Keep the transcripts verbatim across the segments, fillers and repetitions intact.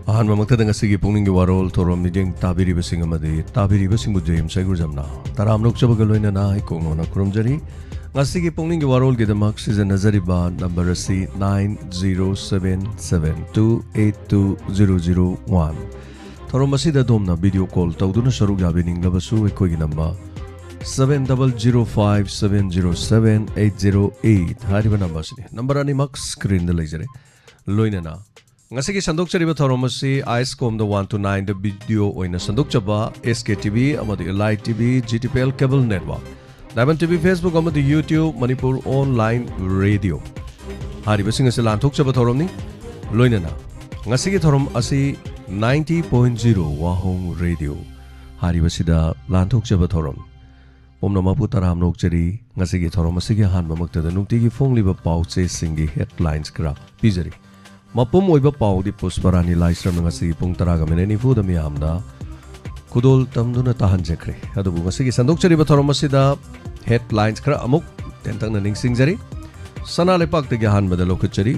ꯑꯍꯥꯟꯕꯃꯛꯇꯗ ꯉꯁꯤꯒꯤ ꯄꯨꯛꯅꯤꯡꯒꯤ ꯋꯥꯔꯣꯜ ꯊꯧꯔꯝ ꯃꯤꯠꯌꯦꯡ ꯇꯥꯕꯤꯔꯤꯕꯁꯤꯡ ꯑꯃꯗꯤ ꯇꯥꯕꯤꯔꯤꯕꯁꯤꯡꯕꯨ ꯖꯦꯝꯁ ꯑꯩꯒꯨꯔꯖꯝꯅ ꯇꯔꯥꯝꯅ ꯑꯣꯛꯆꯕꯒ ꯂꯣꯏꯅꯅ ꯏꯀꯣꯛꯅꯧꯅ ꯈꯨꯔꯨꯝꯖꯔꯤ꯫ ꯉꯁꯤꯒꯤ ꯄꯨꯛꯅꯤꯡꯒꯤ ꯋꯥꯔꯣꯜꯒꯤꯗꯃꯛ ꯁꯤꯖꯤꯟꯅꯖꯔꯤꯕ ꯅꯝꯕꯔ ꯑꯁꯤ nine zero seven seven two eight two zero zero one꯫ ꯊꯧꯔꯝ ꯑꯁꯤꯗ ꯑꯗꯣꯝꯅ ꯚꯤꯗꯤꯑꯣ ꯀꯣꯜ ꯇꯧꯗꯨꯅ ꯁꯔꯨꯛ ꯌꯥꯕꯤꯅꯤꯡꯂꯕꯁꯨ ꯑꯩꯈꯣꯏꯒꯤ number seven double zero five seven zero seven eight zero eight ꯍꯥꯏꯔꯤꯕ ꯅꯝꯕꯔ ꯑꯁꯤꯅꯤ꯫ ꯅꯝꯕꯔ ꯑꯅꯤꯃꯛ ꯁ꯭ꯀ꯭ꯔꯤꯟꯗ ꯂꯩꯖꯔꯦ꯫ ꯂꯣꯏꯅꯅ ꯉꯁꯤꯒꯤ ꯁꯟꯗꯣꯛꯆꯔꯤꯕ ꯊꯧꯔꯝ ꯑꯁꯤ ꯑꯥꯏꯁ ꯀꯣꯝꯗ one to nineꯗ ꯚꯤꯗꯤꯑꯣ ꯑꯣꯏꯅ ꯁꯟꯗꯣꯛꯆꯕ ꯑꯦꯁ ꯀꯦ ꯇꯤ ꯚꯤ ꯑꯃꯗꯤ L I T V, G T P L cable network, Diamond T V, Facebook ꯑꯃꯗꯤ YouTube, Manipur Online Radio ꯍꯥꯏꯔꯤꯕꯁꯤꯡ ꯑꯁꯤ ꯂꯥꯟꯊꯣꯛꯆꯕ ꯊꯧꯔꯝꯅꯤ꯫ ꯂꯣꯏꯅꯅ ꯉꯁꯤꯒꯤ ꯊꯧꯔꯝ ꯑꯁꯤ ninety point zero ꯋꯥꯍꯣꯡ ꯔꯦꯗꯤꯑꯣ ꯍꯥꯏꯔꯤꯕꯁꯤꯗ ꯂꯥꯟꯊꯣꯛꯆꯕ ꯊꯧꯔꯝ꯫ ꯄꯨꯝꯅꯃꯛꯄꯨ ꯇꯔꯥꯝꯅ ꯑꯣꯛꯆꯔꯤ꯫ ꯉꯁꯤꯒꯤ ꯊꯧꯔꯝ ꯑꯁꯤꯒꯤ ꯑꯍꯥꯟꯕꯃꯛꯇꯗ ꯅꯨꯡꯇꯤꯒꯤ ꯐꯣꯡꯂꯤꯕ ꯄꯥꯎ ꯆꯦꯁꯤꯡꯒꯤ ꯍꯦꯗꯂꯥꯏꯟꯁ ꯈꯔ ꯄꯤꯖꯔꯤ꯫ ꯃꯄꯨꯝ ꯑꯣꯏꯕ ꯄꯥꯎꯗꯤ ꯄꯨꯁꯄꯔꯥꯅꯤ ꯂꯥꯏꯁ꯭ꯔꯝꯅ ꯉꯁꯤꯒꯤ ꯄꯨꯡ ꯇꯔꯥꯒ ꯃꯤꯅꯤꯠ ꯅꯤꯐꯨꯗ ꯃꯤꯌꯥꯝꯗ ꯈꯨꯗꯣꯜ ꯇꯝꯗꯨꯅ ꯇꯥꯍꯟꯖꯈ꯭ꯔꯦ꯫ ꯑꯗꯨꯕꯨ ꯉꯁꯤꯒꯤ ꯁꯟꯗꯣꯛꯆꯔꯤꯕ ꯊꯧꯔꯝ ꯑꯁꯤꯗ ꯍꯦꯗꯂꯥꯏꯟꯁ ꯈꯔ ꯑꯃꯨꯛ ꯇꯦꯟꯇꯛꯅ ꯅꯤꯡꯁꯤꯡꯖꯔꯤ꯫ ꯁꯅꯥ ꯂꯩꯄꯥꯛꯇꯒꯤ ꯑꯍꯥꯟꯕꯗ ꯂꯧꯈꯠꯆꯔꯤ꯫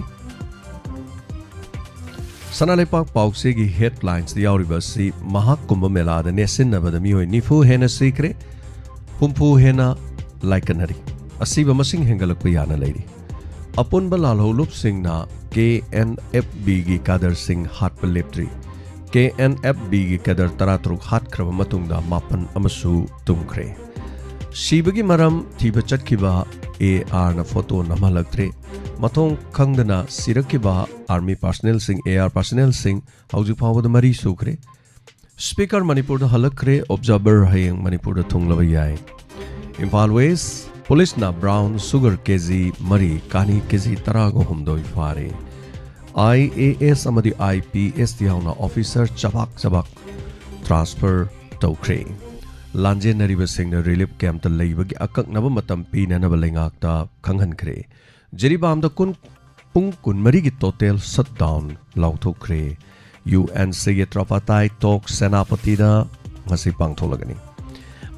ꯁꯅꯥ ꯂꯩꯄꯥꯛ ꯄꯥꯎꯆꯦꯒꯤ ꯍꯦꯗꯂꯥꯏꯟꯁꯇ ꯌꯥꯎꯔꯤꯕ ꯑꯁꯤ ꯃꯍꯥꯛ ꯀꯨꯝꯚ ꯃꯦꯂꯥꯗ ꯅꯦꯠꯁꯤꯟꯅꯕꯗ ꯃꯤꯑꯣꯏ ꯅꯤꯐꯨ ꯍꯦꯟꯅ ꯁꯤꯈ꯭ꯔꯦ, ꯍꯨꯝꯐꯨ ꯍꯦꯟꯅ ꯂꯥꯏꯀꯠꯅꯔꯤ꯫ ꯑꯁꯤꯕ ꯃꯁꯤꯡ ꯍꯦꯟꯒꯠꯂꯛꯄ ꯌꯥꯅ ꯂꯩꯔꯤ꯫ ꯑꯄꯨꯟꯕ ꯂꯥꯜꯍꯧꯂꯨꯞꯁꯤꯡꯅ ꯀꯦ ꯑꯦꯟ ꯑꯦꯐ ꯕꯤꯒꯤ ꯀꯥꯗꯔꯁꯤꯡ ꯍꯥꯠꯄ ꯂꯦꯞꯇ꯭ꯔꯤ꯫ ꯀꯦ ꯑꯦꯟ ꯑꯦꯐ ꯕꯤꯒꯤ ꯀꯥꯗꯔ ꯇꯔꯥꯇꯔꯨꯛ ꯍꯥꯠꯈ꯭ꯔꯕ ꯃꯇꯨꯡꯗ ꯃꯥꯄꯟ ꯑꯃꯁꯨ ꯇꯨꯝꯈ꯭ꯔꯦ꯫ ꯁꯤꯕꯒꯤ ꯃꯔꯝ ꯊꯤꯕ ꯆꯠꯈꯤꯕ ꯑꯦ ꯑꯥꯔꯅ ꯐꯣꯇꯣ ꯅꯝꯍꯜꯂꯛꯇ꯭ꯔꯦ꯫ ꯃꯊꯣꯡ ꯈꯪꯗꯅ ꯁꯤꯔꯛꯈꯤꯕ ꯑꯥꯔꯃꯤ ꯄꯥꯔꯁꯅꯦꯜꯁꯤꯡ, ꯑꯦ ꯑꯥꯔ ꯄꯥꯔꯁꯅꯦꯜꯁꯤꯡ ꯍꯧꯖꯤꯛ ꯐꯥꯎꯕꯗ ꯃꯔꯤ ꯁꯨꯈ꯭ꯔꯦ꯫ ꯁ꯭ꯄꯤꯀꯔ ꯃꯅꯤꯄꯨꯔꯗ ꯍꯜꯂꯛꯈ꯭ꯔꯦ꯫ ꯑꯣꯕꯖꯥꯔꯚꯔ ꯍꯌꯦꯡ ꯃꯅꯤꯄꯨꯔꯗ ꯊꯨꯡꯂꯕ ꯌꯥꯏ꯫ ꯏꯝꯐꯥꯜ ꯋꯦꯁ ꯄꯨꯂꯤꯁꯅ ꯕ꯭ꯔꯥꯎꯟ ꯁꯨꯒꯔ ꯀꯦꯖꯤ ꯃꯔꯤ, ꯀꯥꯅꯤ ꯀꯦꯖꯤ ꯇꯔꯥꯒ ꯍꯨꯝꯗꯣꯏ ꯐꯥꯔꯦ꯫ ꯑꯥꯏ ꯑꯦ ꯑꯦꯁ ꯑꯃꯗꯤ ꯑꯥꯏ ꯄꯤ ꯑꯦꯁꯇ ꯌꯥꯎꯅ ꯑꯣꯐꯤꯁꯔ ꯆꯕꯥꯛ ꯆꯕꯥꯛ ꯇ꯭ꯔꯥꯟꯁꯐꯔ ꯇꯧꯈ꯭ꯔꯦ꯫ ꯂꯥꯟꯖꯦꯟꯅꯔꯤꯕꯁꯤꯡꯅ ꯔꯤꯂꯤꯐ ꯀꯦꯝꯞꯇ ꯂꯩꯕꯒꯤ ꯑꯀꯛꯅꯕ ꯃꯇꯝ ꯄꯤꯅꯅꯕ ꯂꯩꯉꯥꯛꯇ ꯈꯪꯍꯟꯈ꯭ꯔꯦ꯫ ꯖꯤꯔꯤꯕꯥꯝꯗ ꯀꯨꯟ, ꯄꯨꯡ ꯀꯨꯟꯃꯔꯤꯒꯤ ꯇꯣꯇꯦꯜ ꯁꯠꯗꯥꯎꯟ ꯂꯥꯎꯊꯣꯛꯈ꯭ꯔꯦ꯫ ꯌꯨ ꯑꯦꯟ ꯁꯤꯒꯤ ꯇ꯭ꯔꯥꯄꯥꯇꯥꯏ ꯇꯣꯛ ꯁꯦꯅꯥꯄꯇꯤꯗ ꯉꯁꯤ ꯄꯥꯡꯊꯣꯛꯂꯒꯅꯤ꯫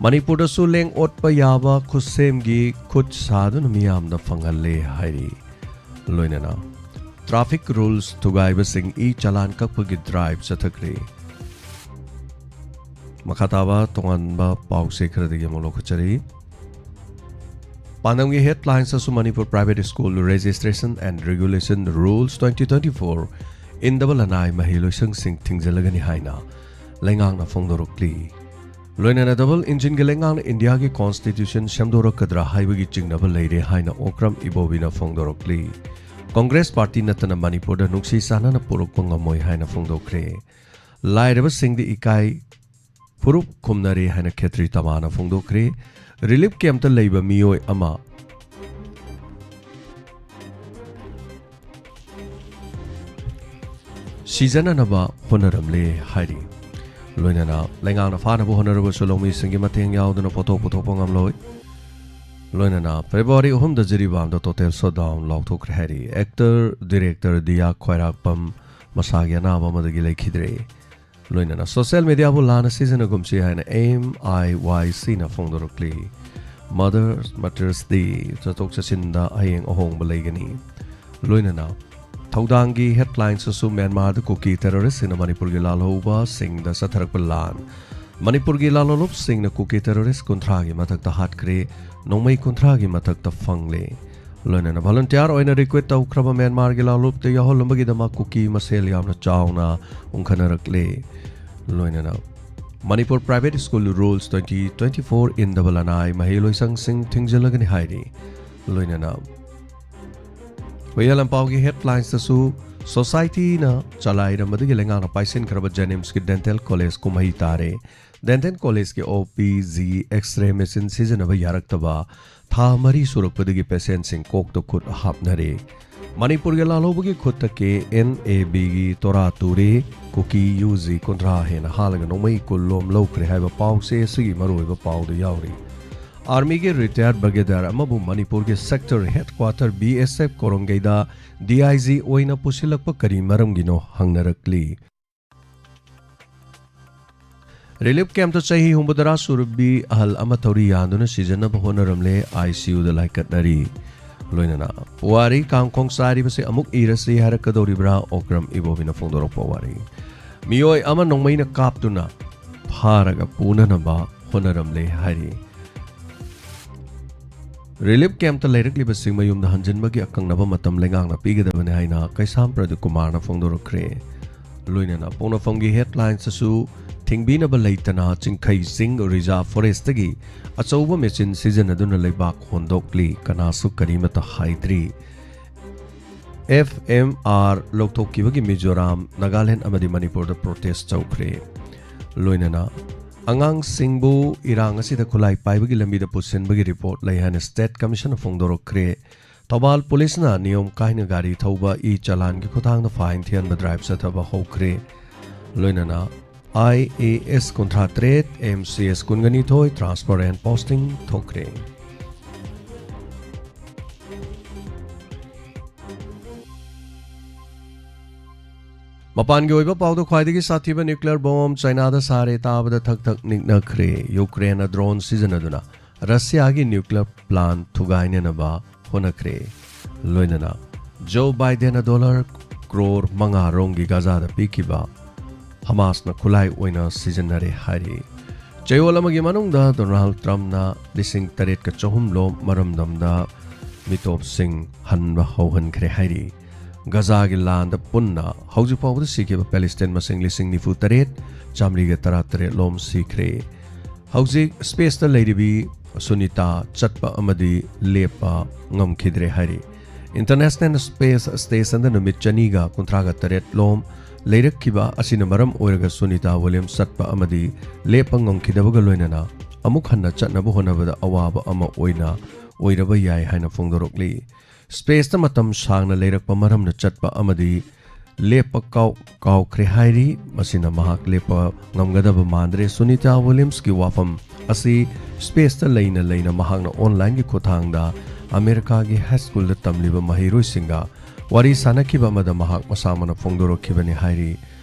ꯃꯅꯤꯄꯨꯔꯗꯁꯨ ꯂꯦꯡ ꯑꯣꯠꯄ ꯌꯥꯕ ꯈꯨꯠꯁꯦꯝꯒꯤ ꯈꯨꯠ ꯁꯥꯗꯨꯅ ꯃꯤꯌꯥꯝꯗ ꯐꯪꯍꯜꯂꯦ ꯍꯥꯏꯔꯤ꯫ ꯂꯣꯏꯅꯅ Traffic rules ꯊꯨꯒꯥꯏꯕꯁꯤꯡ ꯏ ꯆꯂꯥꯟ ꯀꯛꯄꯒꯤ drive ꯆꯠꯊꯈ꯭ꯔꯦ꯫ ꯃꯈꯥ ꯇꯥꯕ ꯇꯣꯉꯥꯟꯕ ꯄꯥꯎꯁꯦ ꯈꯔꯗꯒꯤ ꯑꯃꯨꯛ ꯂꯧꯈꯠꯆꯔꯤ꯫ ꯄꯥꯟꯗꯝꯒꯤ headlines ꯑꯁꯨ Manipur Private School Registration and Regulation Rules twenty twenty-four in double N I ꯃꯍꯩꯂꯣꯏꯁꯪꯁꯤꯡ ꯊꯤꯡꯖꯤꯜꯂꯒꯅꯤ ꯍꯥꯏꯅ ꯂꯩꯉꯥꯛꯅ ꯐꯣꯡꯗꯣꯔꯛꯂꯤ꯫ ꯂꯣꯏꯅꯅ double engine ꯒꯤ ꯂꯩꯉꯥꯛꯅ ꯏꯟꯗꯤꯌꯥꯒꯤ constitution ꯁꯦꯝꯗꯣꯔꯛꯀꯗ꯭ꯔꯥ ꯍꯥꯏꯕꯒꯤ ꯆꯤꯡꯅꯕ ꯂꯩꯔꯦ ꯍꯥꯏꯅ ꯑꯣꯀ꯭ꯔꯝ ꯏꯕꯣꯕꯤꯅ ꯐꯣꯡꯗꯣꯔꯛꯂꯤ꯫ Congress party ꯅꯠꯇꯅ ꯃꯅꯤꯄꯨꯔꯗ ꯅꯨꯡꯁꯤ ꯆꯥꯟꯅꯅ ꯄꯨꯔꯛꯄ ꯉꯝꯃꯣꯏ ꯍꯥꯏꯅ ꯐꯣꯡꯗꯣꯛꯈ꯭ꯔꯦ꯫ ꯂꯥꯏꯔꯕꯁꯤꯡꯗꯤ ꯏꯀꯥꯏ ꯐꯨꯔꯨꯞ ꯈꯨꯝꯅꯔꯦ ꯍꯥꯏꯅ ꯈꯦꯇ꯭ꯔꯤ ꯇꯃꯥꯅ ꯐꯣꯡꯗꯣꯛꯈ꯭ꯔꯦ꯫ Relief camp ꯇ ꯂꯩꯕ ꯃꯤꯑꯣꯏ ꯑꯃ ꯁꯤꯖꯅꯅꯕ ꯍꯣꯠꯅꯔꯝꯂꯦ ꯍꯥꯏꯔꯤ꯫ ꯂꯣꯏꯅꯅ ꯂꯩꯉꯥꯛꯅ ꯐꯥꯅꯕ ꯍꯣꯠꯅꯔꯕꯁꯨ ꯂꯧꯃꯤꯁꯤꯡꯒꯤ ꯃꯇꯦꯡ ꯌꯥꯎꯗꯅ ꯄꯣꯠꯊꯣꯛ ꯄꯨꯊꯣꯛꯄ ꯉꯝꯂꯣꯏ꯫ ꯂꯣꯏꯅꯅ February ꯑꯍꯨꯝꯗ ꯖꯤꯔꯤꯕꯥꯝꯗ total shutdown ꯂꯥꯎꯊꯣꯛꯈ꯭ꯔꯦ ꯍꯥꯏꯔꯤ꯫ Actor, director ꯗꯤꯌꯥ ꯈ꯭ꯋꯥꯏꯔꯥꯛꯄꯝ ꯃꯁꯥꯒꯤ ꯑꯅꯥꯕ ꯑꯃꯗꯒꯤ ꯂꯩꯈꯤꯗ꯭ꯔꯦ꯫ ꯂꯣꯏꯅꯅ social media ꯕꯨ ꯂꯥꯟꯅ ꯁꯤꯖꯤꯟꯅꯒꯨꯝꯁꯤ ꯍꯥꯏꯅ M I Y C ꯅ ꯐꯣꯡꯗꯣꯔꯛꯂꯤ꯫ Mother's, Mother's Day ꯆꯠꯊꯣꯛ ꯆꯠꯁꯤꯟꯗ ꯍꯌꯦꯡ ꯑꯍꯣꯡꯕ ꯂꯩꯒꯅꯤ꯫ ꯂꯣꯏꯅꯅ ꯊꯧꯗꯥꯡꯒꯤ headlines ꯑꯁꯨ ꯃ꯭ꯌꯥꯟꯃꯥꯔꯗ ꯀꯨꯀꯤ terrorist ꯁꯤꯡꯅ ꯃꯅꯤꯄꯨꯔꯒꯤ ꯂꯥꯜꯍꯧꯕꯁꯤꯡꯗ ꯆꯠꯊꯔꯛꯄ ꯂꯥꯟ꯫ ꯃꯅꯤꯄꯨꯔꯒꯤ ꯂꯥꯜꯍꯧꯂꯨꯞꯁꯤꯡꯅ ꯀꯨꯀꯤ terrorist ꯀꯨꯟꯊ꯭ꯔꯥꯒꯤ ꯃꯊꯛꯇ ꯍꯥꯠꯈ꯭ꯔꯦ, ꯅꯣꯡꯃꯩ ꯀꯨꯟꯊ꯭ꯔꯥꯒꯤ ꯃꯊꯛꯇ ꯐꯪꯂꯦ꯫ ꯂꯣꯏꯅꯅ volunteer ꯑꯣꯏꯅ recruit ꯇꯧꯈ꯭ꯔꯕ ꯃ꯭ꯌꯥꯟꯃꯥꯔꯒꯤ ꯂꯥꯜꯍꯧꯂꯨꯞꯇ ꯌꯥꯎꯍꯜꯂꯝꯕꯒꯤꯗꯃꯛ ꯀꯨꯀꯤ ꯃꯁꯦꯜ ꯌꯥꯝꯅ ꯆꯥꯎꯅ ꯎꯪꯈꯠꯅꯔꯛꯂꯦ꯫ ꯂꯣꯏꯅꯅ Manipur Private School Rules twenty twenty-four in double N I ꯃꯍꯩꯂꯣꯏꯁꯪꯁꯤꯡ ꯊꯤꯡꯖꯤꯜꯂꯒꯅꯤ ꯍꯥꯏꯔꯤ꯫ ꯂꯣꯏꯅꯅ ꯍꯨꯏꯌꯥ ꯂꯝꯄꯥꯎꯒꯤ headlines ꯇꯁꯨ society ꯅ ꯆꯂꯥꯏꯔꯝꯕꯗꯒꯤ ꯂꯩꯉꯥꯛꯅ ꯄꯥꯏꯁꯤꯟꯈ꯭ꯔꯕ JNIMS ꯀꯤ dental college ꯀꯨꯝꯍꯩ ꯇꯥꯔꯦ꯫ Dental college ꯀꯤ O P G X-ray machine ꯁꯤꯖꯤꯟꯅꯕ ꯌꯥꯔꯛꯇꯕ ꯊꯥ ꯃꯔꯤ ꯁꯨꯔꯛꯄꯗꯒꯤ patient ꯁꯤꯡ ꯀꯣꯛꯇ ꯈꯨꯠ ꯍꯥꯞꯅꯔꯦ꯫ ꯃꯅꯤꯄꯨꯔꯒꯤ ꯂꯥꯜꯍꯧꯕꯒꯤ ꯈꯨꯠꯇ K N A B ꯒꯤ ꯇꯣꯔꯥ ꯇꯨꯔꯦ, ꯀꯨꯀꯤ U G ꯀꯨꯟꯊ꯭ꯔꯥ ꯍꯦꯟꯅ ꯍꯥꯠꯂꯒ ꯅꯣꯡꯃꯩ ꯀꯨꯟ ꯂꯣꯝ ꯂꯧꯈ꯭ꯔꯦ ꯍꯥꯏꯕ ꯄꯥꯎꯁꯦ ꯑꯁꯤꯒꯤ ꯃꯔꯨꯑꯣꯏꯕ ꯄꯥꯎꯗ ꯌꯥꯎꯔꯤ꯫ Army ꯒꯤ retired brigadier ꯑꯃꯕꯨ ꯃꯅꯤꯄꯨꯔꯒꯤ sector headquarter B S F ꯀꯣꯔꯣꯡꯒꯩꯗ D I G ꯑꯣꯏꯅ ꯄꯨꯁꯤꯜꯂꯛꯄ ꯀꯔꯤ ꯃꯔꯝꯒꯤꯅꯣ ꯍꯪꯅꯔꯛꯂꯤ꯫ Relief camp ꯇ ꯆꯍꯤ ꯍꯨꯝꯐꯨꯇꯔꯥ ꯁꯨꯔꯕꯤ ꯑꯍꯜ ꯑꯃ ꯊꯧꯔꯤ ꯌꯥꯟꯗꯨꯅ ꯁꯤꯖꯅꯕ ꯍꯣꯠꯅꯔꯝꯂꯦ, I C U ꯗ ꯂꯥꯏꯀꯠꯅꯔꯤ꯫ ꯂꯣꯏꯅꯅ ꯄꯨꯋꯥꯔꯤ ꯀꯥꯡꯈꯣꯡ ꯆꯥꯏꯔꯤꯕꯁꯤ ꯑꯃꯨꯛ ꯏꯔꯁꯤ ꯍꯥꯏꯔꯛꯀꯗꯧꯔꯤꯕ꯭ꯔꯥ? ꯑꯣꯀ꯭ꯔꯝ ꯏꯕꯣꯕꯤꯅ ꯐꯣꯡꯗꯣꯔꯛꯄ ꯋꯥꯔꯤ꯫ ꯃꯤꯑꯣꯏ ꯑꯃ ꯅꯣꯡꯃꯩꯅ ꯀꯥꯞꯇꯨꯅ ꯐꯥꯔꯒ ꯄꯨꯅꯅꯕ ꯍꯣꯠꯅꯔꯝꯂꯦ ꯍꯥꯏꯔꯤ꯫ ꯔꯤꯂꯤꯐ ꯀꯦꯝꯞꯇ ꯂꯩꯔꯛꯂꯤꯕꯁꯤꯡ ꯃꯌꯨꯝꯗ ꯍꯟꯖꯤꯟꯕꯒꯤ ꯑꯀꯛꯅꯕ ꯃꯇꯝ ꯂꯩꯉꯥꯛꯅ ꯄꯤꯒꯗꯕꯅꯤ ꯍꯥꯏꯅ ꯀꯩꯁꯥꯝ ꯄ꯭ꯔꯗꯤꯞ ꯀꯨꯃꯥꯔꯅ ꯐꯣꯡꯗꯣꯔꯛꯈ꯭ꯔꯦ꯫ ꯂꯣꯏꯅꯅ ꯄꯣꯛꯅꯐꯝꯒꯤ ꯍꯦꯗꯂꯥꯏꯟꯁꯇꯁꯨ ꯊꯤꯡꯕꯤꯅꯕ ꯂꯩꯇꯅ ꯆꯤꯡꯈꯩ ꯆꯤꯡ ꯔꯤꯖꯥꯔꯚ ꯐꯣꯔꯦꯁꯇꯒꯤ ꯑꯆꯧꯕ ꯃꯦꯆꯤꯟ ꯁꯤꯖꯤꯟꯅꯗꯨꯅ ꯂꯩꯕꯥꯛ ꯍꯣꯟꯗꯣꯛꯂꯤ, ꯀꯅꯥꯁꯨ ꯀꯔꯤꯃꯠꯇ ꯍꯥꯏꯗ꯭ꯔꯤ꯫ ꯑꯦꯐ ꯑꯦꯝ ꯑꯥꯔ ꯂꯧꯊꯣꯛꯈꯤꯕꯒꯤ ꯃꯤꯖꯣꯔꯥꯝ, ꯅꯥꯒꯥꯂꯦꯟ ꯑꯃꯗꯤ ꯃꯅꯤꯄꯨꯔꯗ ꯄ꯭ꯔꯣꯇꯦꯁ ꯇꯧꯈ꯭ꯔꯦ꯫ ꯂꯣꯏꯅꯅ ꯑꯉꯥꯡꯁꯤꯡꯕꯨ ꯏꯔꯥꯡ ꯑꯁꯤꯗ ꯈꯨꯠꯂꯥꯏ ꯄꯥꯏꯕꯒꯤ ꯂꯝꯕꯤꯗ ꯄꯨꯁꯤꯟꯕꯒꯤ ꯔꯤꯄꯣꯔꯠ ꯂꯩ ꯍꯥꯏꯅ ꯁ꯭ꯇꯦꯠ ꯀꯃꯤꯁꯟꯅ ꯐꯣꯡꯗꯣꯔꯛꯈ꯭ꯔꯦ꯫ ꯊꯧꯕꯥꯜ ꯄꯨꯂꯤꯁꯅ ꯅꯤꯌꯣꯝ ꯀꯥꯏꯅ ꯒꯥꯔꯤ ꯊꯧꯕ, ꯏ ꯆꯂꯥꯟꯒꯤ ꯈꯨꯠꯊꯥꯡꯗ ꯐꯥꯏꯟ ꯊꯤꯍꯟꯕ ꯗ꯭ꯔꯥꯏꯚ ꯆꯠꯊꯕ ꯍꯧꯈ꯭ꯔꯦ꯫ ꯂꯣꯏꯅꯅ ꯑꯥꯏ ꯑꯦ ꯑꯦꯁ ꯀꯨꯟꯊ꯭ꯔꯥ ꯇꯔꯦꯠ, ꯑꯦꯝ ꯁꯤ ꯑꯦꯁ ꯀꯨꯟꯒ ꯅꯤꯊꯣꯏ transfer and posting ꯊꯣꯛꯈ꯭ꯔꯦ꯫ ꯃꯄꯥꯟꯒꯤ ꯑꯣꯏꯕ ꯄꯥꯎꯗ ꯈ꯭ꯋꯥꯏꯗꯒꯤ ꯁꯥꯊꯤꯕ ꯅ꯭ꯌꯨꯀ꯭ꯂꯤꯌꯔ ꯕꯣꯝ ꯆꯥꯏꯅꯥꯗ ꯁꯥꯔꯦ ꯇꯥꯕꯗ ꯊꯛ ꯊꯛ ꯅꯤꯛꯅꯈ꯭ꯔꯦ꯫ ꯌꯨꯀ꯭ꯔꯦꯟꯅ ꯗ꯭ꯔꯣꯟ ꯁꯤꯖꯤꯟꯅꯗꯨꯅ ꯔꯁꯤꯌꯥꯒꯤ ꯅ꯭ꯌꯨꯀ꯭ꯂꯤꯌꯔ ꯄ꯭ꯂꯥꯟ ꯊꯨꯒꯥꯏꯅꯅꯕ ꯍꯣꯠꯅꯈ꯭ꯔꯦ꯫ ꯂꯣꯏꯅꯅ ꯖꯣ ꯕꯥꯏꯗꯦꯟꯅ ꯗꯣꯂꯔ ꯀ꯭ꯔꯣꯔ ꯃꯉꯥ ꯔꯣꯝꯒꯤ ꯒꯥꯖꯥꯗ ꯄꯤꯈꯤꯕ ꯍꯃꯥꯁꯅ ꯈꯨꯠꯂꯥꯏ ꯑꯣꯏꯅ ꯁꯤꯖꯤꯟꯅꯔꯦ ꯍꯥꯏꯔꯤ꯫ ꯆꯌꯣꯜ ꯑꯃꯒꯤ ꯃꯅꯨꯡꯗ ꯗꯣꯅꯥꯜꯗ ꯇ꯭ꯔꯝꯞꯅ ꯂꯤꯁꯤꯡ ꯇꯔꯦꯠꯀ ꯆꯍꯨꯝ ꯂꯣꯝ ꯃꯔꯝꯗꯝꯗ ꯃꯤꯇꯣꯞꯁꯤꯡ ꯍꯟꯕ ꯍꯧꯍꯟꯈ꯭ꯔꯦ ꯍꯥꯏꯔꯤ꯫ ꯒꯖꯥꯒꯤ ꯂꯥꯟꯗ ꯄꯨꯟꯅ ꯍꯧꯖꯤꯛ ꯐꯥꯎꯕꯗ ꯁꯤꯈꯤꯕ ꯄꯦꯂꯦꯁꯇꯥꯏꯟ ꯃꯁꯤꯡ ꯂꯤꯁꯤꯡ ꯅꯤꯐꯨ ꯇꯔꯦꯠ ꯆꯥꯃꯔꯤꯒ ꯇꯔꯥ ꯇꯔꯦꯠ ꯂꯣꯝ ꯁꯤꯈ꯭ꯔꯦ꯫ ꯍꯧꯖꯤꯛ ꯁ꯭ꯄꯦꯁꯇ ꯂꯩꯔꯤꯕꯤ ꯁꯨꯅꯤꯇꯥ ꯆꯠꯄ ꯑꯃꯗꯤ ꯂꯦꯞꯄ ꯉꯝꯈꯤꯗ꯭ꯔꯦ ꯍꯥꯏꯔꯤ꯫ ꯏꯟꯇꯔꯅꯦꯁꯅꯦꯜ ꯁ꯭ꯄꯦꯁ ꯁ꯭ꯇꯦꯁꯟꯗ ꯅꯨꯃꯤꯠ ꯆꯅꯤꯒ ꯀꯨꯟꯊ꯭ꯔꯥꯒ ꯇꯔꯦꯠ ꯂꯣꯝ ꯂꯩꯔꯛꯈꯤꯕ ꯑꯁꯤꯅ ꯃꯔꯝ ꯑꯣꯏꯔꯒ ꯁꯨꯅꯤꯇꯥ ꯋꯤꯂꯤꯌꯝꯁ ꯆꯠꯄ ꯑꯃꯗꯤ ꯂꯦꯞꯄ ꯉꯝꯈꯤꯗꯕꯒ ꯂꯣꯏꯅꯅ ꯑꯃꯨꯛ ꯍꯟꯅ ꯆꯠꯅꯕ ꯍꯣꯠꯅꯕꯗ ꯑꯋꯥꯕ ꯑꯃ ꯑꯣꯏꯅ ꯑꯣꯏꯔꯕ ꯌꯥꯏ ꯍꯥꯏꯅ ꯐꯣꯡꯗꯣꯔꯛꯂꯤ꯫ ꯁ꯭ꯄꯦꯁꯇ ꯃꯇꯝ ꯁꯥꯡꯅ ꯂꯩꯔꯛꯄ ꯃꯔꯝꯅ ꯆꯠꯄ ꯑꯃꯗꯤ ꯂꯦꯞꯄ ꯀꯥꯎ-, ꯀꯥꯎꯈ꯭ꯔꯦ ꯍꯥꯏꯔꯤ꯫ ꯃꯁꯤꯅ ꯃꯍꯥꯛ ꯂꯦꯞꯄ ꯉꯝꯒꯗꯕ ꯃꯥꯟꯗ꯭ꯔꯦ꯫ ꯁꯨꯅꯤꯇꯥ ꯋꯤꯂꯤꯌꯝꯁꯀꯤ ꯋꯥꯐꯝ ꯑꯁꯤ ꯁ꯭ꯄꯦꯁꯇ ꯂꯩꯅ ꯂꯩꯅ ꯃꯍꯥꯛꯅ ꯑꯣꯟꯂꯥꯏꯟꯒꯤ ꯈꯨꯠꯊꯥꯡꯗ ꯑꯃꯦꯔꯤꯀꯥꯒꯤ ꯍꯥꯏ ꯁ꯭ꯀꯨꯜꯗ ꯇꯝꯂꯤꯕ ꯃꯍꯩꯔꯣꯏꯁꯤꯡꯒ ꯋꯥꯔꯤ ꯁꯥꯅꯈꯤꯕ ꯑꯃꯗ ꯃꯍꯥꯛ ꯃꯁꯥꯃꯛꯅ ꯐꯣꯡꯗꯣꯔꯛꯈꯤꯕꯅꯤ ꯍꯥꯏꯔꯤ꯫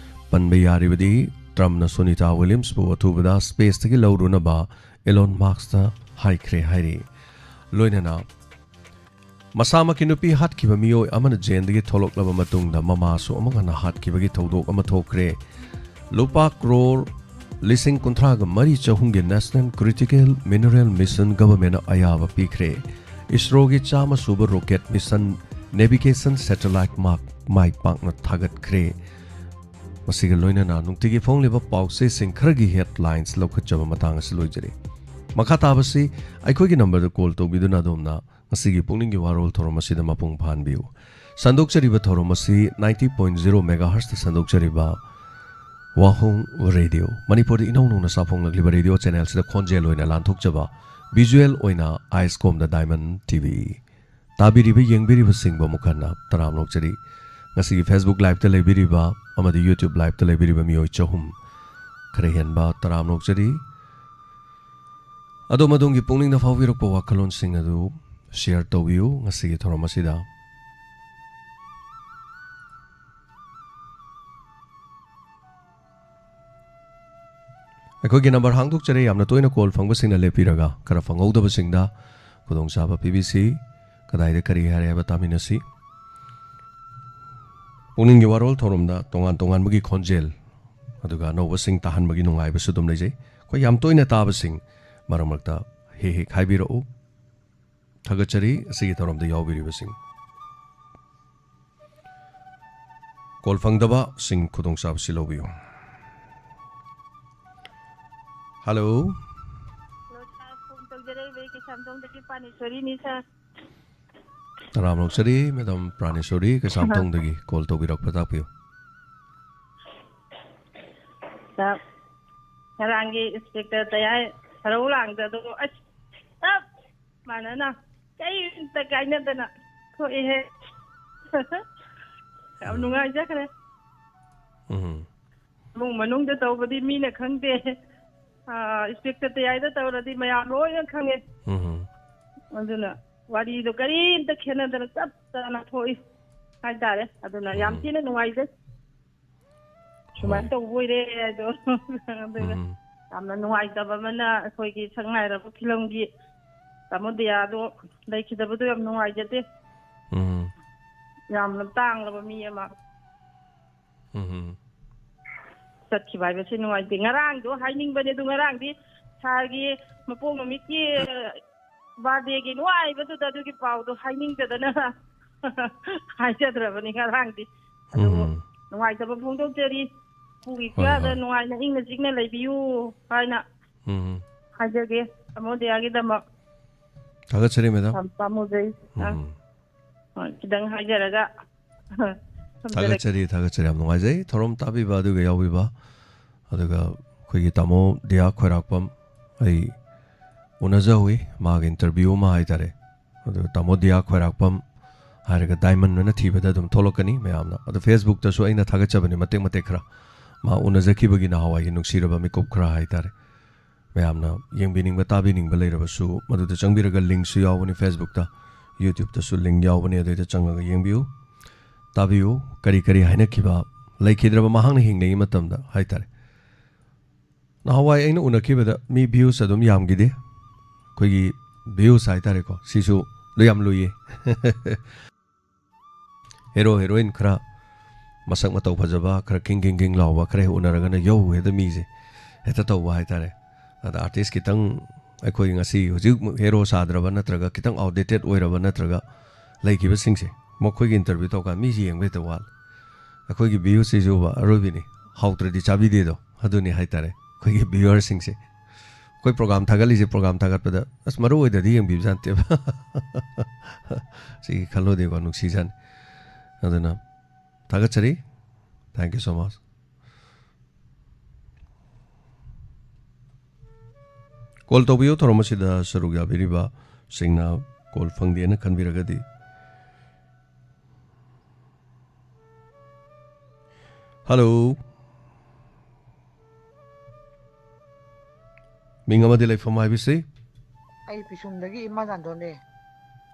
ꯄꯟꯕ ꯌꯥꯔꯤꯕꯗꯤ, ꯇ꯭ꯔꯝꯞꯅ ꯁꯨꯅꯤꯇꯥ ꯋꯤꯂꯤꯌꯝꯁꯄꯨ ꯑꯊꯨꯕꯗ ꯁ꯭ꯄꯦꯁꯇꯒꯤ ꯂꯧꯔꯨꯅꯕ ꯑꯦꯂꯣꯟ ꯃꯥꯛꯁꯇ ꯍꯥꯏꯈ꯭ꯔꯦ ꯍꯥꯏꯔꯤ꯫ ꯂꯣꯏꯅꯅ ꯃꯁꯥꯃꯛꯀꯤ ꯅꯨꯄꯤ ꯍꯥꯠꯈꯤꯕ ꯃꯤꯑꯣꯏ ꯑꯃꯅ ꯖꯦꯜꯗꯒꯤ ꯊꯣꯛꯂꯛꯂꯕ ꯃꯇꯨꯡꯗ ꯃꯃꯥꯁꯨ ꯑꯃꯨꯛ ꯍꯟꯅ ꯍꯥꯠꯈꯤꯕꯒꯤ ꯊꯧꯗꯣꯛ ꯑꯃ ꯊꯣꯛꯈ꯭ꯔꯦ꯫ ꯂꯨꯄꯥ ꯀ꯭ꯔꯣꯔ ꯂꯤꯁꯤꯡ ꯀꯨꯟꯊ꯭ꯔꯥꯒ ꯃꯔꯤ ꯆꯍꯨꯝꯒꯤ National Critical Mineral Mission governmentꯅ ꯑꯌꯥꯕ ꯄꯤꯈ꯭ꯔꯦ꯫ ꯏꯁꯔꯣꯒꯤ ꯆꯥꯝꯃ ꯁꯨꯕ rocket mission navigation satellite ꯃꯥ-, ꯃꯥꯏ ꯄꯥꯛꯅ ꯊꯥꯒꯠꯈ꯭ꯔꯦ꯫ ꯃꯁꯤꯒ ꯂꯣꯏꯅꯅ ꯅꯨꯡꯇꯤꯒꯤ ꯐꯣꯡꯂꯤꯕ ꯄꯥꯎꯆꯦꯁꯤꯡ ꯈꯔꯒꯤ headlines ꯂꯧꯈꯠꯆꯕ ꯃꯇꯥꯡ ꯑꯁꯤ ꯂꯣꯏꯖꯔꯦ꯫ ꯃꯈꯥ ꯇꯥꯕꯁꯤ ꯑꯩꯈꯣꯏꯒꯤ numberꯗ call ꯇꯧꯕꯤꯗꯨꯅ ꯑꯗꯣꯝꯅ ꯉꯁꯤꯒꯤ ꯄꯨꯛꯅꯤꯡꯒꯤ ꯋꯥꯔꯣꯜ ꯊꯧꯔꯝ ꯑꯁꯤꯗ ꯃꯄꯨꯡ ꯐꯥꯍꯟꯕꯤꯌꯨ꯫ ꯁꯟꯗꯣꯛꯆꯔꯤꯕ ꯊꯧꯔꯝ ꯑꯁꯤ ninety point zero megahertzꯇ ꯁꯟꯗꯣꯛꯆꯔꯤꯕ ꯋꯥꯍꯣꯡ ꯔꯦꯗꯤꯑꯣ, ꯃꯅꯤꯄꯨꯔꯗ ꯏꯅꯧ ꯅꯧꯅ ꯁꯥꯐꯣꯡꯂꯛꯂꯤꯕ ꯔꯦꯗꯤꯑꯣ channelꯁꯤꯗ ꯈꯣꯟꯖꯦꯜ ꯑꯣꯏꯅ ꯂꯥꯟꯊꯣꯛꯆꯕ, visual ꯑꯣꯏꯅ ꯑꯥꯏꯁꯀꯣꯝꯗ Diamond TV꯫ ꯇꯥꯕꯤꯔꯤꯕ, ꯌꯦꯡꯕꯤꯔꯤꯕꯁꯤꯡꯕꯨ ꯑꯃꯨꯛ ꯍꯟꯅ ꯇꯔꯥꯝꯅ ꯑꯣꯛꯆꯔꯤ꯫ ꯉꯁꯤꯒꯤ Facebook Liveꯇ ꯂꯩꯕꯤꯔꯤꯕ ꯑꯃꯗꯤ YouTube Liveꯇ ꯂꯩꯕꯤꯔꯤꯕ ꯃꯤꯑꯣꯏ ꯆꯍꯨꯝ ꯈꯔ ꯍꯦꯟꯕ ꯇꯔꯥꯝꯅ ꯑꯣꯛꯆꯔꯤ꯫ ꯑꯗꯣꯝ ꯑꯗꯣꯝꯒꯤ ꯄꯨꯛꯅꯤꯡꯗ ꯐꯥꯎꯕꯤꯔꯛꯄ ꯋꯥꯈꯜꯂꯣꯟꯁꯤꯡ ꯑꯗꯨ share ꯇꯧꯕꯤꯌꯨ ꯉꯁꯤꯒꯤ ꯊꯧꯔꯝ ꯑꯁꯤꯗ꯫ ꯑꯩꯈꯣꯏꯒꯤ number ꯍꯥꯡꯗꯣꯛꯆꯔꯦ꯫ ꯌꯥꯝꯅ ꯇꯣꯏꯅ call ꯐꯪꯕꯁꯤꯡꯅ ꯂꯦꯞꯄꯤꯔꯒ, ꯈꯔ ꯐꯪꯍꯧꯗꯕꯁꯤꯡꯗ ꯈꯨꯗꯣꯡꯆꯥꯕ ꯄꯤꯕꯤꯁꯤ꯫ ꯀꯗꯥꯏꯗ ꯀꯔꯤ ꯍꯥꯏꯔꯦ ꯍꯥꯏꯕ ꯇꯥꯃꯤꯟꯅꯁꯤ꯫ ꯄꯨꯛꯅꯤꯡꯒꯤ ꯋꯥꯔꯣꯜ ꯊꯧꯔꯝꯗ ꯇꯣꯉꯥꯟ ꯇꯣꯉꯥꯟꯕꯒꯤ ꯈꯣꯟꯖꯦꯜ, ꯑꯗꯨꯒ ꯑꯅꯧꯕꯁꯤꯡ ꯇꯥꯍꯟꯕꯒꯤ ꯅꯨꯡꯉꯥꯏꯕꯁꯨ ꯑꯗꯨꯝ ꯂꯩꯖꯩ꯫ ꯑꯩꯈꯣꯏ ꯌꯥꯝ ꯇꯣꯏꯅ ꯇꯥꯕꯁꯤꯡ ꯃꯔꯛ ꯃꯔꯛꯇ ꯍꯦꯛ ꯍꯦꯛ ꯍꯥꯏꯕꯤꯔꯛꯎ꯫ ꯊꯥꯒꯠꯆꯔꯤ ꯑꯁꯤꯒꯤ ꯊꯧꯔꯝꯗ ꯌꯥꯎꯕꯤꯔꯤꯕꯁꯤꯡ꯫ Call ꯐꯪꯗꯕꯁꯤꯡ ꯈꯨꯗꯣꯡꯆꯥꯕꯁꯤ ꯂꯧꯕꯤꯌꯨ꯫ Hello꯫ Hello, sir. Phone ꯇꯧꯖꯔꯛꯏꯕ ꯑꯩ ꯀꯩꯁꯥꯝꯊꯣꯡꯗꯒꯤ ꯄꯥꯅꯦꯁꯣꯔꯤꯅꯤ, sir꯫ ꯇꯔꯥꯝꯅ ꯑꯣꯛꯆꯔꯤ, Madam ꯄ꯭ꯔꯥꯅꯦꯁꯣꯔꯤ, ꯀꯩꯁꯥꯝꯊꯣꯡꯗꯒꯤ call ꯇꯧꯕꯤꯔꯛꯄ ꯇꯥꯛꯄꯤꯌꯨ꯫ Sir, ꯉꯔꯥꯡꯒꯤ Inspector ꯇꯌꯥꯏ ꯍꯔꯧ ꯂꯥꯡꯗ ꯑꯗꯣ, ꯑꯁ, ꯆꯞ ꯃꯥꯟꯅꯅ ꯀꯩꯝꯇ ꯀꯥꯏꯅꯗꯅ ꯊꯣꯛꯑꯦꯍꯦ꯫ ꯌꯥꯝ ꯎꯝ꯫ ꯅꯨꯡꯉꯥꯏꯖꯈ꯭ꯔꯦ꯫ ꯎꯝ꯫ ꯏꯃꯨꯡ ꯃꯅꯨꯡꯗ ꯇꯧꯕꯗꯤ ꯃꯤꯅ ꯈꯪꯗꯦ꯫ ꯑꯥ, Inspector ꯇꯌꯥꯏꯗ ꯇꯧꯔꯗꯤ ꯃꯌꯥꯝ ꯂꯣꯏꯅ ꯈꯪꯉꯦ꯫ ꯎꯝ꯫ ꯑꯗꯨꯅ ꯋꯥꯔꯤꯗꯣ ꯀꯔꯤꯝꯇ ꯈꯦꯠꯅꯗꯅ ꯆꯞ ꯆꯥꯅ ꯊꯣꯛꯏ ꯍꯥꯏꯇꯥꯔꯦ꯫ ꯑꯗꯨꯅ ꯌꯥꯝ ꯎꯝ꯫ ꯊꯤꯅ ꯅꯨꯡꯉꯥꯏꯖꯩ꯫ ꯁꯨꯃꯥꯏꯅ ꯍꯣꯏ꯫ ꯇꯧꯕ ꯑꯣꯏꯔꯦ ꯍꯥꯏꯗꯣ꯫ ꯑꯗꯨꯒ ꯎꯝ꯫ ꯌꯥꯝꯅ ꯅꯨꯡꯉꯥꯏꯇꯕ ꯑꯃꯅ ꯑꯩꯈꯣꯏꯒꯤ ꯁꯛꯅꯥꯏꯔꯕ ꯐꯤꯂꯝꯒꯤ ꯇꯥꯃꯣ ꯗꯤꯌꯥꯗꯣ ꯂꯩꯈꯤꯗꯕꯗꯣ ꯌꯥꯝ ꯅꯨꯡꯉꯥꯏꯖꯗꯦ꯫ ꯎꯝ꯫ ꯌꯥꯝꯅ ꯇꯥꯡꯂꯕ ꯃꯤ ꯑꯃ ꯎꯝ꯫ ꯆꯠꯈꯤꯕ ꯍꯥꯏꯕꯁꯤ ꯅꯨꯡꯉꯥꯏꯇꯦ꯫ ꯉꯔꯥꯡꯗꯣ ꯍꯥꯏꯅꯤꯡꯕꯅꯦ, ꯑꯗꯨ ꯉꯔꯥꯡꯗꯤ ꯁꯥꯔꯒꯤ ꯃꯄꯣꯛ ꯅꯨꯃꯤꯠꯀꯤ, ꯕꯥꯔꯗꯦꯒꯤ ꯅꯨꯡꯉꯥꯏꯕꯗꯨꯗ ꯑꯗꯨꯒꯤ ꯄꯥꯎꯗꯣ ꯍꯥꯏꯅꯤꯡꯗꯗꯅ ꯍꯥꯏꯖꯗ꯭ꯔꯕꯅꯤ ꯉꯔꯥꯡꯗꯤ꯫ ꯑꯗꯨꯕꯨ ꯎꯝ꯫ ꯅꯨꯡꯉꯥꯏꯇꯕ ꯐꯣꯡꯗꯣꯛꯆꯔꯤ꯫ ꯄꯨꯒꯤ ꯍꯣꯏ, ꯄꯤꯌꯥꯗ ꯍꯣꯏ꯫ ꯅꯨꯡꯉꯥꯏꯅ ꯏꯪꯅ ꯆꯤꯛꯅ ꯂꯩꯕꯤꯌꯨ ꯍꯥꯏꯅ ꯎꯝ꯫ ꯍꯥꯏꯖꯒꯦ꯫ ꯇꯥꯃꯣ ꯗꯤꯌꯥꯒꯤꯗꯃꯛ ꯊꯥꯒꯠꯆꯔꯤ, ꯃꯦꯗꯥꯝ꯫ ꯌꯥꯝ ꯄꯥꯝꯃꯨꯖꯩ꯫ ꯑ, ꯎꯝ꯫ ꯍꯣꯏ, ꯈꯤꯇꯪ ꯍꯥꯏꯖꯔꯒ ꯊꯝꯖꯔꯒꯦ꯫ ꯊꯥꯒꯠꯆꯔꯤ, ꯊꯥꯒꯠꯆꯔꯤ꯫ ꯌꯥꯝ ꯅꯨꯡꯉꯥꯏꯖꯩ ꯊꯧꯔꯝ ꯇꯥꯕꯤꯕ ꯑꯗꯨꯒ ꯌꯥꯎꯕꯤꯕ꯫ ꯑꯗꯨꯒ ꯑꯩꯈꯣꯏꯒꯤ ꯇꯥꯃꯣ ꯗꯤꯌꯥ ꯈ꯭ꯋꯥꯏꯔꯥꯛꯄꯝ ꯑꯩ ꯎꯅꯖꯍꯧꯏ, ꯃꯥꯒꯤ interview ꯑꯃ ꯍꯥꯏꯇꯥꯔꯦ꯫ ꯑꯗꯨꯒ ꯇꯥꯃꯣ ꯗꯤꯌꯥ ꯈ꯭ꯋꯥꯏꯔꯥꯛꯄꯝ ꯍꯥꯏꯔꯒ diamond ꯑꯣꯏꯅ ꯊꯤꯕꯗ ꯑꯗꯨꯝ ꯊꯣꯛꯂꯛꯀꯅꯤ ꯃꯌꯥꯝꯅ꯫ ꯑꯗꯣ Facebook-ꯇꯁꯨ ꯑꯩꯅ ꯊꯥꯒꯠꯆꯕꯅꯤ ꯃꯇꯦꯛ ꯃꯇꯦꯛ ꯈꯔ, ꯃꯥ ꯎꯅꯖꯈꯤꯕꯒꯤ ꯅꯍꯥꯟꯋꯥꯏꯒꯤ ꯅꯨꯡꯁꯤꯔꯕ ꯃꯤꯀꯨꯞ ꯈꯔ ꯍꯥꯏꯇꯥꯔꯦ꯫ ꯃꯌꯥꯝꯅ ꯌꯦꯡꯕꯤꯅꯤꯡꯕ ꯇꯥꯕꯤꯅꯤꯡꯕ ꯂꯩꯔꯕꯁꯨ ꯃꯗꯨꯗ ꯆꯪꯕꯤꯔꯒ link-ꯁꯨ ꯌꯥꯎꯕꯅꯤ Facebook-ꯇ, YouTube-ꯇꯁꯨ link ꯌꯥꯎꯕꯅꯤ, ꯑꯗꯨꯗ ꯆꯪꯉꯒ ꯌꯦꯡꯕꯤꯌꯨ, ꯇꯥꯕꯤꯌꯨ꯫ ꯀꯔꯤ ꯀꯔꯤ ꯍꯥꯏꯅꯈꯤꯕ ꯂꯩꯈꯤꯗ꯭ꯔꯕ ꯃꯍꯥꯛꯅ ꯍꯤꯡꯂꯤꯉꯩ ꯃꯇꯝꯗ ꯍꯥꯏꯇꯥꯔꯦ꯫ ꯅꯍꯥꯟꯋꯥꯏ ꯑꯩꯅ ꯎꯅꯈꯤꯕꯗ ꯃꯤ views ꯑꯗꯨꯝ ꯌꯥꯝꯈꯤꯗꯦ꯫ ꯑꯩꯈꯣꯏꯒꯤ views ꯍꯥꯏꯇꯥꯔꯦꯀꯣ, ꯁꯤꯁꯨ ꯂꯣꯏ ꯌꯥꯝ ꯂꯨꯏꯌꯦ꯫ Hero heroine ꯈꯔ ꯃꯁꯛ ꯃꯇꯧ ꯐꯖꯕ, ꯈꯔ ꯈꯤꯡ ꯈꯤꯡ ꯈꯤꯡ ꯂꯥꯎꯕ, ꯈꯔ ꯍꯦꯛ ꯎꯅꯔꯒꯅ ꯌꯧ ꯍꯦꯛꯇ ꯃꯤꯁꯦ ꯍꯦꯛꯇ ꯇꯧꯕ ꯍꯥꯏꯇꯥꯔꯦ꯫ ꯑꯗ artist ꯈꯤꯇꯪ ꯑꯩꯈꯣꯏ ꯉꯁꯤ ꯍꯧꯖꯤꯛ hero ꯁꯥꯗ꯭ꯔꯕ ꯅꯠꯇ꯭ꯔꯒ ꯈꯤꯇꯪ outdated ꯑꯣꯏꯔꯕ ꯅꯠꯇ꯭ꯔꯒ ꯂꯩꯈꯤꯕꯁꯤꯡꯁꯦ ꯃꯈꯣꯏꯒꯤ interview ꯇꯧꯀꯥꯟꯗ ꯃꯤꯁꯦ ꯌꯦꯡꯕ ꯍꯦꯛꯇ ꯋꯥꯠꯂꯦ꯫ ꯑꯩꯈꯣꯏꯒꯤ views-ꯁꯤꯁꯨꯕ ꯑꯔꯣꯏꯕꯤꯅꯤ, ꯍꯥꯎꯇ꯭ꯔꯗꯤ ꯆꯥꯕꯤꯗꯦꯗꯣ, ꯑꯗꯨꯅꯤ ꯍꯥꯏꯇꯥꯔꯦ꯫ ꯑꯩꯈꯣꯏꯒꯤ viewer-ꯁꯤꯡꯁꯦ ꯑꯩꯈꯣꯏ program ꯊꯥꯒꯠꯂꯤꯁꯦ, program ꯊꯥꯒꯠꯄꯗ ꯑꯁ ꯃꯔꯨ ꯑꯣꯏꯗ꯭ꯔꯗꯤ ꯌꯦꯡꯕꯤꯕꯖꯥꯠ ꯅꯠꯇꯦꯕ꯫ ꯁꯤꯒꯤ ꯈꯜꯂꯨꯗꯤꯀꯣ ꯅꯨꯡꯁꯤꯖꯥꯠꯅꯤ꯫ ꯑꯗꯨꯅ ꯊꯥꯒꯠꯆꯔꯤ꯫ Thank you so much꯫ Call ꯇꯧꯕꯤꯌꯨ ꯊꯧꯔꯝ ꯑꯁꯤꯗ ꯁꯔꯨꯛ ꯌꯥꯕꯤꯔꯤꯕꯁꯤꯡꯅ call ꯐꯪꯗꯦꯅ ꯈꯟꯕꯤꯔꯒꯗꯤ꯫ Hello꯫ ꯃꯤꯡ ꯑꯃꯗꯤ ꯂꯩꯐꯝ ꯍꯥꯏꯕꯤꯁꯤ꯫ ꯑꯩ ꯄꯤꯁꯨꯝꯗꯒꯤ ꯏꯃꯥ ꯆꯥꯟꯗꯣꯟꯅꯦ꯫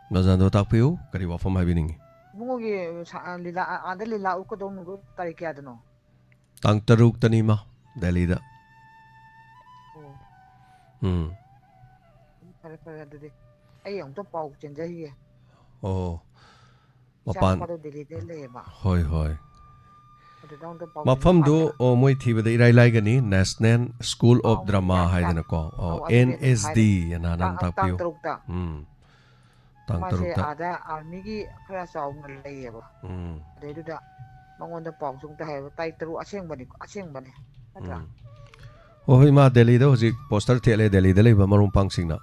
ꯏꯃꯥ ꯆꯥꯟꯗꯣꯟ ꯇꯥꯛꯄꯤꯌꯨ, ꯀꯔꯤ ꯋꯥꯐꯝ ꯍꯥꯏꯕꯤꯅꯤꯡꯉꯤ? ꯏꯕꯨꯡꯉꯣꯒꯤ ꯁꯥ-, ꯂꯤꯂꯥ, ꯑꯥꯗ ꯂꯤꯂꯥ ꯎꯠꯀꯗꯧ ꯅꯨꯃꯤꯠ ꯇꯥꯔꯤꯛ ꯀꯌꯥꯗꯅꯣ? ꯇꯥꯡ ꯇꯔꯨꯛꯇꯅꯤ ꯏꯃꯥ, ꯗꯦꯜꯂꯤꯗ꯫ ꯑꯣ꯫ ꯎꯝ꯫ ꯐꯔꯦ, ꯐꯔꯦ ꯑꯗꯨꯗꯤ꯫ ꯑꯩ ꯑꯃꯨꯛꯇ ꯄꯥꯎ ꯆꯦꯟꯖꯈꯤꯒꯦ꯫ ꯑꯣ, ꯏꯆꯥ ꯃꯄꯥꯟ ꯅꯨꯄꯥꯗꯣ ꯗꯦꯜꯂꯤꯗ ꯂꯩꯌꯦꯕ꯫ ꯍꯣꯏ, ꯍꯣꯏ. ꯑꯗꯨꯗ ꯑꯃꯨꯛꯇ ꯄꯥꯎ ꯃꯐꯝꯗꯨ, ꯆꯦꯟꯖ- ꯑꯣ, ꯃꯣꯏ ꯊꯤꯕꯗ ꯏꯔꯥꯏ ꯂꯥꯏꯒꯅꯤ꯫ National School of ꯑꯥꯎ, Drama ꯌꯥꯝ ꯇꯥ- ꯍꯥꯏꯗꯅꯀꯣ꯫ ꯑꯣ, ꯑꯧ, ꯑꯗꯨꯗꯤ ꯑꯗꯨꯝ N S D ꯍꯥꯏꯔꯦ꯫ ꯑꯅ ꯅꯍꯥꯟ ꯇꯥꯡ, ꯇꯥꯡ ꯇꯥꯛꯄꯤꯌꯨ꯫ ꯇꯔꯨꯛꯇ꯫ ꯎꯝ꯫ ꯇꯥꯡ ꯃꯥꯁꯦ ꯇꯔꯨꯛꯇ꯫ ꯑꯥꯗ ꯑꯥꯔꯃꯤꯒꯤ ꯈꯔ ꯆꯥꯎꯅ ꯂꯩꯌꯦꯕ꯫ ꯎꯝ꯫ ꯑꯗꯩꯗꯨꯗ ꯃꯉꯣꯟꯗ ꯄꯥꯎꯁꯨ ꯑꯝꯇ ꯍꯥꯏꯕ꯫ ꯇꯥꯔꯤꯛ ꯇꯔꯨꯛ ꯑꯁꯦꯡꯕꯅꯤ, ꯑꯁꯦꯡꯕꯅꯦ ꯅꯠꯇ꯭ꯔꯥ? ꯎꯝ꯫ ꯍꯣꯏ, ꯍꯣꯏ, ꯃꯥ ꯗꯦꯜꯂꯤꯗ ꯍꯧꯖꯤꯛ ꯄꯣꯁꯇꯔ ꯊꯦꯠꯂꯦ, ꯗꯦꯜꯂꯤꯗ ꯂꯩꯕ ꯃꯔꯨꯞ ꯃꯄꯥꯡꯁꯤꯡꯅ꯫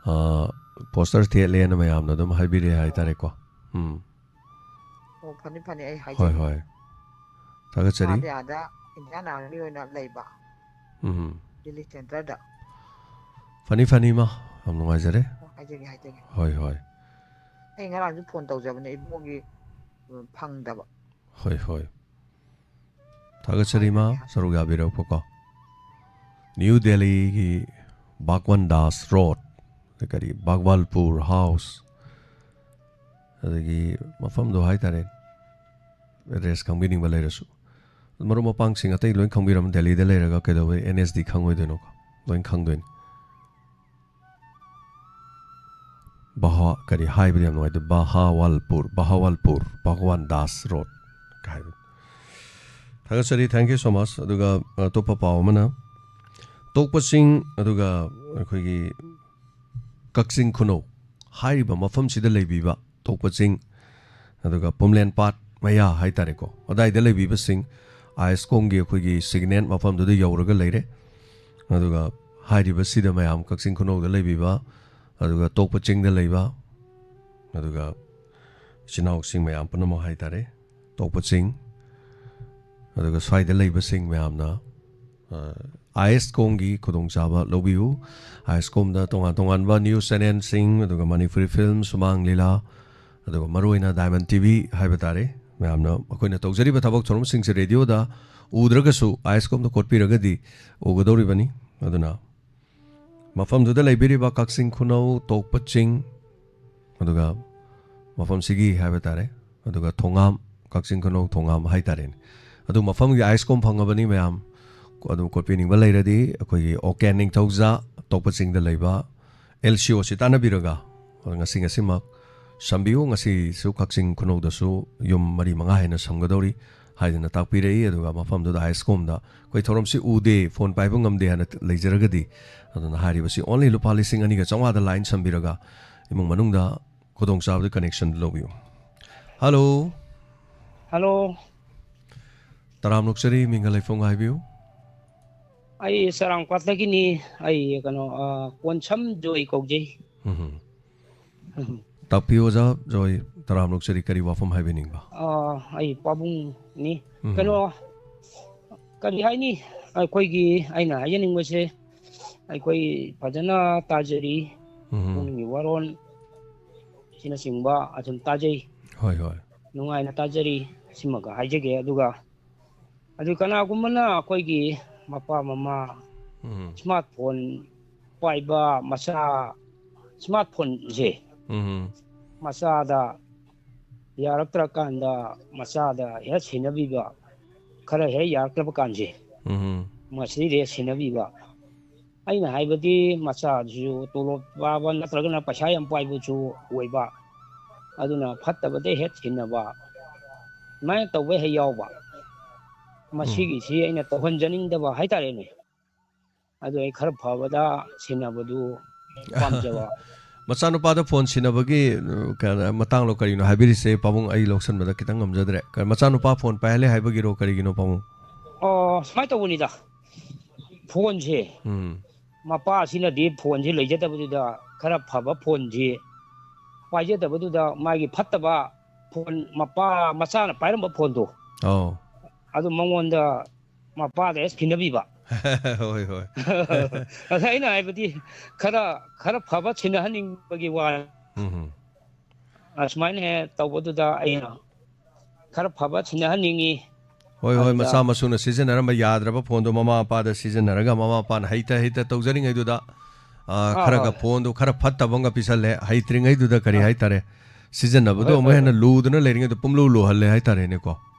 ꯑꯥ, ꯄꯣꯁꯇꯔ ꯊꯦꯠꯂꯦꯅ ꯃꯌꯥꯝꯅ ꯑꯗꯨꯝ ꯍꯥꯏꯕꯤꯔꯛꯑꯦ ꯍꯥꯏꯇꯥꯔꯦꯀꯣ꯫ ꯎꯝ꯫ ꯑꯣ, ꯐꯅꯤ, ꯐꯅꯤ, ꯑꯩ ꯍꯣꯏ, ꯍꯥꯏꯖꯒꯦ꯫ ꯍꯣꯏ꯫ ꯊꯥꯒꯠꯆꯔꯤ꯫ ꯃꯥꯗꯤ ꯑꯥꯗ ꯏꯟꯗꯤꯌꯥꯟ ꯑꯥꯔꯃꯤ ꯑꯣꯏꯅ ꯂꯩꯕ꯫ ꯎꯝ꯫ ꯗꯤꯜꯂꯤ ꯁꯦꯟꯇꯔꯗ꯫ ꯐꯅꯤ, ꯐꯅꯤ, ꯃꯥ꯫ ꯌꯥꯝ ꯅꯨꯡꯉꯥꯏꯖꯔꯦ꯫ ꯑꯣ, ꯍꯥꯏꯖꯒꯦ, ꯍꯥꯏꯖꯒꯦ꯫ ꯍꯣꯏ, ꯍꯣꯏ꯫ ꯑꯩ ꯉꯔꯥꯡꯁꯨ ꯐꯣꯟ ꯇꯧꯖꯕꯅꯦ ꯏꯕꯨꯡꯉꯣꯒꯤ, ꯎꯝ, ꯐꯪꯗꯕ꯫ ꯍꯣꯏ, ꯍꯣꯏ꯫ ꯊꯥꯒꯠꯆꯔꯤ, ꯃꯥ꯫ ꯁꯔꯨꯛ ꯌꯥꯕꯤꯔꯛꯄꯀꯣ꯫ ꯅ꯭ꯌꯨ ꯗꯦꯜꯂꯤꯒꯤ ꯚꯒꯋꯟ ꯗꯥꯁ ꯔꯣꯗ, ꯀꯔꯤ, ꯚꯒꯋꯜꯄꯨꯔ ꯍꯥꯎꯁ, ꯑꯗꯒꯤ ꯃꯐꯝꯗꯣ ꯍꯥꯏꯇꯥꯔꯦ, ꯑꯦꯗ꯭ꯔꯦꯁ ꯈꯪꯕꯤꯅꯤꯡꯕ ꯂꯩꯔꯁꯨ꯫ ꯃꯔꯨꯞ ꯃꯄꯥꯡꯁꯤꯡ ꯑꯇꯩ ꯂꯣꯏ ꯈꯪꯕꯤꯔꯝ, ꯗꯦꯜꯂꯤꯗ ꯂꯩꯔꯒ ꯀꯩꯗꯧꯕꯩ N S D ꯈꯪꯉꯣꯏꯗꯣꯏꯅꯣꯀꯣ? ꯂꯣꯏ ꯈꯪꯗꯣꯏꯅꯤ꯫ ꯕꯍꯥ-, ꯀꯔꯤ ꯍꯥꯏꯕꯗꯤ ꯌꯥꯝ ꯅꯨꯡꯉꯥꯏꯇꯦ꯫ ꯕꯍꯥꯋꯜꯄꯨꯔ, ꯕꯍꯥꯋꯜꯄꯨꯔ, ꯚꯒꯋꯥꯟ ꯗꯥꯁ ꯔꯣꯗ ꯍꯥꯏꯕ꯫ ꯊꯥꯒꯠꯆꯔꯤ, thank you so much꯫ ꯑꯗꯨꯒ ꯑꯇꯣꯞꯄ ꯄꯥꯎ ꯑꯃꯅ, ꯇꯣꯛꯄ ꯆꯤꯡ, ꯑꯗꯨꯒ ꯑꯩꯈꯣꯏꯒꯤ ꯀꯛꯆꯤꯡ ꯈꯨꯅꯧ ꯍꯥꯏꯔꯤꯕ ꯃꯐꯝꯁꯤꯗ ꯂꯩꯕꯤꯕ ꯇꯣꯛꯄ ꯆꯤꯡ, ꯑꯗꯨꯒ ꯄꯨꯝꯂꯦꯟ ꯄꯥꯠ ꯃꯌꯥ ꯍꯥꯏꯇꯥꯔꯦꯀꯣ, ꯑꯗꯥꯏꯗ ꯂꯩꯕꯤꯕꯁꯤꯡ ꯑꯥꯏ ꯑꯦꯁ ꯀꯣꯝꯒꯤ ꯑꯩꯈꯣꯏꯒꯤ ꯁꯤꯒꯅꯦꯜ ꯃꯐꯝꯗꯨꯗ ꯌꯧꯔꯒ ꯂꯩꯔꯦ꯫ ꯑꯗꯨꯒ ꯍꯥꯏꯔꯤꯕꯁꯤꯗ ꯃꯌꯥꯝ ꯀꯛꯆꯤꯡ ꯈꯨꯅꯧꯗ ꯂꯩꯕꯤꯕ, ꯑꯗꯨꯒ ꯇꯣꯛꯄ ꯆꯤꯡꯗ ꯂꯩꯕ, ꯑꯗꯨꯒ ꯏꯆꯤꯟ ꯏꯅꯥꯎꯁꯤꯡ ꯃꯌꯥꯝ ꯄꯨꯝꯅꯃꯛ ꯍꯥꯏꯇꯥꯔꯦ, ꯇꯣꯛꯄ ꯆꯤꯡ, ꯑꯗꯨꯒ ꯁ꯭ꯋꯥꯏꯗ ꯂꯩꯕꯁꯤꯡ ꯃꯌꯥꯝꯅ, ꯑ, ꯑꯥꯏ ꯑꯦꯁ ꯀꯣꯝꯒꯤ ꯈꯨꯗꯣꯡꯆꯥꯕ ꯂꯧꯕꯤꯌꯨ꯫ ꯑꯥꯏ ꯑꯦꯁ ꯀꯣꯝꯗ ꯇꯣꯉꯥꯟ ꯇꯣꯉꯥꯟꯕ ꯅ꯭ꯌꯨꯁ ꯆꯦꯅꯦꯜꯁꯤꯡ, ꯑꯗꯨꯒ ꯃꯅꯤꯄꯨꯔꯤ ꯐꯤꯂꯝ, ꯁꯨꯃꯥꯡ ꯂꯤꯂꯥ, ꯑꯗꯨꯒ ꯃꯔꯨꯑꯣꯏꯅ ꯗꯥꯏꯃꯟ ꯇꯤ ꯚꯤ ꯍꯥꯏꯕ ꯇꯥꯔꯦ, ꯃꯌꯥꯝꯅ ꯑꯩꯈꯣꯏꯅ ꯇꯧꯖꯔꯤꯕ ꯊꯕꯛ ꯊꯧꯔꯝꯁꯤꯡꯁꯦ ꯔꯦꯗꯤꯑꯣꯗ ꯎꯗ꯭ꯔꯒꯁꯨ ꯑꯥꯏ ꯑꯦꯁ ꯀꯣꯝꯗ ꯀꯣꯠꯄꯤꯔꯒꯗꯤ ꯎꯒꯗꯧꯔꯤꯕꯅꯤ꯫ ꯑꯗꯨꯅ ꯃꯐꯝꯗꯨꯗ ꯂꯩꯕꯤꯔꯤꯕ ꯀꯛꯆꯤꯡ ꯈꯨꯅꯧ, ꯇꯣꯛꯄ ꯆꯤꯡ, ꯑꯗꯨꯒ ꯃꯐꯝꯁꯤꯒꯤ ꯍꯥꯏꯕ ꯇꯥꯔꯦ, ꯑꯗꯨꯒ ꯊꯣꯉꯥꯝ, ꯀꯛꯆꯤꯡ ꯈꯨꯅꯧ ꯊꯣꯉꯥꯝ ꯍꯥꯏ ꯇꯥꯔꯦꯅꯦ꯫ ꯑꯗꯨ ꯃꯐꯝꯒꯤ ꯑꯥꯏ ꯑꯦꯁ ꯀꯣꯝ ꯐꯪꯉꯕꯅꯤ ꯃꯌꯥꯝ꯫ ꯑꯗꯨ ꯀꯣꯠꯄꯤꯅꯤꯡꯕ ꯂꯩꯔꯗꯤ ꯑꯩꯈꯣꯏꯒꯤ ꯑꯣ ꯀꯦ ꯅꯤꯡꯊꯧꯖꯥ, ꯇꯣꯛꯄ ꯆꯤꯡꯗ ꯂꯩꯕ, ꯑꯦꯜ ꯁꯤ ꯑꯣꯁꯤ ꯇꯥꯟꯅꯕꯤꯔꯒ ꯉꯁꯤ ꯉꯁꯤꯃꯛ ꯁꯝꯕꯤꯌꯨ꯫ ꯉꯁꯤꯁꯨ ꯀꯛꯆꯤꯡ ꯈꯨꯅꯧꯗꯁꯨ ꯌꯨꯝ ꯃꯔꯤ ꯃꯉꯥ ꯍꯦꯟꯅ ꯁꯝꯒꯗꯧꯔꯤ ꯍꯥꯏꯗꯅ ꯇꯥꯛꯄꯤꯔꯛꯏ꯫ ꯑꯗꯨꯒ ꯃꯐꯝꯗꯨꯗ ꯍꯥꯏꯁꯀꯣꯝꯗ ꯑꯩꯈꯣꯏ ꯊꯧꯔꯝꯁꯤ ꯎꯗꯦ, ꯐꯣꯟ ꯄꯥꯏꯕ ꯉꯝꯗꯦ ꯍꯥꯏꯅ ꯂꯩꯖꯔꯒꯗꯤ, ꯑꯗꯨꯅ ꯍꯥꯏꯔꯤꯕꯁꯤ only ꯂꯨꯄꯥ ꯂꯤꯁꯤꯡ ꯑꯅꯤꯒ ꯆꯥꯝꯃꯉꯥꯗ ꯂꯥꯏꯟ ꯁꯝꯕꯤꯔꯒ ꯏꯃꯨꯡ ꯃꯅꯨꯡꯗ ꯈꯨꯗꯣꯡꯆꯥꯕꯗꯨ connection ꯂꯧꯕꯤꯌꯨ꯫ ꯍꯜꯂꯣ꯫ ꯍꯜꯂꯣ꯫ ꯇꯔꯥꯝꯅ ꯑꯣꯛꯆꯔꯤ, ꯃꯤꯡꯒ ꯂꯩꯐꯝꯒ ꯍꯥꯏꯕꯤꯌꯨ꯫ ꯑꯩ ꯆꯔꯥꯡꯄꯥꯠꯇꯒꯤꯅꯤ꯫ ꯑꯩ ꯀꯩꯅꯣ, ꯑ, ꯀꯣꯟꯁꯝ ꯖꯣꯏ ꯀꯧꯖꯩ꯫ ꯎꯝ꯫ ꯇꯥꯛꯄꯤꯌꯨ ꯑꯣꯖꯥ ꯖꯣꯏ, ꯇꯔꯥꯝꯅ ꯑꯣꯛꯆꯔꯤ, ꯀꯔꯤ ꯋꯥꯐꯝ ꯍꯥꯏꯕꯤꯅꯤꯡꯕ? ꯑ, ꯑꯩ ꯄꯥꯕꯨꯡꯅꯤ꯫ ꯎꯝ꯫ ꯀꯩꯅꯣ, ꯀꯔꯤ ꯍꯥꯏꯅꯤ? ꯑꯩꯈꯣꯏꯒꯤ, ꯑꯩꯅ ꯍꯥꯏꯖꯅꯤꯡꯕꯁꯦ, ꯑꯩꯈꯣꯏ ꯐꯖꯅ ꯇꯥꯖꯔꯤ꯫ ꯎꯝ꯫ ꯄꯨꯛꯅꯤꯡꯒꯤ ꯋꯥꯔꯣꯜ ꯑꯁꯤꯅꯆꯤꯡꯕ ꯑꯗꯨꯝ ꯇꯥꯖꯩ꯫ ꯍꯣꯏ, ꯍꯣꯏ꯫ ꯅꯨꯡꯉꯥꯏꯅ ꯇꯥꯖꯔꯤ꯫ ꯁꯤꯃꯒ ꯍꯥꯏꯖꯒꯦ꯫ ꯑꯗꯨꯒ ꯑꯗꯨ ꯀꯅꯥꯒꯨꯝꯕꯅ ꯑꯩꯈꯣꯏꯒꯤ ꯃꯄꯥ ꯃꯃꯥ ꯎꯝ꯫ Smartphone ꯄꯥꯏꯕ ꯃꯆꯥ, smartphoneꯁꯦ ꯎꯝ꯫ ꯃꯆꯥꯗ ꯌꯥꯔꯛꯇ꯭ꯔꯀꯥꯟꯗ ꯃꯆꯥꯗ ꯍꯦꯛ ꯁꯤꯟꯅꯕꯤꯕ, ꯈꯔ ꯍꯦꯛ ꯌꯥꯔꯛꯇꯕ ꯀꯥꯟꯁꯦ, ꯎꯝ꯫ ꯃꯁꯤꯗ ꯍꯦꯛ ꯁꯤꯟꯅꯕꯤꯕ꯫ ꯑꯩꯅ ꯍꯥꯏꯕꯗꯤ ꯃꯆꯥꯗꯨꯁꯨ ꯇꯣꯂꯣꯞ ꯄꯥꯕ ꯅꯠꯇ꯭ꯔꯒꯅ ꯄꯩꯁꯥ ꯌꯥꯝ ꯄꯥꯏꯕꯁꯨ ꯑꯣꯏꯕ, ꯑꯗꯨꯅ ꯐꯠꯇꯕꯗ ꯍꯦꯛ ꯁꯤꯟꯅꯕ, ꯑꯗꯨꯃꯥꯏꯅ ꯇꯧꯕ ꯍꯦꯛ ꯌꯥꯎꯕ꯫ ꯎꯝ꯫ ꯃꯁꯤꯒꯤꯁꯤ ꯑꯩꯅ ꯇꯧꯍꯟꯖꯅꯤꯡꯗꯕ ꯍꯥꯏꯇꯥꯔꯦꯅꯦ꯫ ꯑꯗꯨ ꯑꯩ ꯈꯔ ꯐꯕꯗ ꯁꯤꯟꯅꯕꯗꯨ ꯄꯥꯝꯖꯕ꯫ ꯃꯆꯥꯅꯨꯄꯥꯗ ꯐꯣꯟ ꯁꯤꯟꯅꯕꯒꯤ, ꯑ, ꯀ-, ꯃꯇꯥꯡꯂꯣ ꯀꯔꯤꯅꯣ ꯍꯥꯏꯕꯤꯔꯤꯁꯦ, ꯄꯥꯕꯨꯡ? ꯑꯩ ꯂꯧꯁꯟꯕꯗ ꯈꯤꯇꯪ ꯉꯝꯖꯗ꯭ꯔꯦ꯫ ꯀ-, ꯃꯆꯥꯅꯨꯄꯥ ꯐꯣꯟ ꯄꯥꯏꯍꯜꯂꯦ ꯍꯥꯏꯕꯒꯤꯔꯣ, ꯀꯔꯤꯒꯤꯅꯣ, ꯄꯥꯕꯨꯡ? ꯑꯣ, ꯁꯨꯃꯥꯏꯅ ꯇꯧꯕꯅꯤꯗ꯫ ꯐꯣꯟꯁꯦ ꯎꯝ꯫ ꯃꯄꯥꯁꯤꯅꯗꯤ ꯐꯣꯟꯁꯦ ꯂꯩꯖꯗꯕꯗꯨꯗ ꯈꯔ ꯐꯕ ꯐꯣꯟꯁꯤ ꯄꯥꯏꯖꯗꯕꯗꯨꯗ ꯃꯥꯒꯤ ꯐꯠꯇꯕ ꯐꯣꯟ, ꯃꯄꯥ, ꯃꯆꯥꯅ ꯄꯥꯏꯔꯝꯕ ꯐꯣꯟꯗꯣ, ꯑꯧ꯫ ꯑꯗꯨ ꯃꯉꯣꯟꯗ ꯃꯄꯥꯗ ꯍꯦꯛ ꯁꯤꯟꯅꯕꯤꯕ꯫ ꯍꯣꯏ, ꯍꯣꯏ꯫ ꯑꯗ ꯑꯩꯅ ꯍꯥꯏꯕꯗꯤ ꯈꯔ, ꯈꯔ ꯐꯕ ꯁꯤꯟꯅꯍꯟꯅꯤꯡꯕꯒꯤ ꯋꯥꯅꯤ꯫ ꯎꯝ꯫ ꯑꯁꯨꯃꯥꯏꯅ ꯍꯦꯛ ꯇꯧꯕꯗꯨꯗ ꯑꯩꯅ ꯈꯔ ꯐꯕ ꯁꯤꯟꯅꯍꯟꯅꯤꯡꯉꯤ꯫ ꯍꯣꯏ, ꯍꯣꯏ, ꯑꯗꯨꯗ ꯃꯆꯥ ꯃꯁꯨꯅ ꯁꯤꯖꯤꯟꯅꯔꯝꯕ ꯌꯥꯗ꯭ꯔꯕ ꯐꯣꯟꯗꯣ ꯃꯃꯥ ꯃꯄꯥꯗ ꯁꯤꯖꯤꯟꯅꯔꯒ, ꯃꯃꯥ ꯃꯄꯥꯅ ꯍꯩꯇ ꯍꯩꯇ ꯇꯧꯖꯔꯤꯉꯩꯗꯨꯗ, ꯑ, ꯑꯥ, ꯈꯔꯒ ꯍꯣꯏ꯫ ꯐꯣꯟꯗꯣ ꯈꯔ ꯐꯠꯇꯕ ꯑꯃꯒ ꯄꯤꯁꯜꯂꯦ, ꯍꯩꯇ꯭ꯔꯤꯉꯩꯗꯨꯗ ꯀꯔꯤ ꯑꯥ꯫ ꯍꯥꯏꯇꯥꯔꯦ, ꯁꯤꯖꯤꯟꯅꯕꯗꯣ ꯍꯣꯏ, ꯑꯃꯨꯛ ꯍꯣꯏ, ꯍꯦꯟꯅ ꯍꯣꯏ꯫ ꯂꯨꯗꯅ ꯂꯩꯔꯤꯉꯩꯗ ꯄꯨꯡꯂꯨ ꯂꯨꯍꯜꯂꯦ ꯍꯥꯏꯇꯥꯔꯦꯅꯦꯀꯣ꯫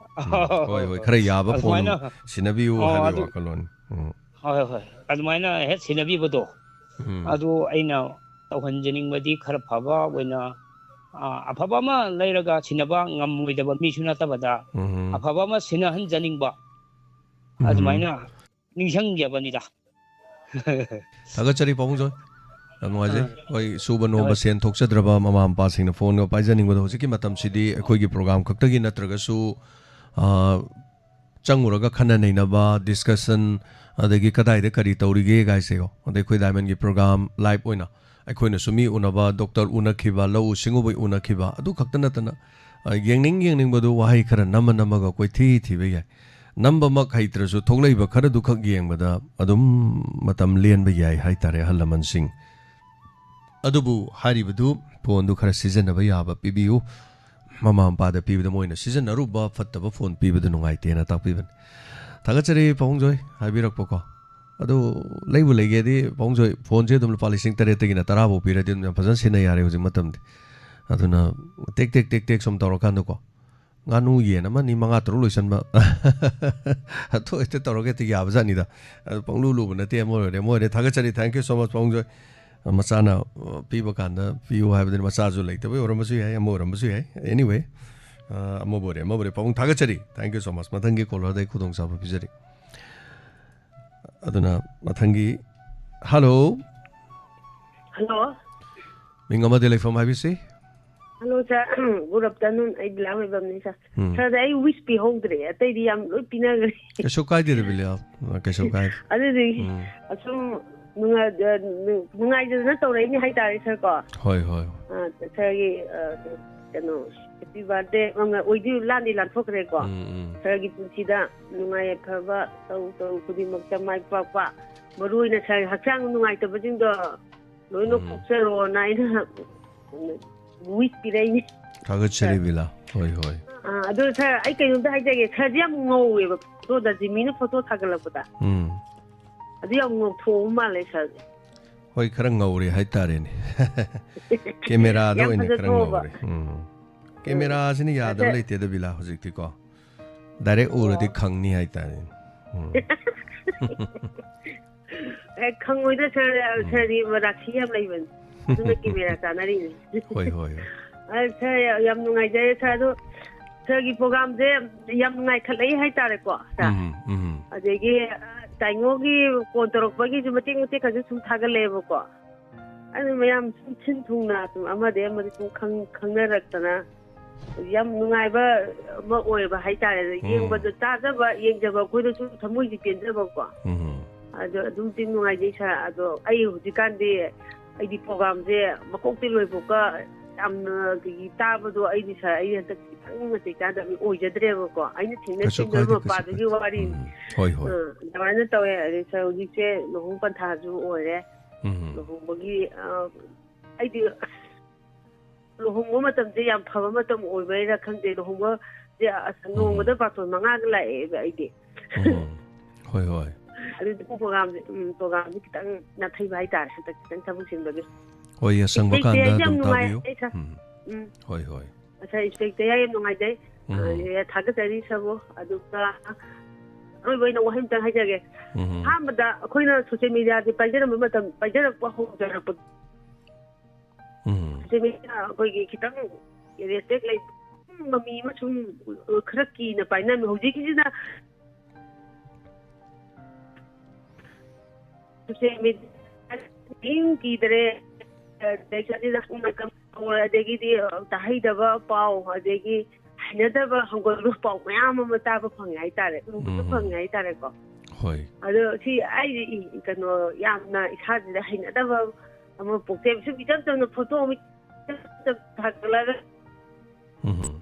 ꯎꯝ, ꯍꯣꯏ, ꯍꯣꯏ, ꯈꯔ ꯌꯥꯕ ꯐꯣꯟ ꯑꯗꯨꯃꯥꯏꯅ, ꯁꯤꯟꯅꯕꯤꯌꯨ ꯑꯣ, ꯍꯥꯏꯕꯒꯤ ꯑꯗꯨ ꯋꯥꯈꯜꯂꯣꯟ꯫ ꯎꯝ꯫ ꯍꯣꯏ, ꯍꯣꯏ, ꯍꯣꯏ꯫ ꯑꯗꯨꯃꯥꯏꯅ ꯍꯦꯛ ꯁꯤꯟꯅꯕꯤꯕꯗꯣ, ꯎꯝ꯫ ꯑꯗꯨ ꯑꯩꯅ ꯇꯧꯍꯟꯖꯅꯤꯡꯕꯗꯤ ꯈꯔ ꯐꯕ ꯑꯣꯏꯅ, ꯑ, ꯑꯐꯕ ꯑꯃ ꯂꯩꯔꯒ ꯁꯤꯟꯅꯕ ꯉꯝꯃꯣꯏꯗꯕ ꯃꯤꯁꯨ ꯅꯠꯇꯕꯗ, ꯎꯝ꯫ ꯑꯐꯕ ꯑꯃ ꯁꯤꯟꯅꯍꯟꯖꯅꯤꯡꯕ, ꯎꯝ꯫ ꯑꯗꯨꯃꯥꯏꯅ ꯅꯤꯡꯁꯤꯡꯖꯕꯅꯤꯗ꯫ ꯊꯥꯒꯠꯆꯔꯤ ꯄꯥꯕꯨꯡ ꯖꯣꯏ, ꯌꯥꯝ ꯅꯨꯡꯉꯥꯏꯖꯩ꯫ ꯑꯥ꯫ ꯑꯩꯈꯣꯏ ꯁꯨꯕ ꯅꯣꯝꯕ, ꯍꯣꯏ꯫ ꯁꯦꯟ ꯊꯣꯛꯆꯗ꯭ꯔꯕ ꯃꯃꯥ ꯃꯄꯥꯁꯤꯡꯅ ꯐꯣꯟꯒ ꯄꯥꯏꯖꯅꯤꯡꯕꯗꯣ, ꯍꯧꯖꯤꯛꯀꯤ ꯃꯇꯝꯁꯤꯗꯤ ꯑꯩꯈꯣꯏꯒꯤ ꯄ꯭ꯔꯣꯒ꯭ꯔꯥꯝ ꯈꯛꯇꯒꯤ ꯅꯠꯇ꯭ꯔꯒꯁꯨ, ꯑꯥ, ꯆꯪꯉꯨꯔꯒ ꯈꯟꯅ ꯅꯩꯅꯕ, ꯗꯤꯁꯀꯁꯟ, ꯑꯗꯒꯤ ꯀꯗꯥꯏꯗ ꯀꯔꯤ ꯇꯧꯔꯤꯒꯦ ꯒꯥꯏꯁꯦꯀꯣ, ꯑꯗꯩ ꯑꯩꯈꯣꯏ ꯗꯥꯏꯃꯟꯒꯤ ꯄ꯭ꯔꯣꯒ꯭ꯔꯥꯝ ꯂꯥꯏꯚ ꯑꯣꯏꯅ ꯑꯩꯈꯣꯏꯅꯁꯨ ꯃꯤ ꯎꯅꯕ, ꯗꯣꯛꯇꯔ ꯎꯅꯈꯤꯕ, ꯂꯧꯎ ꯁꯤꯡꯎꯕ ꯎꯅꯈꯤꯕ, ꯑꯗꯨ ꯈꯛꯇ ꯅꯠꯇꯅ, ꯑ, ꯌꯦꯡꯅꯤꯡ ꯌꯦꯡꯅꯤꯡꯕꯗꯨ ꯋꯥꯍꯩ ꯈꯔ ꯅꯝꯃ ꯅꯝꯃꯒ ꯀꯣꯏꯊꯤ ꯊꯤꯕ ꯌꯥꯏ꯫ ꯅꯝꯕꯃꯛ ꯍꯩꯇ꯭ꯔꯁꯨ ꯊꯣꯛꯂꯛꯏꯕ ꯈꯔꯗꯨꯈꯛ ꯌꯦꯡꯕꯗ ꯑꯗꯨꯝ ꯃꯇꯝ ꯂꯦꯟꯕ ꯌꯥꯏ ꯍꯥꯏꯇꯥꯔꯦ, ꯑꯍꯜ ꯂꯃꯟꯁꯤꯡ꯫ ꯑꯗꯨꯕꯨ ꯍꯥꯏꯔꯤꯕꯗꯨ ꯐꯣꯟꯗꯨ ꯈꯔ ꯁꯤꯖꯤꯟꯅꯕ ꯌꯥꯕ ꯄꯤꯕꯤꯌꯨ꯫ ꯃꯃꯥ ꯃꯄꯥꯗ ꯄꯤꯕꯗ ꯃꯣꯏꯅ ꯁꯤꯖꯤꯟꯅꯔꯨꯕ ꯐꯠꯇꯕ ꯐꯣꯟ ꯄꯤꯕꯗꯨ ꯅꯨꯡꯉꯥꯏꯇꯦꯅ ꯇꯥꯛꯄꯤꯕꯅꯤ꯫ ꯊꯥꯒꯠꯆꯔꯤ ꯄꯥꯕꯨꯡ ꯖꯣꯏ ꯍꯥꯏꯕꯤꯔꯛꯄꯀꯣ꯫ ꯑꯗꯨ ꯂꯩꯕꯨ ꯂꯩꯒꯦꯗꯤ ꯄꯥꯕꯨꯡ ꯖꯣꯏ, ꯐꯣꯟꯁꯦ ꯑꯗꯨꯝ ꯂꯨꯄꯥ ꯂꯤꯁꯤꯡ ꯇꯔꯦꯠꯇꯒꯤꯅ ꯇꯔꯥ ꯐꯥꯎ ꯄꯤꯔꯗꯤ ꯑꯗꯨꯝ ꯌꯥꯝ ꯐꯖꯅ ꯁꯤꯖꯤꯟꯅ ꯌꯥꯔꯦ ꯍꯧꯖꯤꯛ ꯃꯇꯝꯗꯤ꯫ ꯑꯗꯨꯅ ꯇꯦꯛ ꯇꯦꯛ ꯇꯦꯛ ꯇꯦꯛ ꯁꯨꯝ ꯇꯧꯔꯀꯥꯟꯗꯀꯣ, ꯉꯥꯅꯨ ꯌꯦꯟ ꯑꯃ ꯑꯅꯤ ꯃꯉꯥ ꯇꯔꯨꯛ ꯂꯣꯏꯁꯟꯕ꯫ ꯑꯗꯨ ꯍꯦꯛꯇ ꯇꯧꯔꯒ ꯍꯦꯛꯇ ꯌꯥꯕꯖꯥꯠꯅꯤꯗ꯫ ꯑꯗꯨ ꯄꯪꯂꯨ ꯂꯨꯕ ꯅꯠꯇꯦ, ꯑꯃ ꯑꯣꯏꯔꯦ, ꯑꯃ ꯑꯣꯏꯔꯦ꯫ ꯊꯥꯒꯠꯆꯔꯤ, thank you so much ꯄꯥꯕꯨꯡ ꯖꯣꯏ꯫ ꯃꯆꯥꯅ, ꯑ, ꯄꯤꯕ ꯀꯥꯟꯗ ꯄꯤꯌꯨ ꯍꯥꯏꯕꯗꯨꯅꯤ, ꯃꯆꯥꯁꯨ ꯂꯩꯇꯕꯩ ꯑꯣꯏꯔꯝꯕꯁꯨ ꯌꯥꯏ, ꯑꯃ ꯑꯣꯏꯔꯝꯕꯁꯨ ꯌꯥꯏ꯫ Anyway, ꯑ, ꯑꯃꯕꯨ ꯑꯣꯏꯔꯦ, ꯑꯃꯕꯨ ꯑꯣꯏꯔꯦ, ꯄꯥꯕꯨꯡ ꯊꯥꯒꯠꯆꯔꯤ, thank you so much꯫ ꯃꯊꯪꯒꯤ ꯀꯣꯂꯔꯗ ꯑꯩ ꯈꯨꯗꯣꯡꯆꯥꯕ ꯄꯤꯖꯔꯤ꯫ ꯑꯗꯨꯅ ꯃꯊꯪꯒꯤ, ꯍꯜꯂꯣ꯫ ꯍꯜꯂꯣ꯫ ꯃꯤꯡ ꯑꯃꯗꯤ ꯂꯩꯐꯝ ꯍꯥꯏꯕꯤꯁꯤ꯫ ꯍꯜꯂꯣ ꯁꯥꯔ, ꯒꯨꯗ ꯑꯥꯐꯇꯔꯅꯨꯟ꯫ ꯑꯩ ꯕꯤꯂꯥ ꯑꯣꯏꯕꯝꯅꯤ ꯁꯥꯔ꯫ ꯎꯝ꯫ ꯁꯥꯔꯗ ꯑꯩ ꯋꯤꯁ ꯄꯤꯍꯧꯗ꯭ꯔꯦ, ꯑꯇꯩꯗꯤ ꯌꯥꯝ ꯂꯣꯏ ꯄꯤꯅꯈ꯭ꯔꯦ꯫ ꯀꯩꯁꯨ ꯀꯥꯏꯗꯦꯗ ꯕꯤꯂꯥ, ꯀꯩꯁꯨ ꯀꯥꯏꯗꯦ꯫ ꯑꯗꯨꯗꯤ ꯎꯝ꯫ ꯑꯁꯨꯝ ꯅꯨꯡꯉꯥꯏ-, ꯑ, ꯅꯨꯡ-, ꯅꯨꯡꯉꯥꯏꯖꯗꯅ ꯇꯧꯔꯛꯏꯅꯤ ꯍꯥꯏꯇꯥꯔꯦ ꯁꯥꯔ ꯀꯣ꯫ ꯍꯣꯏ, ꯍꯣꯏ꯫ ꯑ, ꯁꯥꯔꯒꯤ, ꯑ, ꯀꯩꯅꯣ, ꯍꯦꯄꯤ ꯕꯥꯔꯗꯦ ꯑꯣꯏꯗꯤ ꯂꯥꯟꯗꯤ ꯂꯥꯟꯊꯣꯛꯈ꯭ꯔꯦꯀꯣ꯫ ꯎꯝ, ꯎꯝ꯫ ꯁꯥꯔꯒꯤ ꯄꯨꯟꯁꯤꯗ ꯅꯨꯡꯉꯥꯏ ꯌꯥꯏꯐꯕ ꯇꯧ ꯇꯧ ꯈꯨꯗꯤꯡꯃꯛꯇ ꯃꯥꯏ ꯄꯥꯛꯄ, ꯃꯔꯨ ꯑꯣꯏꯅ ꯁꯥꯔ ꯍꯛꯆꯥꯡ ꯅꯨꯡꯉꯥꯏꯇꯕꯁꯤꯡꯗꯣ ꯂꯣꯏꯅ ꯎꯝ꯫ ꯀꯣꯛꯆꯔꯣꯅ ꯑꯩꯅ ꯋꯤꯁ ꯄꯤꯔꯛꯏꯅꯤ꯫ ꯊꯥꯒꯠꯆꯔꯤ ꯕꯤꯂꯥ꯫ ꯍꯣꯏ, ꯍꯣꯏ꯫ ꯑꯥ, ꯑꯗꯣ ꯁꯥꯔ, ꯑꯩ ꯀꯩꯅꯣꯝꯇ ꯍꯥꯏꯖꯒꯦ꯫ ꯁꯥꯔꯁꯦ ꯌꯥꯝ ꯉꯧꯋꯦꯕ ꯐꯣꯇꯣꯗ, ꯖꯤꯃꯤꯅ ꯐꯣꯇꯣ ꯊꯥꯒꯠꯂꯛꯄꯗ꯫ ꯎꯝ꯫ ꯑꯗꯨ ꯌꯥꯝ ꯉꯧꯊꯣꯛꯑꯕ ꯃꯥꯜꯂꯦ ꯁꯥꯔꯁꯦ꯫ ꯍꯣꯏ, ꯈꯔ ꯉꯧꯔꯦ ꯍꯥꯏꯇꯥꯔꯦꯅꯦ꯫ ꯀꯦꯃꯦꯔꯥꯗ ꯌꯥꯝ ꯑꯣꯏꯅ ꯈꯔ ꯐꯖꯊꯣꯛꯑꯕ꯫ ꯉꯧꯔꯦ꯫ ꯎꯝ꯫ ꯀꯦꯃꯦꯔꯥꯁꯤꯅ ꯌꯥꯗꯕ ꯑꯗ- ꯂꯩꯇꯦꯗ ꯕꯤꯂꯥ ꯍꯧꯖꯤꯛꯇꯤꯀꯣ꯫ ꯗꯥꯏꯔꯦꯛ ꯎꯔꯗꯤ ꯑꯣ꯫ ꯈꯪꯅꯤ ꯍꯥꯏꯇꯥꯔꯦꯅꯦ꯫ ꯎꯝ꯫ ꯑꯦ, ꯈꯪꯉꯣꯏꯗ ꯁꯥꯔ, ꯁꯥꯔꯗꯤ ꯔꯥꯁꯤ ꯌꯥꯝ ꯂꯩꯕꯅꯤ꯫ ꯑꯗꯨꯅ ꯀꯦꯃꯦꯔꯥ ꯆꯥꯅꯔꯤꯅꯤ꯫ ꯍꯣꯏ ꯍꯣꯏ ꯍꯣꯏ꯫ ꯑ, ꯁꯥꯔ, ꯌꯥꯝ ꯅꯨꯡꯉꯥꯏꯖꯔꯦ ꯁꯥꯔ꯫ ꯑꯗꯣ ꯁꯥꯔꯒꯤ ꯄ꯭ꯔꯣꯒꯥꯝꯁꯦ ꯌꯥꯝ ꯅꯨꯡꯉꯥꯏꯈꯠꯂꯛꯏ ꯍꯥꯏꯇꯥꯔꯦꯀꯣ ꯁꯥꯔ꯫ ꯎꯝ ꯎꯝ ꯑꯗꯒꯤ ꯑ, ꯇꯥꯏꯉꯣꯒꯤ ꯐꯣꯟ ꯇꯧꯔꯛꯄꯒꯤꯁꯨ ꯃꯇꯦꯛ ꯃꯇꯦꯛ ꯈꯔꯁꯨ ꯁꯨꯝ ꯊꯥꯒꯠꯂꯛꯑꯦꯕꯀꯣ꯫ ꯑꯗꯨ ꯃꯌꯥꯝ ꯁꯨꯝ ꯁꯤꯟ ꯊꯨꯡꯅ ꯁꯨꯝ ꯑꯃꯗꯒꯤ ꯑꯃꯗ ꯁꯨꯝ ꯈꯪ- ꯈꯪꯅꯔꯛꯇꯅ ꯌꯥꯝ ꯅꯨꯡꯉꯥꯏꯕ ꯑꯃ ꯑꯣꯏꯕ ꯍꯥꯏꯇꯥꯔꯦ꯫ ꯑꯗ ꯎꯝ꯫ ꯌꯦꯡꯕꯗ ꯇꯥꯖꯕ, ꯌꯦꯡꯖꯕ ꯑꯩꯈꯣꯏꯗꯁꯨ ꯊꯃꯣꯏꯁꯤ ꯄꯦꯟꯖꯕꯀꯣ꯫ ꯎꯝ ꯑꯗꯣ ꯑꯗꯨꯝꯗꯤ ꯅꯨꯡꯉꯥꯏꯖꯩ ꯁꯥꯔ꯫ ꯑꯗꯣ ꯑꯩ ꯍꯧꯖꯤꯛꯀꯥꯟꯗꯤ ꯑꯩꯗꯤ ꯄ꯭ꯔꯣꯒꯥꯝꯁꯦ ꯃꯀꯣꯛꯇꯩ ꯂꯣꯏꯕꯧꯀ ꯌꯥꯝꯅ ꯑꯩꯈꯣꯏꯒꯤ ꯇꯥꯕꯗꯣ ꯑꯩꯗꯤ ꯁꯥꯔ, ꯑꯩ ꯍꯟꯗꯛ ꯈꯤꯇꯪ ꯅꯥꯇꯩ ꯆꯥꯗꯕ ꯑꯣꯏꯖꯗ꯭ꯔꯦꯕꯀꯣ꯫ ꯑꯩꯅ ꯊꯦꯡꯅ ꯀꯩꯁꯨ ꯊꯦꯡꯅꯔꯨꯕ ꯀꯥꯏꯗꯦ, ꯀꯩꯁꯨ ꯃꯄꯥꯗꯨꯒꯤ ꯀꯥꯏꯗꯦ꯫ ꯋꯥꯔꯤꯅꯤ꯫ ꯎꯝ, ꯍꯣꯏ ꯍꯣꯏ꯫ ꯑ, ꯑꯗꯨꯃꯥꯏꯅ ꯇꯧꯋꯦ꯫ ꯑꯗꯩ ꯁꯥꯔ, ꯍꯧꯖꯤꯛꯁꯦ ꯂꯨꯍꯣꯡ ꯄꯟꯊꯥꯁꯨ ꯑꯣꯏꯔꯦ꯫ ꯎꯝ ꯂꯨꯍꯣꯡꯕꯒꯤ ꯑ, ꯑꯩꯗꯤ ꯑꯁ, ꯂꯨꯍꯣꯡꯕ ꯃꯇꯝꯁꯦ ꯌꯥꯝ ꯐꯕ ꯃꯇꯝ ꯑꯣꯏꯕꯩꯔꯥ ꯈꯪꯗꯦ, ꯂꯨꯍꯣꯡꯕꯁꯦ ꯑꯁ, ꯅꯣꯡꯃꯗ ꯕꯥꯔꯇꯣꯟ ꯃꯉꯥꯒ ꯂꯥꯛꯑꯦꯕ ꯑꯩꯗꯤ꯫ ꯎꯝ꯫ ꯍꯣꯏ ꯍꯣꯏ꯫ ꯑꯗꯨꯗꯤ ꯄ꯭ꯔꯣꯒꯥꯝꯁꯦ, ꯎꯝ, ꯄ꯭ꯔꯣꯒꯥꯝꯁꯦ ꯈꯤꯇꯪ ꯅꯥꯊꯩꯕ ꯍꯥꯏꯇꯥꯔꯦ, ꯍꯟꯗꯛ ꯈꯤꯇꯪ ꯊꯕꯛ ꯆꯤꯟꯕꯒꯤ꯫ ꯍꯣꯏ, ꯑꯁꯪꯕ ꯏꯁꯩꯁꯦ ꯀꯥꯟꯗ ꯌꯥꯝ ꯑꯗꯨꯝ ꯅꯨꯡꯉꯥꯏ, ꯇꯥꯕꯤꯌꯨ꯫ ꯑꯩ ꯁꯥ- ꯎꯝ꯫ ꯎꯝ꯫ ꯍꯣꯏ ꯍꯣꯏ꯫ ꯉꯁꯥꯏ ꯏꯟꯁꯄꯦꯛꯇꯔ ꯌꯥꯝ ꯅꯨꯡꯉꯥꯏꯖꯩ꯫ ꯎꯝ꯫ ꯑ, ꯊꯥꯒꯠꯆꯔꯤ ꯁꯥꯔꯕꯨ꯫ ꯑꯗꯨꯒ ꯑꯔꯣꯏꯕ ꯑꯣꯏꯅ ꯋꯥꯍꯩ ꯑꯃꯇꯪ ꯍꯥꯏꯖꯒꯦ꯫ ꯎꯝ꯫ ꯑꯍꯥꯟꯕꯗ ꯑꯩꯈꯣꯏꯅ ꯁꯣꯁꯤꯌꯦꯜ ꯃꯦꯗꯤꯌꯥꯁꯦ ꯄꯥꯏꯖꯔꯝꯕ ꯃꯇꯝ, ꯄꯥꯏꯖꯔꯛꯄ ꯍꯧꯖꯔꯛꯄ ꯎꯝ꯫ ꯁꯣꯁꯤꯌꯦꯜ ꯃꯦꯗꯤꯌꯥ ꯑꯩꯈꯣꯏꯒꯤ ꯈꯤꯇꯪ ꯔꯦꯁꯄꯦꯛ ꯂꯩꯕ ꯃꯤ ꯑꯃꯁꯨꯡ ꯈꯔ ꯀꯤꯅ ꯄꯥꯏꯅꯔꯝꯃꯤ꯫ ꯍꯧꯖꯤꯛꯀꯤꯁꯤꯅ ꯁꯣꯁꯤꯌꯦꯜ ꯃꯦꯗꯤꯌꯥ ꯀꯤꯗ꯭ꯔꯦ꯫ ꯑꯗꯒꯤꯗꯤ ꯇꯥꯍꯩꯗꯕ ꯄꯥꯎ, ꯑꯗꯒꯤ ꯍꯩꯅꯗꯕ ꯍꯪꯒꯣꯏꯕ ꯄꯥꯎ ꯃꯌꯥꯝ ꯑꯃ ꯇꯥꯕ ꯐꯪꯉꯦ ꯍꯥꯏꯇꯥꯔꯦ, ꯎꯕꯁꯨ ꯎꯝ꯫ ꯐꯪꯉꯦ ꯍꯥꯏꯇꯥꯔꯦꯀꯣ꯫ ꯍꯣꯏ꯫ ꯑꯗꯣ ꯁꯤ ꯑꯩ ꯀꯩꯅꯣ ꯌꯥꯝꯅ ꯏꯁꯥꯁꯤꯗ ꯍꯩꯅꯗꯕ ꯑꯃ ꯄꯣꯛꯆꯩꯕ꯫ ꯁꯨꯝ ꯏꯆꯝ ꯆꯝꯅ ꯐꯣꯇꯣ ꯑꯃ ꯏꯆꯝ ꯆꯝ ꯊꯥꯒꯠꯂꯒ ꯎꯝ꯫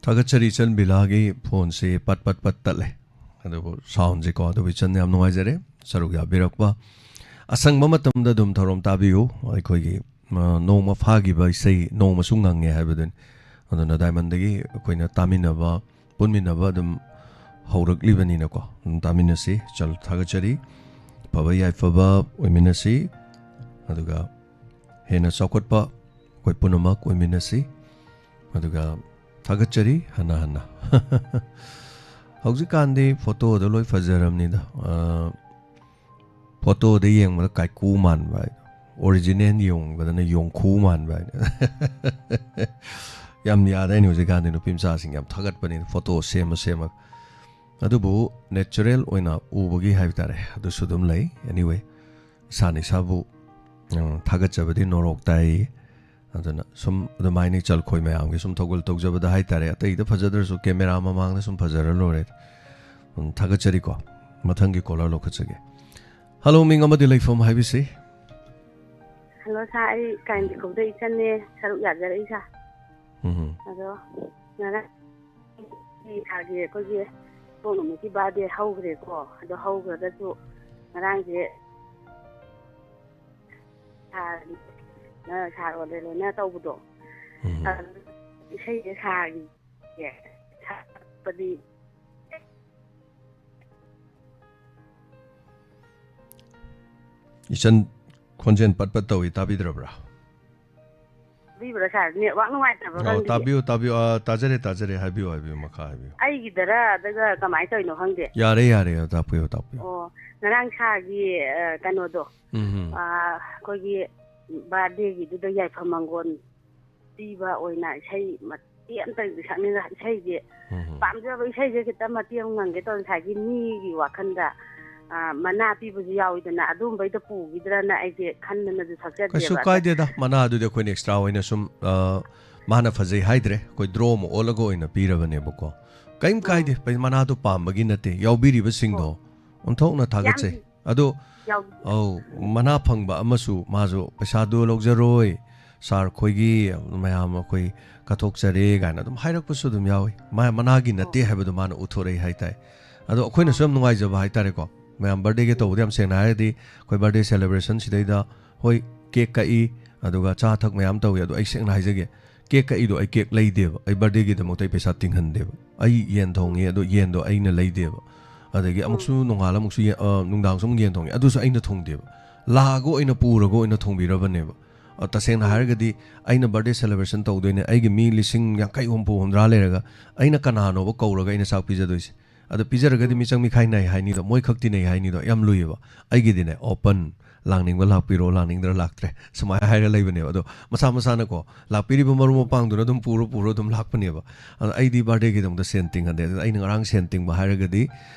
ꯊꯥꯒꯠꯆꯔꯤ ꯏꯆꯟ ꯕꯤꯂꯥꯒꯤ ꯐꯣꯟꯁꯤ ꯄꯠ ꯄꯠ ꯄꯠ ꯇꯠꯂꯦ꯫ ꯑꯗꯨꯕꯨ ꯁꯥꯎꯟꯁꯤꯀꯣ, ꯑꯗꯨꯕꯨ ꯏꯆꯟ ꯌꯥꯝ ꯅꯨꯡꯉꯥꯏꯖꯔꯦ ꯁꯔꯨꯛ ꯌꯥꯕꯤꯔꯛꯄ꯫ ꯑꯁꯪꯕ ꯃꯇꯝꯗ ꯑꯗꯨꯝ ꯊꯧꯔꯝ ꯇꯥꯕꯤꯌꯨ꯫ ꯑꯩꯈꯣꯏꯒꯤ, ꯑ, ꯅꯣꯡꯃ ꯐꯥꯈꯤꯕ ꯏꯁꯩ ꯅꯣꯡꯃꯁꯨ ꯉꯪꯉꯦ ꯍꯥꯏꯕꯗꯨꯅꯤ꯫ ꯑꯗꯨꯅ ꯗꯥꯏꯃꯟꯗꯒꯤ ꯑꯩꯈꯣꯏꯅ ꯇꯥꯃꯤꯟꯅꯕ, ꯄꯨꯟꯃꯤꯟꯅꯕ ꯑꯗꯨꯝ ꯍꯧꯔꯛꯂꯤꯕꯅꯤꯅꯀꯣ, ꯑꯗꯨꯝ ꯇꯥꯃꯤꯟꯅꯁꯤ꯫ ꯆꯜ ꯊꯥꯒꯠꯆꯔꯤ꯫ ꯐꯕ ꯌꯥꯏꯐꯕ ꯑꯣꯏꯃꯤꯟꯅꯁꯤ꯫ ꯑꯗꯨꯒ ꯍꯦꯟꯅ ꯆꯥꯎꯈꯠꯄ ꯑꯩꯈꯣꯏ ꯄꯨꯝꯅꯃꯛ ꯑꯣꯏꯃꯤꯟꯅꯁꯤ꯫ ꯑꯗꯨꯒ ꯊꯥꯒꯠꯆꯔꯤ ꯍꯟꯅ ꯍꯟꯅ꯫ ꯍꯧꯖꯤꯛꯀꯥꯟꯗꯤ ꯐꯣꯇꯣꯗ ꯂꯣꯏ ꯐꯖꯔꯕꯅꯤꯗ꯫ ꯑ, ꯐꯣꯇꯣꯗ ꯌꯦꯡꯕꯗ ꯀꯥꯏꯀꯨ ꯃꯥꯟꯕ ꯍꯥꯏ, ꯑꯣꯔꯤꯖꯤꯅꯦꯜ ꯌꯦꯡꯕꯗꯅ ꯌꯣꯡꯈꯨ ꯃꯥꯟꯕ ꯍꯥꯏ꯫ ꯌꯥꯝ ꯌꯥꯗꯥꯏꯅꯦ ꯍꯧꯖꯤꯛꯀꯥꯟꯗꯤ ꯅꯨꯄꯤ ꯃꯆꯥꯁꯤꯡ ꯌꯥꯝ ꯊꯥꯒꯠꯄꯅꯤꯅ ꯐꯣꯇꯣ ꯁꯦꯝꯃ ꯁꯦꯝꯃꯒ꯫ ꯑꯗꯨꯕꯨ ꯅꯦꯆꯔꯦꯜ ꯑꯣꯏꯅ ꯎꯕꯒꯤ ꯍꯥꯏꯕ ꯇꯥꯔꯦ, ꯑꯗꯨꯁꯨ ꯑꯗꯨꯝ ꯂꯩ꯫ Anyway, ꯏꯁꯥꯅ ꯏꯁꯥꯕꯨ, ꯎꯝ, ꯊꯥꯒꯠꯆꯕꯗꯤ ꯅꯣꯔꯣꯛ ꯇꯥꯏ꯫ ꯑꯗꯨꯅ ꯁꯨꯝ ꯑꯗꯨꯃꯥꯏꯅ ꯏꯆꯜꯈꯣꯏ ꯃꯌꯥꯝꯒꯤ ꯁꯨꯝ ꯊꯧꯒꯜ ꯇꯧꯖꯕꯗ ꯍꯥꯏ ꯇꯥꯔꯦ, ꯑꯇꯩꯗ ꯐꯖꯗ꯭ꯔꯁꯨ ꯀꯦꯃꯦꯔꯥ ꯃꯃꯥꯡꯗ ꯁꯨꯝ ꯐꯖꯔ ꯂꯣꯏꯔꯦ꯫ ꯎꯝ, ꯊꯥꯒꯠꯆꯔꯤꯀꯣ꯫ ꯃꯊꯪꯒꯤ ꯀꯣꯂꯔ ꯂꯧꯈꯠꯆꯒꯦ꯫ ꯍꯜꯂꯣ, ꯃꯤꯡ ꯑꯃꯗꯤ ꯂꯩꯐꯝ ꯍꯥꯏꯕꯤꯁꯤ꯫ ꯍꯜꯂꯣ ꯁꯥꯔ, ꯑꯩ ꯀꯥꯏꯟꯗꯤꯈꯣꯛꯇ ꯏꯆꯟꯅꯦ, ꯁꯔꯨꯛ ꯌꯥꯖꯔꯛꯏ ꯁꯥꯔ꯫ ꯎꯝ꯫ ꯑꯗꯣ ꯉꯔꯥꯡ ꯁꯥꯔꯒꯤ ꯑꯩꯈꯣꯏꯒꯤ ꯏꯄꯣꯛ ꯅꯨꯃꯤꯠꯀꯤ ꯕꯥꯔꯗꯦ ꯍꯧꯈ꯭ꯔꯦꯀꯣ꯫ ꯑꯗꯣ ꯍꯧꯈ꯭ꯔꯒꯁꯨ ꯉꯔꯥꯡꯁꯦ ꯁꯥꯔꯒꯤ, ꯑ, ꯁꯥꯔ ꯑꯣꯂꯦꯂꯣꯅ ꯇꯧꯕꯗꯣ꯫ ꯎꯝ꯫ ꯑꯗꯨ ꯏꯁꯩꯁꯦ ꯁꯥꯔꯒꯤ ꯁꯥꯔꯛꯄꯗꯤ ꯏꯆꯟ, ꯈꯣꯟꯖꯦꯜ ꯄꯠ ꯄꯠ ꯇꯧꯏ, ꯇꯥꯕꯤꯗ꯭ꯔꯕ꯭ꯔꯥ? ꯇꯥꯕꯤꯕ꯭ꯔꯥ ꯁꯥꯔ? ꯅꯦꯠꯋꯥꯛ ꯅꯨꯡꯉꯥꯏꯇꯕ꯭ꯔꯥ ꯑꯣ, ꯈꯪꯗꯦ꯫ ꯇꯥꯕꯤꯌꯨ, ꯇꯥꯕꯤꯌꯨ꯫ ꯑ, ꯇꯥꯖꯔꯦ, ꯇꯥꯖꯔꯦ꯫ ꯍꯥꯏꯕꯤꯌꯨ, ꯍꯥꯏꯕꯤꯌꯨ꯫ ꯃꯈꯥ ꯍꯥꯏꯕꯤꯌꯨ꯫ ꯑꯩꯒꯤꯗꯔ ꯑꯗꯨꯒ ꯀꯃꯥꯏꯅ ꯇꯧꯔꯤꯅꯣ ꯈꯪꯗꯦ꯫ ꯌꯥꯔꯦ, ꯌꯥꯔꯦ꯫ ꯑ, ꯇꯥꯛꯄꯤꯌꯨ, ꯇꯥꯛꯄꯤꯌꯨ꯫ ꯑꯣ, ꯉꯔꯥꯡ ꯁꯥꯔꯒꯤ, ꯑ, ꯀꯩꯅꯣꯗꯣ, ꯎꯝ, ꯎꯝ꯫ ꯑ, ꯑꯩꯈꯣꯏꯒꯤ ꯕꯥꯔꯗꯦꯒꯤꯗꯨꯗ ꯌꯥꯏꯐ ꯃꯪꯒꯣꯜ ꯄꯤꯕ ꯑꯣꯏꯅ ꯏꯁꯩ ꯃꯇꯦꯛ ꯑꯃꯇꯪꯗꯤ ꯁꯛꯅꯤꯡꯉ-, ꯏꯁꯩꯁꯦ ꯎꯝ, ꯎꯝ꯫ ꯄꯥꯝꯖꯕ ꯏꯁꯩꯁꯦ ꯈꯤꯇꯪ ꯃꯇꯦꯛ ꯑꯃ ꯉꯪꯒꯦ ꯇꯧꯔꯤ꯫ ꯉꯁꯥꯏꯒꯤ ꯃꯤꯒꯤ ꯋꯥꯈꯜꯗ, ꯑ, ꯃꯅꯥ ꯄꯤꯕꯁꯨ ꯌꯥꯎꯋꯤꯗꯅ, ꯑꯗꯨꯝꯕꯩꯗ ꯄꯨꯈꯤꯗ꯭ꯔꯅ ꯑꯩꯁꯦ ꯈꯟꯗꯅꯁꯨ ꯁꯛꯆꯗꯦꯕ꯫ ꯀꯩꯁꯨ ꯀꯥꯏꯗꯦꯗ, ꯃꯅꯥꯗꯨꯗꯤ ꯑꯩꯈꯣꯏꯅ ꯑꯦꯛꯁꯇ꯭ꯔꯥ ꯑꯣꯏꯅ ꯁꯨꯝ, ꯑ, ꯃꯥꯅ ꯐꯖꯩ ꯍꯥꯏꯗ꯭ꯔꯦ, ꯑꯩꯈꯣꯏ ꯗ꯭ꯔꯣ ꯑꯃ ꯑꯣꯜꯂꯒ ꯑꯣꯏꯅ ꯄꯤꯔꯕꯅꯦꯕꯀꯣ꯫ ꯀꯔꯤꯝ ꯑꯣ꯫ ꯀꯥꯏꯗꯦ, ꯄꯩ-, ꯃꯅꯥꯗꯨ ꯄꯥꯝꯕꯒꯤ ꯅꯠꯇꯦ, ꯌꯥꯎꯕꯤꯔꯤꯕꯁꯤꯡꯗꯣ ꯑꯣ꯫ ꯑꯣꯟꯊꯣꯛꯅ ꯊꯥꯒꯠꯆꯩ꯫ ꯌꯥꯝ ꯑꯗꯣ, ꯌꯥꯎ- ꯑꯧ, ꯃꯅꯥ ꯐꯪꯕ ꯑꯃꯁꯨ ꯃꯥꯁꯨ ꯄꯩꯁꯥꯗꯨ ꯂꯧꯖꯔꯣꯏ, ꯁꯥꯔ ꯑꯩꯈꯣꯏꯒꯤ ꯃꯌꯥꯝ ꯑꯩꯈꯣꯏ ꯀꯠꯊꯣꯛꯆꯔꯦ ꯀꯥꯏꯅ ꯑꯗꯨꯝ ꯍꯥꯏꯔꯛꯄꯁꯨ ꯑꯗꯨꯝ ꯌꯥꯎꯏ꯫ ꯃꯥ ꯃꯅꯥꯒꯤ ꯅꯠꯇꯦ ꯑꯣ꯫ ꯍꯥꯏꯕꯗꯣ ꯃꯥꯅ ꯎꯠꯊꯣꯔꯛꯏ ꯍꯥꯏꯇꯥꯏ꯫ ꯑꯗꯣ ꯑꯩꯈꯣꯏꯅꯁꯨ ꯌꯥꯝ ꯅꯨꯡꯉꯥꯏꯖꯕ ꯍꯥꯏꯇꯥꯔꯦꯀꯣ꯫ ꯃꯌꯥꯝ ꯕꯥꯔꯗꯦꯒ ꯇꯧꯕꯗ ꯌꯥꯝ ꯁꯦꯡꯅ ꯍꯥꯏꯔꯗꯤ ꯑꯩꯈꯣꯏ ꯕꯥꯔꯗꯦ ꯁꯦꯂꯦꯕ꯭ꯔꯦꯁꯟ ꯁꯤꯗꯩꯗ ꯍꯣꯏ ꯀꯦꯛ ꯀꯛꯏ, ꯑꯗꯨꯒ ꯆꯥ ꯊꯛ ꯃꯌꯥꯝ ꯇꯧꯏ꯫ ꯑꯗꯣ ꯑꯩ ꯁꯦꯡꯅ ꯍꯥꯏꯖꯒꯦ, ꯀꯦꯛ ꯀꯛꯏꯗꯣ ꯑꯩ ꯀꯦꯛ ꯂꯩꯗꯦꯕ, ꯑꯩ ꯕꯥꯔꯗꯦꯒꯤꯗꯃꯛꯇ ꯑꯩ ꯄꯩꯁꯥ ꯇꯤꯡꯍꯟꯗꯦꯕ꯫ ꯑꯩ ꯌꯦꯟ ꯊꯣꯡꯉꯤ, ꯑꯗꯣ ꯌꯦꯟꯗꯣ ꯑꯩꯅ ꯂꯩꯗꯦꯕ꯫ ꯑꯗꯒꯤ ꯎꯝ꯫ ꯑꯃꯨꯛꯁꯨ ꯅꯣꯡꯉꯥꯜꯂ ꯑꯃꯨꯛꯁꯨ ꯌꯦ-, ꯑ, ꯅꯨꯡꯗꯥꯡꯁꯨ ꯑꯃꯨꯛ ꯌꯦꯟ ꯊꯣꯡꯉꯤ, ꯑꯗꯨꯁꯨ ꯑꯩꯅ ꯊꯣꯡꯗꯦꯕ꯫ ꯂꯥꯛꯑꯒ ꯑꯣꯏꯅ ꯄꯨꯔꯒ ꯑꯣꯏꯅ ꯊꯣꯡꯕꯤꯔꯕꯅꯦꯕ꯫ ꯑ, ꯇꯁꯦꯡꯅ ꯎꯝ꯫ ꯍꯥꯏꯔꯒꯗꯤ ꯑꯩꯅ ꯕꯥꯔꯗꯦ ꯁꯦꯂꯦꯕ꯭ꯔꯦꯁꯟ ꯇꯧꯗꯣꯏꯅꯦ, ꯑꯩꯒꯤ ꯃꯤ ꯂꯤꯁꯤꯡ ꯌꯥꯡꯈꯩ ꯍꯨꯝꯐꯨ ꯍꯨꯝꯗ꯭ꯔꯥ ꯂꯩꯔꯒ ꯑꯩꯅ ꯀꯅꯥꯅꯣꯕ ꯀꯧꯔꯒ ꯑꯩꯅ ꯆꯥꯛ ꯄꯤꯖꯗꯣꯏꯁꯦ? ꯑꯗꯣ ꯄꯤꯖꯔꯒꯗꯤ ꯃꯤꯆꯪ ꯃꯤꯈꯥꯏ ꯅꯥꯏ ꯍꯥꯏꯅꯤꯗꯣ, ꯃꯣꯏ ꯈꯛꯇꯤ ꯅꯩ ꯍꯥꯏꯅꯤꯗꯣ ꯌꯥꯝ ꯂꯨꯏꯌꯦꯕ꯫ ꯑꯩꯒꯤꯗꯤꯅꯦ, open, ꯂꯥꯛꯅꯤꯡꯕ ꯂꯥꯛꯄꯤꯔꯣ, ꯂꯥꯛꯅꯤꯡꯗ꯭ꯔ ꯂꯥꯛꯇ꯭ꯔꯦ, ꯁꯨꯃꯥꯏꯅ ꯍꯥꯏꯔ ꯂꯩꯕꯅꯦꯕ꯫ ꯑꯗꯣ ꯃꯁꯥ ꯃꯁꯥꯅꯀꯣ, ꯂꯥꯛꯄꯤꯔꯤꯕ ꯃꯔꯨꯞ ꯃꯄꯥꯡꯗꯨꯅ ꯑꯗꯨꯝ ꯄꯨꯔꯣ ꯄꯨꯔꯣ ꯑꯗꯨꯝ ꯂꯥꯛꯄꯅꯦꯕ꯫ ꯑꯗꯣ ꯑꯩꯗꯤ birthdayꯒꯤꯗꯃꯛꯇ ꯁꯦꯟ ꯇꯤꯡꯍꯟꯗꯦ꯫ ꯑꯗꯨꯅ ꯑꯩꯅ ꯉꯔꯥꯡ ꯁꯦꯟ ꯇꯤꯡꯕ ꯍꯥꯏꯔꯒꯗꯤ,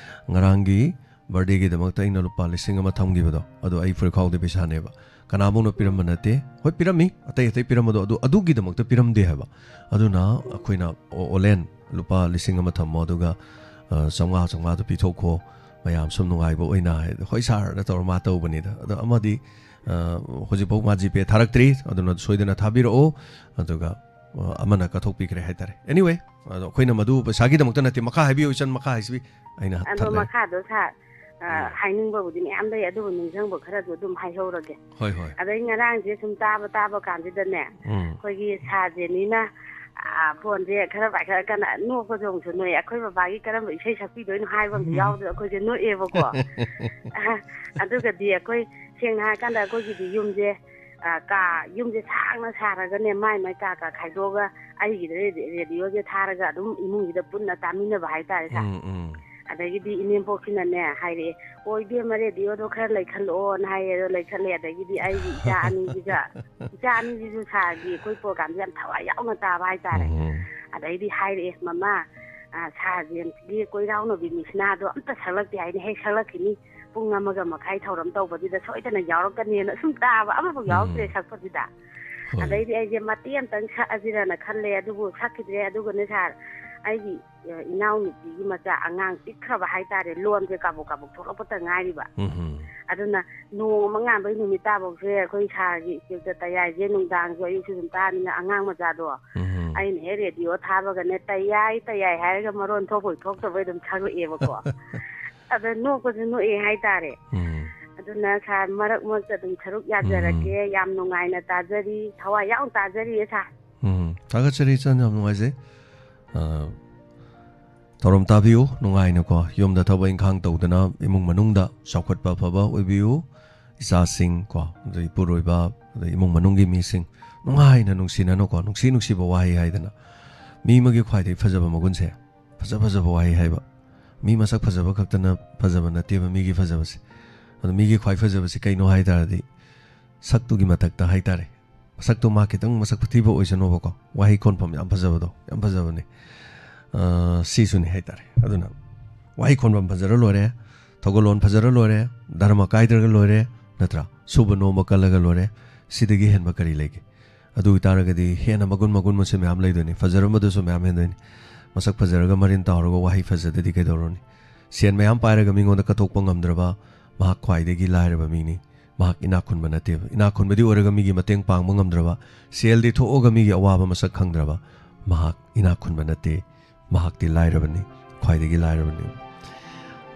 ꯉꯔꯥꯡꯒꯤ birthdayꯒꯤꯗꯃꯛꯇ ꯑꯩꯅ ꯂꯨꯄꯥ ꯂꯤꯁꯤꯡ ꯑꯃ ꯊꯝꯈꯤꯕꯗꯣ, ꯑꯗꯣ ꯑꯩ ꯐꯨꯔꯤꯠꯈꯥꯎꯗ ꯄꯩꯁꯥꯅꯦꯕ꯫ ꯀꯅꯥꯃꯨꯛꯅ ꯄꯤꯔꯝꯕ ꯅꯠꯇꯦ꯫ ꯍꯣꯏ, ꯄꯤꯔꯝꯃꯤ, ꯑꯇꯩ ꯑꯇꯩ ꯄꯤꯔꯝꯕꯗꯣ, ꯑꯗꯨ, ꯑꯗꯨꯒꯤꯗꯃꯛꯇ ꯄꯤꯔꯝꯗꯦ ꯍꯥꯏꯕ꯫ ꯑꯗꯨꯅ ꯑꯩꯈꯣꯏꯅ, "ꯑꯣ, ꯑꯣꯂꯦꯟ, ꯂꯨꯄꯥ ꯂꯤꯁꯤꯡ ꯑꯃ ꯊꯝꯃꯣ, ꯑꯗꯨꯒ, ꯑ, ꯆꯥꯝꯃꯉꯥ, ꯆꯥꯝꯃꯉꯥꯗꯣ ꯄꯤꯊꯣꯛꯈꯣ, ꯃꯌꯥꯝ ꯁꯨꯝ ꯅꯨꯡꯉꯥꯏꯕ ꯑꯣꯏꯅ", ꯍꯥꯏ, "ꯍꯣꯏ ꯁꯥꯔꯅ" ꯇꯧꯔ ꯃꯥ ꯇꯧꯕꯅꯤꯗ꯫ ꯑꯗꯣ ꯑꯃꯗꯤ, ꯑ, ꯍꯧꯖꯤꯛꯐꯥꯎ ꯃꯥ GPay ꯊꯥꯔꯛꯇ꯭ꯔꯤ, ꯑꯗꯨꯅ ꯁꯣꯏꯗꯅ ꯊꯥꯕꯤꯔꯛꯑꯣ꯫ ꯑꯗꯨꯒ, ꯑ, ꯑꯃꯅ ꯀꯠꯊꯣꯛꯄꯤꯈ꯭ꯔꯦ ꯍꯥꯏꯇꯥꯔꯦ꯫ Anyway, ꯑꯗꯣ ꯑꯩꯈꯣꯏꯅ ꯃꯗꯨ ꯄꯩꯁꯥꯒꯤ ꯗꯃꯛꯇ ꯅꯠꯇꯦ, ꯃꯈꯥ ꯍꯥꯏꯕꯤꯌꯨ, ꯏꯆꯟ, ꯃꯈꯥ ꯍꯥꯏꯁꯤꯕꯤ꯫ ꯑꯩꯅ ꯑꯗꯣ ꯊꯠꯂꯦ꯫ ꯃꯈꯥꯗꯣ ꯁꯥꯔ, ꯑ, ꯎꯝ꯫ ꯍꯥꯏꯅꯤꯡꯕꯕꯨꯗꯤ ꯃꯌꯥꯝ ꯂꯩ, ꯑꯗꯨꯕꯨ ꯅꯤꯡꯁꯤꯡꯕ ꯈꯔꯗꯨ ꯑꯗꯨꯝ ꯍꯥꯏꯍꯧꯔꯒꯦ꯫ ꯍꯣꯏ, ꯍꯣꯏ꯫ ꯑꯗꯩ ꯉꯔꯥꯡꯁꯦ ꯁꯨꯝ ꯇꯥꯕ, ꯇꯥꯕ ꯀꯥꯟꯁꯤꯗꯅꯦ, ꯎꯝ꯫ ꯑꯩꯈꯣꯏꯒꯤ ꯁꯥꯔ ꯖꯦꯅꯤꯅ, ꯑ, ꯐꯣꯟꯁꯦ ꯈꯔ ꯄꯥꯏꯈꯠꯂꯀꯥꯟꯗ ꯅꯣꯛꯄꯁꯨ ꯑꯃꯨꯛꯁꯨ ꯅꯣꯛꯑꯦ꯫ ꯑꯩꯈꯣꯏ ꯕꯕꯥꯒꯤ ꯀꯔꯝꯕ ꯏꯁꯩ ꯁꯛꯄꯤꯗꯣꯏꯅꯣ ꯍꯥꯏꯕ ꯑꯃꯁꯨ ꯌꯥꯎꯗꯅ ꯑꯩꯈꯣꯏꯁꯦ ꯅꯣꯛꯑꯦꯕꯀꯣ꯫ ꯑ, ꯑꯗꯨꯒꯗꯤ ꯑꯩꯈꯣꯏ, ꯁꯦꯡꯅ ꯍꯥꯏꯔꯀꯥꯟꯗ, ꯑꯩꯈꯣꯏꯒꯤꯗꯤ ꯌꯨꯝꯁꯦ, ꯑ, ꯀꯥ, ꯌꯨꯝꯁꯦ ꯁꯥꯡꯅ ꯁꯥꯔꯒꯅꯦ, ꯃꯥꯏ ꯃꯥꯏ ꯀꯥ ꯀꯥ ꯈꯥꯏꯗꯣꯛꯑꯒ ꯑꯩꯒꯤꯗ ꯔꯦꯗꯤ-, ꯔꯦꯗꯤꯑꯣꯁꯦ ꯊꯥꯔꯒ ꯑꯗꯨꯝ ꯏꯃꯨꯡꯁꯤꯗ ꯄꯨꯟꯅ ꯇꯥꯃꯤꯟꯅꯕ ꯍꯥꯏꯇꯥꯔꯦ, ꯁꯥꯔ꯫ ꯎꯝ, ꯎꯝ꯫ ꯑꯗꯒꯤꯗꯤ ꯏꯅꯦꯝꯄꯣꯛꯁꯤꯅꯅꯦ ꯍꯥꯏꯔꯛꯑꯦ, "ꯑꯣ, ꯏꯕꯦꯝꯃ, ꯔꯦꯗꯤꯑꯣꯗꯣ ꯈꯔ ꯂꯩꯈꯠꯂꯛꯑꯣꯅ" ꯍꯥꯏꯌꯦ꯫ ꯑꯗꯣ ꯂꯩꯈꯠꯂꯦ꯫ ꯑꯗꯒꯤꯗꯤ ꯑꯩꯒꯤ ꯏꯆꯥ ꯑꯅꯤꯁꯤꯒ, ꯏꯆꯥ ꯑꯅꯤꯁꯤꯁꯨ ꯁꯥꯔꯒꯤ ꯑꯩꯈꯣꯏ programꯁꯦ ꯌꯥꯝ ꯊꯋꯥꯏ ꯌꯥꯎꯅ ꯇꯥꯕ ꯍꯥꯏꯇꯥꯔꯦ꯫ ꯎꯝ꯫ ꯑꯗꯩꯗꯤ ꯍꯥꯏꯔꯛꯑꯦ, "ꯃꯃꯥ, ꯑ, ꯁꯥꯔ ꯖꯦꯝꯁꯀꯤ ꯀꯣꯏꯔꯥꯎꯅꯕꯤ ꯃꯤꯁꯅꯥꯗꯣ ꯑꯝꯇ ꯁꯛꯂꯛꯇꯦ ꯍꯥꯏꯅꯦ꯫ ꯍꯦꯛ ꯁꯛꯂꯛꯈꯤꯅꯤ, ꯄꯨꯡ ꯑꯃꯒ ꯃꯈꯥꯏ ꯊꯧꯔꯝ ꯇꯧꯕꯗꯨꯗ ꯁꯣꯏꯗꯅ ꯌꯥꯎꯔꯛꯀꯅꯤꯅ" ꯁꯨꯝ ꯇꯥꯕ, ꯑꯃꯐꯥꯎ ꯌꯥꯎꯔꯛꯇ꯭ꯔꯦ ꯎꯝ꯫ ꯁꯛꯄꯗꯨꯗ꯫ ꯍꯣꯏ꯫ ꯑꯗꯩꯗꯤ ꯑꯩꯁꯦ ꯃꯇꯦꯛ ꯑꯃꯇꯪ ꯁꯛꯑꯁꯤꯔꯅ ꯈꯜꯂꯦ, ꯑꯗꯨꯕꯨ ꯁꯛꯈꯤꯗ꯭ꯔꯦ꯫ ꯑꯗꯨꯒꯅꯦ ꯁꯥꯔ, ꯑꯩꯒꯤ, ꯑ, ꯏꯅꯥꯎꯅꯨꯄꯤꯒꯤ ꯃꯆꯥ ꯑꯉꯥꯡ ꯄꯤꯛꯈ꯭ꯔꯕ ꯍꯥꯏꯇꯥꯔꯦ, ꯂꯣꯟꯁꯦ ꯀꯥꯕꯣꯛ ꯀꯥꯕꯣꯛ ꯊꯣꯛꯂꯛꯄꯇ ꯉꯥꯏꯔꯤꯕ꯫ ꯎꯝ꯫ ꯑꯗꯨꯅ ꯅꯣꯡꯃ ꯉꯥꯟꯕꯩ ꯅꯨꯃꯤꯠ ꯇꯥꯐꯧꯁꯦ ꯑꯩꯈꯣꯏ ꯁꯥꯔꯒꯤ ꯏꯁꯇꯦꯖꯇ ꯇꯌꯥꯏꯁꯦ ꯅꯨꯡꯗꯥꯡꯁꯨ ꯑꯌꯨꯛꯁꯨ ꯑꯗꯨꯝ ꯇꯥꯕꯅꯤꯅ, ꯑꯉꯥꯡ ꯃꯆꯥꯗꯣ ꯎꯝ꯫ ꯑꯩꯅ ꯍꯦꯛ ꯔꯦꯗꯤꯑꯣ ꯊꯥꯕꯒꯅꯦ, "ꯇꯌꯥꯏ, ꯇꯌꯥꯏ" ꯍꯥꯏꯔꯒ ꯃꯔꯣꯟ ꯊꯣꯛꯄꯣꯏ ꯊꯣꯛꯇꯕꯣꯏ ꯑꯗꯨꯝ ꯁꯛꯂꯛꯑꯦꯕꯀꯣ꯫ ꯑꯗ ꯅꯣꯛꯄꯁꯨ ꯅꯣꯛꯑꯦ ꯍꯥꯏꯇꯥꯔꯦ꯫ ꯎꯝ꯫ ꯑꯗꯨꯅ ꯁꯥꯔ, ꯃꯔꯛ ꯃꯔꯛꯇ ꯑꯗꯨꯝ ꯁꯔꯨꯛ ꯌꯥꯖꯔꯛꯀꯦ꯫ ꯎꯝ꯫ ꯌꯥꯝ ꯅꯨꯡꯉꯥꯏꯅ ꯇꯥꯖꯔꯤ, ꯊꯋꯥꯏ ꯌꯥꯎꯅ ꯇꯥꯖꯔꯤꯌꯦ ꯁꯥꯔ꯫ ꯎꯝ, ꯊꯥꯒꯠꯆꯔꯤ ꯏꯆꯟ, ꯌꯥꯝ ꯅꯨꯡꯉꯥꯏꯖꯩ꯫ ꯑ, ꯊꯧꯔꯝ ꯇꯥꯕꯤꯌꯨ ꯅꯨꯡꯉꯥꯏꯅꯀꯣ, ꯌꯨꯝꯗ ꯊꯕꯛ ꯏꯪꯈꯥꯡ ꯇꯧꯗꯅ ꯏꯃꯨꯡ ꯃꯅꯨꯡꯗ ꯆꯥꯎꯈꯠꯄ ꯑꯐꯕ ꯑꯣꯏꯕꯤꯌꯨ꯫ ꯏꯆꯥꯁꯤꯡ ꯀꯣ, ꯑꯗꯩ ꯏꯄꯨꯔꯣꯏꯕ, ꯑꯗꯩ ꯏꯃꯨꯡ ꯃꯅꯨꯡꯒꯤ ꯃꯤꯁꯤꯡ ꯅꯨꯡꯉꯥꯏꯅ ꯅꯨꯡꯁꯤꯅꯅꯀꯣ, ꯅꯨꯡꯁꯤ ꯅꯨꯡꯁꯤꯕ ꯋꯥꯍꯩ ꯍꯥꯏꯗꯅ, ꯃꯤ ꯑꯃꯒꯤ ꯈ꯭ꯋꯥꯏꯗꯒꯤ ꯐꯖꯕ ꯃꯒꯨꯟꯁꯦ ꯐꯖ ꯐꯖꯕ ꯋꯥꯍꯩ ꯍꯥꯏꯕ꯫ ꯃꯤ ꯃꯁꯛ ꯐꯖꯕ ꯈꯛꯇꯅ ꯐꯖꯕ ꯅꯠꯇꯦꯕ ꯃꯤꯒꯤ ꯐꯖꯕꯁꯦ꯫ ꯑꯗꯣ ꯃꯤꯒꯤ ꯈ꯭ꯋꯥꯏ ꯐꯖꯕꯁꯤ ꯀꯩꯅꯣ ꯍꯥꯏ ꯇꯥꯔꯗꯤ, ꯁꯛꯇꯨꯒꯤ ꯃꯊꯛꯇ ꯍꯥꯏ ꯇꯥꯔꯦ꯫ ꯃꯁꯛꯇꯣ ꯃꯥ ꯈꯤꯇꯪ ꯃꯁꯛ ꯊꯤꯕ ꯑꯣꯏꯁꯅꯣꯕꯀꯣ, ꯋꯥꯍꯩ ꯈꯣꯟꯐꯝ ꯌꯥꯝ ꯐꯖꯕꯗꯣ, ꯌꯥꯝ ꯐꯖꯕꯅꯦ꯫ ꯑ, ꯁꯤꯁꯨꯅꯤ ꯍꯥꯏ ꯇꯥꯔꯦ꯫ ꯑꯗꯨꯅ ꯋꯥꯍꯩ ꯈꯣꯟꯐꯝ ꯐꯖꯔ ꯂꯣꯏꯔꯦ, ꯊꯧꯒꯜꯂꯣꯟ ꯐꯖꯔ ꯂꯣꯏꯔꯦ, ꯙꯔꯃ ꯀꯥꯏꯗ꯭ꯔꯒ ꯂꯣꯏꯔꯦ, ꯅꯠꯇ꯭ꯔꯥ? ꯁꯨꯕ ꯅꯣꯝꯕ ꯀꯜꯂꯒ ꯂꯣꯏꯔꯦ꯫ ꯁꯤꯗꯒꯤ ꯍꯦꯟꯕ ꯀꯔꯤ ꯂꯩꯒꯦ? ꯑꯗꯨ ꯑꯣꯏꯇꯥꯔꯒꯗꯤ ꯍꯦꯟꯅ ꯃꯒꯨꯟ ꯃꯒꯨꯟ ꯃꯁꯦ ꯃꯌꯥꯝ ꯂꯩꯗꯣꯏꯅꯤ꯫ ꯐꯖꯔꯝꯕꯗꯨꯁꯨ ꯃꯌꯥꯝ ꯍꯦꯟꯗꯣꯏꯅꯤ꯫ ꯃꯁꯛ ꯐꯖꯔꯒ ꯃꯔꯤꯟ ꯇꯥꯎꯔꯒ ꯋꯥꯍꯩ ꯐꯖꯗꯗꯤ ꯀꯩꯗꯧꯔꯨꯅꯤ? ꯁꯦꯟ ꯃꯌꯥꯝ ꯄꯥꯏꯔꯒ ꯃꯤꯉꯣꯟꯗ ꯀꯠꯊꯣꯛꯄ ꯉꯝꯗ꯭ꯔꯕ, ꯃꯍꯥꯛ ꯈ꯭ꯋꯥꯏꯗꯒꯤ ꯂꯥꯏꯔꯕ ꯃꯤꯅꯤ꯫ ꯃꯍꯥꯛ ꯏꯅꯥꯛ ꯈꯨꯟꯕ ꯅꯠꯇꯦꯕ꯫ ꯏꯅꯥꯛ ꯈꯨꯟꯕꯗꯤ ꯑꯣꯏꯔꯒ ꯃꯤꯒꯤ ꯃꯇꯦꯡ ꯄꯥꯡꯕ ꯉꯝꯗ꯭ꯔꯕ, ꯁꯦꯜꯗꯤ ꯊꯣꯛꯑꯒ ꯃꯤꯒꯤ ꯑꯋꯥꯕ ꯃꯁꯛ ꯈꯪꯗ꯭ꯔꯕ, ꯃꯍꯥꯛ ꯏꯅꯥꯛ ꯈꯨꯟꯕ ꯅꯠꯇꯦ꯫ ꯃꯍꯥꯛꯇꯤ ꯂꯥꯏꯔꯕꯅꯤ, ꯈ꯭ꯋꯥꯏꯗꯒꯤ ꯂꯥꯏꯔꯕꯅꯤ꯫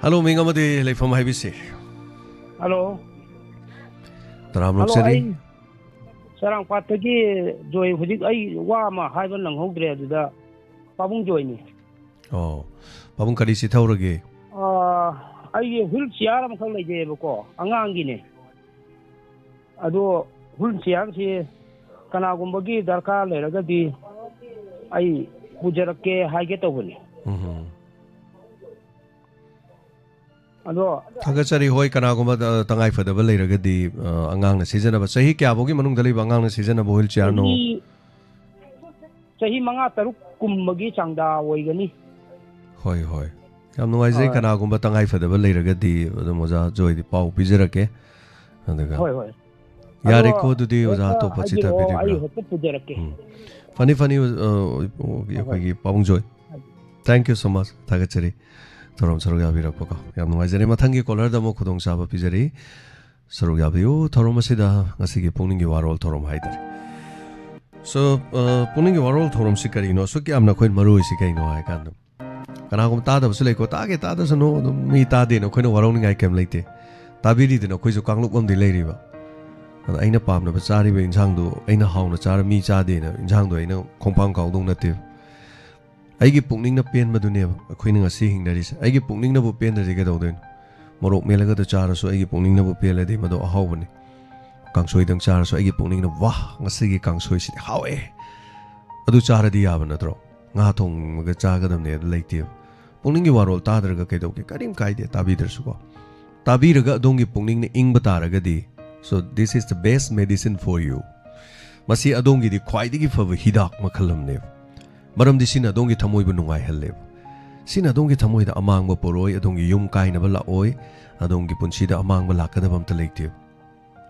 ꯍꯜꯂꯣ, ꯃꯤꯡ ꯑꯃꯗꯤ ꯂꯩꯐꯝ ꯍꯥꯏꯕꯤꯁꯤ꯫ ꯍꯜꯂꯣ꯫ ꯇꯔꯥꯝ ꯍꯜꯂꯣ, ꯅꯣꯛꯆꯔꯤ꯫ ꯑꯩ ꯆꯔꯥꯡꯄꯥꯠꯇꯒꯤ ꯖꯣꯏ꯫ ꯍꯧꯖꯤꯛ ꯑꯩ ꯋꯥ ꯑꯃ ꯍꯥꯏꯕ ꯅꯪꯍꯧꯗ꯭ꯔꯦ, ꯑꯗꯨꯗ ꯄꯥꯕꯨꯡ ꯖꯣꯏꯅꯤ꯫ ꯑꯣ, ꯄꯥꯕꯨꯡ ꯀꯔꯤ ꯆꯤꯊꯍꯧꯔꯒꯦ? ꯑꯥ, ꯑꯩꯒꯤ ꯍꯨꯏꯜ ꯆꯤꯌꯥꯔ ꯑꯃꯈꯛ ꯂꯩꯖꯩꯑꯕꯀꯣ, ꯑꯉꯥꯡꯒꯤꯅꯦ꯫ ꯑꯗꯣ ꯍꯨꯏꯜ ꯆꯤꯌꯥꯔꯁꯤ ꯀꯅꯥꯒꯨꯝꯕꯒꯤ ꯗꯔꯀꯥꯔ ꯂꯩꯔꯒꯗꯤ ꯑꯩ ꯄꯨꯖꯔꯛꯀꯦ ꯍꯥꯏꯒꯦ ꯇꯧꯕꯅꯤ꯫ ꯎꯝ꯫ ꯑꯗꯣ ꯊꯥꯒꯠꯆꯔꯤ꯫ ꯍꯣꯏ, ꯀꯅꯥꯒꯨꯝꯕ, ꯑ, ꯇꯉꯥꯏ ꯐꯗꯕ ꯂꯩꯔꯒꯗꯤ, ꯑ, ꯑꯉꯥꯡꯅ ꯁꯤꯖꯤꯟꯅꯕ, ꯆꯍꯤ ꯀꯌꯥꯐꯧꯒꯤ ꯃꯅꯨꯡꯗ ꯂꯩꯕ ꯑꯉꯥꯡꯅ ꯁꯤꯖꯤꯟꯅꯕ ꯍꯨꯏꯜ ꯆꯤꯌꯥꯔꯅꯣ? ꯆꯍꯤ, ꯆꯍꯤ ꯃꯉꯥ ꯇꯔꯨꯛ ꯀꯨꯝꯕꯒꯤ ꯆꯥꯡꯗ ꯑꯣꯏꯒꯅꯤ꯫ ꯍꯣꯏ, ꯍꯣꯏ꯫ ꯌꯥꯝ ꯅꯨꯡꯉꯥꯏꯖꯩ꯫ ꯍꯣꯏ꯫ ꯀꯅꯥꯒꯨꯝꯕ ꯇꯉꯥꯏ ꯐꯗꯕ ꯂꯩꯔꯒꯗꯤ ꯑꯗꯨꯝ ꯑꯣꯖꯥ ꯖꯣꯏꯗꯤ ꯄꯥꯎ ꯄꯤꯖꯔꯛꯀꯦ꯫ ꯑꯗꯨꯒ ꯍꯣꯏ, ꯍꯣꯏ꯫ ꯌꯥꯔꯦꯀꯣ? ꯑꯗꯣ ꯑꯗꯨꯗꯤ ꯑꯣꯖꯥ ꯍꯦꯛꯇ ꯑꯇꯣꯞꯄ ꯍꯥꯏꯕꯤꯔꯛꯑꯣ, ꯆꯤꯊꯕꯤꯔꯤꯕ꯭ꯔꯥ? ꯑꯩ ꯍꯦꯛꯇ ꯄꯨꯖꯔꯛꯀꯦ꯫ ꯎꯝ꯫ ꯐꯅꯤ, ꯐꯅꯤ, ꯑ, ꯑꯩꯈꯣꯏꯒꯤ ꯄꯥꯕꯨꯡ ꯖꯣꯏ꯫ Thank you so much. ꯊꯥꯒꯠꯆꯔꯤ꯫ ꯊꯧꯔꯝ ꯁꯔꯨꯛ ꯌꯥꯕꯤꯔꯛꯄꯀꯣ꯫ ꯌꯥꯝ ꯅꯨꯡꯉꯥꯏꯖꯔꯦ꯫ ꯃꯊꯪꯒꯤ caller-ꯗ ꯑꯃꯨꯛ ꯈꯨꯗꯣꯡꯆꯥꯕ ꯄꯤꯖꯔꯤ꯫ ꯁꯔꯨꯛ ꯌꯥꯕꯤꯌꯨ ꯊꯧꯔꯝ ꯑꯁꯤꯗ, ꯉꯁꯤꯒꯤ ꯄꯨꯛꯅꯤꯡꯒꯤ ꯋꯥꯔꯣꯜ ꯊꯧꯔꯝ ꯍꯥꯏꯇꯥꯔꯦ꯫ So, ꯑ, ꯄꯨꯛꯅꯤꯡꯒꯤ ꯋꯥꯔꯣꯜ ꯊꯧꯔꯝꯁꯤ ꯀꯔꯤꯅꯣ? ꯑꯁꯨꯛ ꯌꯥꯝꯅ ꯑꯩꯈꯣꯏꯅ ꯃꯔꯨ ꯑꯣꯏꯁꯤ ꯀꯩꯅꯣ ꯍꯥꯏ ꯀꯥꯟꯗ, ꯀꯅꯥꯒꯨꯝꯕ ꯇꯥꯗꯕꯁꯨ ꯂꯩꯀꯣ, ꯇꯥꯒꯦ ꯇꯥꯗꯁꯅꯨ, ꯑꯗꯨꯝ ꯃꯤ ꯇꯥꯗꯦꯅ ꯑꯩꯈꯣꯏꯅ ꯋꯥꯔꯧꯅꯤꯡꯉꯥꯏ ꯀꯩꯝ ꯂꯩꯇꯦ꯫ ꯇꯥꯕꯤꯔꯤꯗꯅ ꯑꯩꯈꯣꯏꯁꯨ ꯀꯥꯡꯂꯨꯞ ꯑꯃꯗꯤ ꯂꯩꯔꯤꯕ꯫ ꯑꯗ ꯑꯩꯅ ꯄꯥꯝꯅꯕ ꯆꯥꯔꯤꯕ ꯏꯟꯁꯥꯡꯗꯣ ꯑꯩꯅ ꯍꯥꯎꯅ ꯆꯥꯔ ꯃꯤ ꯆꯥꯗꯦꯅ ꯏꯟꯁꯥꯡꯗꯣ ꯑꯩꯅ ꯈꯣꯡꯄꯥꯡ ꯀꯥꯎꯗꯧ ꯅꯠꯇꯦꯕ꯫ ꯑꯩꯒꯤ ꯄꯨꯛꯅꯤꯡꯅ ꯄꯦꯟꯕꯗꯨꯅꯦꯕ ꯑꯩꯈꯣꯏꯅ ꯉꯁꯤ ꯍꯤꯡꯅꯔꯤꯁꯦ꯫ ꯑꯩꯒꯤ ꯄꯨꯛꯅꯤꯡꯅꯕꯨ ꯄꯦꯟꯗ꯭ꯔꯗꯤ ꯀꯩꯗꯧꯗꯣꯏꯅꯣ? ꯃꯣꯔꯣꯛ ꯃꯦꯠꯂꯒꯗ ꯆꯥꯔꯁꯨ ꯑꯩꯒꯤ ꯄꯨꯛꯅꯤꯡꯅꯕꯨ ꯄꯦꯜꯂꯗꯤ ꯃꯗꯨ ꯑꯍꯥꯎꯕꯅꯤ꯫ ꯀꯥꯡꯁꯣꯏꯗꯪ ꯆꯥꯔꯁꯨ ꯑꯩꯒꯤ ꯄꯨꯛꯅꯤꯡꯅ, "ꯋꯥꯍ, ꯉꯁꯤꯒꯤ ꯀꯥꯡꯁꯣꯏꯁꯤꯗꯤ ꯍꯥꯎꯋꯦ!" ꯑꯗꯨ ꯆꯥꯔꯗꯤ ꯌꯥꯕ ꯅꯠꯇ꯭ꯔꯣ? ꯉꯥ ꯊꯣꯡꯉꯒ ꯆꯥꯒꯗꯕꯅꯦ, ꯑꯗꯨ ꯂꯩꯇꯦꯕ꯫ ꯄꯨꯛꯅꯤꯡꯒꯤ ꯋꯥꯔꯣꯜ ꯇꯥꯗ꯭ꯔꯒ ꯀꯩꯗꯧꯒꯦ? ꯀꯔꯤꯝ ꯀꯥꯏꯗꯦ, ꯇꯥꯕꯤꯗ꯭ꯔꯁꯨꯀꯣ꯫ ꯇꯥꯕꯤꯔꯒ ꯑꯗꯣꯝꯒꯤ ꯄꯨꯛꯅꯤꯡꯅ ꯏꯪꯕ ꯇꯥꯔꯒꯗꯤ, so this is the best medicine for you. ꯃꯁꯤ ꯑꯗꯣꯝꯒꯤꯗꯤ ꯈ꯭ꯋꯥꯏꯗꯒꯤ ꯐꯕ ꯍꯤꯗꯥꯛ ꯃꯈꯜ ꯑꯃꯅꯦꯕ꯫ ꯃꯔꯝꯗꯤ ꯁꯤꯅ ꯑꯗꯣꯝꯒꯤ ꯊꯃꯣꯏꯕꯨ ꯅꯨꯡꯉꯥꯏꯍꯜꯂꯦꯕ꯫ ꯁꯤꯅ ꯑꯗꯣꯝꯒꯤ ꯊꯃꯣꯏꯗ ꯑꯃꯥꯡꯕ ꯄꯣꯔꯣꯏ, ꯑꯗꯣꯝꯒꯤ ꯌꯨꯝ ꯀꯥꯏꯅꯕ ꯂꯥꯛꯑꯣꯏ, ꯑꯗꯣꯝꯒꯤ ꯄꯨꯟꯁꯤꯗ ꯑꯃꯥꯡꯕ ꯂꯥꯛꯀꯗꯕ ꯑꯝꯇ ꯂꯩꯇꯦꯕ꯫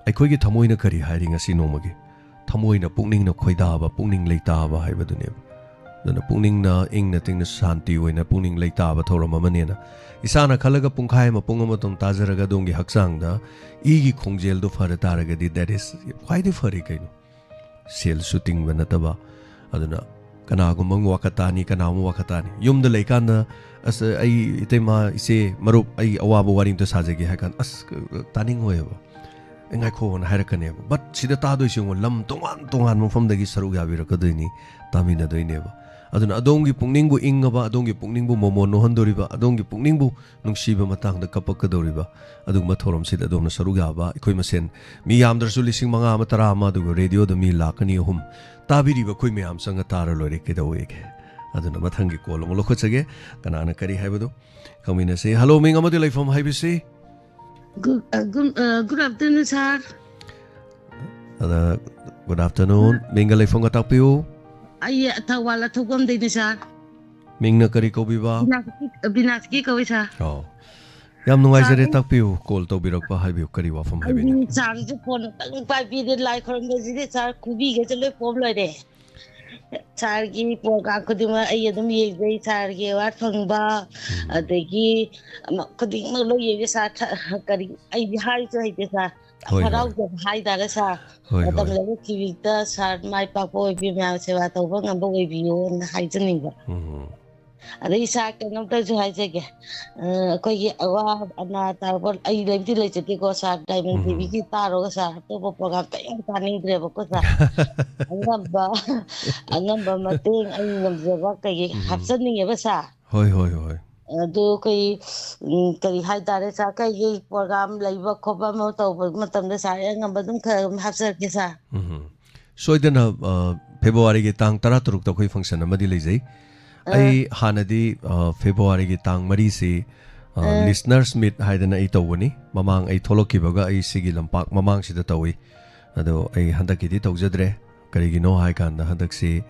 ꯑꯩꯈꯣꯏꯒꯤ ꯊꯃꯣꯏꯅ ꯀꯔꯤ ꯍꯥꯏꯔꯤ ꯉꯁꯤ ꯅꯣꯡꯃꯒꯤ? ꯊꯃꯣꯏꯅ ꯄꯨꯛꯅꯤꯡꯅ ꯈꯣꯏꯗꯥꯕ, ꯄꯨꯛꯅꯤꯡ ꯂꯩꯇꯥꯕ ꯍꯥꯏꯕꯗꯨꯅꯦꯕ꯫ ꯑꯗꯨꯅ ꯄꯨꯛꯅꯤꯡꯅ ꯏꯪꯅ ꯇꯤꯡꯅ ꯁꯥꯟꯇꯤ ꯑꯣꯏꯅ ꯄꯨꯛꯅꯤꯡ ꯂꯩꯇꯥꯕ ꯊꯧꯔꯝ ꯑꯃꯅꯦꯅ ꯏꯁꯥꯅ ꯈꯜꯂꯒ ꯄꯨꯡꯈꯥꯏ ꯑꯃ, ꯄꯨꯡ ꯑꯃꯇꯪ ꯇꯥꯖꯔꯒ ꯑꯗꯣꯝꯒꯤ ꯍꯛꯆꯥꯡꯗ ꯏꯒꯤ ꯈꯣꯡꯖꯦꯜꯗꯨ ꯐꯔ ꯇꯥꯔꯒꯗꯤ, that is ꯈ꯭ꯋꯥꯏꯗꯒꯤ ꯐꯔꯦ ꯀꯩꯅꯣ꯫ ꯁꯦꯜꯁꯨ ꯇꯤꯡꯕ ꯅꯠꯇꯕ꯫ ꯑꯗꯨꯅ ꯀꯅꯥꯒꯨꯝꯕ ꯑꯃ ꯋꯥꯀꯠ ꯇꯥꯅꯤ, ꯀꯅꯥꯒꯨꯝꯕ ꯋꯥꯀꯠ ꯇꯥꯅꯤ꯫ ꯌꯨꯝꯗ ꯂꯩꯀꯥꯟꯗ, "ꯑꯁ, ꯑꯩ ꯏꯇꯩꯃ, ꯏꯆꯦ, ꯃꯔꯨꯞ, ꯑꯩ ꯑꯋꯥꯕ ꯋꯥꯔꯤ ꯑꯝꯇ ꯁꯥꯖꯒꯦ" ꯍꯥꯏ ꯀꯥꯟꯗ, "ꯑꯁ, ꯇꯥꯅꯤꯡꯉꯣꯏꯕ, ꯑꯩ ꯉꯥꯏꯈꯣꯅ" ꯍꯥꯏꯔꯛꯀꯅꯦꯕ꯫ But ꯁꯤꯗ ꯇꯥꯗꯣꯏꯁꯤ ꯌꯦꯡꯉꯣ, ꯂꯝ ꯇꯣꯉꯥꯟ ꯇꯣꯉꯥꯟꯕ ꯃꯐꯝꯗꯒꯤ ꯁꯔꯨꯛ ꯌꯥꯕꯤꯔꯛꯀꯗꯣꯏꯅꯤ, ꯇꯥꯃꯤꯟꯅꯗꯣꯏꯅꯦꯕ꯫ ꯑꯗꯨꯅ ꯑꯗꯣꯝꯒꯤ ꯄꯨꯛꯅꯤꯡꯕꯨ ꯏꯪꯉꯕ, ꯑꯗꯣꯝꯒꯤ ꯄꯨꯛꯅꯤꯡꯕꯨ ꯃꯣꯃꯣꯟ ꯅꯣꯛꯍꯟꯗꯣꯔꯤꯕ, ꯑꯗꯣꯝꯒꯤ ꯄꯨꯛꯅꯤꯡꯕꯨ ꯅꯨꯡꯁꯤꯕ ꯃꯇꯥꯡꯗ ꯀꯞꯄꯛꯀꯗꯧꯔꯤꯕ ꯑꯗꯨꯒꯨꯝꯕ ꯊꯧꯔꯝꯁꯤꯗ ꯑꯗꯣꯝꯅ ꯁꯔꯨꯛ ꯌꯥꯕ, ꯑꯩꯈꯣꯏ ꯃꯁꯦꯟ ꯃꯤ ꯌꯥꯝꯗ꯭ꯔꯁꯨ ꯂꯤꯁꯤꯡ ꯃꯉꯥ ꯑꯃ, ꯇꯔꯥ ꯑꯃ, ꯑꯗꯨꯒ ꯔꯦꯗꯤꯑꯣꯗ ꯃꯤ ꯂꯥꯛ ꯑꯅꯤ, ꯑꯍꯨꯝ ꯇꯥꯕꯤꯔꯤꯕ ꯑꯩꯈꯣꯏ ꯃꯌꯥꯝ ꯆꯪꯉ ꯇꯥꯔ ꯂꯣꯏꯔꯦ, ꯀꯩꯗꯧꯋꯦꯒꯦ? ꯑꯗꯨꯅ ꯃꯊꯪꯒꯤ ꯀꯣꯜ ꯑꯃꯨꯛ ꯂꯧꯈꯠꯆꯒꯦ꯫ ꯀꯅꯥꯅ ꯀꯔꯤ ꯍꯥꯏꯕꯗꯨ ꯈꯪꯃꯤꯟꯅꯁꯤ꯫ ꯍꯜꯂꯣ, ꯃꯤꯡ ꯑꯃꯗꯤ ꯂꯩꯐꯝ ꯍꯥꯏꯕꯤꯁꯤ꯫ Good, uh, good, uh, good afternoon, sir. ꯑꯗ, good afternoon. ꯃꯤꯡꯒ ꯂꯩꯐꯝꯒ ꯇꯥꯛꯄꯤꯌꯨ꯫ ꯑꯩ ꯊꯧꯕꯥꯜ ꯑꯊꯣꯛꯄꯝꯗꯩꯅꯦ, sir. ꯃꯤꯡꯅ ꯀꯔꯤ ꯀꯧꯕꯤꯕ? ꯕꯤꯅꯥꯁꯀꯤ, ꯕꯤꯅꯥꯁꯀꯤ ꯀꯧꯏ, sir. ꯑꯣ꯫ ꯌꯥꯝ ꯅꯨꯡꯉꯥꯏꯖꯔꯦ, sir, ꯑꯩ ꯇꯥꯛꯄꯤꯌꯨ, ꯀꯣꯜ ꯇꯧꯕꯤꯔꯛꯄ, ꯍꯥꯏꯕꯤꯌꯨ, ꯀꯔꯤ ꯋꯥꯐꯝ ꯑꯩꯗꯤ ꯍꯥꯏꯕꯤꯅꯤꯡ? Sir ꯁꯨ ꯐꯣꯟ ꯑꯝꯇꯪ ꯄꯥꯏꯕꯤꯗꯦ, ꯂꯥꯏ ꯈꯨꯔꯨꯝꯕꯁꯤꯗꯤ, sir, ꯈꯨꯕꯤꯒꯁꯦ ꯂꯣꯏ ꯄꯣꯝ ꯂꯣꯏꯔꯦ꯫ Sir ꯒꯤ program ꯈꯨꯗꯤꯡꯃꯛ ꯑꯩ ꯑꯗꯨꯝ ꯌꯦꯡꯖꯩ, sir ꯒꯤ award ꯐꯪꯕ, ꯎꯝ꯫ ꯑꯗꯒꯤ ꯑꯃ ꯈꯨꯗꯤꯡꯃꯛ ꯂꯣꯏ ꯌꯦꯡꯉꯦ, sir꯫ ꯊ-, ꯀꯔꯤ, ꯑꯩꯗꯤ ꯍꯥꯏꯁꯨ ꯍꯩꯇꯦ, sir꯫ ꯍꯣꯏ, ꯍꯣꯏ꯫ ꯍꯔꯥꯎꯖꯕ ꯍꯥꯏꯇꯥꯔꯦ, sir꯫ ꯍꯣꯏ, ꯃꯇꯝ ꯍꯣꯏ꯫ ꯂꯧꯔꯛꯈꯤꯕꯗ, sir, ꯃꯥꯏ ꯄꯥꯛꯄ ꯑꯣꯏꯕꯤꯌꯨ, ꯃꯌꯥꯝ ꯁꯦꯕꯥ ꯇꯧꯕ ꯉꯝꯕ ꯑꯣꯏꯕꯤꯌꯨꯅ ꯍꯥꯏꯖꯅꯤꯡꯕ꯫ ꯎꯝ꯫ ꯑꯗꯩ, sir, ꯀꯩꯅꯣꯝꯇꯁꯨ ꯍꯥꯏꯖꯒꯦ꯫ ꯑ, ꯑꯩꯈꯣꯏꯒꯤ ꯑꯋꯥ ꯑꯅꯥ ꯇꯥꯔꯛꯄ, ꯑꯩ ꯂꯩꯕꯨꯗꯤ ꯂꯩꯖꯗꯦꯀꯣ, sir, ꯗꯥꯏꯃꯟ ꯎꯝ꯫ ꯇꯤꯚꯤꯒꯤ ꯇꯥꯔꯣꯒ, sir, ꯑꯇꯣꯞꯄ program ꯀꯔꯤꯝ ꯇꯥꯅꯤꯡꯗ꯭ꯔꯦꯕꯀꯣ, sir꯫ ꯑꯉꯝꯕ, ꯑꯉꯝꯕ ꯃꯇꯦꯡ ꯑꯩ ꯉꯝꯖꯕ ꯀꯩꯀꯩ ꯎꯝ꯫ ꯍꯥꯞꯆꯅꯤꯡꯉꯦꯕ, sir꯫ ꯍꯣꯏ, ꯍꯣꯏ, ꯍꯣꯏ꯫ ꯑꯗꯨ ꯑꯩꯈꯣꯏ, ꯎꯝ, ꯀꯔꯤ ꯍꯥꯏꯇꯥꯔꯦ, sir, ꯀꯩꯀꯩ program ꯂꯩꯕ ꯈꯣꯠꯄ ꯑꯃ ꯇꯧꯕ ꯃꯇꯝꯗ, sir, ꯑꯩ ꯑꯉꯝꯕ ꯑꯗꯨꯝ ꯈꯔ ꯑꯗꯨꯝ ꯍꯥꯞꯆꯔꯛꯀꯦ, sir꯫ ꯎꯝ꯫ ꯁꯣꯏꯗꯅ, ꯑ, ꯐꯦꯕ꯭ꯔꯨꯋꯥꯔꯤꯒꯤ ꯇꯥꯡ ꯇꯔꯥꯇꯔꯨꯛꯇ ꯑꯩꯈꯣꯏ function ꯑꯃꯗꯤ ꯂꯩꯖꯩ꯫ ꯑꯩ ꯍꯥꯟꯅꯗꯤ, ꯑ, ꯐꯦꯕ꯭ꯔꯨꯋꯥꯔꯤꯒꯤ ꯇꯥꯡ ꯃꯔꯤꯁꯤ, ꯑ, ꯑ꯫ Listeners Meet ꯍꯥꯏꯗꯅ ꯑꯩ ꯇꯧꯕꯅꯤ꯫ ꯃꯃꯥꯡ ꯑꯩ ꯊꯣꯛꯂꯛꯈꯤꯕꯒ ꯑꯩ ꯁꯤꯒꯤ ꯂꯝꯄꯥꯛ ꯃꯃꯥꯡꯁꯤꯗ ꯇꯧꯏ꯫ ꯑꯗꯣ ꯑꯩ ꯍꯟꯗꯛꯀꯤꯗꯤ ꯇꯧꯖꯗ꯭ꯔꯦ꯫ ꯀꯔꯤꯒꯤꯅꯣ ꯍꯥꯏ ꯀꯥꯟꯗ ꯍꯟꯗꯛꯁꯤ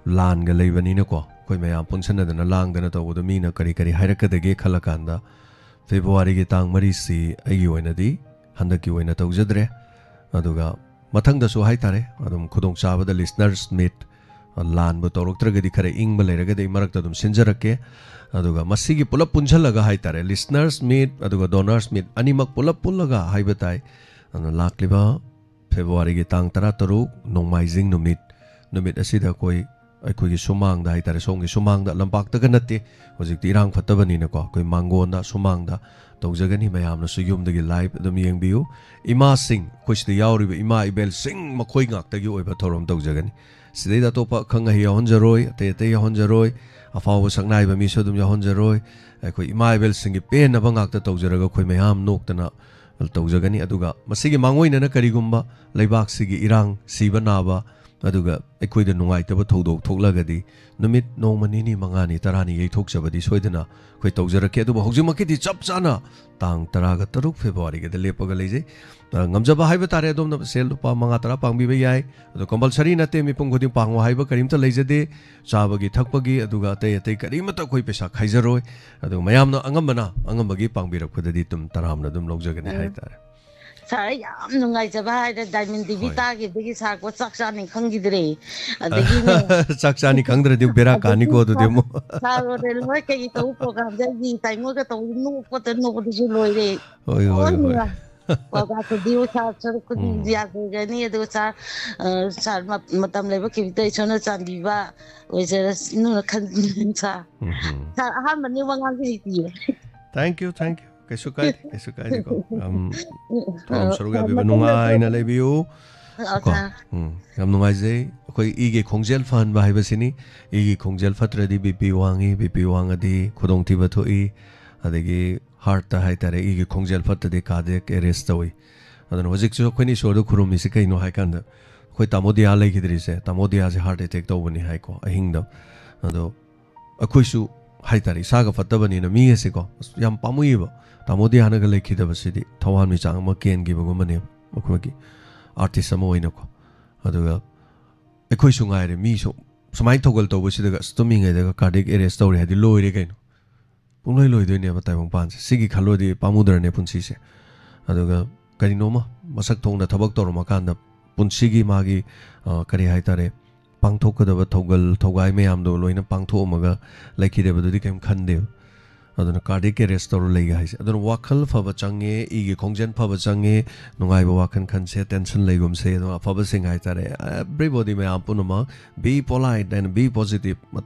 ꯂꯥꯟꯒ ꯂꯩꯕꯅꯤꯅꯀꯣ, ꯑꯩꯈꯣꯏ ꯃꯌꯥꯝ ꯄꯨꯟꯁꯟꯅꯗꯅ ꯂꯥꯡꯗꯅ ꯇꯧꯕꯗꯣ ꯃꯤꯅ ꯀꯔꯤ ꯀꯔꯤ ꯍꯥꯏꯔꯛꯀꯗꯒꯦ ꯈꯜꯂ ꯀꯥꯟꯗ ꯐꯦꯕ꯭ꯔꯨꯋꯥꯔꯤꯒꯤ ꯇꯥꯡ ꯃꯔꯤꯁꯤ ꯑꯩꯒꯤ ꯑꯣꯏꯅꯗꯤ ꯍꯟꯗꯛꯀꯤ ꯑꯣꯏꯅ ꯇꯧꯖꯗ꯭ꯔꯦ꯫ ꯑꯗꯨꯒ ꯃꯊꯪꯗꯁꯨ ꯍꯥꯏꯇꯥꯔꯦ, ꯑꯗꯨꯝ ꯈꯨꯗꯣꯡꯆꯥꯕꯗ Listeners Meet, ꯑ, ꯂꯥꯟꯕꯨ ꯇꯧꯔꯛꯇ꯭ꯔꯒꯗꯤ, ꯈꯔ ꯏꯪꯕ ꯂꯩꯔꯒꯗꯤ ꯑꯩ ꯃꯔꯛꯇ ꯑꯗꯨꯝ ꯁꯤꯟꯖꯔꯛꯀꯦ꯫ ꯑꯗꯨꯒ ꯃꯁꯤꯒꯤ ꯄꯨꯂꯞ ꯄꯨꯟꯁꯤꯜꯂꯒ ꯍꯥꯏꯇꯥꯔꯦ, Listeners Meet ꯑꯗꯨꯒ Donors Meet ꯑꯅꯤꯃꯛ ꯄꯨꯂꯞ ꯄꯨꯜꯂꯒ ꯍꯥꯏꯕ ꯇꯥꯏ꯫ ꯑꯗꯨꯅ ꯂꯥꯛꯂꯤꯕ ꯐꯦꯕ꯭ꯔꯨꯋꯥꯔꯤꯒꯤ ꯇꯥꯡ ꯇꯔꯥꯇꯔꯨꯛ, ꯅꯣꯡꯃꯥꯏꯖꯤꯡ ꯅꯨꯃꯤꯠ, ꯅꯨꯃꯤꯠ ꯑꯁꯤꯗ ꯑꯩꯈꯣꯏ, ꯑꯩꯈꯣꯏꯒꯤ ꯁꯨꯃꯥꯡꯗ ꯍꯥꯏꯇꯥꯔꯦ, ꯁꯣꯝꯒꯤ ꯁꯨꯃꯥꯡꯗ, ꯂꯝꯄꯥꯛꯇꯒ ꯅꯠꯇꯦ, ꯍꯧꯖꯤꯛꯇꯤ ꯏꯔꯥꯡ ꯐꯠꯇꯕꯅꯤꯅꯀꯣ, ꯑꯩꯈꯣꯏ ꯃꯥꯡꯒꯣꯟꯗ, ꯁꯨꯃꯥꯡꯗ ꯇꯧꯖꯒꯅꯤ꯫ ꯃꯌꯥꯝꯅꯁꯨ ꯌꯨꯝꯗꯒꯤ live ꯑꯗꯨꯝ ꯌꯦꯡꯕꯤꯌꯨ꯫ ꯏꯃꯥꯁꯤꯡ, ꯑꯩꯈꯣꯏ ꯁꯤꯗ ꯌꯥꯎꯔꯤꯕ ꯏꯃꯥ ꯏꯕꯦꯜꯁꯤꯡ, ꯃꯈꯣꯏ ꯉꯥꯛꯇꯒꯤ ꯑꯣꯏꯕ ꯊꯧꯔꯝ ꯇꯧꯖꯒꯅꯤ꯫ ꯁꯤꯗꯩꯗ ꯑꯇꯣꯞꯄ ꯑꯈꯪ ꯑꯍꯩ ꯌꯥꯎꯍꯟꯖꯔꯣꯏ, ꯑꯇꯩ ꯑꯇꯩ ꯌꯥꯎꯍꯟꯖꯔꯣꯏ, ꯑꯐꯥꯎꯕ ꯁꯛꯅꯥꯏꯕ ꯃꯤꯁꯨ ꯑꯗꯨꯝ ꯌꯥꯎꯍꯟꯖꯔꯣꯏ꯫ ꯑꯩꯈꯣꯏ ꯏꯃꯥ ꯏꯕꯦꯜꯁꯤꯡꯒꯤ ꯄꯦꯟꯅꯕ ꯉꯥꯛꯇ ꯇꯧꯖꯔꯒ ꯑꯩꯈꯣꯏ ꯃꯌꯥꯝ ꯅꯣꯛꯇꯅ ꯇꯧꯖꯒꯅꯤ꯫ ꯑꯗꯨꯒ ꯃꯁꯤꯒꯤ ꯃꯥꯡꯑꯣꯏꯅꯅ ꯀꯔꯤꯒꯨꯝꯕ ꯂꯩꯕꯥꯛꯁꯤꯒꯤ ꯏꯔꯥꯡ, ꯁꯤꯕ ꯅꯥꯕ, ꯑꯗꯨꯒ ꯑꯩꯈꯣꯏꯗ ꯅꯨꯡꯉꯥꯏꯇꯕ ꯊꯧꯗꯣꯛ ꯊꯣꯛꯂꯒꯗꯤ ꯅꯨꯃꯤꯠ ꯅꯣꯡꯃ ꯅꯤꯅꯤ, ꯃꯉꯥꯅꯤ, ꯇꯔꯥꯅꯤ ꯌꯩꯊꯣꯛꯆꯕꯗꯤ ꯁꯣꯏꯗꯅ ꯑꯩꯈꯣꯏ ꯇꯧꯖꯔꯛꯀꯦ꯫ ꯑꯗꯨꯕꯨ ꯍꯧꯖꯤꯛꯃꯛꯀꯤꯗꯤ ꯆꯞ ꯆꯥꯅ ꯇꯥꯡ ꯇꯔꯥꯒ ꯇꯔꯨꯛ ꯐꯦꯕ꯭ꯔꯨꯋꯥꯔꯤꯒꯤꯗ ꯂꯦꯞꯄꯒ ꯂꯩꯖꯩ꯫ ꯑ, ꯉꯝꯖꯕ ꯍꯥꯏꯕ ꯇꯥꯔꯦ, ꯑꯗꯣꯝꯅ ꯁꯦꯜ ꯂꯨꯄꯥ ꯃꯉꯥ ꯇꯔꯥ ꯄꯥꯡꯕꯤꯕ ꯌꯥꯏ꯫ ꯑꯗꯣ compulsory ꯅꯠꯇꯦ, ꯃꯤꯄꯨꯝ ꯈꯨꯗꯤꯡ ꯄꯥꯡꯉꯣ ꯍꯥꯏꯕ ꯀꯔꯤꯝꯇ ꯂꯩꯖꯗꯦ꯫ ꯆꯥꯕꯒꯤ ꯊꯛꯄꯒꯤ ꯑꯗꯨꯒ ꯑꯇꯩ ꯑꯇꯩ ꯀꯔꯤꯃꯠꯇ ꯑꯩꯈꯣꯏ ꯄꯩꯁꯥ ꯈꯥꯏꯖꯔꯣꯏ꯫ ꯑꯗꯨꯒ ꯃꯌꯥꯝꯅ ꯑꯉꯝꯕꯅ, ꯑꯉꯝꯕꯒꯤ ꯄꯥꯡꯕꯤꯔꯛꯄꯗꯗꯤ ꯑꯗꯨꯝ ꯇꯔꯥꯝꯅ ꯑꯗꯨꯝ ꯂꯧꯖꯒꯅꯤ ꯎꯝ꯫ ꯍꯥꯏꯇꯥꯔꯦ꯫ ꯁꯥꯔ, ꯑꯩ ꯌꯥꯝ ꯅꯨꯡꯉꯥꯏꯖꯕ ꯍꯥꯏꯔꯦ, Diamond T V ꯍꯣꯏ꯫ ꯇꯥꯈꯤꯕꯗꯒꯤ ꯁꯥꯔ ꯀꯣ ꯆꯥꯛ ꯆꯥꯅꯤ ꯈꯪꯈꯤꯗ꯭ꯔꯦ꯫ ꯑꯗꯒꯤꯅꯦ ꯆꯥꯛ ꯆꯥꯅꯤ ꯈꯪꯗ꯭ꯔꯗꯤ ꯕꯦꯔꯥ ꯑꯗꯒꯤ ꯀꯥꯅꯤꯀꯣ ꯑꯗꯨꯗꯤ ꯁꯥꯔ, ꯑꯃꯨꯛ꯫ ꯁꯥꯔ ꯔꯣꯅꯦꯜ ꯍꯣꯏ ꯀꯩ ꯇꯧꯕ programꯗ ꯑꯩꯒꯤ ꯏꯇꯥꯏꯃꯣꯏꯒ ꯇꯧꯕ ꯅꯣꯛꯄꯗ ꯅꯣꯛꯄꯗꯁꯨ ꯂꯣꯏꯔꯦ꯫ ꯍꯣꯏ, ꯍꯣꯏ, ꯍꯣꯏ꯫ ꯂꯣꯏꯅ꯫ Program ꯈꯨꯗꯤꯡꯃꯛ ꯁꯥꯔ ꯁꯔꯨꯛ ꯈꯨꯗꯤꯡ ꯎꯝ꯫ ꯌꯥꯖꯒꯅꯤ꯫ ꯑꯗꯨꯒ ꯁꯥꯔ, ꯑ, ꯁꯥꯔ ꯃ-, ꯃꯇꯝ ꯂꯩꯕ ꯈꯤꯕꯤꯗ ꯏꯁꯣꯔꯅ ꯆꯥꯟꯕꯤꯕ ꯑꯣꯏꯖꯔꯁꯅꯨꯅ ꯈꯟ-, ꯁꯥꯔ꯫ ꯎꯝ꯫ ꯁꯥꯔ, ꯑꯍꯥꯟꯕꯅꯤ ꯋꯥ ꯉꯥꯡꯖꯔꯤꯁꯤꯌꯦ꯫ Thank you, thank you꯫ ꯀꯩꯁꯨ ꯀꯥꯏꯗꯦ, ꯀꯩꯁꯨ ꯀꯥꯏꯗꯦꯀꯣ꯫ ꯌꯥꯝ ꯊꯧꯔꯝ ꯁꯔꯨꯛ ꯌꯥꯕꯤꯕ ꯃꯊꯪꯗꯁꯨ ꯅꯨꯡꯉꯥꯏꯅ ꯂꯩꯕꯤꯌꯨ꯫ ꯑ, ꯀꯣ꯫ ꯁꯥꯔ꯫ ꯎꯝ, ꯌꯥꯝ ꯅꯨꯡꯉꯥꯏꯖꯩ꯫ ꯑꯩꯈꯣꯏ ꯏꯒꯤ ꯈꯣꯡꯖꯦꯜ ꯐꯍꯟꯕ ꯍꯥꯏꯕꯁꯤꯅꯤ꯫ ꯏꯒꯤ ꯈꯣꯡꯖꯦꯜ ꯐꯠꯇ꯭ꯔꯗꯤ BP ꯋꯥꯡꯉꯤ, BP ꯋꯥꯡꯉꯗꯤ ꯈꯨꯗꯣꯡꯊꯤꯕ ꯊꯣꯛꯏ, ꯑꯗꯒꯤ heartꯇ ꯍꯥꯏꯇꯥꯔꯦ, ꯏꯒꯤ ꯈꯣꯡꯖꯦꯜ ꯐꯠꯇ꯭ꯔꯗꯤ cardiac arrest ꯇꯧꯏ꯫ ꯑꯗꯨꯅ ꯍꯧꯖꯤꯛꯁꯨ ꯑꯩꯈꯣꯏꯅ ꯏꯁꯣꯔꯗ ꯈꯨꯔꯨꯝꯃꯤꯁꯤ ꯀꯩꯅꯣ ꯍꯥꯏꯀꯥꯟꯗ, ꯑꯩꯈꯣꯏ ꯇꯥꯃꯣ ꯗꯤꯌꯥ ꯂꯩꯈꯤꯗ꯭ꯔꯤꯁꯦ, ꯇꯥꯃꯣ ꯗꯤꯌꯥꯁꯦ heart attack ꯇꯧꯕꯅꯤ ꯍꯥꯏꯀꯣ, ꯑꯍꯤꯡꯗ꯫ ꯑꯗꯣ ꯑꯩꯈꯣꯏꯁꯨ ꯍꯥꯏꯇꯥꯔꯦ, ꯏꯁꯥꯒ ꯐꯠꯇꯕꯅꯤꯅ ꯃꯤ ꯑꯁꯦꯀꯣ, ꯑꯁ, ꯌꯥꯝ ꯄꯥꯝꯃꯨꯏꯌꯦꯕ꯫ ꯇꯥꯃꯣ ꯗꯤꯌꯥꯅꯒ ꯂꯩꯈꯤꯗꯕꯁꯤꯗꯤ ꯊꯋꯥꯟꯃꯤꯆꯥꯛ ꯑꯃ ꯀꯦꯟꯈꯤꯕꯒꯨꯝꯕꯅꯦꯕ, ꯑꯩꯈꯣꯏꯒꯤ ꯑꯥꯔꯇꯤꯁ ꯑꯃ ꯑꯣꯏꯅꯀꯣ꯫ ꯑꯗꯨꯒ ꯑꯩꯈꯣꯏꯁꯨ ꯉꯥꯏꯔꯦ, ꯃꯤꯁꯨ ꯁꯨꯃꯥꯏꯅ ꯊꯧꯒꯜ ꯇꯧꯕꯁꯤꯗꯒ ꯑꯁ ꯇꯨꯝꯃꯤꯉꯩꯗꯒ ꯀꯥꯔꯗꯤꯌꯦꯛ ꯑꯦꯔꯦꯁ ꯇꯧꯔꯦ ꯍꯥꯏꯗꯤ ꯂꯣꯏꯔꯦ ꯀꯩꯅꯣ꯫ ꯄꯨꯡꯂꯣꯏ ꯂꯣꯏꯗꯣꯏꯅꯦꯕ ꯇꯥꯏꯕꯪꯄꯥꯟꯁꯦ꯫ ꯁꯤꯒꯤ ꯈꯜꯂꯨꯔꯗꯤ ꯄꯥꯝꯃꯨꯗ꯭ꯔꯅꯦ ꯄꯨꯟꯁꯤꯁꯦ? ꯑꯗꯨꯒ ꯀꯔꯤꯅꯣꯃ ꯃꯁꯛ ꯊꯣꯛꯅ ꯊꯕꯛ ꯇꯧꯔꯝꯃꯀꯥꯟꯗ ꯄꯨꯟꯁꯤꯒꯤ ꯃꯥꯒꯤ, ꯑ, ꯀꯔꯤ ꯍꯥꯏꯇꯥꯔꯦ, ꯄꯥꯡꯊꯣꯛꯀꯗꯕ ꯊꯧꯒꯜ ꯊꯧꯒꯥꯏ ꯃꯌꯥꯝꯗꯣ ꯂꯣꯏꯅ ꯄꯥꯡꯊꯣꯛꯑꯝꯃꯒ ꯂꯩꯈꯤꯗꯦꯕ, ꯑꯗꯨꯗꯤ ꯀꯩꯝ ꯈꯟꯗꯦꯕ꯫ ꯑꯗꯨꯅ ꯀꯥꯔꯗꯤꯌꯦꯛ ꯑꯦꯔꯦꯁ ꯇꯧꯔ ꯂꯩꯒꯦ ꯍꯥꯏꯁꯦ꯫ ꯑꯗꯨꯅ ꯋꯥꯈꯜ ꯐꯕ ꯆꯪꯉꯦ, ꯏꯒꯤ ꯈꯣꯡꯖꯦꯜ ꯐꯕ ꯆꯪꯉꯦ, ꯅꯨꯡꯉꯥꯏꯕ ꯋꯥꯈꯜ ꯈꯟꯁꯦ, ꯇꯦꯟꯁꯟ ꯂꯩꯒꯨꯝꯁꯦ꯫ ꯑꯗꯨꯅ ꯑꯐꯕꯁꯤꯡ ꯍꯥꯏꯇꯥꯔꯦ, everybody, ꯃꯌꯥꯝ ꯄꯨꯝꯅꯃꯛ, be polite and be positive꯫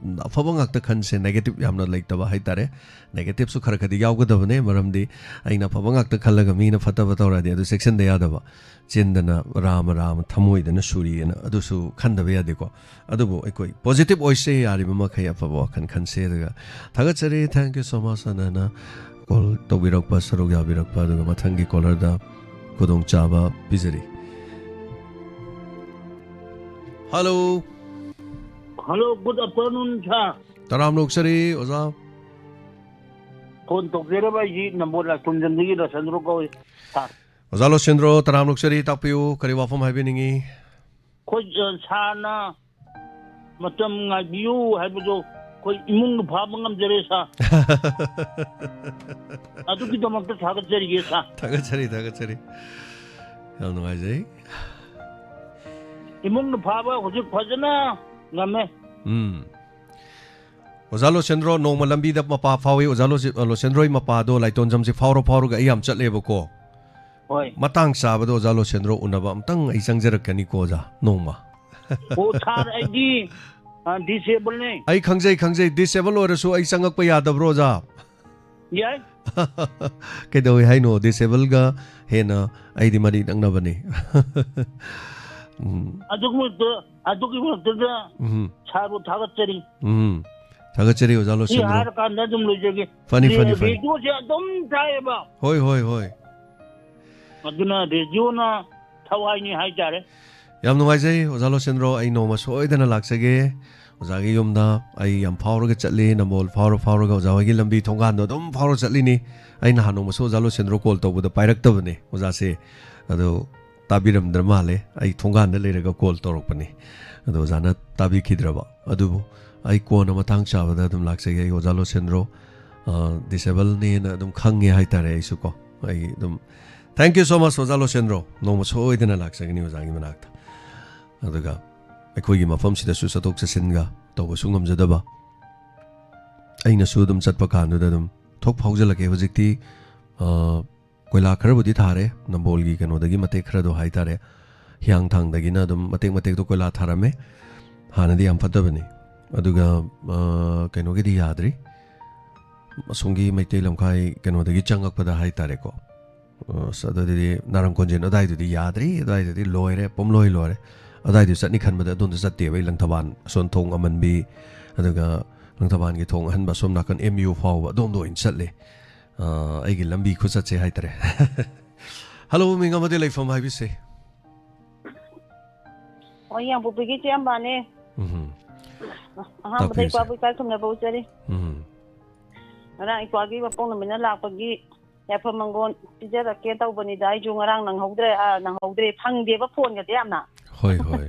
ꯑꯐꯕ ꯉꯥꯛꯇ ꯈꯟꯁꯦ, ꯅꯦꯒꯦꯇꯤꯚ ꯌꯥꯝꯅ ꯂꯩꯇꯕ ꯍꯥꯏꯇꯥꯔꯦ꯫ ꯅꯦꯒꯦꯇꯤꯚꯁꯨ ꯈꯔ ꯈꯔꯗꯤ ꯌꯥꯎꯒꯗꯕꯅꯦ, ꯃꯔꯝꯗꯤ ꯑꯩꯅ ꯑꯐꯕ ꯉꯥꯛꯇ ꯈꯜꯂꯒ ꯃꯤꯅ ꯐꯠꯇꯕ ꯇꯧꯔꯛꯑꯗꯤ ꯑꯗꯨ ꯆꯦꯛꯁꯤꯟꯗ ꯌꯥꯗꯕ꯫ ꯆꯤꯟꯗꯅ "ꯔꯥꯃ ꯔꯥꯃ", ꯊꯃꯣꯏꯗꯅ "ꯁꯨꯔꯤ" ꯑꯅ ꯑꯗꯨꯁꯨ ꯈꯟꯗꯕ ꯌꯥꯗꯦꯀꯣ꯫ ꯑꯗꯨꯕꯨ ꯑꯩꯈꯣꯏ ꯄꯣꯖꯤꯇꯤꯚ ꯑꯣꯏꯁꯦ, ꯌꯥꯔꯤꯕ ꯃꯈꯩ ꯑꯐꯕ ꯋꯥꯈꯜ ꯈꯟꯁꯦ꯫ ꯑꯗꯨꯒ ꯊꯥꯒꯠꯆꯔꯤ, thank you so much ꯑꯅ ꯀꯣꯜ ꯇꯧꯕꯤꯔꯛꯄ, ꯁꯔꯨꯛ ꯌꯥꯕꯤꯔꯛꯄ, ꯑꯗꯨꯒ ꯃꯊꯪꯒꯤ ꯀꯣꯂꯔꯗ ꯈꯨꯗꯣꯡꯆꯥꯕ ꯄꯤꯖꯔꯤ꯫ Hello. Hello, good afternoon, sir꯫ ꯇꯔꯥꯝꯅ ꯑꯣꯛꯆꯔꯤ, ꯑꯣꯖꯥ꯫ ꯐꯣꯟ ꯇꯧꯖꯔꯕ ꯑꯩꯁꯤ ꯅꯝꯕꯣꯜ ꯂꯥꯏꯁ꯭ꯔꯝꯖꯝꯗꯒꯤ ꯔꯣꯁꯟꯗ꯭ꯔꯣ ꯀꯧꯏ, sir꯫ ꯑꯣꯖꯥ ꯂꯣꯁꯦꯟꯗ꯭ꯔꯣ, ꯇꯔꯥꯝꯅ ꯑꯣꯛꯆꯔꯤ, ꯇꯥꯛꯄꯤꯌꯨ, ꯀꯔꯤ ꯋꯥꯐꯝ ꯍꯥꯏꯕꯤꯅꯤꯡꯉꯤ? ꯑꯩꯈꯣꯏ, ꯑ, ꯁꯥꯔꯅ ꯃꯇꯝ ꯉꯥꯏꯕꯤꯌꯨ ꯍꯥꯏꯕꯗꯣ ꯑꯩꯈꯣꯏ ꯏꯃꯨꯡꯅ ꯐꯥꯕ ꯉꯝꯖꯔꯦ, sir꯫ ꯑꯗꯨꯒꯤꯗꯃꯛꯇ ꯊꯥꯒꯠꯆꯔꯤꯒꯦ, sir꯫ ꯊꯥꯒꯠꯆꯔꯤ, ꯊꯥꯒꯠꯆꯔꯤ꯫ ꯌꯥꯝ ꯅꯨꯡꯉꯥꯏꯖꯩ꯫ ꯏꯃꯨꯡꯅ ꯐꯥꯕ ꯍꯧꯖꯤꯛ ꯐꯖꯅ ꯉꯝꯃꯦ꯫ ꯎꯝ꯫ ꯑꯣꯖꯥ ꯂꯣꯁꯦꯟꯗ꯭ꯔꯣ, ꯅꯣꯡꯃ ꯂꯝꯕꯤꯗ ꯃꯄꯥ ꯐꯥꯎꯏ꯫ ꯑꯣꯖꯥ ꯂꯣꯁꯤ-, ꯂꯣꯁꯦꯟꯗ꯭ꯔꯣꯒꯤ ꯃꯄꯥꯗꯣ ꯂꯥꯏꯇꯣꯟꯖꯝꯁꯦ ꯐꯥꯎꯔ ꯐꯥꯎꯔꯒ ꯑꯩ ꯌꯥꯝ ꯆꯠꯂꯦꯕꯀꯣ꯫ ꯍꯣꯏ꯫ ꯃꯇꯥꯡ ꯆꯥꯕꯗ ꯑꯣꯖꯥ ꯂꯣꯁꯦꯟꯗ꯭ꯔꯣ ꯎꯅꯕ ꯑꯝꯇꯪ ꯑꯩ ꯆꯪꯖꯔꯛꯀꯅꯤꯀꯣ ꯑꯣꯖꯥ, ꯅꯣꯡꯃ꯫ ꯑꯣ, sir, ꯑꯩꯗꯤ, ꯑ, disabled ꯅꯦ꯫ ꯑꯩ ꯈꯪꯖꯩ, ꯈꯪꯖꯩ꯫ Disabled ꯑꯣꯏꯔꯁꯨ ꯑꯩ ꯆꯪꯉꯛꯄ ꯌꯥꯗꯕ꯭ꯔꯣ ꯑꯣꯖꯥ? ꯌꯥꯏ꯫ ꯀꯩꯗꯧꯏ ꯍꯥꯏꯅꯣ? Disabled ꯒ ꯍꯦꯟꯅ ꯑꯩꯗꯤ ꯃꯔꯤ ꯅꯛꯅꯕꯅꯤ꯫ ꯎꯝ꯫ ꯑꯗꯨꯒꯤ ꯃꯔꯛꯇ, ꯑꯗꯨꯒꯤ ꯃꯔꯛꯇꯗ ꯎꯝ꯫ Sir ꯕꯨ ꯊꯥꯒꯠꯆꯔꯤ꯫ ꯎꯝ꯫ ꯊꯥꯒꯠꯆꯔꯤ ꯑꯣꯖꯥ ꯁꯤ ꯂꯣꯁꯦꯟꯗ꯭ꯔꯣ꯫ ꯍꯥꯏꯔꯀꯥꯟꯗ ꯑꯗꯨꯝ ꯂꯣꯏꯖꯒꯦ꯫ ꯐꯅꯤ, ꯔꯦ-, ꯐꯅꯤ, ꯐꯅꯤ꯫ Radio ꯁꯦ ꯑꯗꯨꯝ ꯇꯥꯏꯌꯦꯕ꯫ ꯍꯣꯏ, ꯍꯣꯏ, ꯍꯣꯏ꯫ ꯑꯗꯨꯅ radio ꯅ ꯊꯋꯥꯏꯅꯤ ꯍꯥꯏꯇꯥꯔꯦ꯫ ꯌꯥꯝ ꯅꯨꯡꯉꯥꯏꯖꯩ ꯑꯣꯖꯥ ꯂꯣꯁꯦꯟꯗ꯭ꯔꯣ, ꯑꯩ ꯅꯣꯡꯃ ꯁꯣꯏꯗꯅ ꯂꯥꯛꯆꯒꯦ꯫ ꯑꯣꯖꯥꯒꯤ ꯌꯨꯝꯗ ꯑꯩ ꯌꯥꯝ ꯐꯥꯎꯔꯒ ꯆꯠꯂꯤ, ꯅꯝꯕꯣꯜ ꯐꯥꯎꯔ ꯐꯥꯎꯔꯒ ꯑꯣꯖꯥ ꯍꯣꯏꯒꯤ ꯂꯝꯕꯤ ꯊꯣꯡꯒꯥꯟꯗꯣ ꯑꯗꯨꯝ ꯐꯥꯎꯔ ꯆꯠꯂꯤꯅꯤ꯫ ꯑꯩ ꯅꯍꯥꯟ ꯅꯣꯡꯃꯁꯨ ꯑꯣꯖꯥ ꯂꯣꯏꯁꯦꯟꯗ꯭ꯔꯣ ꯀꯣꯜ ꯇꯧꯕꯗ ꯄꯥꯏꯔꯛꯇꯕꯅꯦ ꯑꯣꯖꯥꯁꯦ꯫ ꯑꯗꯣ ꯇꯥꯕꯤꯔꯝꯗ꯭ꯔ ꯃꯥꯜꯂꯦ꯫ ꯑꯩ ꯊꯣꯡꯒꯥꯟꯗ ꯂꯩꯔꯒ ꯀꯣꯜ ꯇꯧꯔꯛꯄꯅꯤ꯫ ꯑꯗꯣ ꯑꯣꯖꯥꯅ ꯇꯥꯕꯤꯈꯤꯗ꯭ꯔꯕ꯫ ꯑꯗꯨꯕꯨ ꯑꯩ ꯀꯣꯟꯅ ꯃꯇꯥꯡ ꯆꯥꯕꯗ ꯑꯗꯨꯝ ꯂꯥꯛꯆꯒꯦ꯫ ꯑꯩ ꯑꯣꯖꯥ ꯂꯣꯁꯦꯟꯗ꯭ꯔꯣ, ꯑ, ꯗꯤꯁꯦꯕꯜꯅꯦꯅ ꯑꯗꯨꯝ ꯈꯪꯉꯦ ꯍꯥꯏꯇꯥꯔꯦ ꯑꯩꯁꯨ ꯀꯣ꯫ ꯑꯩ ꯑꯗꯨꯝ, thank you so much, ꯑꯣꯖꯥ ꯂꯣꯁꯦꯟꯗ꯭ꯔꯣ꯫ ꯅꯣꯡꯃ ꯁꯣꯏꯗꯅ ꯂꯥꯛꯆꯒꯅꯤ ꯑꯣꯖꯥꯒꯤ ꯃꯅꯥꯛꯇ꯫ ꯑꯗꯨꯒ ꯑꯩꯈꯣꯏꯒꯤ ꯃꯐꯝꯁꯤꯗꯁꯨ ꯆꯠꯊꯣꯛ ꯆꯠꯁꯤꯟꯒ ꯇꯧꯕꯁꯨ ꯉꯝꯖꯗꯕ꯫ ꯑꯩꯅꯁꯨ ꯑꯗꯨꯝ ꯆꯠꯄ ꯀꯥꯟꯗꯨꯗ ꯑꯗꯨꯝ ꯊꯣꯛ ꯐꯥꯎꯖꯜꯂꯛꯀꯦ꯫ ꯍꯧꯖꯤꯛꯇꯤ, ꯑ, ꯀꯣꯏꯂꯥ ꯈꯔꯕꯨꯗꯤ ꯊꯥꯔꯦ, ꯅꯝꯕꯣꯜꯒꯤ ꯀꯩꯅꯣꯗꯒꯤ ꯃꯇꯦꯛ ꯈꯔꯗꯣ ꯍꯥꯏꯇꯥꯔꯦ꯫ ꯍꯤꯌꯥꯡꯊꯥꯡꯗꯒꯤꯅ ꯑꯗꯨꯝ ꯃꯇꯦꯛ ꯃꯇꯦꯛꯇꯣ ꯀꯣꯏꯂꯥ ꯊꯥꯔꯝꯃꯦ꯫ ꯍꯥꯟꯅꯗꯤ ꯌꯥꯝ ꯐꯠꯇꯕꯅꯤ꯫ ꯑꯗꯨꯒ, ꯑ, ꯀꯩꯅꯣꯒꯤꯗꯤ ꯌꯥꯗ꯭ꯔꯤ꯫ ꯑꯁꯣꯝꯒꯤ ꯃꯩꯇꯩ ꯂꯝꯈꯥꯏ ꯀꯩꯅꯣꯗꯒꯤ ꯆꯪꯉꯛꯄꯗ ꯍꯥꯏꯇꯥꯔꯦꯀꯣ꯫ ꯑꯁ, ꯑꯗꯨꯗꯤ ꯅꯥꯔꯪ ꯀꯣꯟꯖꯦꯟ ꯑꯗꯥꯏꯗꯨꯗꯤ ꯌꯥꯗ꯭ꯔꯤ, ꯑꯗꯥꯏꯗꯨꯗꯤ ꯂꯣꯏꯔꯦ, ꯄꯨꯝꯂꯣꯏ ꯂꯣꯏꯔꯦ꯫ ꯑꯗꯥꯏꯗꯨ ꯆꯠꯅꯤ ꯈꯟꯕꯗ ꯑꯗꯣꯝꯗ ꯆꯠꯇꯦꯕ ꯑꯩ, ꯂꯪꯊꯕꯥꯜ ꯑꯁꯣꯟ ꯊꯣꯡ ꯑꯃꯟꯕꯤ, ꯑꯗꯨꯒ ꯂꯪꯊꯕꯥꯜꯒꯤ ꯊꯣꯡ ꯑꯍꯟꯕ ꯑꯁꯣꯝ ꯅꯥꯀꯟ ꯑꯦꯝ ꯌꯨ ꯐꯥꯎꯕ ꯑꯗꯣꯝꯗ ꯑꯣꯏꯅ ꯆꯠꯂꯦ꯫ ꯑ, ꯑꯩꯒꯤ ꯂꯝꯕꯤ ꯈꯨꯆꯠꯁꯦ ꯍꯥꯏꯇꯥꯔꯦ꯫ ꯍꯜꯂꯣ, ꯃꯤꯡ ꯑꯃꯗꯤ ꯂꯩꯐꯝ ꯍꯥꯏꯕꯤꯁꯦ꯫ ꯑꯣ, ꯌꯥꯡꯄꯣꯛꯄꯤꯒꯤ ꯏꯆꯦ ꯑꯝꯕꯥꯅꯦ꯫ ꯎꯝ꯫ ꯑꯍꯥꯟꯕꯗ ꯇꯥꯛꯄꯤꯌꯨ, ꯏꯆꯦ꯫ ꯏꯄꯥꯕꯨ ꯏꯀꯥꯏ ꯈꯨꯝꯅꯕ ꯎꯠꯆꯔꯤ꯫ ꯎꯝ꯫ ꯉꯔꯥꯡ ꯏꯄꯥꯒꯤ ꯃꯄꯣꯛ ꯅꯨꯃꯤꯠꯅ ꯂꯥꯛꯄꯒꯤ ꯌꯥꯏꯐ ꯃꯪꯒꯣꯜ ꯄꯤꯖꯔꯛꯀꯦ ꯇꯧꯕꯅꯤꯗ꯫ ꯑꯩꯁꯨ ꯉꯔꯥꯡ ꯅꯪꯍꯧꯗ꯭ꯔꯦ, ꯑ, ꯅꯪꯍꯧꯗ꯭ꯔꯦ, ꯐꯪꯗꯦꯕ ꯐꯣꯟꯒꯗꯤ ꯌꯥꯝꯅ꯫ ꯍꯣꯏ, ꯍꯣꯏ꯫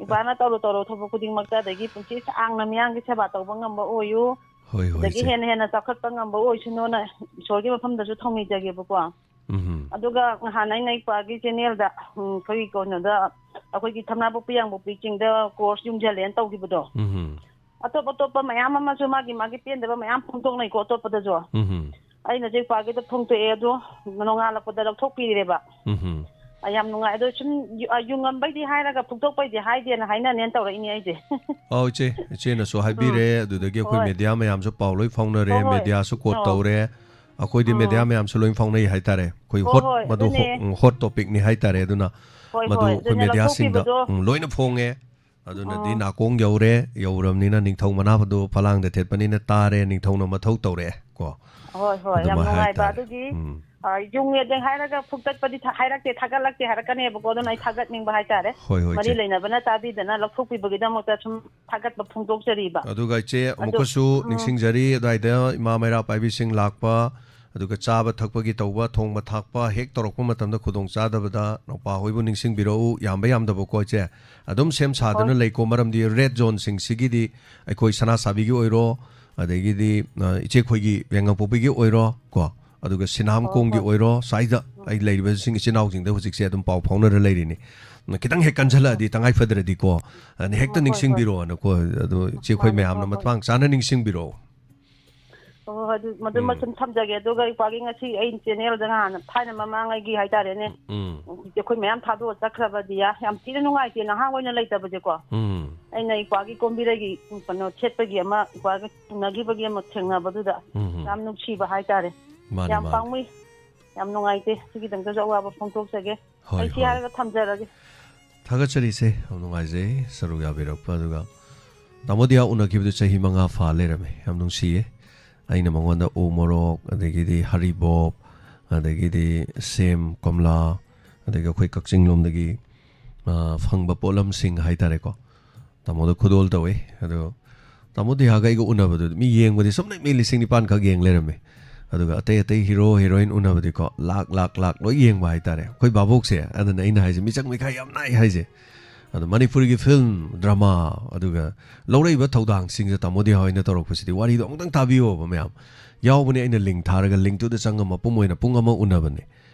ꯏꯄꯥꯅ ꯇꯧꯔꯨ ꯇꯧꯔꯨ ꯊꯕꯛ ꯈꯨꯗꯤꯡꯃꯛꯇ, ꯑꯗꯒꯤ ꯄꯨꯟꯁꯤ ꯁꯥꯡꯅ ꯃꯤꯌꯥꯝꯒꯤ ꯁꯦꯕꯥ ꯇꯧꯕ ꯉꯝꯕ ꯑꯣꯏꯌꯨ, ꯍꯣꯏ, ꯍꯣꯏ, ꯑꯗꯒꯤ ꯏꯆꯦ꯫ ꯍꯦꯟꯅ ꯍꯦꯟꯅ ꯆꯥꯎꯈꯠꯄ ꯉꯝꯕ ꯑꯣꯏꯁꯅꯨꯅ ꯏꯁꯣꯔꯒꯤ ꯃꯐꯝꯗꯁꯨ ꯊꯧꯅꯤꯖꯒꯦꯕꯀꯣ꯫ ꯎꯝ꯫ ꯑꯗꯨꯒ ꯅꯍꯥꯟ ꯑꯩꯅ ꯏꯄꯥꯒꯤ ꯆꯦꯅꯦꯜꯗ, ꯎꯝ, ꯑꯩꯈꯣꯏꯒꯤ ꯀꯩꯅꯣꯗ, ꯑꯩꯈꯣꯏꯒꯤ ꯊꯝꯅꯥꯄꯣꯛꯄꯤ ꯌꯥꯡꯄꯣꯛꯄꯤ ꯆꯤꯡꯗ ꯀꯣꯔꯁ ꯌꯨꯡꯁꯤꯜꯂꯦꯅ ꯇꯧꯈꯤꯕꯗꯣ꯫ ꯎꯝ꯫ ꯑꯇꯣꯞ ꯑꯇꯣꯞꯄ ꯃꯌꯥꯝ ꯑꯃꯁꯨ ꯃꯥꯒꯤ ꯃꯥꯒꯤ ꯄꯦꯟꯗꯕ ꯃꯌꯥꯝ ꯐꯣꯡꯗꯣꯛꯅꯩꯀꯣ ꯑꯇꯣꯞꯄꯗꯁꯨ꯫ ꯎꯝ꯫ ꯑꯩꯅꯁꯨ ꯏꯄꯥꯒꯤꯗ ꯐꯣꯡꯗꯣꯛꯑꯦ, ꯑꯗꯣ ꯅꯣꯡꯉꯥꯜꯂꯛꯄꯗ ꯂꯧꯊꯣꯛꯄꯤꯔꯦꯕ꯫ ꯎꯝ꯫ ꯑ, ꯌꯥꯝ ꯅꯨꯡꯉꯥꯏ꯫ ꯑꯗꯣ ꯁꯨꯝ ꯌꯨ-, ꯑ, ꯌꯨꯡꯉꯝꯕꯩꯗꯤ ꯍꯥꯏꯔꯒ ꯐꯨꯛꯇꯣꯛꯄꯩꯗꯤ ꯍꯥꯏꯗꯦꯅ ꯍꯥꯏꯅꯅꯦꯅ ꯇꯧꯔꯛꯏꯅꯦ ꯑꯩꯁꯦ꯫ ꯑꯧ, ꯏꯆꯦ, ꯏꯆꯦꯅꯁꯨ ꯍꯥꯏꯕꯤꯔꯦ, ꯎꯝ꯫ ꯑꯗꯨꯗꯒꯤ ꯑꯩꯈꯣꯏ ꯍꯣꯏ꯫ ꯃꯦꯗꯤꯌꯥ ꯃꯌꯥꯝꯁꯨ ꯄꯥꯎ ꯂꯣꯏ ꯐꯥꯎꯅꯔꯦ, ꯍꯣꯏ, ꯍꯣꯏ꯫ ꯃꯦꯗꯤꯌꯥꯁꯨ ꯀꯣꯠ ꯑꯧ꯫ ꯇꯧꯔꯦ꯫ ꯑꯩꯈꯣꯏꯗꯤ ꯎꯝ꯫ ꯃꯦꯗꯤꯌꯥ ꯃꯌꯥꯝꯁꯨ ꯂꯣꯏ ꯐꯥꯎꯅꯩ ꯍꯥꯏꯇꯥꯔꯦ꯫ ꯑꯩꯈꯣꯏ ꯍꯣꯏ, ꯍꯣꯠ, ꯍꯣꯏ, ꯃꯗꯨ ꯑꯗꯨꯅꯦ꯫ ꯍꯣ-, ꯎꯝ, ꯍꯣꯠ ꯇꯣꯄꯤꯛꯅꯤ ꯍꯥꯏꯇꯥꯔꯦ꯫ ꯑꯗꯨꯅ ꯍꯣꯏ, ꯃꯗꯨ ꯍꯣꯏ, ꯑꯩꯈꯣꯏ ꯑꯗꯨꯅꯦ ꯃꯦꯗꯤꯌꯥꯁꯤꯡꯗ, ꯂꯧꯊꯣꯛꯄꯤꯕꯗꯣ꯫ ꯎꯝ, ꯂꯣꯏꯅ ꯐꯣꯡꯉꯦ꯫ ꯑꯗꯨꯅꯗꯤ ꯎꯝ꯫ ꯅꯥꯀꯣꯡ ꯌꯧꯔꯦ, ꯌꯧꯔꯕꯅꯤꯅ ꯅꯤꯡꯊꯧ ꯃꯅꯥꯗꯣ ꯐꯂꯥꯡꯗ ꯊꯦꯠꯄꯅꯤꯅ ꯇꯥꯔꯦ, ꯅꯤꯡꯊꯧꯅ ꯃꯊꯧ ꯇꯧꯔꯛꯑꯦ ꯀꯣ꯫ ꯍꯣꯏ, ꯍꯣꯏ, ꯌꯥꯝ ꯑꯗꯨꯃꯥꯏ ꯅꯨꯡꯉꯥꯏꯕ ꯍꯥꯏꯇꯥꯔꯦ꯫ ꯑꯗꯨꯒꯤ ꯎꯝ꯫ ꯑ, ꯌꯨꯡꯉꯦꯗꯦ ꯍꯥꯏꯔꯒ ꯐꯨꯛꯇꯠꯄꯗꯤ ꯊ-, ꯍꯥꯏꯔꯛꯇꯦ, ꯊꯥꯒꯠꯂꯛꯇꯦ ꯍꯥꯏꯔꯛꯀꯅꯦꯕꯀꯣ꯫ ꯑꯗꯨꯅ ꯑꯩ ꯊꯥꯒꯠꯅꯤꯡꯕ ꯍꯥꯏꯇꯥꯔꯦ꯫ ꯍꯣꯏ, ꯍꯣꯏ, ꯃꯔꯤ ꯏꯆꯦ꯫ ꯂꯩꯅꯕꯅ ꯇꯥꯕꯤꯗꯅ ꯂꯧꯊꯣꯛꯄꯤꯕꯒꯤꯗꯃꯛꯇ ꯁꯨꯝ ꯊꯥꯒꯠꯄ ꯐꯣꯡꯗꯣꯛꯆꯔꯤꯕ꯫ ꯑꯗꯨꯒ ꯏꯆꯦ, ꯑꯗꯣ, ꯑꯃꯨꯛꯀꯁꯨ ꯎꯝ꯫ ꯅꯤꯡꯁꯤꯡꯖꯔꯤ, ꯑꯗꯨꯋꯥꯏꯗ ꯏꯃꯥ ꯃꯩꯔꯥ ꯄꯥꯏꯕꯤꯁꯤꯡ ꯂꯥꯛꯄ, ꯑꯗꯨꯒ ꯆꯥꯕ ꯊꯛꯄꯒꯤ ꯇꯧꯕ, ꯊꯣꯡꯕ ꯊꯥꯛꯄ ꯍꯦꯛ ꯇꯧꯔꯛꯄ ꯃꯇꯝꯗ ꯈꯨꯗꯣꯡ ꯆꯥꯗꯕꯗ ꯅꯧꯄꯥ ꯍꯣꯏꯕꯨ ꯅꯤꯡꯁꯤꯡꯕꯤꯔꯛꯎ꯫ ꯌꯥꯝꯕ ꯌꯥꯝꯗꯕꯀꯣ ꯏꯆꯦ, ꯑꯗꯨꯝ ꯁꯦꯝ ꯁꯥꯗꯨꯅ ꯍꯣꯏ꯫ ꯂꯩꯀꯣ꯫ ꯃꯔꯝꯗꯤ red zoneꯁꯤꯡꯁꯤꯒꯤꯗꯤ ꯑꯩꯈꯣꯏ ꯁꯅꯥꯁꯥꯕꯤꯒꯤ ꯑꯣꯏꯔꯣ, ꯑꯗꯒꯤꯗꯤ, ꯑ, ꯏꯆꯦ ꯑꯩꯈꯣꯏꯒꯤ ꯌꯥꯏꯉꯪꯄꯣꯛꯄꯤꯒꯤ ꯑꯣꯏꯔꯣ ꯀꯣ, ꯑꯗꯨꯒ ꯁꯤꯅꯥꯝ ꯍꯣꯏ, ꯍꯣꯏ, ꯀꯣꯝꯒꯤ ꯍꯣꯏ꯫ ꯑꯣꯏꯔꯣ, ꯁ꯭ꯋꯥꯏꯗ ꯎꯝ꯫ ꯑꯩ ꯂꯩꯔꯤꯕꯁꯤꯡ ꯏꯆꯤꯟ ꯏꯅꯥꯎꯁꯤꯡꯗ ꯍꯧꯖꯤꯛꯁꯦ ꯑꯗꯨꯝ ꯄꯥꯎ ꯐꯥꯎꯅꯔ ꯂꯩꯔꯤꯅꯤ꯫ ꯈꯤꯇꯪ ꯍꯦꯛ ꯀꯟꯁꯤꯜꯂꯛꯑꯗꯤ, ꯇꯉꯥꯏ ꯐꯗ꯭ꯔꯗꯤꯀꯣ, ꯑꯗꯨꯅ ꯍꯦꯛꯇ ꯍꯣꯏ, ꯍꯣꯏ, ꯍꯣꯏ꯫ ꯅꯤꯡꯁꯤꯡꯕꯤꯔꯛꯑꯣꯅꯀꯣ꯫ ꯑꯗꯣ ꯏꯆꯦ ꯑꯩꯈꯣꯏ ꯃꯥꯅꯦ, ꯃꯌꯥꯝꯅ ꯍꯣꯏ, ꯍꯣꯏ꯫ ꯃꯇꯥꯡ ꯆꯥꯅ ꯅꯤꯡꯁꯤꯡꯕꯤꯔꯛꯑꯣ꯫ ꯑꯣ, ꯑꯗꯨ, ꯃꯗꯨꯃ ꯎꯝ꯫ ꯁꯨꯝ ꯊꯝꯖꯒꯦ꯫ ꯑꯗꯨꯒ ꯏꯄ꯭ꯋꯥꯒꯤ ꯉꯁꯤ ꯑꯩ channelꯗ ꯉꯍꯥꯟ ꯊꯥꯏꯅ ꯃꯃꯥꯡꯉꯩꯒꯤ ꯍꯥꯏꯇꯥꯔꯦꯅꯦ, ꯎꯝ꯫ ꯑꯩꯈꯣꯏ ꯃꯌꯥꯝ ꯊꯥꯗꯣꯛꯑ ꯆꯠꯈ꯭ꯔꯕ ꯗꯤꯌꯥ, ꯌꯥꯝ ꯊꯤꯅ ꯅꯨꯡꯉꯥꯏꯇꯦ ꯅꯍꯥ ꯑꯣꯏꯅ ꯂꯩꯇꯕꯁꯦꯀꯣ꯫ ꯎꯝ꯫ ꯑꯩꯅ ꯏꯄ꯭ꯋꯥꯒꯤ ꯀꯣꯝꯕꯤꯔꯩꯒꯤ ꯀꯩꯅꯣ ꯁꯦꯠꯄꯒꯤ ꯑꯃ ꯏꯄ꯭ꯋꯥꯒ ꯎꯅꯈꯤꯕꯒꯤ ꯑꯃ ꯊꯦꯡꯅꯕꯗꯨꯗ ꯎꯝ, ꯎꯝ꯫ ꯌꯥꯝ ꯅꯨꯡꯁꯤꯕ ꯍꯥꯏꯇꯥꯔꯦ꯫ ꯃꯥꯅꯦ, ꯌꯥꯝ ꯃꯥꯅꯦ꯫ ꯄꯥꯝꯃꯨꯏ꯫ ꯌꯥꯝ ꯅꯨꯡꯉꯥꯏꯇꯦ꯫ ꯁꯤꯒꯤꯗꯃꯛꯇꯁꯨ ꯑꯋꯥꯕ ꯐꯣꯡꯗꯣꯛꯆꯒꯦ꯫ ꯍꯣꯏ, ꯑꯩ ꯁꯤ ꯍꯣꯏ꯫ ꯍꯥꯏꯔꯒ ꯊꯝꯖꯔꯒꯦ꯫ ꯊꯥꯒꯠꯆꯔꯤꯁꯦ, ꯌꯥꯝ ꯅꯨꯡꯉꯥꯏꯖꯩ ꯁꯔꯨꯛ ꯌꯥꯕꯤꯔꯛꯄ꯫ ꯑꯗꯨꯒ ꯇꯥꯃꯣ ꯗꯤꯌꯥ ꯎꯅꯈꯤꯕꯗꯨ ꯆꯍꯤ ꯃꯉꯥ ꯐꯥ ꯂꯩꯔꯝꯃꯦ꯫ ꯌꯥꯝ ꯅꯨꯡꯁꯤꯌꯦ꯫ ꯑꯩꯅ ꯃꯉꯣꯟꯗ ꯎ ꯃꯣꯔꯣꯛ, ꯑꯗꯒꯤꯗꯤ ꯍꯔꯤꯕꯣꯞ, ꯑꯗꯒꯤꯗꯤ ꯁꯦꯝ, ꯀꯣꯝꯂꯥ, ꯑꯗꯒꯤ ꯑꯩꯈꯣꯏ ꯀꯛꯆꯤꯡ ꯂꯣꯝꯗꯒꯤ, ꯑ, ꯐꯪꯕ ꯄꯣꯠꯂꯝꯁꯤꯡ ꯍꯥꯏꯇꯥꯔꯦꯀꯣ, ꯇꯥꯃꯣꯗ ꯈꯨꯗꯣꯜ ꯇꯧꯋꯦ꯫ ꯑꯗꯣ ꯇꯥꯃꯣ ꯗꯤꯌꯥꯒ ꯑꯩꯒ ꯎꯅꯕꯗꯨ ꯃꯤ ꯌꯦꯡꯕꯗꯤ ꯁꯨꯞꯅ ꯃꯤ ꯂꯤꯁꯤꯡ ꯅꯤꯄꯥꯟ ꯈꯛ ꯌꯦꯡ ꯂꯩꯔꯝꯃꯦ꯫ ꯑꯗꯨꯒ ꯑꯇꯩ ꯑꯇꯩ ꯍꯤꯔꯣ ꯍꯤꯔꯣꯏꯟ ꯎꯅꯕꯗꯤꯀꯣ, ꯂꯥꯛ, ꯂꯥꯛ, ꯂꯥꯛ ꯂꯣꯏ ꯌꯦꯡꯕ ꯍꯥꯏꯇꯥꯔꯦ ꯑꯩꯈꯣꯏ ꯚꯥꯕꯣꯛꯁꯦ꯫ ꯑꯗꯨꯅ ꯑꯩꯅ ꯍꯥꯏꯁꯦ, ꯃꯤꯆꯪ ꯃꯤꯈꯥꯏ ꯌꯥꯝ ꯅꯥꯏ ꯍꯥꯏꯁꯦ꯫ ꯑꯗꯣ ꯃꯅꯤꯄꯨꯔꯒꯤ film, drama, ꯑꯗꯨꯒ ꯂꯧꯔꯛꯏꯕ ꯊꯧꯗꯥꯡꯁꯤꯡꯁꯦ ꯇꯥꯃꯣ ꯗꯤꯌꯥ ꯍꯣꯏꯅ ꯇꯧꯔꯛꯄꯁꯤꯗꯤ, ꯋꯥꯔꯤꯗꯣ ꯑꯃꯨꯛꯇꯪ ꯇꯥꯕꯤꯌꯣꯕ ꯃꯌꯥꯝ꯫ ꯌꯥꯎꯕꯅꯦ, ꯑꯩꯅ link ꯊꯥꯔꯒ linkꯇꯨꯗ ꯆꯪꯉ ꯃꯄꯨꯝ ꯑꯣꯏꯅ ꯄꯨꯡ ꯑꯃ ꯎꯅꯕꯅꯦ꯫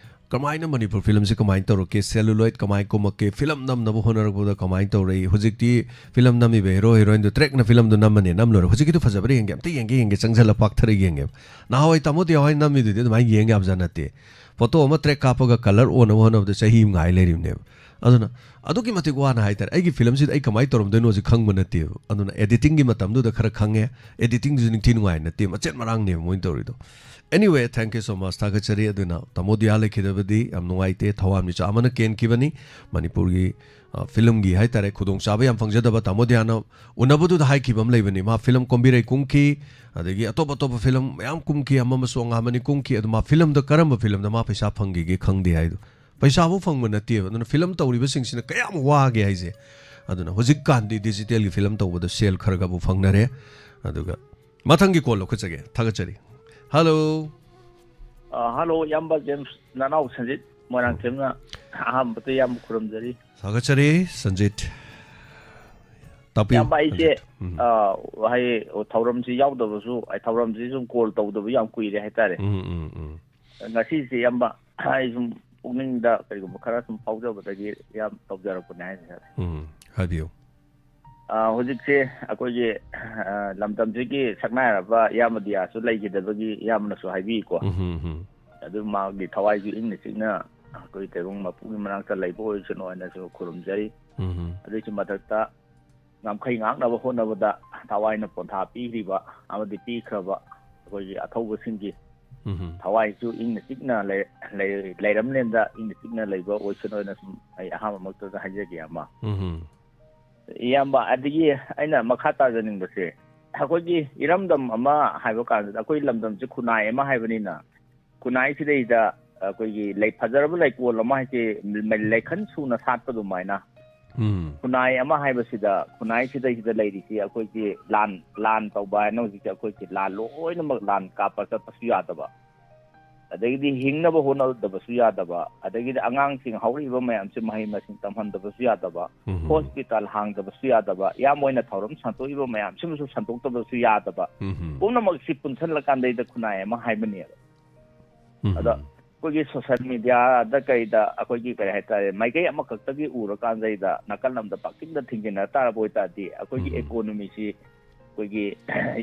ꯀꯃꯥꯏꯅ ꯃꯅꯤꯄꯨꯔ filmꯁꯦ ꯀꯃꯥꯏꯅ ꯇꯧꯔꯛꯀꯦ, celluloid ꯀꯃꯥꯏꯅ ꯀꯨꯝꯃꯛꯀꯦ, film ꯅꯝꯅꯕ ꯍꯣꯠꯅꯔꯛꯄꯗ ꯀꯃꯥꯏꯅ ꯇꯧꯔꯛꯏ? ꯍꯧꯖꯤꯛꯇꯤ film ꯅꯝꯃꯤꯕ ꯍꯤꯔꯣ ꯍꯤꯔꯣꯏꯟꯗꯨ trackꯅ filmꯗꯨ ꯅꯝꯃꯅꯤ, ꯅꯝꯂꯣꯏꯔꯦ꯫ ꯍꯧꯖꯤꯛꯀꯤꯗꯨ ꯐꯖꯕ꯭ꯔꯥ ꯌꯦꯡꯒꯦ, ꯑꯝꯇ ꯌꯦꯡꯒꯦ, ꯌꯦꯡꯒꯦ, ꯆꯪꯁꯤꯜꯂ ꯄꯥꯛꯊꯔ ꯌꯦꯡꯉꯦꯕ꯫ ꯅꯍꯥꯟꯋꯥꯏ ꯇꯥꯃꯣ ꯗꯤꯌꯥ ꯍꯣꯏ ꯅꯝꯃꯤꯗꯨꯗꯤ ꯑꯗꯨꯃꯥꯏꯅ ꯌꯦꯡ ꯌꯥꯕꯖꯥꯠ ꯅꯠꯇꯦ꯫ Photo ꯑꯃ track ꯀꯥꯞꯄꯒ colour ꯑꯣꯟꯅꯕ ꯍꯣꯠꯅꯕꯗ ꯆꯍꯤ ꯑꯃ ꯉꯥꯏ ꯂꯩꯔꯤꯕꯅꯦꯕ꯫ ꯑꯗꯨꯅ ꯑꯗꯨꯛꯀꯤ ꯃꯇꯤꯛ ꯋꯥꯅ ꯍꯥꯏꯇꯥꯔꯦ, ꯑꯩꯒꯤ ꯐꯤꯂꯝꯁꯤꯗ ꯑꯩ ꯀꯃꯥꯏꯅ ꯇꯧꯔꯝꯗꯣꯏꯅꯣꯁꯦ ꯈꯪꯕ ꯅꯠꯇꯦꯕ꯫ ꯑꯗꯨꯅ ꯑꯦꯗꯤꯇꯤꯡꯒꯤ ꯃꯇꯝꯗꯨꯗ ꯈꯔ ꯈꯪꯉꯦ, ꯑꯦꯗꯤꯇꯤꯡꯗꯨꯁꯨ ꯅꯤꯡꯊꯤ ꯅꯨꯡꯉꯥꯏ ꯅꯠꯇꯦ, ꯃꯆꯦꯠ ꯃꯔꯥꯡꯅꯦꯕ ꯃꯣꯏꯅ ꯇꯧꯔꯤꯗꯣ꯫ Anyway, thank you so much, ꯊꯥꯒꯠꯆꯔꯤ꯫ ꯑꯗꯨꯅ ꯇꯥꯃꯣ ꯗꯤꯌꯥ ꯂꯩꯈꯤꯗꯕꯗꯤ ꯌꯥꯝ ꯅꯨꯡꯉꯥꯏꯇꯦ, ꯊꯋꯥꯟꯃꯤꯆꯥꯛ ꯑꯃꯅ ꯀꯦꯟꯈꯤꯕꯅꯤ꯫ ꯃꯅꯤꯄꯨꯔꯒꯤ ꯑ, ꯐꯤꯂꯝꯒꯤ ꯍꯥꯏꯇꯥꯔꯦ, ꯈꯨꯗꯣꯡꯆꯥꯕ ꯌꯥꯝ ꯐꯪꯖꯗꯕ꯫ ꯇꯥꯃꯣ ꯗꯤꯌꯥꯅ ꯎꯅꯕꯗꯨꯗ ꯍꯥꯏꯈꯤꯕ ꯑꯃ ꯂꯩꯕꯅꯤ, ꯃꯥ ꯐꯤꯂꯝ ꯀꯣꯝꯕꯤꯔꯩ ꯀꯨꯝꯈꯤ, ꯑꯗꯒꯤ ꯑꯇꯣꯞ ꯑꯇꯣꯞꯄ ꯐꯤꯂꯝ ꯃꯌꯥꯝ ꯀꯨꯝꯈꯤ, ꯑꯃ ꯑꯃꯁꯨ ꯑꯉꯥꯡꯕꯅꯤ ꯀꯨꯝꯈꯤ, ꯑꯗꯨ ꯃꯥ ꯐꯤꯂꯝꯗ ꯀꯔꯝꯕ ꯐꯤꯂꯝꯗ ꯃꯥ ꯄꯩꯁꯥ ꯐꯪꯈꯤꯒꯦ ꯈꯪꯗꯦ ꯍꯥꯏꯗꯣ꯫ ꯄꯩꯁꯥꯕꯨ ꯐꯪꯕ ꯅꯠꯇꯦꯕ꯫ ꯑꯗꯨꯅ ꯐꯤꯂꯝ ꯇꯧꯔꯤꯕꯁꯤꯡꯁꯤꯅ ꯀꯌꯥꯝ ꯋꯥꯒꯦ ꯍꯥꯏꯁꯦ꯫ ꯑꯗꯨꯅ ꯍꯧꯖꯤꯛꯀꯥꯟꯗꯤ ꯗꯤꯖꯤꯇꯦꯜꯒꯤ ꯐꯤꯂꯝ ꯇꯧꯕꯗ ꯁꯦꯜ ꯈꯔ ꯈꯔꯕꯨ ꯐꯪꯅꯔꯦ꯫ ꯑꯗꯨꯒ ꯃꯊꯪꯒꯤ ꯀꯣꯜ ꯂꯧꯈꯠꯆꯒꯦ꯫ ꯊꯥꯒꯠꯆꯔꯤ꯫ ꯍꯜꯂꯣ꯫ ꯑ, ꯍꯜꯂꯣ, ꯏꯌꯥꯝꯕ ꯖꯦꯝꯁ, ꯅꯅꯥꯎ ꯁꯟꯖꯤꯠ, ꯃꯣꯏꯔꯥꯡꯊꯦꯝꯅ ꯑꯍꯥꯟꯕꯗ ꯏꯌꯥꯝꯕ ꯈꯨꯔꯨꯝꯖꯔꯤ꯫ ꯊꯥꯒꯠꯆꯔꯤ, ꯁꯟꯖꯤꯠ꯫ ꯇꯥꯛꯄꯤꯌꯨ, ꯏꯌꯥꯝꯕ, ꯑꯩꯁꯦ, ꯁꯟꯖꯤꯠ꯫ ꯎꯝ꯫ ꯑ, ꯍꯥꯏ, ꯊꯧꯔꯝꯁꯤ ꯌꯥꯎꯗꯕꯁꯨ, ꯑꯩ ꯊꯧꯔꯝꯁꯤ ꯁꯨꯝ ꯀꯣꯜ ꯇꯧꯗꯕ ꯌꯥꯝ ꯀꯨꯏꯔꯦ ꯍꯥꯏꯇꯥꯔꯦ꯫ ꯎꯝ, ꯎꯝ, ꯎꯝ꯫ ꯉꯁꯤꯁꯦ, ꯏꯌꯥꯝꯕ, ꯑꯩ ꯁꯨꯝ ꯄꯨꯛꯅꯤꯡꯗ ꯀꯔꯤꯒꯨꯝꯕ ꯈꯔ ꯁꯨꯝ ꯐꯥꯎꯖꯕꯗꯒꯤ ꯏꯌꯥꯝ ꯇꯧꯖꯔꯛꯄꯅꯦ ꯍꯥꯏꯇꯥꯔꯦ꯫ ꯎꯝ, ꯍꯥꯏꯕꯤꯌꯨ꯫ ꯑ, ꯍꯧꯖꯤꯛꯁꯦ ꯑꯩꯈꯣꯏꯒꯤ, ꯑ, ꯂꯝꯗꯝꯁꯤꯒꯤ ꯁꯛꯅꯥꯏꯔꯕ ꯏꯌꯥꯝꯕ ꯗꯤꯌꯥꯁꯨ ꯂꯩꯈꯤꯗꯕꯒꯤ ꯏꯌꯥꯝꯕꯅꯁꯨ ꯍꯥꯏꯕꯤꯀꯣ꯫ ꯎꯝ, ꯎꯝ, ꯎꯝ꯫ ꯑꯗꯨ ꯃꯥꯒꯤ ꯊꯋꯥꯏꯁꯨ ꯏꯪꯅ ꯆꯤꯛꯅ ꯑꯩꯈꯣꯏ ꯇꯥꯏꯕꯪ ꯃꯄꯨꯒꯤ ꯃꯅꯥꯛꯇ ꯂꯩꯕ ꯑꯣꯏꯁꯅꯨ ꯍꯥꯏꯅꯁꯨ ꯈꯨꯔꯨꯝꯖꯔꯤ꯫ ꯎꯝ, ꯎꯝ꯫ ꯑꯗꯨꯒꯤꯁꯨ ꯃꯊꯛꯇ ꯉꯝꯈꯩ ꯉꯥꯛꯅꯕ ꯍꯣꯠꯅꯕꯗ ꯊꯋꯥꯏꯅ ꯄꯣꯟꯊꯥ ꯄꯤꯈ꯭ꯔꯤꯕ ꯑꯃꯗꯤ ꯄꯤꯈ꯭ꯔꯕ ꯑꯩꯈꯣꯏꯒꯤ ꯑꯊꯧꯕꯁꯤꯡꯒꯤ ꯎꯝ, ꯎꯝ꯫ ꯊꯋꯥꯏꯁꯨ ꯏꯪꯅ ꯆꯤꯛꯅ ꯂꯩ-, ꯂꯩ-, ꯂꯩꯔꯝꯂꯦꯟꯗ ꯏꯪꯅ ꯆꯤꯛꯅ ꯂꯩꯕ ꯑꯣꯏꯁꯅꯨ ꯍꯥꯏꯅ ꯁꯨꯝ ꯑꯩ ꯑꯍꯥꯟꯕꯃꯛꯇꯗ ꯍꯥꯏꯖꯒꯦ ꯑꯃ꯫ ꯎꯝ, ꯎꯝ꯫ ꯏꯌꯥꯝꯕ, ꯑꯗꯒꯤ ꯑꯩꯅ ꯃꯈꯥ ꯇꯥꯖꯅꯤꯡꯕꯁꯦ, ꯑꯩꯈꯣꯏꯒꯤ ꯏꯔꯝꯗꯝ ꯑꯃ ꯍꯥꯏꯕ ꯀꯥꯟꯗ, ꯑꯩꯈꯣꯏ ꯂꯝꯗꯝꯁꯦ ꯈꯨꯟꯅꯥꯏ ꯑꯃ ꯍꯥꯏꯕꯅꯤꯅ, ꯈꯨꯟꯅꯥꯏꯁꯤꯗꯩꯗ ꯑꯩꯈꯣꯏꯒꯤ ꯂꯩ, ꯐꯖꯔꯕ ꯂꯩꯀꯣꯜ ꯑꯃ ꯍꯥꯏꯁꯦ ꯂꯩꯈꯟ ꯁꯨꯅ ꯁꯥꯠꯄ ꯑꯗꯨꯃꯥꯏꯅ, ꯎꯝ꯫ ꯈꯨꯟꯅꯥꯏ ꯑꯃ ꯍꯥꯏꯕꯁꯤꯗ, ꯈꯨꯟꯅꯥꯏꯁꯤꯗꯩꯁꯤꯗ ꯂꯩꯔꯤꯁꯤ ꯑꯩꯈꯣꯏꯒꯤ ꯂꯥꯟ, ꯂꯥꯟ ꯇꯧꯕ ꯍꯥꯏꯅ ꯍꯧꯖꯤꯛꯁꯦ ꯑꯩꯈꯣꯏꯁꯦ ꯂꯥꯟ ꯂꯣꯏꯅꯃꯛ ꯂꯥꯟ ꯀꯥꯞꯄ ꯆꯠꯄꯁꯨ ꯌꯥꯗꯕ, ꯑꯗꯒꯤꯗꯤ ꯍꯤꯡꯅꯕ ꯍꯣꯠꯅꯗꯕꯁꯨ ꯌꯥꯗꯕ, ꯑꯗꯒꯤꯗꯤ ꯑꯉꯥꯡꯁꯤꯡ ꯍꯧꯔꯛꯏꯕ ꯃꯌꯥꯝꯁꯦ ꯃꯍꯩ ꯃꯁꯤꯡ ꯇꯝꯍꯟꯗꯕꯁꯨ ꯌꯥꯗꯕ, ꯎꯝ꯫ ꯍꯣꯁꯄꯤꯇꯥꯜ ꯍꯥꯡꯗꯕꯁꯨ ꯌꯥꯗꯕ, ꯏꯌꯥꯝꯕ ꯍꯣꯏꯅ ꯊꯧꯔꯝ ꯁꯟꯗꯣꯛꯏꯕ ꯃꯌꯥꯝꯁꯤꯃꯁꯨ ꯁꯟꯗꯣꯛꯇꯕꯁꯨ ꯌꯥꯗꯕ, ꯎꯝ꯫ ꯄꯨꯝꯅꯃꯛꯁꯤ ꯄꯨꯟꯁꯤꯜꯂꯀꯥꯟꯗꯩꯗ ꯈꯨꯟꯅꯥꯏ ꯑꯃ ꯍꯥꯏꯕꯅꯦꯕ꯫ ꯎꯝ꯫ ꯑꯗ ꯑꯩꯈꯣꯏꯒꯤ ꯁꯣꯁꯦꯜ ꯃꯦꯗꯤꯌꯥꯗ ꯀꯩꯗ ꯑꯩꯈꯣꯏꯒꯤ ꯀꯔꯤ ꯍꯥꯏꯇꯥꯔꯦ, ꯃꯥꯏꯀꯩ ꯑꯃꯈꯛꯇꯒꯤ ꯎꯔꯀꯥꯟꯗꯩꯗ ꯅꯥꯀꯜ ꯑꯃꯗ ꯄꯥꯛꯇꯤꯡꯗ ꯊꯤꯡꯖꯤꯟꯅ ꯇꯥꯔꯕ ꯑꯣꯏꯇꯥꯔꯗꯤ ꯑꯩꯈꯣꯏꯒꯤ ꯎꯝ꯫ ꯏꯀꯣꯅꯣꯃꯤꯁꯤ ꯑꯩꯈꯣꯏꯒꯤ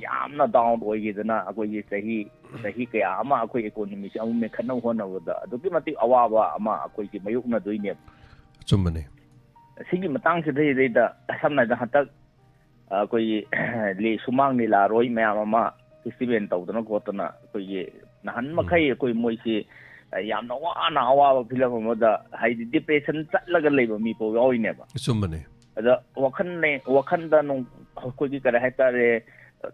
ꯌꯥꯝꯅ ꯗꯥꯎꯟ ꯑꯣꯏꯈꯤꯗꯅ ꯑꯩꯈꯣꯏꯒꯤ ꯆꯍꯤ, ꯆꯍꯤ ꯀꯌꯥ ꯑꯃ ꯑꯩꯈꯣꯏ ꯏꯀꯣꯅꯣꯃꯤꯁꯤ ꯑꯃꯨꯛ ꯃꯦꯟꯈꯠꯅꯕ ꯍꯣꯠꯅꯕꯗ ꯑꯗꯨꯛꯀꯤ ꯃꯇꯤꯛ ꯑꯋꯥꯕ ꯑꯃ ꯑꯩꯈꯣꯏꯒꯤ ꯃꯥꯌꯣꯛꯅꯗꯣꯏꯅꯦꯕ꯫ ꯆꯨꯝꯕꯅꯤ꯫ ꯁꯤꯒꯤ ꯃꯇꯥꯡꯁꯤꯗꯩꯗꯩꯗ ꯁꯝꯅ ꯍꯥꯏꯔꯕꯗ ꯍꯟꯗꯛ, ꯑ, ꯑꯩꯈꯣꯏꯒꯤ ꯂꯤ-, ꯁꯨꯃꯥꯡ ꯂꯤꯂꯥꯔꯣꯏ ꯃꯌꯥꯝ ꯑꯃ ꯐꯦꯁꯇꯤꯚꯦꯜ ꯇꯧꯗꯅ ꯈꯣꯠꯇꯅ ꯑꯩꯈꯣꯏꯒꯤ ꯅꯍꯥꯟ ꯎꯝ꯫ ꯃꯈꯩ ꯑꯩꯈꯣꯏ ꯃꯣꯏꯁꯤ, ꯑ, ꯌꯥꯝꯅ ꯋꯥꯅ ꯑꯋꯥꯕ ꯐꯤꯂꯝ ꯑꯃꯗ ꯍꯥꯏꯗꯤ ꯗꯤꯄ꯭ꯔꯦꯁꯟ ꯆꯠꯂꯒ ꯂꯩꯕ ꯃꯤꯐꯥꯎ ꯌꯥꯎꯔꯤꯅꯦꯕ꯫ ꯆꯨꯝꯕꯅꯤ꯫ ꯑꯗ ꯋꯥꯈꯜ ꯂꯩ-, ꯋꯥꯈꯜꯗ ꯅꯨꯡ-, ꯑꯩꯈꯣꯏꯒꯤ ꯀꯔꯤ ꯍꯥꯏꯇꯥꯔꯦ,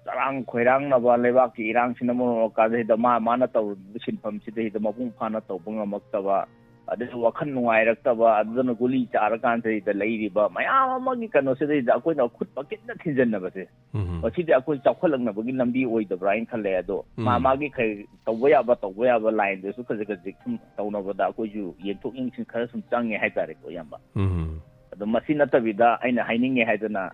ꯆꯔꯥꯡ ꯈꯣꯏꯔꯥꯡꯅꯕ ꯂꯩꯕꯥꯛꯀꯤ ꯏꯔꯥꯡꯁꯤꯅ ꯃꯔꯝ ꯑꯣꯏꯔꯀꯥꯟꯗ ꯁꯤꯗ ꯃꯥ ꯃꯥꯅ ꯇꯧꯔꯤꯕ ꯁꯤꯟꯐꯝꯁꯤꯗ ꯁꯤꯗ ꯃꯄꯨꯡ ꯐꯥꯅ ꯇꯧꯕ ꯉꯝꯃꯛꯇꯕ, ꯑꯗꯩ ꯋꯥꯈꯜ ꯅꯨꯡꯉꯥꯏꯔꯛꯇꯕ, ꯑꯗꯨꯗꯅ ꯒꯨꯂꯤ ꯆꯥꯔꯀꯥꯟꯁꯤꯗ ꯂꯩꯔꯤꯕ ꯃꯌꯥꯝ ꯑꯃꯒꯤ ꯀꯩꯅꯣꯁꯤꯗꯩꯗ ꯑꯩꯈꯣꯏꯅ ꯈꯨꯠ ꯄꯪꯊꯤꯟꯗ ꯊꯤꯟꯖꯤꯟꯅꯕꯁꯦ, ꯎꯝ꯫ ꯃꯁꯤꯗꯤ ꯑꯩꯈꯣꯏ ꯆꯥꯎꯈꯠꯂꯛꯅꯕꯒꯤ ꯂꯝꯕꯤ ꯑꯣꯏꯗꯕ꯭ꯔꯥ ꯍꯥꯏꯅ ꯈꯜꯂꯦ꯫ ꯑꯗꯣ ꯃꯥ ꯎꯝ꯫ ꯃꯥꯒꯤ ꯈꯔ ꯇꯧꯕ ꯌꯥꯕ, ꯇꯧꯕ ꯌꯥꯕ ꯂꯥꯏꯟꯗꯁꯨ ꯈꯖꯤꯛ ꯈꯖꯤꯛ ꯁꯨꯝ ꯇꯧꯅꯕꯗ ꯑꯩꯈꯣꯏꯁꯨ ꯌꯦꯡꯊꯣꯛ ꯌꯦꯡꯁꯤꯟ ꯈꯔ ꯁꯨꯝ ꯆꯪꯉꯦ ꯍꯥꯏꯇꯥꯔꯦꯀꯣ, ꯏꯌꯥꯝꯕ꯫ ꯎꯝ꯫ ꯑꯗꯣ ꯃꯁꯤ ꯅꯠꯇꯕꯤꯗ ꯑꯩꯅ ꯍꯥꯏꯅꯤꯡꯉꯦ ꯍꯥꯏꯗꯅ,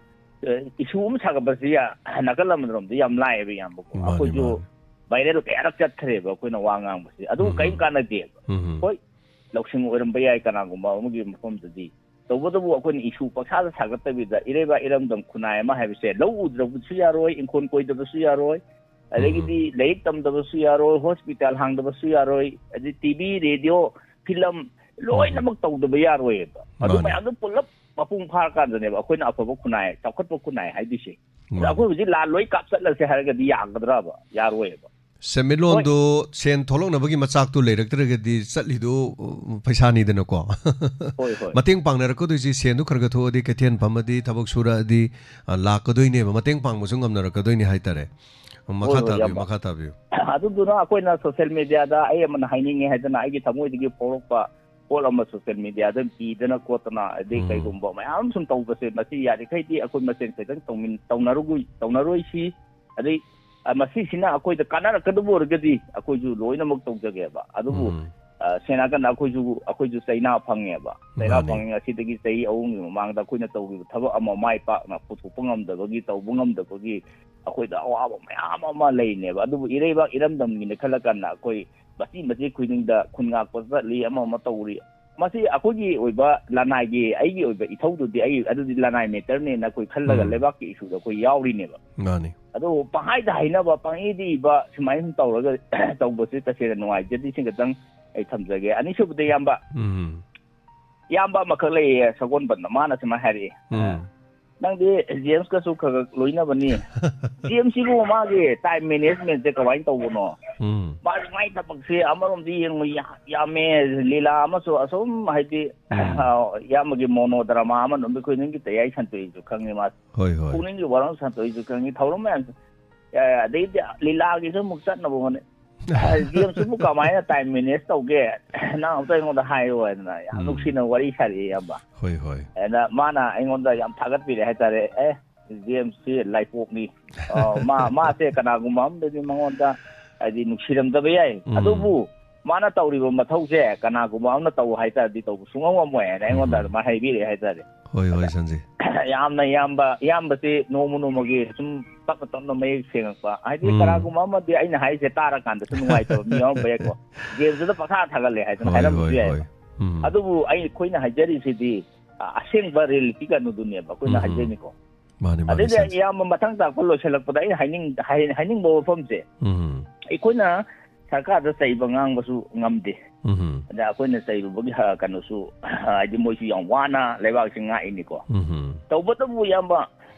ꯑ, ꯏꯁꯨ ꯑꯃ ꯁꯥꯒꯠꯄꯁꯤ ꯌꯥ-, ꯅꯥꯀꯜ ꯑꯃꯔꯣꯝꯗ ꯌꯥꯝ ꯂꯥꯛꯑꯦꯕ, ꯏꯌꯥꯝꯕꯀꯣ꯫ ꯃꯥꯅꯤ, ꯑꯩꯈꯣꯏꯁꯨ ꯃꯥꯅꯤ꯫ ꯚꯥꯏꯔꯦꯜ ꯀꯌꯥꯔꯛ ꯆꯠꯈ꯭ꯔꯦꯕ ꯑꯩꯈꯣꯏꯅ ꯋꯥ ꯉꯥꯡꯕꯁꯦ꯫ ꯑꯗꯨ ꯎꯝ꯫ ꯀꯔꯤꯝ ꯀꯥꯟꯅꯗꯦꯕ꯫ ꯎꯝ꯫ ꯍꯣꯏ, ꯂꯧꯁꯤꯡ ꯑꯣꯏꯔꯝꯕ ꯌꯥꯏ ꯀꯅꯥꯒꯨꯝꯕ ꯑꯃꯒꯤ ꯃꯐꯝꯗꯗꯤ꯫ ꯇꯧꯕꯇꯕꯨ ꯑꯩꯈꯣꯏꯅ ꯏꯁꯨ ꯄꯪꯁꯥꯗ ꯁꯥꯒꯠꯇꯕꯤꯗ ꯏꯔꯩꯕꯥꯛ ꯏꯔꯝꯗꯝ ꯈꯨꯟꯅꯥꯏ ꯑꯃ ꯍꯥꯏꯕꯁꯦ ꯂꯧ ꯎꯗ꯭ꯔꯕꯁꯨ ꯌꯥꯔꯣꯏ, ꯏꯪꯈꯣꯜ ꯀꯣꯏꯗꯕꯁꯨ ꯌꯥꯔꯣꯏ, ꯑꯗꯒꯤꯗꯤ ꯎꯝ꯫ ꯂꯥꯏꯔꯤꯛ ꯇꯝꯗꯕꯁꯨ ꯌꯥꯔꯣꯏ, ꯍꯣꯁꯄꯤꯇꯥꯜ ꯍꯥꯡꯗꯕꯁꯨ ꯌꯥꯔꯣꯏ, ꯑꯗꯩ ꯇꯤ ꯚꯤ, ꯔꯦꯗꯤꯑꯣ, ꯐꯤꯂꯝ ꯎꯝ꯫ ꯂꯣꯏꯅꯃꯛ ꯇꯧꯗꯕ ꯌꯥꯔꯣꯏꯕ꯫ ꯑꯗꯨ ꯃꯥꯅꯤ꯫ ꯃꯌꯥꯝꯗꯨ ꯄꯨꯂꯞ ꯃꯄꯨꯡ ꯐꯥꯔꯀꯥꯟꯗꯅꯦꯕ ꯑꯩꯈꯣꯏꯅ ꯑꯐꯕ ꯈꯨꯟꯅꯥꯏ, ꯆꯥꯎꯈꯠꯄ ꯈꯨꯟꯅꯥꯏ ꯍꯥꯏꯗꯣꯏꯁꯦ꯫ ꯑꯗ ꯃꯥꯅꯤ꯫ ꯑꯩꯈꯣꯏ ꯍꯧꯖꯤꯛ ꯂꯥꯟ ꯂꯣꯏ ꯀꯥꯞꯆꯠꯂꯁꯦ ꯍꯥꯏꯔꯒꯗꯤ ꯌꯥꯒꯗ꯭ꯔꯕ? ꯌꯥꯔꯣꯏꯕ꯫ ꯁꯦꯟꯃꯤꯠꯂꯣꯟꯗꯣ, ꯍꯣꯏ꯫ ꯁꯦꯟ ꯊꯣꯛꯂꯛꯅꯕꯒꯤ ꯃꯆꯥꯛꯇꯣ ꯂꯩꯔꯛꯇ꯭ꯔꯒꯗꯤ ꯆꯠꯂꯤꯗꯣ, ꯎ, ꯄꯩꯁꯥꯅꯤꯗꯅꯀꯣ꯫ ꯍꯣꯏ, ꯍꯣꯏ꯫ ꯃꯇꯦꯡ ꯄꯥꯡꯅꯔꯛꯀꯗꯣꯏꯁꯤ ꯁꯦꯟꯗꯣ ꯈꯔ ꯈꯔ ꯊꯣꯛꯑꯗꯤ, ꯀꯩꯊꯦꯜ ꯐꯝꯃꯗꯤ, ꯊꯕꯛ ꯁꯨꯔꯛꯑꯗꯤ, ꯑ, ꯂꯥꯛꯀꯗꯣꯏꯅꯦꯕ, ꯃꯇꯦꯡ ꯄꯥꯡꯕꯁꯨ ꯉꯝꯅꯔꯛꯀꯗꯣꯏꯅꯦ ꯍꯥꯏꯇꯥꯔꯦ꯫ ꯃꯈꯥ ꯍꯣꯏ, ꯍꯣꯏ, ꯇꯥꯕꯤꯌꯨ, ꯏꯌꯥꯝꯕ꯫ ꯃꯈꯥ ꯇꯥꯕꯤꯌꯨ꯫ ꯑꯗꯨꯗꯨꯅ ꯑꯩꯈꯣꯏꯅ ꯁꯣꯁꯦꯜ ꯃꯦꯗꯤꯌꯥꯗ ꯑꯩ ꯑꯃꯅ ꯍꯥꯏꯅꯤꯡꯉꯦ ꯍꯥꯏꯗꯅ ꯑꯩꯒꯤ ꯊꯃꯣꯏꯗꯒꯤ ꯐꯣꯡꯂꯛꯄ ꯄꯣꯠ ꯑꯃ ꯁꯣꯁꯦꯜ ꯃꯦꯗꯤꯌꯥꯗ ꯄꯤꯗꯅ ꯈꯣꯠꯇꯅ, ꯑꯗꯩ ꯎꯝ꯫ ꯀꯩꯒꯨꯝꯕ ꯃꯌꯥꯝ ꯁꯨꯝ ꯇꯧꯕꯁꯦ, ꯃꯁꯤ ꯌꯥꯔꯤꯈꯩꯗꯤ ꯑꯩꯈꯣꯏ ꯃꯁꯦꯟ ꯈꯤꯇꯪ ꯇꯧꯃꯤꯟ-, ꯇꯧꯅꯔꯨꯒꯨꯏ-, ꯇꯧꯅꯔꯣꯏꯁꯤ꯫ ꯑꯗꯩ, ꯑ, ꯃꯁꯤꯁꯤꯅ ꯑꯩꯈꯣꯏꯗ ꯀꯥꯟꯅꯔꯛꯀꯗꯕ ꯑꯣꯏꯔꯒꯗꯤ ꯑꯩꯈꯣꯏꯁꯨ ꯂꯣꯏꯅꯃꯛ ꯇꯧꯖꯒꯦꯕ꯫ ꯑꯗꯨꯕꯨ, ꯎꯝ꯫ ꯑ, ꯁꯦꯡꯅ ꯍꯥꯏꯔꯀꯥꯟꯗ ꯑꯩꯈꯣꯏꯁꯨ, ꯑꯩꯈꯣꯏꯁꯨ ꯆꯩꯅꯥ ꯐꯪꯉꯦꯕ꯫ ꯆꯩꯅꯥ ꯃꯥꯅꯤ꯫ ꯐꯪꯉꯦ꯫ ꯉꯁꯤꯗꯒꯤ ꯆꯍꯤ ꯑꯍꯨꯝꯒꯤ ꯃꯃꯥꯡꯗ ꯑꯩꯈꯣꯏꯅ ꯇꯧꯈꯤꯕ ꯊꯕꯛ ꯑꯃ ꯃꯥꯏ ꯄꯥꯛꯅ ꯄꯨꯊꯣꯛꯄ ꯉꯝꯗꯕꯒꯤ, ꯇꯧꯕ ꯉꯝꯗꯕꯒꯤ ꯑꯩꯈꯣꯏꯗ ꯑꯋꯥꯕ ꯃꯌꯥꯝ ꯑꯃ ꯂꯩꯔꯤꯅꯦꯕ꯫ ꯑꯗꯨꯕꯨ ꯏꯔꯩꯕꯥꯛ ꯏꯔꯝꯗꯝꯒꯤꯅꯦ ꯈꯜꯂꯀꯥꯟꯗ ꯑꯩꯈꯣꯏ ꯃꯆꯤ ꯃꯆꯤ ꯈꯨꯗꯤꯡꯗ ꯈꯨꯟ ꯉꯥꯛꯄ ꯆꯠꯂꯤ, ꯑꯃ ꯑꯃ ꯇꯧꯔꯤ꯫ ꯃꯁꯤ ꯑꯩꯈꯣꯏꯒꯤ ꯑꯣꯏꯕ ꯂꯅꯥꯏꯒꯤ, ꯑꯩꯒꯤ ꯑꯣꯏꯕ ꯏꯊꯧꯗꯨꯗꯤ, ꯑꯩ ꯑꯗꯨꯗꯤ ꯂꯅꯥꯏ ꯃꯦꯇꯔꯅꯦꯅ ꯑꯩꯈꯣꯏ ꯈꯜꯂꯒ ꯎꯝ꯫ ꯂꯩꯕꯥꯛꯀꯤ ꯏꯁꯨꯗ ꯑꯩꯈꯣꯏ ꯌꯥꯎꯔꯤꯅꯦꯕ꯫ ꯃꯥꯅꯤ꯫ ꯑꯗꯣ ꯄꯪꯍꯥꯏꯗ ꯍꯥꯏꯅꯕ, ꯄꯪꯏꯗ ꯏꯕ, ꯁꯨꯃꯥꯏꯅ ꯁꯨꯝ ꯇꯧꯔꯒ ꯇꯧꯕꯁꯦ ꯇꯁꯦꯡꯅ ꯅꯨꯡꯉꯥꯏꯖꯗꯦ꯫ ꯁꯤ ꯈꯛꯇꯪ ꯑꯩ ꯊꯝꯖꯒꯦ꯫ ꯑꯅꯤꯁꯨꯕꯗ, ꯏꯌꯥꯝꯕ, ꯎꯝ꯫ ꯏꯌꯥꯝꯕ ꯑꯃꯈꯛ ꯂꯩꯌꯦ ꯁꯒꯣꯜꯕꯟꯗ, ꯃꯥꯅ ꯁꯨꯃꯥꯏꯅ ꯍꯥꯏꯔꯛꯑꯦ, ꯎꯝ "ꯅꯪꯗꯤ ꯖꯦꯝꯁꯀꯁꯨ ꯈꯔ ꯈꯔ ꯂꯣꯏꯅꯕꯅꯤ, ꯖꯦꯝꯁꯁꯤꯕꯨ ꯃꯥꯒꯤ ꯇꯥꯏꯝ ꯃꯦꯅꯦꯖꯃꯦꯟꯁꯦ ꯀꯃꯥꯏꯅ ꯇꯧꯕꯅꯣ? ꯎꯝ ꯃꯥꯒꯤ ꯃꯥꯏ ꯊꯕꯛꯁꯦ ꯑꯃꯔꯣꯝꯗ ꯌꯦꯡꯕ ꯌꯥ- ꯌꯥꯝꯃꯦ, ꯂꯤꯂꯥ ꯑꯃꯁꯨ ꯑꯁꯨꯝ ꯍꯥꯏꯗꯤ ꯎꯝ. ꯑ, ꯏꯌꯥꯝꯕꯒꯤ ꯃꯣꯅꯣ ꯗ꯭ꯔꯃꯥ ꯑꯃ ꯑꯗꯨꯝ ꯑꯩꯈꯣꯏ ꯅꯪꯒꯤ ꯇꯌꯥꯏ ꯁꯟꯇꯣꯛꯏꯁꯨ ꯈꯪꯉꯤ, ꯃꯥ ꯍꯣꯏ ꯍꯣꯏ ꯄꯨꯛꯅꯤꯡꯒꯤ ꯋꯥꯔꯧ ꯁꯟꯇꯣꯛꯏꯁꯨ ꯈꯪꯉꯤ, ꯊꯧꯔꯝ ꯃꯌꯥꯝꯁꯦ꯫ ꯑ, ꯑꯗꯩꯗꯤ ꯂꯤꯂꯥꯒꯤꯁꯨ ꯑꯃꯨꯛ ꯆꯠꯅꯕ ꯍꯣꯠꯅꯩ꯫ ꯖꯦꯝꯁꯁꯤꯕꯨ ꯀꯃꯥꯏꯅ ꯇꯥꯏꯝ ꯃꯦꯅꯦꯖ ꯇꯧꯒꯦ? ꯅꯪ ꯑꯝꯇ ꯑꯩꯉꯣꯟꯗ ꯍꯥꯏꯌꯣ" ꯍꯥꯏꯗꯅ ꯌꯥꯝ ꯎꯝ. ꯅꯨꯡꯁꯤꯅ ꯋꯥꯔꯤ ꯁꯥꯔꯛꯑꯦ ꯏꯌꯥꯝꯕ꯫ ꯍꯣꯏ ꯍꯣꯏ ꯑꯗ ꯃꯥꯅ ꯑꯩꯉꯣꯟꯗ ꯌꯥꯝ ꯊꯥꯒꯠꯄꯤꯔꯦ ꯍꯥꯏꯇꯥꯔꯦ꯫ "ꯑꯦ, ꯖꯦꯝꯁꯁꯤ ꯂꯥꯏꯄꯣꯛꯅꯤ꯫ ꯑ, ꯃꯥ, ꯃꯥꯁꯦ ꯀꯅꯥꯒꯨꯝꯕ ꯑꯃꯗꯗꯤ ꯃꯉꯣꯟꯗ ꯍꯥꯏꯗꯤ ꯅꯨꯡꯁꯤꯔꯝꯗꯕ ꯌꯥꯏ, ꯎꯝ. ꯑꯗꯨꯕꯨ ꯃꯥꯅ ꯇꯧꯔꯤꯕ ꯃꯊꯧꯁꯦ ꯀꯅꯥꯒꯨꯝꯕ ꯑꯃꯅ ꯇꯧ ꯍꯥꯏꯇꯥꯔꯗꯤ ꯇꯧꯕ ꯁꯨꯡꯉꯝ ꯉꯝꯃꯣꯏ" ꯍꯥꯏꯅ ꯑꯩꯉꯣꯟꯗ ꯎꯝ. ꯑꯗꯨꯃꯥꯏꯅ ꯍꯥꯏꯕꯤꯔꯛꯑꯦ ꯍꯥꯏꯇꯥꯔꯦ꯫ ꯍꯣꯏ ꯍꯣꯏ ꯁꯟꯖꯤ ꯌꯥꯝꯅ ꯏꯌꯥꯝꯕ, ꯏꯌꯥꯝꯕꯁꯤ ꯅꯣꯡꯃ ꯅꯣꯡꯃꯒꯤ ꯁꯨꯝ ꯇꯞꯅ ꯇꯞꯅ ꯃꯌꯦꯛ ꯁꯦꯡꯉꯛꯄ ꯍꯥꯏꯗꯤ, ꯎꯝ. ꯀꯅꯥꯒꯨꯝꯕ ꯑꯃꯗꯤ ꯑꯩꯅ ꯍꯥꯏꯁꯦ ꯇꯥꯔꯀꯥꯟꯗꯁꯨ ꯅꯨꯡꯉꯥꯏꯇꯕ ꯃꯤ ꯌꯥꯎꯔꯝꯕ ꯌꯥꯏꯀꯣ꯫ ꯖꯦꯝꯁꯇꯨꯗ ꯄꯪꯊꯥ ꯊꯥꯒꯠꯂꯦ ꯍꯥꯏꯗꯅ ꯍꯣꯏ ꯍꯥꯏꯔꯝꯕꯁꯨ ꯍꯣꯏ ꯌꯥꯏ꯫ ꯍꯣꯏ ꯎꯝ. ꯑꯗꯨꯕꯨ ꯑꯩ, ꯑꯩꯈꯣꯏꯅ ꯍꯥꯏꯖꯔꯤꯁꯤꯗꯤ, ꯑ, ꯑꯁꯦꯡꯕ ꯔꯤꯌꯦꯂꯤꯇꯤ ꯀꯩꯅꯣꯗꯨꯅꯦꯕ ꯑꯩꯈꯣꯏꯅ ꯎꯝ. ꯍꯥꯏꯖꯩꯅꯤꯀꯣ꯫ ꯃꯥꯅꯤ ꯃꯥꯅꯤ ꯑꯗꯩꯗꯤ ꯁꯟꯖꯤ ꯏꯌꯥꯝꯕ ꯃꯊꯪ ꯇꯥꯛꯄ ꯂꯣꯏꯁꯤꯜꯂꯛꯄꯗ ꯑꯩꯅ ꯍꯥꯏꯅꯤꯡ-, ꯍꯥꯏ-, ꯍꯥꯏꯅꯤꯡꯕ ꯋꯥꯐꯝꯁꯦ, ꯎꯝ ꯑꯩꯈꯣꯏꯅ ꯁꯔꯀꯥꯔꯗ ꯆꯩꯕ ꯉꯥꯡꯕꯁꯨ ꯉꯝꯗꯦ꯫ ꯎꯝ ꯑꯗ ꯑꯩꯈꯣꯏꯅ ꯆꯩꯔꯨꯕꯒꯤ ꯍ-, ꯀꯩꯅꯣꯁꯨ, ꯍꯥꯏꯗꯤ ꯃꯣꯏꯁꯨ ꯌꯥꯝ ꯋꯥꯅ ꯂꯩꯕꯥꯛꯁꯤ ꯉꯥꯛꯏꯅꯤꯀꯣ꯫ ꯎꯝ ꯇꯧꯕꯇꯕꯨ ꯏꯌꯥꯝꯕ,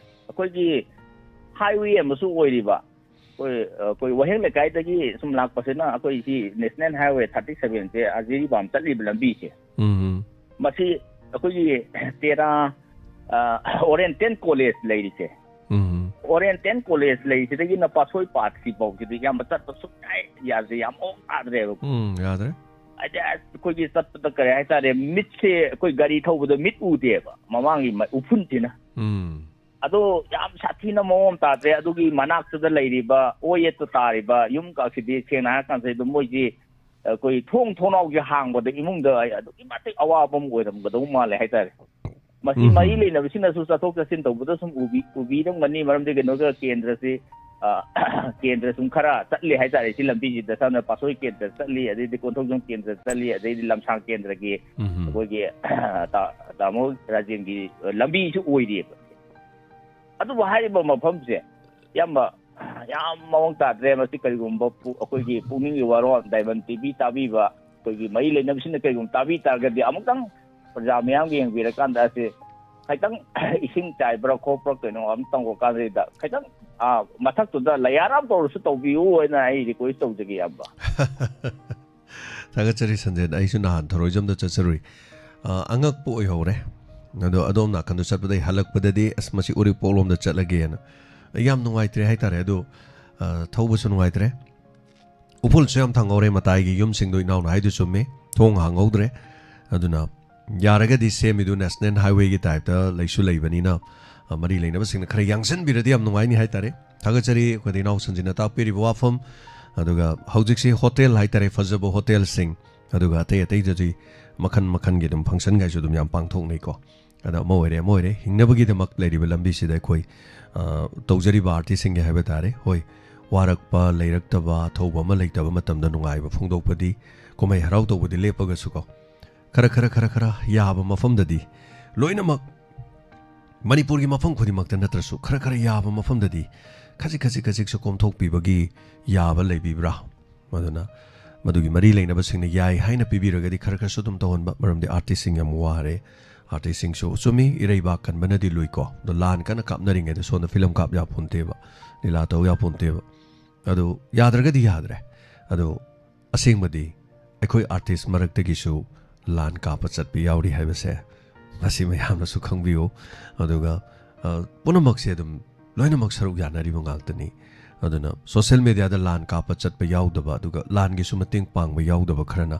ꯑꯩꯈꯣꯏꯒꯤ ꯍꯥꯏꯋꯦ ꯑꯃꯁꯨ ꯑꯣꯏꯔꯤꯕ, ꯑꯩꯈꯣꯏ, ꯑꯩꯈꯣꯏ ꯋꯥꯍꯦꯡ ꯂꯩꯀꯥꯏꯗꯒꯤ ꯁꯨꯝ ꯂꯥꯛꯄꯁꯤꯅ ꯑꯩꯈꯣꯏ ꯁꯤ ꯅꯦꯁꯅꯦꯜ ꯍꯥꯏꯋꯦ ꯊꯥꯔꯇꯤ ꯁꯚꯦꯟꯁꯦ ꯑꯖꯤꯔꯤꯕꯥꯝ ꯆꯠꯂꯤꯕ ꯂꯝꯕꯤꯁꯦ, ꯎꯝ ꯃꯁꯤ ꯑꯩꯈꯣꯏꯒꯤ ꯇꯦꯔꯥ, ꯑ, ꯑꯣꯔꯤꯌꯦꯟꯇꯦꯜ ꯀꯣꯂꯦꯖ ꯂꯩꯔꯤꯁꯦ, ꯎꯝ ꯑꯣꯔꯤꯌꯦꯟꯇꯦꯜ ꯀꯣꯂꯦꯖ ꯂꯩꯁꯤꯗꯒꯤꯅ ꯄꯥꯠꯁꯣꯏ ꯄꯥꯠꯁꯤ ꯐꯥꯎꯁꯤꯗꯤ ꯏꯌꯥꯝꯕ ꯆꯠꯄ ꯁꯨꯡꯌꯥ ꯌꯥꯗ꯭ꯔꯦ, ꯌꯥꯝ ꯃꯑꯣꯡ ꯇꯥꯗ꯭ꯔꯦꯕ꯫ ꯎꯝ ꯌꯥꯗ꯭ꯔꯦ ꯍꯥꯏꯗꯤ ꯑꯁ, ꯑꯩꯈꯣꯏꯒꯤ ꯆꯠꯄꯗ ꯀꯔꯤ ꯍꯥꯏꯇꯥꯔꯦ, ꯃꯤꯠꯁꯦ ꯑꯩꯈꯣꯏ ꯒꯥꯔꯤ ꯊꯧꯕꯗ ꯃꯤꯠ ꯎꯗꯦꯕ, ꯃꯃꯥꯡꯒꯤ ꯃ-, ꯎꯐꯨꯟꯁꯤꯅ꯫ ꯎꯝ ꯑꯗꯣ ꯌꯥꯝ ꯁꯥꯊꯤꯅ ꯃꯑꯣꯡ ꯑꯃ ꯇꯥꯗ꯭ꯔꯦ꯫ ꯑꯗꯨꯒꯤ ꯃꯅꯥꯛꯇꯨꯗ ꯂꯩꯔꯤꯕ ꯑꯣ ꯌꯦꯠꯇ ꯇꯥꯔꯤꯕ ꯌꯨꯝ ꯀꯥꯁꯤꯗꯤ ꯁꯦꯡꯅ ꯍꯥꯏꯔ ꯀꯥꯟꯁꯤꯗ ꯃꯣꯏꯁꯤ ꯑꯩꯈꯣꯏ ꯊꯣꯡ ꯊꯣꯡꯅꯥꯎꯁꯦ ꯍꯥꯡꯕꯗ ꯏꯃꯨꯡꯗ ꯑꯩ ꯑꯗꯨꯛꯀꯤ ꯃꯇꯤꯛ ꯑꯋꯥꯕ ꯑꯃ ꯑꯣꯏꯔꯝꯒꯗꯧ ꯃꯥꯜꯂꯦ ꯍꯥꯏꯇꯥꯔꯦ꯫ ꯃꯁꯤ ꯎꯝ. ꯃꯔꯤ ꯂꯩꯅꯕꯁꯤꯡꯅꯁꯨ ꯆꯠꯊꯣꯛ ꯆꯠꯁꯤꯟ ꯇꯧꯕꯗ ꯁꯨꯝ ꯎꯕꯤ-, ꯎꯕꯤꯔꯝꯒꯅꯤ꯫ ꯃꯔꯝꯗꯤ ꯀꯩꯅꯣꯒ ꯀꯦꯟꯗ꯭ꯔꯁꯤ, ꯑ, ꯀꯦꯟꯗ꯭ꯔ ꯁꯨꯝ ꯈꯔ ꯆꯠꯂꯤ ꯍꯥꯏꯇꯥꯔꯦ ꯁꯤ ꯂꯝꯕꯤꯁꯤꯗ꯫ ꯁꯝꯅ ꯄꯥꯠꯁꯣꯏ ꯀꯦꯟꯗ꯭ꯔ ꯆꯠꯂꯤ, ꯑꯗꯩꯗꯤ ꯀꯣꯟꯊꯧꯖꯝ ꯀꯦꯟꯗ꯭ꯔ ꯆꯠꯂꯤ, ꯑꯗꯩꯗꯤ ꯂꯝꯁꯥꯡ ꯀꯦꯟꯗ꯭ꯔꯒꯤ ꯎꯝ ꯑꯩꯈꯣꯏꯒꯤ ꯇꯥ-, ꯇꯥꯃꯣ ꯔꯥꯖꯦꯟꯒꯤ ꯂꯝꯕꯤꯁꯨ ꯑꯣꯏꯔꯤꯑꯕ꯫ ꯑꯗꯨꯕꯨ ꯍꯥꯏꯔꯤꯕ ꯃꯐꯝꯁꯦ ꯏꯌꯥꯝꯕ ꯌꯥꯝ ꯃꯑꯣꯡ ꯇꯥꯗ꯭ꯔꯦ꯫ ꯃꯁꯤ ꯀꯔꯤꯒꯨꯝꯕ ꯄꯨ-, ꯑꯩꯈꯣꯏꯒꯤ ꯄꯨꯛꯅꯤꯡꯒꯤ ꯋꯥꯔꯣꯜ ꯗꯥꯏꯃꯟ ꯇꯤ ꯚꯤ ꯇꯥꯕꯤꯕ ꯑꯩꯈꯣꯏꯒꯤ ꯃꯔꯤ ꯂꯩꯅꯕꯁꯤꯡꯅ ꯀꯔꯤꯒꯨꯝꯕ ꯇꯥꯕꯤ ꯇꯥꯔꯒꯗꯤ ꯑꯃꯨꯛꯇꯪ ꯄ꯭ꯔꯖꯥ ꯃꯌꯥꯝꯒꯤ ꯌꯦꯡꯕꯤꯔꯀꯥꯟꯗ ꯑꯁꯤ ꯈꯤꯇꯪ ꯏꯁꯤꯡ ꯆꯥꯏꯕ꯭ꯔꯥ ꯈꯣꯠꯄ꯭ꯔꯥ ꯀꯩꯅꯣ ꯑꯃ ꯇꯧꯔꯀꯥꯟꯁꯤꯗ ꯈꯤꯇꯪ, ꯑꯥ, ꯃꯊꯛꯇꯨꯗ ꯂꯌꯥꯔ ꯑꯃ ꯇꯧꯔꯁꯨ ꯇꯧꯕꯤꯌꯨ ꯍꯥꯏꯅ ꯑꯩ ꯔꯤꯀ꯭ꯋꯦꯁ ꯇꯧꯖꯒꯦ, ꯏꯌꯥꯝꯕ꯫ ꯊꯥꯒꯠꯆꯔꯤ ꯁꯟꯖꯦꯟ꯫ ꯑꯩꯁꯨ ꯅꯍꯥꯟ ꯊꯧꯔꯣꯏꯖꯝꯗ ꯆꯠꯆꯔꯨꯏ꯫ ꯑ, ꯑꯉꯛꯄ ꯑꯣꯏꯍꯧꯔꯦ꯫ ꯑꯗꯣ ꯑꯗꯣꯝ ꯅꯥꯀꯟꯗ ꯆꯠꯄꯗ ꯑꯩ ꯍꯜꯂꯛꯄꯗꯗꯤ, "ꯑꯁ, ꯃꯁꯤ ꯎꯔꯤꯄꯣꯛꯂꯣꯝꯗ ꯆꯠꯂꯒꯦꯅ"꯫ ꯑꯩ ꯌꯥꯝ ꯅꯨꯡꯉꯥꯏꯇ꯭ꯔꯦ ꯍꯥꯏꯇꯥꯔꯦ꯫ ꯑꯗꯨ, ꯑ, ꯊꯧꯕꯁꯨ ꯅꯨꯡꯉꯥꯏꯇ꯭ꯔꯦ꯫ ꯎꯐꯨꯜꯁꯨ ꯌꯥꯝ ꯊꯥꯡꯍꯧꯔꯦ ꯃꯇꯥꯏꯒꯤ ꯌꯨꯝꯁꯤꯡꯗꯣ, ꯏꯅꯥꯎꯅ ꯍꯥꯏꯗꯨ ꯆꯨꯝꯃꯤ꯫ ꯊꯣꯡ ꯍꯥꯡꯍꯧꯗ꯭ꯔꯦ꯫ ꯑꯗꯨꯅ ꯌꯥꯔꯒꯗꯤ ꯁꯦꯝꯃꯤꯗꯨ ꯅꯦꯁꯅꯦꯜ ꯍꯥꯏꯋꯦꯒꯤ ꯇꯥꯏꯞꯇ ꯂꯩꯁꯨ ꯂꯩꯕꯅꯤꯅ, ꯑ, ꯃꯔꯤ ꯂꯩꯅꯕꯁꯤꯡꯅ ꯈꯔ ꯌꯥꯡꯁꯤꯟꯕꯤꯔꯗꯤ ꯌꯥꯝ ꯅꯨꯡꯉꯥꯏꯅꯤ ꯍꯥꯏꯇꯥꯔꯦ꯫ ꯊꯥꯒꯠꯆꯔꯤ ꯑꯩꯈꯣꯏꯗ ꯏꯅꯥꯎ ꯁꯟꯖꯤꯟꯅ ꯇꯥꯛꯄꯤꯔꯤꯕ ꯋꯥꯐꯝ꯫ ꯑꯗꯨꯒ ꯍꯧꯖꯤꯛꯁꯤ ꯍꯣꯇꯦꯜ ꯍꯥꯏꯇꯥꯔꯦ, ꯐꯖꯕ ꯍꯣꯇꯦꯜꯁꯤꯡ, ꯑꯗꯨꯒ ꯑꯇꯩ ꯑꯇꯩꯗꯁꯨ ꯃꯈꯟ ꯃꯈꯟꯒꯤ ꯑꯗꯨꯝ ꯐꯪꯁꯟꯒꯥꯏꯁꯨ ꯑꯗꯨꯝ ꯌꯥꯝ ꯄꯥꯡꯊꯣꯛꯅꯩꯀꯣ꯫ ꯑꯗ ꯑꯃ ꯑꯣꯏꯔꯦ, ꯑꯃ ꯑꯣꯏꯔꯦ, ꯍꯤꯡꯅꯕꯒꯤꯗꯃꯛ ꯂꯩꯔꯤꯕ ꯂꯝꯕꯤꯁꯤꯗ ꯑꯩꯈꯣꯏ, ꯑ, ꯇꯧꯖꯔꯤꯕ ꯑꯥꯔꯇꯤꯁꯁꯤꯡꯒꯤ ꯍꯥꯏꯕ ꯇꯥꯔꯦ꯫ ꯍꯣꯏ, ꯋꯥꯔꯛꯄ, ꯂꯩꯔꯛꯇꯕ, ꯊꯧꯕ ꯑꯃ ꯂꯩꯇꯕ ꯃꯇꯝꯗ ꯅꯨꯡꯉꯥꯏꯕ ꯐꯣꯡꯗꯣꯛꯄꯗꯤ, ꯀꯨꯝꯍꯩ ꯍꯔꯥꯎ ꯇꯧꯕꯗꯤ ꯂꯦꯞꯄꯒꯁꯨꯀꯣ, ꯈꯔ ꯈꯔ ꯈꯔ ꯈꯔ ꯌꯥꯕ ꯃꯐꯝꯗꯗꯤ, ꯂꯣꯏꯅꯃꯛ ꯃꯅꯤꯄꯨꯔꯒꯤ ꯃꯐꯝ ꯈꯨꯗꯤꯡꯃꯛꯇ ꯅꯠꯇ꯭ꯔꯁꯨ, ꯈꯔ ꯈꯔ ꯌꯥꯕ ꯃꯐꯝꯗꯗꯤ ꯈꯖꯤꯛ ꯈꯖꯤꯛ ꯈꯖꯤꯛꯁꯨ ꯀꯣꯝꯊꯣꯛꯄꯤꯕꯒꯤ ꯌꯥꯕ ꯂꯩꯕꯤꯕ꯭ꯔꯥ? ꯑꯗꯨꯅ ꯃꯗꯨꯒꯤ ꯃꯔꯤ ꯂꯩꯅꯕꯁꯤꯡꯅ ꯌꯥꯏ ꯍꯥꯏꯅ ꯄꯤꯕꯤꯔꯒꯗꯤ ꯈꯔ ꯈꯔꯁꯨ ꯑꯗꯨꯝ ꯇꯧꯍꯟꯕ, ꯃꯔꯝꯗꯤ ꯑꯥꯔꯇꯤꯁꯁꯤꯡ ꯌꯥꯝ ꯋꯥꯔꯦ꯫ ꯑꯥꯔꯇꯤꯁꯁꯤꯡꯁꯨ ꯆꯨꯝꯃꯤ, ꯏꯔꯩꯕꯥꯛ ꯀꯟꯕꯅꯗꯤ ꯂꯨꯏꯀꯣ, ꯑꯗꯣ ꯂꯥꯟ ꯀꯟꯅ ꯀꯥꯞꯅꯔꯤꯉꯩꯗ ꯁꯣꯝꯗ ꯐꯤꯂꯝ ꯀꯥꯞ ꯌꯥꯄꯣꯟꯇꯦꯕ, ꯂꯤꯂꯥ ꯇꯧ ꯌꯥꯄꯣꯟꯇꯦꯕ꯫ ꯑꯗꯨ ꯌꯥꯗ꯭ꯔꯒꯗꯤ ꯌꯥꯗ꯭ꯔꯦ꯫ ꯑꯗꯣ ꯑꯁꯦꯡꯕꯗꯤ ꯑꯩꯈꯣꯏ ꯑꯥꯔꯇꯤꯁ ꯃꯔꯛꯇꯒꯤꯁꯨ ꯂꯥꯟ ꯀꯥꯞꯄ ꯆꯠꯄ ꯌꯥꯎꯔꯤ ꯍꯥꯏꯕꯁꯦ ꯃꯁꯤ ꯃꯌꯥꯝꯅꯁꯨ ꯈꯪꯕꯤꯌꯨ꯫ ꯑꯗꯨꯒ, ꯑ, ꯄꯨꯝꯅꯃꯛꯁꯦ ꯑꯗꯨꯝ ꯂꯣꯏꯅꯃꯛ ꯁꯔꯨꯛ ꯌꯥꯅꯔꯤꯕ ꯉꯥꯛꯇꯅꯤ꯫ ꯑꯗꯨꯅ ꯁꯣꯁꯦꯜ ꯃꯦꯗꯤꯌꯥꯗ ꯂꯥꯟ ꯀꯥꯞꯄ ꯆꯠꯄ ꯌꯥꯎꯗꯕ, ꯑꯗꯨꯒ ꯂꯥꯟꯒꯤꯁꯨ ꯃꯇꯦꯡ ꯄꯥꯡꯕ ꯌꯥꯎꯗꯕ ꯈꯔꯅ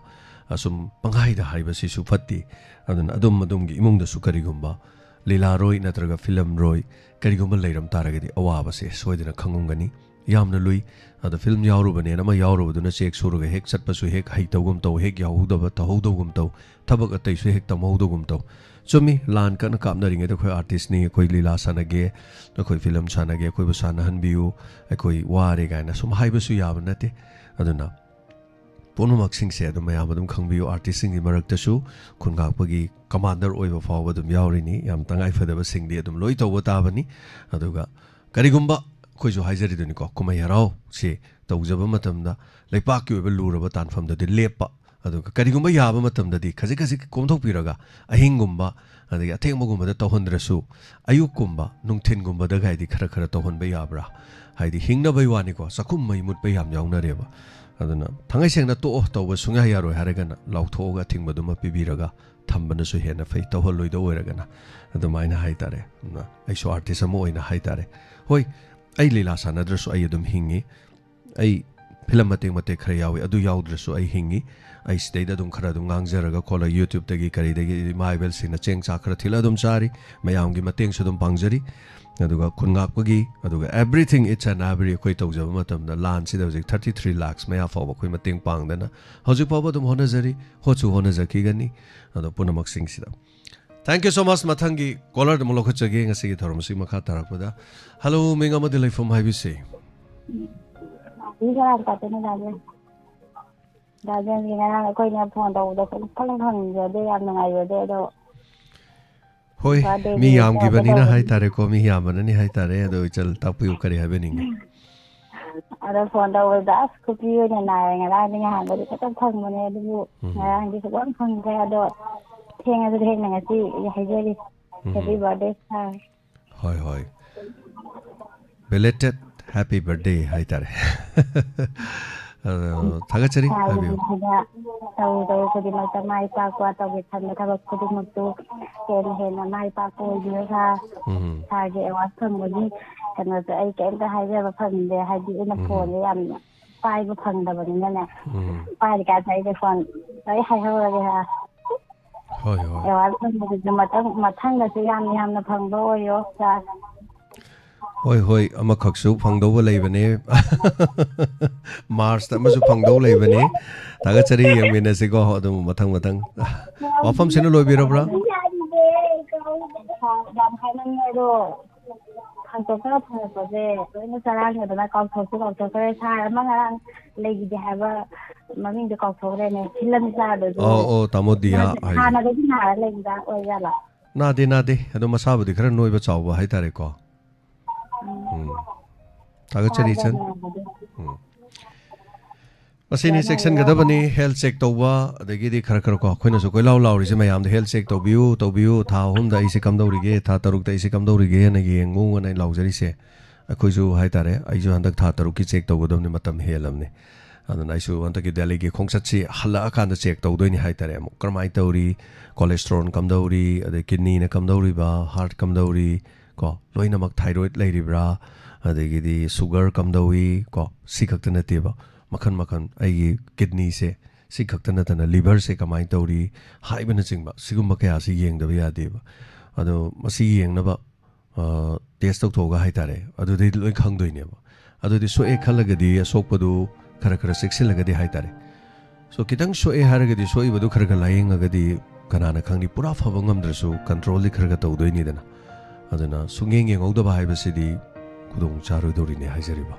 ꯑꯁꯨꯝ ꯄꯪꯍꯥꯏꯗ ꯍꯥꯏꯕꯁꯤꯁꯨ ꯐꯠꯇꯦ꯫ ꯑꯗꯨꯅ ꯑꯗꯣꯝ ꯑꯗꯣꯝꯒꯤ ꯏꯃꯨꯡꯗꯁꯨ ꯀꯔꯤꯒꯨꯝꯕ ꯂꯤꯂꯥꯔꯣꯏ ꯅꯠꯇ꯭ꯔꯒ ꯐꯤꯂꯝꯔꯣꯏ ꯀꯔꯤꯒꯨꯝꯕ ꯂꯩꯔꯝ ꯇꯥꯔꯒꯗꯤ ꯑꯋꯥꯕꯁꯦ ꯁꯣꯏꯗꯅ ꯈꯪꯉꯝꯒꯅꯤ꯫ ꯌꯥꯝꯅ ꯂꯨꯏ꯫ ꯑꯗ ꯐꯤꯂꯝ ꯌꯥꯎꯔꯨꯕꯅꯦꯅ ꯑꯃ ꯌꯥꯎꯔꯨꯕꯗꯨꯅ ꯆꯦꯛ ꯁꯨꯔꯒ ꯍꯦꯛ ꯆꯠꯄꯁꯨ ꯍꯦꯛ ꯍꯩꯇꯧꯒꯨꯝ ꯇꯧ, ꯍꯦꯛ ꯌꯥꯎꯍꯧꯗꯕ ꯇꯧꯍꯧꯗꯧꯒꯨꯝ ꯇꯧ, ꯊꯕꯛ ꯑꯇꯩꯁꯨ ꯍꯦꯛ ꯇꯝꯍꯧꯗꯧꯒꯨꯝ ꯇꯧ꯫ ꯆꯨꯝꯃꯤ, ꯂꯥꯟ ꯀꯟꯅ ꯀꯥꯞꯅꯔꯤꯉꯩꯗ ꯑꯩꯈꯣꯏ ꯑꯥꯔꯇꯤꯁꯅꯤ, ꯑꯩꯈꯣꯏ ꯂꯤꯂꯥ ꯁꯥꯟꯅꯒꯦ, ꯑꯩꯈꯣꯏ ꯐꯤꯂꯝ ꯁꯥꯟꯅꯒꯦ, ꯑꯩꯈꯣꯏꯕꯨ ꯁꯥꯟꯅꯍꯟꯕꯤꯌꯨ, ꯑꯩꯈꯣꯏ ꯋꯥꯔꯦ ꯀꯥꯏꯅ ꯁꯨꯝ ꯍꯥꯏꯕꯁꯨ ꯌꯥꯕ ꯅꯠꯇꯦ꯫ ꯑꯗꯨꯅ ꯄꯨꯝꯅꯃꯛꯁꯤꯡꯁꯦ ꯑꯗꯨꯝ ꯃꯌꯥꯝ ꯑꯗꯨꯝ ꯈꯪꯕꯤꯌꯨ꯫ ꯑꯥꯔꯇꯤꯁꯁꯤꯡꯒꯤ ꯃꯔꯛꯇꯁꯨ ꯈꯨꯟ ꯉꯥꯛꯄꯒꯤ ꯀꯃꯥꯟꯗꯔ ꯑꯣꯏꯕ ꯐꯥꯎꯕ ꯑꯗꯨꯝ ꯌꯥꯎꯔꯤꯅꯤ꯫ ꯌꯥꯝ ꯇꯉꯥꯏ ꯐꯗꯕꯁꯤꯡꯗꯤ ꯑꯗꯨꯝ ꯂꯣꯏ ꯇꯧꯕ ꯇꯥꯕꯅꯤ꯫ ꯑꯗꯨꯒ ꯀꯔꯤꯒꯨꯝꯕ ꯑꯩꯈꯣꯏꯁꯨ ꯍꯥꯏꯖꯔꯤꯗꯨꯅꯤꯀꯣ, ꯀꯨꯝꯍꯩ ꯍꯔꯥꯎꯁꯤ ꯇꯧꯖꯕ ꯃꯇꯝꯗ ꯂꯩꯄꯥꯛꯀꯤ ꯑꯣꯏꯕ ꯂꯨꯔꯕ ꯇꯥꯟꯐꯝꯗꯗꯤ ꯂꯦꯞꯄ, ꯑꯗꯨꯒ ꯀꯔꯤꯒꯨꯝꯕ ꯌꯥꯕ ꯃꯇꯝꯗꯗꯤ ꯈꯖꯤꯛ ꯈꯖꯤꯛ ꯀꯣꯝꯊꯣꯛꯄꯤꯔꯒ, ꯑꯍꯤꯡꯒꯨꯝꯕ ꯑꯗꯒꯤ ꯑꯊꯦꯡꯕꯒꯨꯝꯕꯗ ꯇꯧꯍꯟꯗ꯭ꯔꯁꯨ, ꯑꯌꯨꯛꯀꯨꯝꯕ, ꯅꯨꯡꯊꯤꯟꯒꯨꯝꯕꯗꯒꯥꯏꯗꯤ ꯈꯔ ꯈꯔ ꯇꯧꯍꯟꯕ ꯌꯥꯕ꯭ꯔꯥ? ꯍꯥꯏꯗꯤ ꯍꯤꯡꯅꯕꯩ ꯋꯥꯅꯤꯀꯣ, ꯆꯥꯛꯈꯨꯝ ꯃꯩ ꯃꯨꯠꯄ ꯌꯥꯝ ꯌꯥꯎꯅꯔꯦꯕ꯫ ꯑꯗꯨꯅ ꯊꯥꯡꯉꯩ ꯁꯦꯡꯅ ꯇꯣꯛꯑꯣ, ꯇꯧꯕ ꯁꯨꯡꯌꯥ ꯌꯥꯔꯣꯏ ꯍꯥꯏꯔꯒꯅ ꯂꯥꯎꯊꯣꯛꯑꯒ ꯑꯊꯤꯡꯕꯗꯨꯃ ꯄꯤꯕꯤꯔꯒ ꯊꯝꯕꯅꯁꯨ ꯍꯦꯟꯅ ꯐꯩ, ꯇꯧꯍꯜꯂꯣꯏꯗꯧ ꯑꯣꯏꯔꯒꯅ꯫ ꯑꯗꯨꯃꯥꯏꯅ ꯍꯥꯏꯇꯥꯔꯦ꯫ ꯑꯗꯨꯅ ꯑꯩꯁꯨ ꯑꯥꯔꯇꯤꯁ ꯑꯃ ꯑꯣꯏꯅ ꯍꯥꯏꯇꯥꯔꯦ꯫ ꯍꯣꯏ, ꯑꯩ ꯂꯤꯂꯥ ꯁꯥꯟꯅꯗ꯭ꯔꯁꯨ ꯑꯩ ꯑꯗꯨꯝ ꯍꯤꯡꯉꯤ꯫ ꯑꯩ ꯐꯤꯂꯝ ꯃꯇꯦꯛ ꯃꯇꯦꯛ ꯈꯔ ꯌꯥꯎꯏ, ꯑꯗꯨ ꯌꯥꯎꯗ꯭ꯔꯁꯨ ꯑꯩ ꯍꯤꯡꯉꯤ꯫ ꯑꯩ ꯁꯤꯗꯩꯗ ꯑꯗꯨꯝ ꯈꯔ ꯑꯗꯨꯝ ꯉꯥꯡꯖꯔꯒ ꯈꯣꯠꯂꯒ YouTubeꯇꯒꯤ ꯀꯔꯤꯗꯒꯤ ꯏꯃꯥ ꯏꯕꯦꯜꯁꯤꯡꯅ ꯆꯦꯡ ꯆꯥꯛ ꯈꯔ ꯊꯤꯜꯂ ꯑꯗꯨꯝ ꯆꯥꯔꯤ꯫ ꯃꯌꯥꯝꯒꯤ ꯃꯇꯦꯡꯁꯨ ꯑꯗꯨꯝ ꯄꯥꯡꯖꯔꯤ꯫ ꯑꯗꯨꯒ ꯈꯨꯟ ꯉꯥꯛꯄꯒꯤ, ꯑꯗꯨꯒ everything, each and every, ꯑꯩꯈꯣꯏ ꯇꯧꯖꯕ ꯃꯇꯝꯗ ꯂꯥꯟꯁꯤꯗ ꯍꯧꯖꯤꯛ thirty three lakhs ꯃꯌꯥ ꯐꯥꯎꯕ ꯑꯩꯈꯣꯏ ꯃꯇꯦꯡ ꯄꯥꯡꯗꯅ ꯍꯧꯖꯤꯛ ꯐꯥꯎꯕ ꯑꯗꯨꯝ ꯍꯣꯠꯅꯖꯔꯤ, ꯍꯣꯠꯁꯨ ꯍꯣꯠꯅꯖꯈꯤꯒꯅꯤ꯫ ꯑꯗꯣ ꯄꯨꯝꯅꯃꯛꯁꯤꯡꯁꯤꯗ thank you so much꯫ ꯃꯊꯪꯒꯤ caller ꯑꯃꯨꯛ ꯂꯧꯈꯠꯆꯒꯦ ꯉꯁꯤꯒꯤ ꯊꯧꯔꯝ ꯑꯁꯤ ꯃꯈꯥ ꯇꯥꯔꯛꯄꯗ꯫ Hello, ꯃꯤꯡ ꯑꯃꯗꯤ ꯂꯩꯐꯝ ꯍꯥꯏꯕꯤꯁꯤ꯫ ꯃꯤ ꯀꯅꯥ ꯀꯥꯇꯣꯏꯅꯣ ꯗꯥ ꯖꯦꯟ? ꯗꯥ ꯖꯦꯟꯒꯤ ꯉꯔꯥꯡ ꯑꯩꯈꯣꯏꯅ ꯐꯣꯟ ꯇꯧꯕꯗ ꯁꯨꯡꯐꯪ ꯐꯪꯖꯗꯦ, ꯌꯥꯝ ꯅꯨꯡꯉꯥꯏꯖꯗꯦ꯫ ꯑꯗꯣ ꯍꯣꯏ, ꯕꯥꯔꯗꯦꯒꯤ ꯃꯤ ꯌꯥꯝꯈꯤꯕꯅꯤꯅ ꯇꯧꯒꯗꯧꯕꯅꯤ꯫ ꯍꯥꯏꯇꯥꯔꯦꯀꯣ, ꯃꯤ ꯌꯥꯝꯕꯅꯅꯤ ꯍꯥꯏꯇꯥꯔꯦ꯫ ꯑꯗꯣ ꯏꯆꯜ ꯇꯥꯛꯄꯤꯌꯨ, ꯀꯔꯤ ꯍꯥꯏꯕꯤꯅꯤꯡꯉꯤ? ꯑꯗꯣ ꯐꯣꯟ ꯇꯧꯕꯗ ꯑꯁ ꯈꯨꯄꯤ ꯑꯣꯏꯅ ꯅꯥꯏꯔꯦ꯫ ꯉꯔꯥꯡꯗꯤ, ꯉꯍꯥꯟꯕꯨꯗꯤ ꯈꯤꯇꯪ ꯐꯪꯕꯅꯦ, ꯑꯗꯨꯕꯨ ꯎꯝ꯫ ꯉꯔꯥꯡꯗꯤ ꯁꯨꯛꯐꯪ ꯐꯪꯗ꯭ꯔꯦ꯫ ꯑꯗꯣ ꯊꯦꯡꯉꯁꯨ ꯊꯦꯡꯅ ꯉꯁꯤ ꯍꯥꯏꯖꯔꯤ, ꯎꯝ꯫ Happy birthday, sir꯫ ꯍꯣꯏ, ꯍꯣꯏ꯫ Belated happy birthday ꯍꯥꯏꯇꯥꯔꯦ꯫ ꯑꯗꯣ ꯊꯥꯒꯠꯆꯔꯤ, ꯍꯥꯏꯕꯤꯌꯨ꯫ ꯁꯤꯗ ꯇꯧꯔꯨ ꯇꯧꯔꯨ ꯈꯨꯗꯤꯡꯃꯛꯇ ꯃꯥꯏ ꯄꯥꯛꯄ, ꯇꯧꯒꯦ ꯈꯟꯕ ꯊꯕꯛ ꯈꯨꯗꯤꯡꯃꯛꯇꯨ ꯍꯦꯟꯅ ꯍꯦꯟꯅ ꯃꯥꯏ ꯄꯥꯛꯄ ꯑꯣꯏꯕꯤꯌꯨ, sir꯫ ꯎꯝ꯫ Sirꯒꯤ award ꯐꯪꯕꯒꯤ ꯀꯩꯅꯣꯁꯦ ꯑꯩ ꯀꯩꯝꯇ ꯍꯥꯏꯖꯕ ꯐꯪꯗꯦ, ꯍꯥꯏꯗꯤ ꯑꯩꯅ ꯎꯝ꯫ ꯐꯣꯟꯁꯦ ꯌꯥꯝ ꯄꯥꯏꯕ ꯐꯪꯗꯕꯅꯤꯅꯅꯦ꯫ ꯎꯝ꯫ ꯄꯥꯏꯔꯤꯀꯥꯟꯗ ꯑꯩꯁꯦ ꯐꯣꯟ ꯂꯣꯏ ꯍꯥꯏꯍꯧꯔꯒꯦ, sir꯫ ꯍꯣꯏ, ꯍꯣꯏ꯫ Award ꯐꯪꯕꯗꯨꯁꯨ ꯃꯊꯪ, ꯃꯊꯪꯗꯁꯨ ꯌꯥꯝ ꯌꯥꯝꯅ ꯐꯪꯕ ꯑꯣꯏꯌꯣ, sir꯫ ꯍꯣꯏ, ꯍꯣꯏ, ꯑꯃꯈꯛꯁꯨ ꯐꯪꯗꯧꯕ ꯂꯩꯕꯅꯦ꯫ Marchꯇ ꯑꯃꯁꯨ ꯐꯪꯗꯧ ꯂꯩꯕꯅꯦ꯫ ꯊꯥꯒꯠꯆꯔꯤ, ꯌꯦꯡꯃꯤꯟꯅꯁꯤꯀꯣ꯫ ꯑꯗꯨꯝ ꯃꯊꯪ ꯃꯊꯪ꯫ ꯋꯥꯐꯝꯁꯤꯅ ꯂꯣꯏꯕꯤꯔꯕ꯭ꯔꯥ? ꯌꯥꯝ ꯍꯥꯏꯅꯤꯡꯉꯦ ꯑꯗꯣ, ꯈꯥꯡꯇꯣꯛꯇꯅ ꯐꯪꯉꯛꯄꯁꯦ ꯂꯣꯏꯅ ꯆꯔꯥꯡꯅꯗꯅ ꯀꯥꯎꯊꯣꯛꯁꯨ ꯀꯥꯎꯊꯣꯛꯈ꯭ꯔꯦ꯫ Sir ꯑꯃ ꯉꯔꯥꯡ ꯂꯩꯈꯤꯗꯦ ꯍꯥꯏꯕ, ꯃꯃꯤꯡꯗꯣ ꯀꯥꯎꯊꯣꯛꯈ꯭ꯔꯦꯅꯦ꯫ ꯐꯤꯂꯝ star ꯗꯨꯁꯨ ꯑꯣ, ꯑꯣ, ꯇꯥꯃꯣ ꯗꯤꯌꯥ ꯃꯥꯁꯦ ꯍꯥꯏꯗꯣ꯫ ꯍꯥꯟꯅꯗꯒꯤ ꯅꯥꯔ ꯂꯩꯕꯖꯥꯠ ꯑꯣꯏꯖꯥꯠꯂꯣ? ꯅꯥꯗꯦ, ꯅꯥꯗꯦ꯫ ꯑꯗꯣ ꯃꯁꯥꯕꯨꯗꯤ ꯈꯔ ꯅꯣꯏꯕ ꯆꯥꯎꯕ ꯍꯥꯏꯇꯥꯔꯦꯀꯣ꯫ ꯎꯝ꯫ ꯊꯥꯒꯠꯆꯔꯤ, ꯏꯆꯟ꯫ ꯎꯝ꯫ ꯃꯁꯤꯅꯤ ꯆꯦꯛꯁꯤꯟꯒꯗꯕꯅꯤ꯫ ꯍꯦꯜꯊ ꯆꯦꯛ ꯇꯧꯕ, ꯑꯗꯒꯤꯗꯤ ꯈꯔ ꯈꯔ ꯀꯣ, ꯑꯩꯈꯣꯏꯅꯁꯨ ꯀꯣꯏꯂꯥꯎ ꯂꯥꯎꯔꯤꯁꯦ ꯃꯌꯥꯝꯗ, "ꯍꯦꯜꯊ ꯆꯦꯛ ꯇꯧꯕꯤꯌꯨ, ꯇꯧꯕꯤꯌꯨ, ꯊꯥ ꯑꯍꯨꯝꯗ ꯑꯩꯁꯦ ꯀꯝꯗꯧꯔꯤꯒꯦ, ꯊꯥ ꯇꯔꯨꯛꯇ ꯑꯩꯁꯦ ꯀꯝꯗꯧꯔꯤꯒꯦꯅ ꯌꯦꯡꯉꯨ" ꯑꯅ ꯑꯩ ꯂꯥꯎꯖꯔꯤꯁꯦ꯫ ꯑꯩꯈꯣꯏꯁꯨ ꯍꯥꯏꯇꯥꯔꯦ, ꯑꯩꯁꯨ ꯍꯟꯗꯛ ꯊꯥ ꯇꯔꯨꯛꯀꯤ ꯆꯦꯛ ꯇꯧꯒꯗꯕꯅꯤ, ꯃꯇꯝ ꯍꯦꯜꯂꯕꯅꯤ꯫ ꯑꯗꯨꯅ ꯑꯩꯁꯨ ꯍꯟꯗꯛꯀꯤ ꯗꯦꯜꯂꯤꯒꯤ ꯈꯣꯡꯆꯠꯁꯤ ꯍꯜꯂꯛꯑꯀꯥꯟꯗ ꯆꯦꯛ ꯇꯧꯗꯣꯏꯅꯤ ꯍꯥꯏꯇꯥꯔꯦ꯫ ꯑꯃꯨꯛ ꯀꯔꯝꯍꯥꯏꯅ ꯇꯧꯔꯤ, ꯀꯣꯂꯦꯁꯇ꯭ꯔꯣꯜ ꯀꯝꯗꯧꯔꯤ, ꯑꯗꯩ ꯀꯤꯗꯅꯤꯅ ꯀꯝꯗꯧꯔꯤꯕ, ꯍꯥꯔꯠ ꯀꯝꯗꯧꯔꯤ, ꯀꯣ, ꯂꯣꯏꯅꯃꯛ ꯊꯥꯏꯔꯣꯏꯗ ꯂꯩꯔꯤꯕ꯭ꯔꯥ, ꯑꯗꯒꯤꯗꯤ ꯁꯨꯒꯔ ꯀꯝꯗꯧꯏ, ꯀꯣ, ꯁꯤ ꯈꯛꯇ ꯅꯠꯇꯦꯕ, ꯃꯈꯟ ꯃꯈꯟ, ꯑꯩꯒꯤ ꯀꯤꯗꯅꯤꯁꯦ ꯁꯤ ꯈꯛꯇ ꯅꯠꯇꯅ ꯂꯤꯚꯔꯁꯦ ꯀꯃꯥꯏꯅ ꯇꯧꯔꯤ ꯍꯥꯏꯕꯅꯆꯤꯡꯕ, ꯁꯤꯒꯨꯝꯕ ꯀꯌꯥꯁꯤ ꯌꯦꯡꯗꯕ ꯌꯥꯗꯦꯕ꯫ ꯑꯗꯣ ꯃꯁꯤ ꯌꯦꯡꯅꯕ ꯇꯦꯁ ꯇꯧꯊꯣꯛꯑꯒ ꯍꯥꯏꯇꯥꯔꯦ, ꯑꯗꯨꯗꯩꯗꯤ ꯂꯣꯏ ꯈꯪꯗꯣꯏꯅꯦꯕ꯫ ꯑꯗꯨꯗꯤ ꯁꯣꯛꯑꯦ ꯈꯜꯂꯒꯗꯤ, ꯑꯁꯣꯛꯄꯗꯨ ꯈꯔ ꯈꯔ ꯆꯦꯛꯁꯤꯜꯂꯒꯗꯤ ꯍꯥꯏꯇꯥꯔꯦ, ꯁꯣ ꯈꯤꯇꯪ ꯁꯣꯛꯑꯦ ꯍꯥꯏꯔꯒꯗꯤ ꯁꯣꯛꯏꯕꯗꯨ ꯈꯔ ꯈꯔ ꯂꯥꯏꯌꯦꯡꯉꯒꯗꯤ ꯀꯅꯥꯅ ꯈꯪꯅꯤ, ꯄꯨꯔꯥ ꯐꯕ ꯉꯝꯗ꯭ꯔꯁꯨ ꯀꯟꯇ꯭ꯔꯣꯜꯗꯤ ꯈꯔ ꯈꯔ ꯇꯧꯗꯣꯏꯅꯤꯗꯅ꯫ ꯑꯗꯨꯅ ꯁꯨꯡꯌꯦꯡ ꯌꯦꯡꯍꯧꯗꯕ ꯍꯥꯏꯕꯁꯤꯗꯤ ꯈꯨꯗꯣꯡ ꯆꯥꯔꯣꯏꯗꯧꯔꯤꯅꯦ ꯍꯥꯏꯖꯔꯤꯕ꯫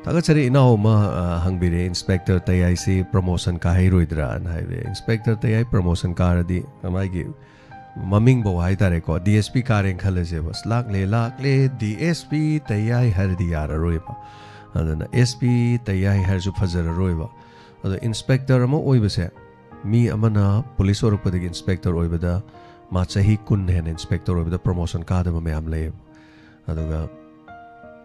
ꯊꯥꯒꯠꯆꯔꯤ꯫ ꯏꯅꯥꯎ ꯑꯃ, ꯑ, ꯍꯪꯕꯤꯔꯦ, "ꯏꯟꯁꯄꯦꯛꯇꯔ ꯇꯌꯥꯏꯁꯤ ꯄ꯭ꯔꯃꯣꯁꯟ ꯀꯥꯍꯩꯔꯣꯏꯗ꯭ꯔꯥꯅ?" ꯍꯥꯏꯕ꯫ ꯏꯟꯁꯄꯦꯛꯇꯔ ꯇꯌꯥꯏ ꯄ꯭ꯔꯃꯣꯁꯟ ꯀꯥꯔꯗꯤ ꯃꯥꯒꯤ ꯃꯃꯤꯡꯐꯧ ꯍꯥꯏꯇꯥꯔꯦꯀꯣ, ꯗꯤ ꯑꯦꯁ ꯄꯤ ꯀꯥꯔꯦꯅ ꯈꯜꯂꯁꯦꯕ, "ꯑꯁ, ꯂꯥꯛꯂꯦ, ꯂꯥꯛꯂꯦ, ꯗꯤ ꯑꯦꯁ ꯄꯤ ꯇꯌꯥꯏ" ꯍꯥꯏꯔꯗꯤ ꯌꯥꯔꯔꯣꯏꯕ꯫ ꯑꯗꯨꯅ ꯑꯦꯁ ꯄꯤ ꯇꯌꯥꯏ ꯍꯥꯏꯔꯁꯨ ꯐꯖꯔꯔꯣꯏꯕ꯫ ꯑꯗꯣ ꯏꯟꯁꯄꯦꯛꯇꯔ ꯑꯃ ꯑꯣꯏꯕꯁꯦ, ꯃꯤ ꯑꯃꯅ ꯄꯨꯂꯤꯁ ꯑꯣꯏꯔꯛꯄꯗꯒꯤ ꯏꯟꯁꯄꯦꯛꯇꯔ ꯑꯣꯏꯕꯗ, ꯃꯥ ꯆꯍꯤ ꯀꯨꯟ ꯍꯦꯟꯅ ꯏꯟꯁꯄꯦꯛꯇꯔ ꯑꯣꯏꯕꯗ ꯄ꯭ꯔꯃꯣꯁꯟ ꯀꯥꯗꯕ ꯃꯌꯥꯝ ꯂꯩꯌꯦꯕ꯫ ꯑꯗꯨꯒ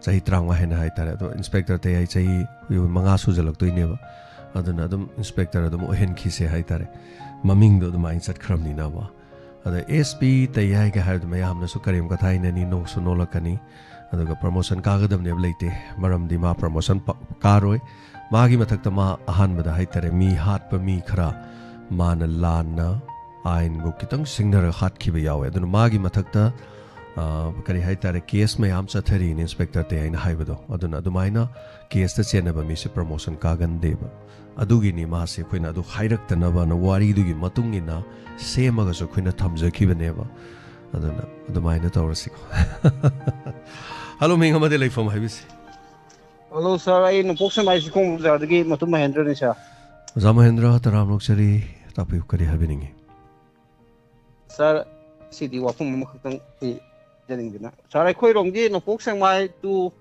ꯆꯍꯤ ꯇꯔꯥꯃꯉꯥ ꯍꯦꯟꯅ ꯍꯥꯏꯇꯥꯔꯦ꯫ ꯑꯗꯣ ꯏꯟꯁꯄꯦꯛꯇꯔ ꯇꯌꯥꯏ ꯆꯍꯤ ꯃꯉꯥ ꯁꯨꯖꯜꯂꯛꯇꯣꯏꯅꯦꯕ꯫ ꯑꯗꯨꯅ ꯑꯗꯨꯝ ꯏꯟꯁꯄꯦꯛꯇꯔ ꯑꯗꯨꯝ ꯑꯣꯏꯍꯟꯈꯤꯁꯦ ꯍꯥꯏꯇꯥꯔꯦ, ꯃꯃꯤꯡꯗꯣ ꯑꯗꯨꯃꯥꯏꯅ ꯆꯠꯈ꯭ꯔꯕꯅꯤꯅꯕ꯫ ꯑꯗ ꯑꯦꯁ ꯄꯤ ꯇꯌꯥꯏꯒ ꯍꯥꯏꯕꯗꯣ ꯃꯌꯥꯝꯅꯁꯨ ꯀꯔꯦꯝ ꯀꯊꯥꯏꯅꯅꯤ, ꯅꯣꯛꯁꯨ ꯅꯣꯛꯂꯛꯀꯅꯤ꯫ ꯑꯗꯨꯒ ꯄ꯭ꯔꯃꯣꯁꯟ ꯀꯥꯒꯗꯕꯅꯦꯕ ꯂꯩꯇꯦ, ꯃꯔꯝꯗꯤ ꯃꯥ ꯄ꯭ꯔꯃꯣꯁꯟ ꯄ-, ꯀꯥꯔꯣꯏ꯫ ꯃꯥꯒꯤ ꯃꯊꯛꯇ ꯃꯥ ꯑꯍꯥꯟꯕꯗ ꯍꯥꯏꯇꯥꯔꯦ, ꯃꯤ ꯍꯥꯠꯄ ꯃꯤ ꯈꯔ ꯃꯥꯅ ꯂꯥꯟꯅ ꯑꯥꯏꯟꯕꯨ ꯈꯤꯇꯪ ꯁꯤꯡꯅꯔꯒ ꯍꯥꯠꯈꯤꯕ ꯌꯥꯎꯋꯦ꯫ ꯑꯗꯨꯅ ꯃꯥꯒꯤ ꯃꯊꯛꯇ, ꯑ, ꯀꯔꯤ ꯍꯥꯏꯇꯥꯔꯦ, ꯀꯦꯁ ꯃꯌꯥꯝ ꯆꯠꯊꯔꯤꯅꯦ ꯏꯟꯁꯄꯦꯛꯇꯔ ꯇꯌꯥꯏꯅ ꯍꯥꯏꯕꯗꯣ꯫ ꯑꯗꯨꯅ ꯑꯗꯨꯃꯥꯏꯅ ꯀꯦꯁꯇ ꯆꯦꯟꯅꯕ ꯃꯤꯁꯦ ꯄ꯭ꯔꯃꯣꯁꯟ ꯀꯥꯒꯟꯗꯦꯕ꯫ ꯑꯗꯨꯒꯤꯅꯤ ꯃꯥꯁꯦ ꯑꯩꯈꯣꯏꯅ ꯑꯗꯨ ꯍꯥꯏꯔꯛꯇꯅꯕꯅ ꯋꯥꯔꯤꯗꯨꯒꯤ ꯃꯇꯨꯡ ꯏꯟꯅ ꯁꯦꯝꯃꯒꯁꯨ ꯑꯩꯈꯣꯏꯅ ꯊꯝꯖꯈꯤꯕꯅꯦꯕ꯫ ꯑꯗꯨꯅ ꯑꯗꯨꯃꯥꯏꯅ ꯇꯧꯔꯁꯤꯀꯣ꯫ ꯍꯜꯂꯣ, ꯃꯤꯡ ꯑꯃꯗꯤ ꯂꯩꯐꯝ ꯍꯥꯏꯕꯤꯁꯤ꯫ ꯍꯜꯂꯣ ꯁꯥꯔ, ꯑꯩ ꯅꯣꯡꯄꯣꯛ ꯁꯦꯛꯃꯥꯏ ꯆꯤꯡꯈꯣꯡ ꯕꯖꯥꯔꯗꯒꯤ ꯃꯇꯨꯝ ꯃꯍꯦꯟꯗ꯭ꯔꯅꯤ ꯁꯥꯔ꯫ ꯑꯣꯖꯥ ꯃꯍꯦꯟꯗ꯭ꯔ, ꯇꯔꯥꯝꯅ ꯑꯣꯛꯆꯔꯤ꯫ ꯇꯥꯛꯄꯤꯌꯨ, ꯀꯔꯤ ꯍꯥꯏꯕꯤꯅꯤꯡꯉꯤ? ꯁꯥꯔ, ꯁꯤꯗꯤ ꯋꯥꯐꯝ ꯑꯃꯈꯛꯇꯪ ꯑꯩ ꯍꯥꯏꯖꯅꯤꯡꯗꯅ꯫ ꯁꯥꯔ, ꯑꯩꯈꯣꯏꯔꯣꯝꯒꯤ ꯅꯣꯡꯄꯣꯛ ꯁꯦꯛꯃꯥꯏ to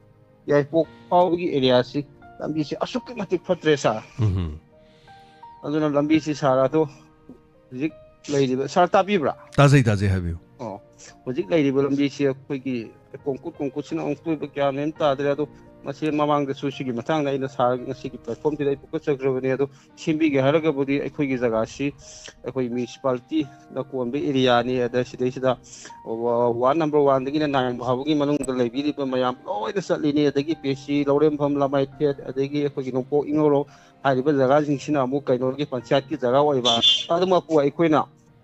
ꯌꯥꯏꯄꯣꯛ ꯐꯥꯎꯕꯒꯤ ꯑꯦꯔꯤꯌꯥꯁꯤ ꯂꯝꯕꯤꯁꯦ ꯑꯁꯨꯛꯀꯤ ꯃꯇꯤꯛ ꯐꯠꯇ꯭ꯔꯦ ꯁꯥꯔ꯫ ꯎꯝ ꯑꯗꯨꯅ ꯂꯝꯕꯤꯁꯤ ꯁꯥꯔ ꯑꯗꯣ ꯍꯧꯖꯤꯛ ꯂꯩꯔꯤꯕ, ꯁꯥꯔ ꯇꯥꯕꯤꯕ꯭ꯔꯥ? ꯇꯥꯖꯩ ꯇꯥꯖꯩ ꯍꯥꯏꯕꯤꯌꯨ꯫ ꯑꯣ, ꯍꯧꯖꯤꯛ ꯂꯩꯔꯤꯕ ꯂꯝꯕꯤꯁꯤ ꯑꯩꯈꯣꯏꯒꯤ ꯀꯣꯡꯀꯨꯠ ꯀꯣꯡꯀꯨꯠꯁꯤꯅ ꯑꯃꯨꯛ ꯇꯣꯏꯕ ꯀꯌꯥ ꯃꯦꯟ ꯇꯥꯗ꯭ꯔꯦ꯫ ꯑꯗꯣ ꯃꯁꯤ ꯃꯃꯥꯡꯗꯁꯨ ꯁꯤꯒꯤ ꯃꯇꯥꯡꯗ ꯑꯩꯅ ꯁꯥꯔ ꯉꯁꯤꯒꯤ ꯄ꯭ꯂꯦꯠꯐꯣꯝꯁꯤꯗ ꯑꯩ ꯄꯨꯈꯠꯆꯈ꯭ꯔꯕꯅꯤ꯫ ꯑꯗꯣ ꯁꯦꯝꯕꯤꯒꯦ ꯍꯥꯏꯔꯒꯕꯨꯗꯤ ꯑꯩꯈꯣꯏꯒꯤ ꯖꯒꯥꯁꯤ ꯑꯩꯈꯣꯏ ꯃ꯭ꯌꯨꯅꯤꯁꯤꯄꯥꯂꯤꯇꯤꯅ ꯀꯣꯟꯕ ꯑꯦꯔꯤꯌꯥꯅꯤ꯫ ꯑꯗ ꯁꯤꯗꯩꯁꯤꯗ ꯋꯥꯔꯗ ꯅꯝꯕꯔ ꯋꯥꯟꯗꯒꯤꯅ ꯅꯥꯏꯟ ꯐꯥꯎꯕꯒꯤ ꯃꯅꯨꯡꯗ ꯂꯩꯕꯤꯔꯤꯕ ꯃꯌꯥꯝ ꯂꯣꯏꯅ ꯆꯠꯂꯤꯅꯤ꯫ ꯑꯗꯒꯤ ꯄꯤ ꯑꯩꯆ ꯁꯤ, ꯂꯧꯔꯦꯝꯐꯝ, ꯂꯃꯥꯏꯊꯦꯠ, ꯑꯗꯒꯤ ꯑꯩꯈꯣꯏꯒꯤ ꯅꯣꯡꯄꯣꯛ ꯏꯉꯧꯔꯣꯛ ꯍꯥꯏꯔꯤꯕ ꯖꯒꯥꯁꯤꯡꯁꯤꯅ ꯑꯃꯨꯛ ꯀꯩꯅꯣꯒꯤ ꯄꯟꯆꯥꯌꯠꯀꯤ ꯖꯒꯥ ꯑꯣꯏꯕ꯫ ꯑꯗꯨꯃꯛꯄꯨ ꯑꯩꯈꯣꯏꯅ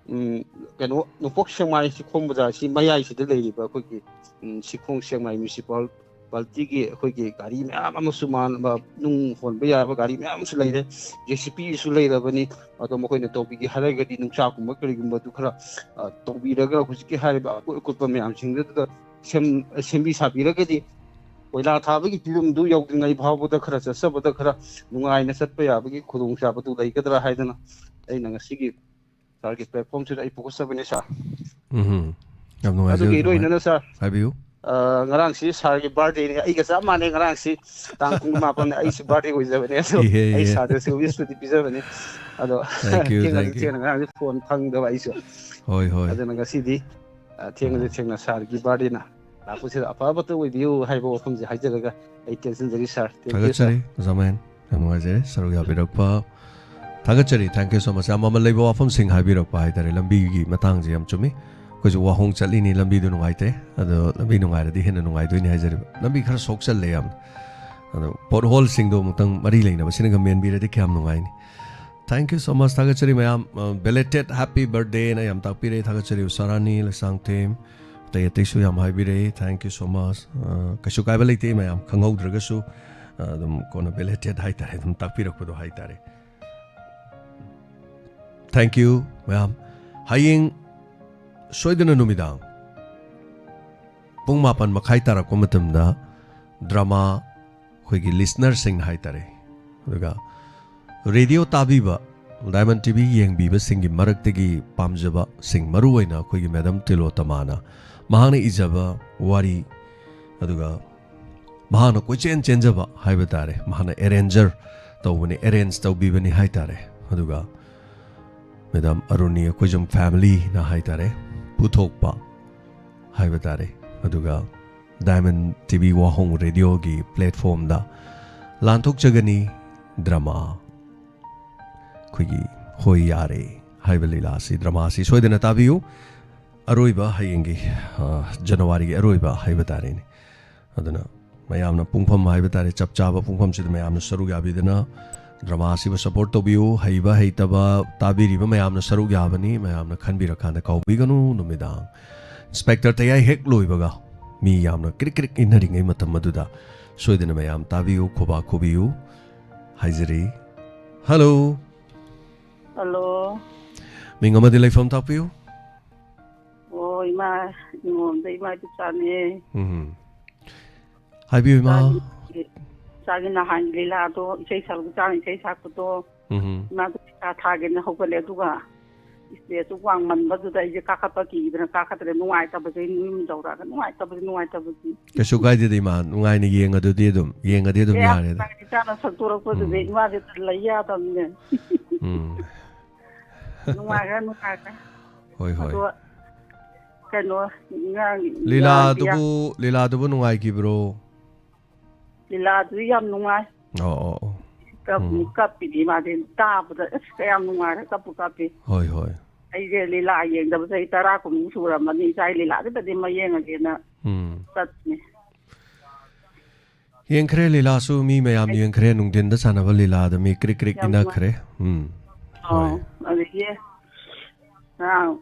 ꯎꯝ, ꯀꯩꯅꯣ, ꯅꯣꯡꯄꯣꯛ ꯁꯦꯛꯃꯥꯏ ꯁꯤ ꯈꯣꯝꯕ ꯖꯒꯥꯁꯤ ꯃꯌꯥꯏꯁꯤꯗ ꯂꯩꯔꯤꯕ ꯑꯩꯈꯣꯏꯒꯤ, ꯎꯝ, ꯁꯤꯈꯣꯡ ꯁꯦꯛꯃꯥꯏ ꯃ꯭ꯌꯨꯅꯤꯁꯤꯄꯥꯂꯤꯇꯤꯒꯤ ꯑꯩꯈꯣꯏꯒꯤ ꯒꯥꯔꯤ ꯃꯌꯥꯝ ꯑꯃꯁꯨ ꯃꯥꯟꯕ, ꯅꯨꯡ ꯍꯣꯟꯕ ꯌꯥꯕ ꯒꯥꯔꯤ ꯃꯌꯥꯝ ꯑꯃꯁꯨ ꯂꯩꯔꯦ꯫ ꯖꯦ ꯁꯤ ꯄꯤꯁꯨ ꯂꯩꯔꯕꯅꯤ꯫ ꯑꯗꯣ ꯃꯈꯣꯏꯅ ꯇꯧꯕꯤꯒꯦ ꯍꯥꯏꯔꯒꯗꯤ ꯅꯨꯡꯁꯥꯒꯨꯝꯕ ꯀꯔꯤꯒꯨꯝꯕꯗꯨ ꯈꯔ, ꯑ, ꯇꯧꯕꯤꯔꯒ ꯍꯧꯖꯤꯛꯀꯤ ꯍꯥꯏꯔꯤꯕ ꯑꯀꯨꯠ ꯑꯀꯨꯠꯄ ꯃꯌꯥꯝꯁꯤꯡꯗꯨꯗ ꯁꯦꯝ-, ꯁꯦꯝꯕꯤ ꯁꯥꯕꯤꯔꯒꯗꯤ ꯀꯣꯏꯂꯥ ꯊꯥꯕꯒꯤ ꯐꯤꯕꯝꯗꯨ ꯌꯧꯗ꯭ꯔꯤꯉꯩ ꯐꯥꯎꯕꯗ ꯈꯔ ꯆꯠꯆꯕꯗ ꯈꯔ ꯅꯨꯡꯉꯥꯏꯅ ꯆꯠꯄ ꯌꯥꯕꯒꯤ ꯈꯨꯗꯣꯡꯆꯥꯕꯗꯨ ꯂꯩꯒꯗ꯭ꯔꯥ ꯍꯥꯏꯗꯅ ꯑꯩꯅ ꯉꯁꯤꯒꯤ ꯁꯥꯔꯒꯤ ꯄ꯭ꯂꯦꯠꯐꯣꯝꯁꯤꯗ ꯑꯩ ꯄꯨꯈꯠꯆꯕꯅꯤ ꯁꯥꯔ꯫ ꯎꯝ ꯌꯥꯝ ꯑꯗꯨꯒꯤ ꯅꯨꯡꯉꯥꯏꯖꯔꯦ꯫ ꯑꯗꯨꯒꯤ ꯏꯔꯣꯏꯅꯅ ꯁꯥꯔ, ꯍꯥꯏꯕꯤꯌꯨ꯫ ꯑ, ꯉꯔꯥꯡꯁꯤ ꯁꯥꯔꯒꯤ ꯕꯥꯔꯗꯦꯅꯤ, ꯑꯩꯒ ꯆꯞ ꯃꯥꯟꯅꯩ꯫ ꯉꯔꯥꯡꯁꯤ ꯇꯥꯡ ꯀꯨꯟꯃꯥꯄꯟ ꯑꯩꯁꯨ ꯕꯥꯔꯗꯦ ꯑꯣꯏꯖꯕꯅꯦ꯫ ꯑꯗꯣ ꯏꯍꯦ, ꯑꯩ ꯏꯍꯦ꯫ ꯁꯥꯔꯗꯁꯨ ꯋꯤꯁꯄꯨꯗꯤ ꯄꯤꯖꯕꯅꯤ꯫ ꯑꯗꯣ Thank you, ꯊꯦꯡꯅꯁꯨ thank you. ꯊꯦꯡꯅ ꯉꯔꯥꯡꯁꯤ ꯐꯣꯟ ꯐꯪꯗꯕ ꯑꯩꯁꯨ꯫ ꯍꯣꯏ ꯍꯣꯏ꯫ ꯑꯗꯨꯅ ꯉꯁꯤꯗꯤ, ꯑ, ꯊꯦꯡꯅꯁꯨ ꯊꯦꯡꯅ ꯁꯥꯔꯒꯤ ꯕꯥꯔꯗꯦꯅ ꯂꯥꯛꯄꯁꯤꯗ ꯑꯐꯕꯇ ꯑꯣꯏꯕꯤꯌꯨ ꯍꯥꯏꯕ ꯋꯥꯐꯝꯁꯦ ꯍꯥꯏꯖꯔꯒ ꯑꯩ ꯇꯦꯟꯁꯤꯟꯖꯔꯤ ꯁꯥꯔ꯫ Thank you, ꯁꯥꯔ꯫ ꯊꯥꯒꯠꯆꯔꯤ ꯑꯣꯖꯥ ꯃꯌꯥꯝ, ꯌꯥꯝ ꯅꯨꯡꯉꯥꯏꯖꯔꯦ ꯁꯔꯨꯛ ꯌꯥꯕꯤꯔꯛꯄ꯫ ꯊꯥꯒꯠꯆꯔꯤ꯫ Thank you so much꯫ ꯌꯥꯝ ꯃꯃꯜ ꯂꯩꯕ ꯋꯥꯐꯝꯁꯤꯡ ꯍꯥꯏꯕꯤꯔꯛꯄ ꯍꯥꯏꯇꯥꯔꯦ꯫ ꯂꯝꯕꯤꯒꯤ ꯃꯇꯥꯡꯁꯦ ꯌꯥꯝ ꯆꯨꯝꯃꯤ꯫ ꯑꯩꯈꯣꯏꯁꯨ ꯋꯥꯍꯣꯡ ꯆꯠꯂꯤꯅꯤ, ꯂꯝꯕꯤꯗꯨ ꯅꯨꯡꯉꯥꯏꯇꯦ꯫ ꯑꯗꯣ ꯂꯝꯕꯤ ꯅꯨꯡꯉꯥꯏꯔꯗꯤ ꯍꯦꯟꯅ ꯅꯨꯡꯉꯥꯏꯗꯣꯏꯅꯤ ꯍꯥꯏꯖꯔꯤꯕ꯫ ꯂꯝꯕꯤ ꯈꯔ ꯁꯣꯛꯆꯜꯂꯦ ꯌꯥꯝꯅ꯫ ꯑꯗꯣ ꯄꯣꯠ ꯍꯣꯜꯁꯤꯡꯗꯣ ꯑꯃꯨꯛꯇꯪ ꯃꯔꯤ ꯂꯩꯅꯕꯁꯤꯅꯒ ꯃꯦꯟꯕꯤꯔꯗꯤ ꯀꯌꯥꯝ ꯅꯨꯡꯉꯥꯏꯅꯤ꯫ Thank you so much꯫ ꯊꯥꯒꯠꯆꯔꯤ ꯃꯌꯥꯝ꯫ ꯑ, belated happy birthday ꯅ ꯌꯥꯝ ꯇꯥꯛꯄꯤꯔꯦ꯫ ꯊꯥꯒꯠꯆꯔꯤ ꯎꯁꯥꯔꯥꯅꯤ, ꯂꯩꯁꯥꯡꯊꯦꯝ, ꯑꯇꯩ ꯑꯇꯩꯁꯨ ꯌꯥꯝ ꯍꯥꯏꯕꯤꯔꯛꯏ꯫ Thank you so much꯫ ꯑ, ꯀꯩꯁꯨ ꯀꯥꯏꯕ ꯂꯩꯇꯦ ꯃꯌꯥꯝ, ꯈꯪꯍꯧꯗ꯭ꯔꯒꯁꯨ, ꯑ, ꯑꯗꯨꯝ ꯀꯣꯟꯅ belated ꯍꯥꯏꯇꯥꯔꯦ, ꯑꯗꯨꯝ ꯇꯥꯛꯄꯤꯔꯛꯄꯗꯣ ꯍꯥꯏꯇꯥꯔꯦ꯫ Thank you ꯃꯌꯥꯝ꯫ ꯍꯌꯦꯡ ꯁꯣꯏꯗꯅ ꯅꯨꯃꯤꯗꯥꯡ ꯄꯨꯡ ꯃꯥꯄꯟ ꯃꯈꯥꯏ ꯇꯥꯔꯛꯄ ꯃꯇꯝꯗ drama ꯑꯩꯈꯣꯏꯒꯤ listener ꯁꯤꯡ ꯍꯥꯏꯇꯥꯔꯦ, ꯑꯗꯨꯒ radio ꯇꯥꯕꯤꯕ, Diamond T V ꯌꯦꯡꯕꯤꯕꯁꯤꯡꯒꯤ ꯃꯔꯛꯇꯒꯤ ꯄꯥꯝꯖꯕꯁꯤꯡ, ꯃꯔꯨꯑꯣꯏꯅ ꯑꯩꯈꯣꯏꯒꯤ Madam ꯇꯤꯂꯣꯇꯃꯥꯅ ꯃꯍꯥꯛꯅ ꯏꯖꯕ ꯋꯥꯔꯤ, ꯑꯗꯨꯒ ꯃꯍꯥꯛꯅ ꯀꯣꯏꯆꯦꯟ ꯆꯦꯟꯖꯕ ꯍꯥꯏꯕ ꯇꯥꯔꯦ, ꯃꯍꯥꯛꯅ ꯑꯦꯔꯦꯟꯖꯔ ꯇꯧꯕꯅꯤ, ꯑꯦꯔꯦꯟꯖ ꯇꯧꯕꯤꯕꯅꯤ ꯍꯥꯏ ꯇꯥꯔꯦ꯫ ꯑꯗꯨꯒ ꯃꯦꯗꯥꯝ ꯑꯔꯨꯅꯤ ꯑꯩꯈꯣꯏꯖꯝ ꯐꯦꯃꯤꯂꯤꯅ ꯍꯥꯏ ꯇꯥꯔꯦ, ꯄꯨꯊꯣꯛꯄ ꯍꯥꯏꯕ ꯇꯥꯔꯦ꯫ ꯑꯗꯨꯒ ꯗꯥꯏꯃꯟ ꯇꯤ ꯚꯤ ꯋꯥꯍꯣꯡ ꯔꯦꯗꯤꯑꯣꯒꯤ ꯄ꯭ꯂꯦꯠꯐꯣꯝꯗ ꯂꯥꯟꯊꯣꯛꯆꯒꯅꯤ ꯗ꯭ꯔꯃꯥ ꯑꯩꯈꯣꯏꯒꯤ ꯍꯣꯏ ꯌꯥꯔꯦ ꯍꯥꯏꯕ ꯂꯤꯂꯥ ꯑꯁꯤ, ꯗ꯭ꯔꯃꯥ ꯑꯁꯤ ꯁꯣꯏꯗꯅ ꯇꯥꯕꯤꯌꯨ꯫ ꯑꯔꯣꯏꯕ ꯍꯌꯦꯡꯒꯤ, ꯑ, ꯖꯅꯋꯥꯔꯤꯒꯤ ꯑꯔꯣꯏꯕ ꯍꯥꯏꯕ ꯇꯥꯔꯦꯅꯦ꯫ ꯑꯗꯨꯅ ꯃꯌꯥꯝꯅ ꯄꯨꯡꯐꯝ ꯍꯥꯏꯕ ꯇꯥꯔꯦ, ꯆꯞ ꯆꯥꯕ ꯄꯨꯡꯐꯝꯁꯤꯗ ꯃꯌꯥꯝꯅ ꯁꯔꯨꯛ ꯌꯥꯕꯤꯗꯅ ꯗ꯭ꯔꯃꯥ ꯑꯁꯤꯕꯨ ꯁꯄꯣꯔꯠ ꯇꯧꯕꯤꯌꯨ꯫ ꯍꯩꯕ ꯍꯩꯇꯕ ꯇꯥꯕꯤꯔꯤꯕ ꯃꯌꯥꯝꯅ ꯁꯔꯨꯛ ꯌꯥꯕꯅꯤ꯫ ꯃꯌꯥꯝꯅ ꯈꯟꯕꯤꯔꯀꯥꯟꯗ ꯀꯥꯎꯕꯤꯒꯅꯨ꯫ ꯅꯨꯃꯤꯗꯥꯡ ꯏꯟꯁꯄꯦꯛꯇꯔ ꯇꯌꯥꯏ ꯍꯦꯛ ꯂꯣꯏꯕꯒ ꯃꯤ ꯌꯥꯝꯅ ꯀ꯭ꯔꯤꯛ ꯀ꯭ꯔꯤꯛ ꯏꯟꯅꯔꯤꯉꯩ ꯃꯇꯝ ꯑꯗꯨꯗ ꯁꯣꯏꯗꯅ ꯃꯌꯥꯝ ꯇꯥꯕꯤꯌꯨ, ꯈꯨꯕꯥꯛ ꯈꯨꯕꯤꯌꯨ ꯍꯥꯏꯖꯔꯤ꯫ ꯍꯜꯂꯣ꯫ ꯍꯜꯂꯣ꯫ ꯃꯤꯡ ꯑꯃꯗꯤ ꯂꯩꯐꯝ ꯇꯥꯛꯄꯤꯌꯨ꯫ ꯑꯣ, ꯏꯃꯥ, ꯏꯉꯣꯝꯗ ꯏꯃꯥ ꯏꯄꯥꯅꯦ꯫ ꯎꯝ꯫ ꯍꯥꯏꯕꯤꯌꯨ, ꯏꯃꯥ꯫ ꯏꯆꯥꯒꯤ, ꯏꯆꯥꯒꯤ ꯅꯍꯥꯟ ꯂꯤꯂꯥꯗꯣ, ꯏꯁꯩ ꯁꯛꯂꯛꯄ, ꯏꯆꯥꯅ ꯏꯁꯩ ꯁꯛꯄꯗꯣ, ꯎꯝ꯫ ꯏꯃꯥꯗꯣ ꯄꯩꯁꯥ ꯊꯥꯒꯦꯅ ꯍꯧꯒꯠꯂꯦ, ꯑꯗꯨꯒ ꯏꯁꯇꯦꯖꯇꯨ ꯋꯥꯡꯃꯟꯕꯗꯨꯗ ꯑꯩꯁꯦ ꯀꯥꯈꯠꯄ ꯀꯤꯗꯅ ꯀꯥꯈꯠꯇ꯭ꯔꯦ꯫ ꯅꯨꯡꯉꯥꯏꯇꯕꯁꯦ ꯌꯨꯝ ꯌꯧꯔꯛꯑꯒ ꯅꯨꯡꯉꯥꯏꯇꯕꯁꯦ, ꯅꯨꯡꯉꯥꯏꯇꯕꯁꯦ꯫ ꯀꯩꯁꯨ ꯀꯥꯏꯗꯦꯗ, ꯏꯃꯥ꯫ ꯅꯨꯡꯉꯥꯏꯅ ꯌꯦꯡꯉꯗꯨꯗꯤ ꯑꯗꯨꯝ, ꯌꯦꯡꯉꯗꯤ ꯑꯗꯨꯝ ꯑꯦ, ꯌꯥꯔꯦꯗ꯫ ꯏꯆꯥꯅ ꯁꯛꯇꯣꯔꯛꯄꯗꯨꯗ ꯎꯝ꯫ ꯏꯃꯥꯁꯦ ꯂꯩ ꯌꯥꯗꯕꯅꯦ꯫ ꯎꯝ꯫ ꯅꯨꯡꯉꯥꯏꯈ꯭ꯔꯦ, ꯅꯨꯡꯉꯥꯏꯈ꯭ꯔꯦ꯫ ꯍꯣꯏ, ꯍꯣꯏ꯫ ꯑꯗꯣ ꯀꯩꯅꯣ, ꯉꯥꯡ-, ꯂꯤꯂꯥꯗꯨꯕꯨ, ꯂꯤꯂꯥꯗꯨꯕꯨ ꯅꯨꯡꯉꯥꯏꯈꯤꯕ꯭ꯔꯣ? ꯂꯤꯂꯥꯗꯨ ꯌꯥꯝ ꯅꯨꯡꯉꯥꯏ꯫ ꯑꯣ, ꯑꯣ, ꯑꯣ꯫ ꯀꯞ-, ꯎꯝ꯫ ꯀꯞꯄꯤꯅꯤ ꯃꯥꯗꯤ, ꯇꯥꯕꯗ ꯑꯁ ꯀꯌꯥꯝ ꯅꯨꯡꯉꯥꯏꯔꯦ, ꯀꯞꯄꯨ ꯀꯞꯄꯤ꯫ ꯍꯣꯏ, ꯍꯣꯏ꯫ ꯑꯩꯁꯦ ꯂꯤꯂꯥ ꯌꯦꯡꯗꯕ ꯆꯍꯤ ꯇꯔꯥ ꯀꯨꯟꯃꯨꯛ ꯁꯨꯔꯝꯃꯅꯤ, ꯏꯆꯥꯒꯤ ꯂꯤꯂꯥ ꯈꯤꯇꯗꯤ ꯑꯃ ꯌꯦꯡꯉꯒꯦꯅ ꯎꯝ꯫ ꯆꯠꯄꯅꯤ꯫ ꯌꯦꯡꯈ꯭ꯔꯦ ꯂꯤꯂꯥꯁꯨ, ꯃꯤ ꯃꯌꯥꯝ ꯌꯦꯡꯈ꯭ꯔꯦ, ꯅꯨꯡꯊꯤꯟꯗ ꯁꯥꯟꯅꯕ ꯂꯤꯂꯥꯗ ꯃꯤ ꯀ꯭ꯔꯤꯛ ꯀ꯭ꯔꯤꯛ ꯌꯥꯝ ꯅꯨꯡꯉꯥꯏ꯫ ꯏꯟꯅꯈ꯭ꯔꯦ꯫ ꯎꯝ꯫ ꯑꯣ, ꯍꯣꯏ꯫ ꯑꯗꯒꯤ ꯉꯔꯥꯡ,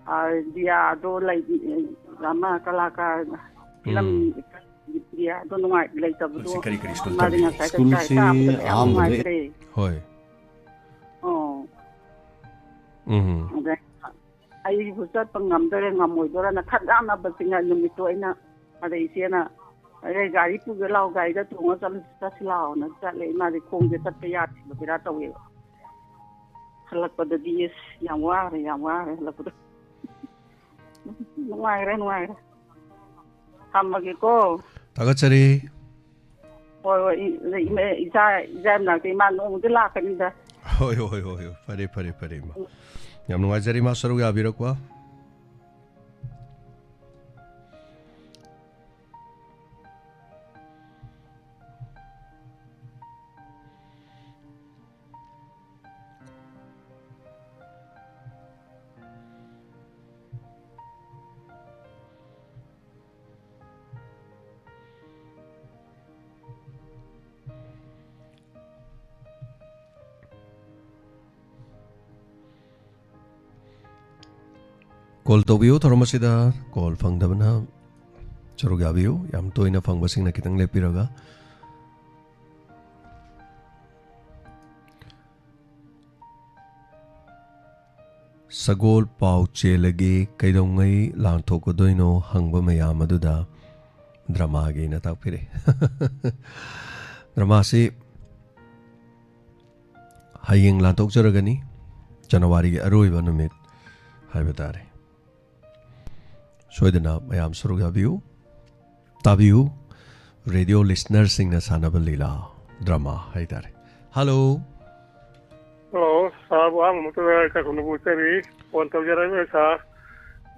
ꯑ, ꯗꯤꯌꯥꯗꯣ ꯂꯩ, ꯑꯃ ꯀꯂꯥꯀꯥꯔ ꯐꯤꯂꯝ ꯎꯝ꯫ ꯗꯤꯌꯥꯗꯣ ꯅꯨꯡꯉꯥꯏ ꯂꯩꯇꯕꯗꯣ꯫ ꯁ꯭ꯀꯨꯜꯁꯦ ꯀꯔꯤ ꯀꯔꯤ ꯁ꯭ꯀꯨꯜ ꯃꯥꯗꯤ ꯇꯝꯕꯤꯒꯦ? ꯉꯁꯥꯏ ꯁ꯭ꯀꯨꯜꯁꯦ ꯆꯥꯛ ꯆꯥꯕꯗ ꯌꯥꯝ ꯑꯍꯥꯟꯕꯗ ꯅꯨꯡꯉꯥꯏꯇ꯭ꯔꯦ꯫ ꯍꯣꯏ꯫ ꯑꯣ꯫ ꯎꯝ꯫ ꯑꯗ ꯑꯩꯕꯨ ꯆꯠꯄ ꯉꯝꯗꯣꯏꯔꯥ ꯉꯝꯃꯣꯏꯗꯣꯏꯔꯥꯅ ꯈꯟꯖꯥꯟꯅꯕꯁꯤꯡ ꯅꯨꯃꯤꯠꯇꯣ ꯑꯩꯅ, ꯑꯗ ꯏꯆꯦꯅ, "ꯑꯩ ꯒꯥꯔꯤ ꯄꯨꯒꯦ ꯂꯥꯛꯑꯣ, ꯒꯥꯔꯤꯗ ꯇꯣꯡꯉ ꯆꯠꯂꯨ-, ꯆꯠꯁꯤ ꯂꯥꯛꯑꯣꯅ" ꯆꯠꯂꯦ꯫ ꯏꯃꯥꯗꯤ ꯈꯣꯡꯁꯦ ꯆꯠꯄ ꯌꯥꯗꯦꯕ, ꯕꯦꯔꯥ ꯇꯧꯋꯦꯕ꯫ ꯍꯜꯂꯛꯄꯗꯗꯤ ꯑꯁ ꯌꯥꯝ ꯋꯥꯈ꯭ꯔꯦ, ꯌꯥꯝ ꯋꯥꯈ꯭ꯔꯦ ꯍꯜꯂꯛꯄꯗ꯫ ꯅꯨꯡꯉꯥꯏꯈ꯭ꯔꯦ, ꯅꯨꯡꯉꯥꯏꯈ꯭ꯔꯦ꯫ ꯊꯝꯃꯒꯦꯀꯣ꯫ ꯊꯥꯒꯠꯆꯔꯤ꯫ ꯍꯣꯏ, ꯍꯣꯏ, ꯏ-, ꯏꯃꯥ, ꯏꯆꯥ, ꯏꯆꯥ ꯃꯅꯥꯛꯇ ꯏꯃꯥ ꯅꯣꯡꯃꯗꯤ ꯂꯥꯛꯀꯅꯤꯗ꯫ ꯍꯣꯏ, ꯍꯣꯏ, ꯍꯣꯏ, ꯍꯣꯏ꯫ ꯐꯔꯦ, ꯐꯔꯦ, ꯐꯔꯦ, ꯏꯃꯥ꯫ ꯌꯥꯝ ꯅꯨꯡꯉꯥꯏꯖꯔꯦ, ꯏꯃꯥ, ꯁꯔꯨꯛ ꯌꯥꯕꯤꯔꯛꯄ꯫ ꯀꯣꯜ ꯇꯧꯕꯤꯌꯨ ꯊꯧꯔꯝ ꯑꯁꯤꯗ꯫ ꯀꯣꯜ ꯐꯪꯗꯕꯅ ꯁꯔꯨꯛ ꯌꯥꯕꯤꯌꯨ꯫ ꯌꯥꯝ ꯇꯣꯏꯅ ꯐꯪꯕꯁꯤꯡꯅ ꯈꯤꯇꯪ ꯂꯦꯞꯄꯤꯔꯒ꯫ ꯁꯒꯣꯜ ꯄꯥꯎ ꯆꯦꯜꯂꯒꯦ, ꯀꯩꯗꯧꯉꯩ ꯂꯥꯟꯊꯣꯛꯀꯗꯣꯏꯅꯣ ꯍꯪꯕ ꯃꯌꯥꯝ ꯑꯗꯨꯗ ꯗ꯭ꯔꯃꯥꯒꯤꯅ ꯇꯥꯛꯄꯤꯔꯦ꯫ ꯗ꯭ꯔꯃꯥꯁꯤ ꯍꯌꯦꯡ ꯂꯥꯟꯊꯣꯛꯆꯔꯒꯅꯤ, ꯖꯅꯋꯥꯔꯤꯒꯤ ꯑꯔꯣꯏꯕ ꯅꯨꯃꯤꯠ ꯍꯥꯏꯕ ꯇꯥꯔꯦ꯫ ꯁꯣꯏꯗꯅ ꯃꯌꯥꯝ ꯁꯔꯨꯛ ꯌꯥꯕꯤꯌꯨ, ꯇꯥꯕꯤꯌꯨ꯫ ꯔꯦꯗꯤꯑꯣ ꯂꯤꯁꯅꯔꯁꯤꯡꯅ ꯁꯥꯟꯅꯕ ꯂꯤꯂꯥ, ꯗ꯭ꯔꯃꯥ ꯍꯥꯏꯇꯥꯔꯦ꯫ ꯍꯜꯂꯣ꯫ ꯍꯜꯂꯣ, ꯁꯥꯔꯕꯨ ꯑꯍꯥꯟꯕ ꯃꯛꯇꯗ ꯏꯀꯥꯏ ꯈꯨꯝꯅꯕ ꯎꯠꯆꯔꯤ꯫ ꯐꯣꯟ ꯇꯧꯖꯔꯛꯏꯕ ꯁꯥꯔ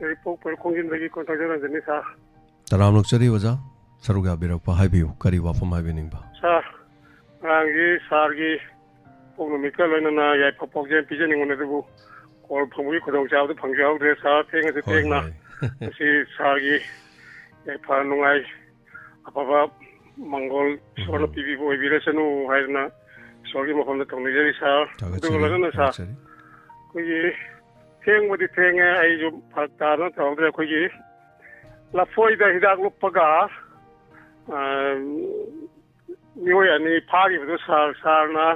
ꯏꯔꯤꯄꯣꯛ ꯄꯣꯏꯔꯣꯛ ꯈꯣꯡꯖꯤꯟꯗꯒꯤ ꯀꯣꯟ ꯇꯧꯖꯔꯛꯏꯅꯤ ꯁꯥꯔ꯫ ꯇꯔꯥꯝꯅ ꯑꯣꯛꯆꯔꯤ ꯑꯣꯖꯥ, ꯁꯔꯨꯛ ꯌꯥꯕꯤꯔꯛꯄ꯫ ꯍꯥꯏꯕꯤꯌꯨ, ꯀꯔꯤ ꯋꯥꯐꯝ ꯍꯥꯏꯕꯤꯅꯤꯡꯕ? ꯁꯥꯔ, ꯉꯔꯥꯡꯒꯤ ꯁꯥꯔꯒꯤ ꯄꯣꯛ ꯅꯨꯃꯤꯠꯀ ꯂꯣꯏꯅꯅ ꯌꯥꯏꯐ ꯄꯥꯎꯖꯦꯜ ꯄꯤꯖꯅꯤꯡꯕꯅꯤ, ꯑꯗꯨꯕꯨ ꯀꯣꯜ ꯐꯪꯕꯒꯤ ꯈꯨꯗꯣꯡꯆꯥꯕꯗꯨ ꯐꯪꯖꯍꯧꯗ꯭ꯔꯦ ꯁꯥꯔ, ꯊꯦꯡꯉꯁꯨ ꯍꯣꯏ, ꯊꯦꯡꯅ꯫ ꯍꯣꯏ꯫ ꯉꯁꯤ ꯁꯥꯔꯒꯤ ꯌꯥꯏꯐ ꯅꯨꯡꯉꯥꯏ ꯑꯐꯕ ꯃꯪꯒꯣꯜ ꯏꯁꯣꯔꯅ ꯎꯝ꯫ ꯄꯤꯕꯤꯕ ꯑꯣꯏꯕꯤꯔꯁꯅꯨ ꯍꯥꯏꯗꯅ ꯏꯁꯣꯔꯒꯤ ꯃꯐꯝꯗ ꯊꯧꯅꯤꯖꯔꯤ ꯁꯥꯔ꯫ ꯊꯥꯒꯠꯆꯔꯤ, ꯑꯗꯨꯒ ꯂꯣꯏꯅꯅ ꯁꯥꯔ, ꯊꯥꯒꯠꯆꯔꯤ꯫ ꯑꯩꯈꯣꯏꯒꯤ ꯊꯦꯡꯕꯗꯤ ꯊꯦꯡꯉꯦ, ꯑꯩꯁꯨ ꯐꯔꯛ ꯇꯥꯗꯅ ꯇꯧꯍꯧꯗ꯭ꯔꯦ꯫ ꯑꯩꯈꯣꯏꯒꯤ ꯂꯐꯣꯏꯗ ꯍꯤꯗꯥꯛ ꯂꯨꯞꯄꯒ, ꯑ, ꯃꯤꯑꯣꯏ ꯑꯅꯤ ꯐꯥꯈꯤꯕꯗꯣ ꯁꯥꯔ, ꯁꯥꯔꯅ,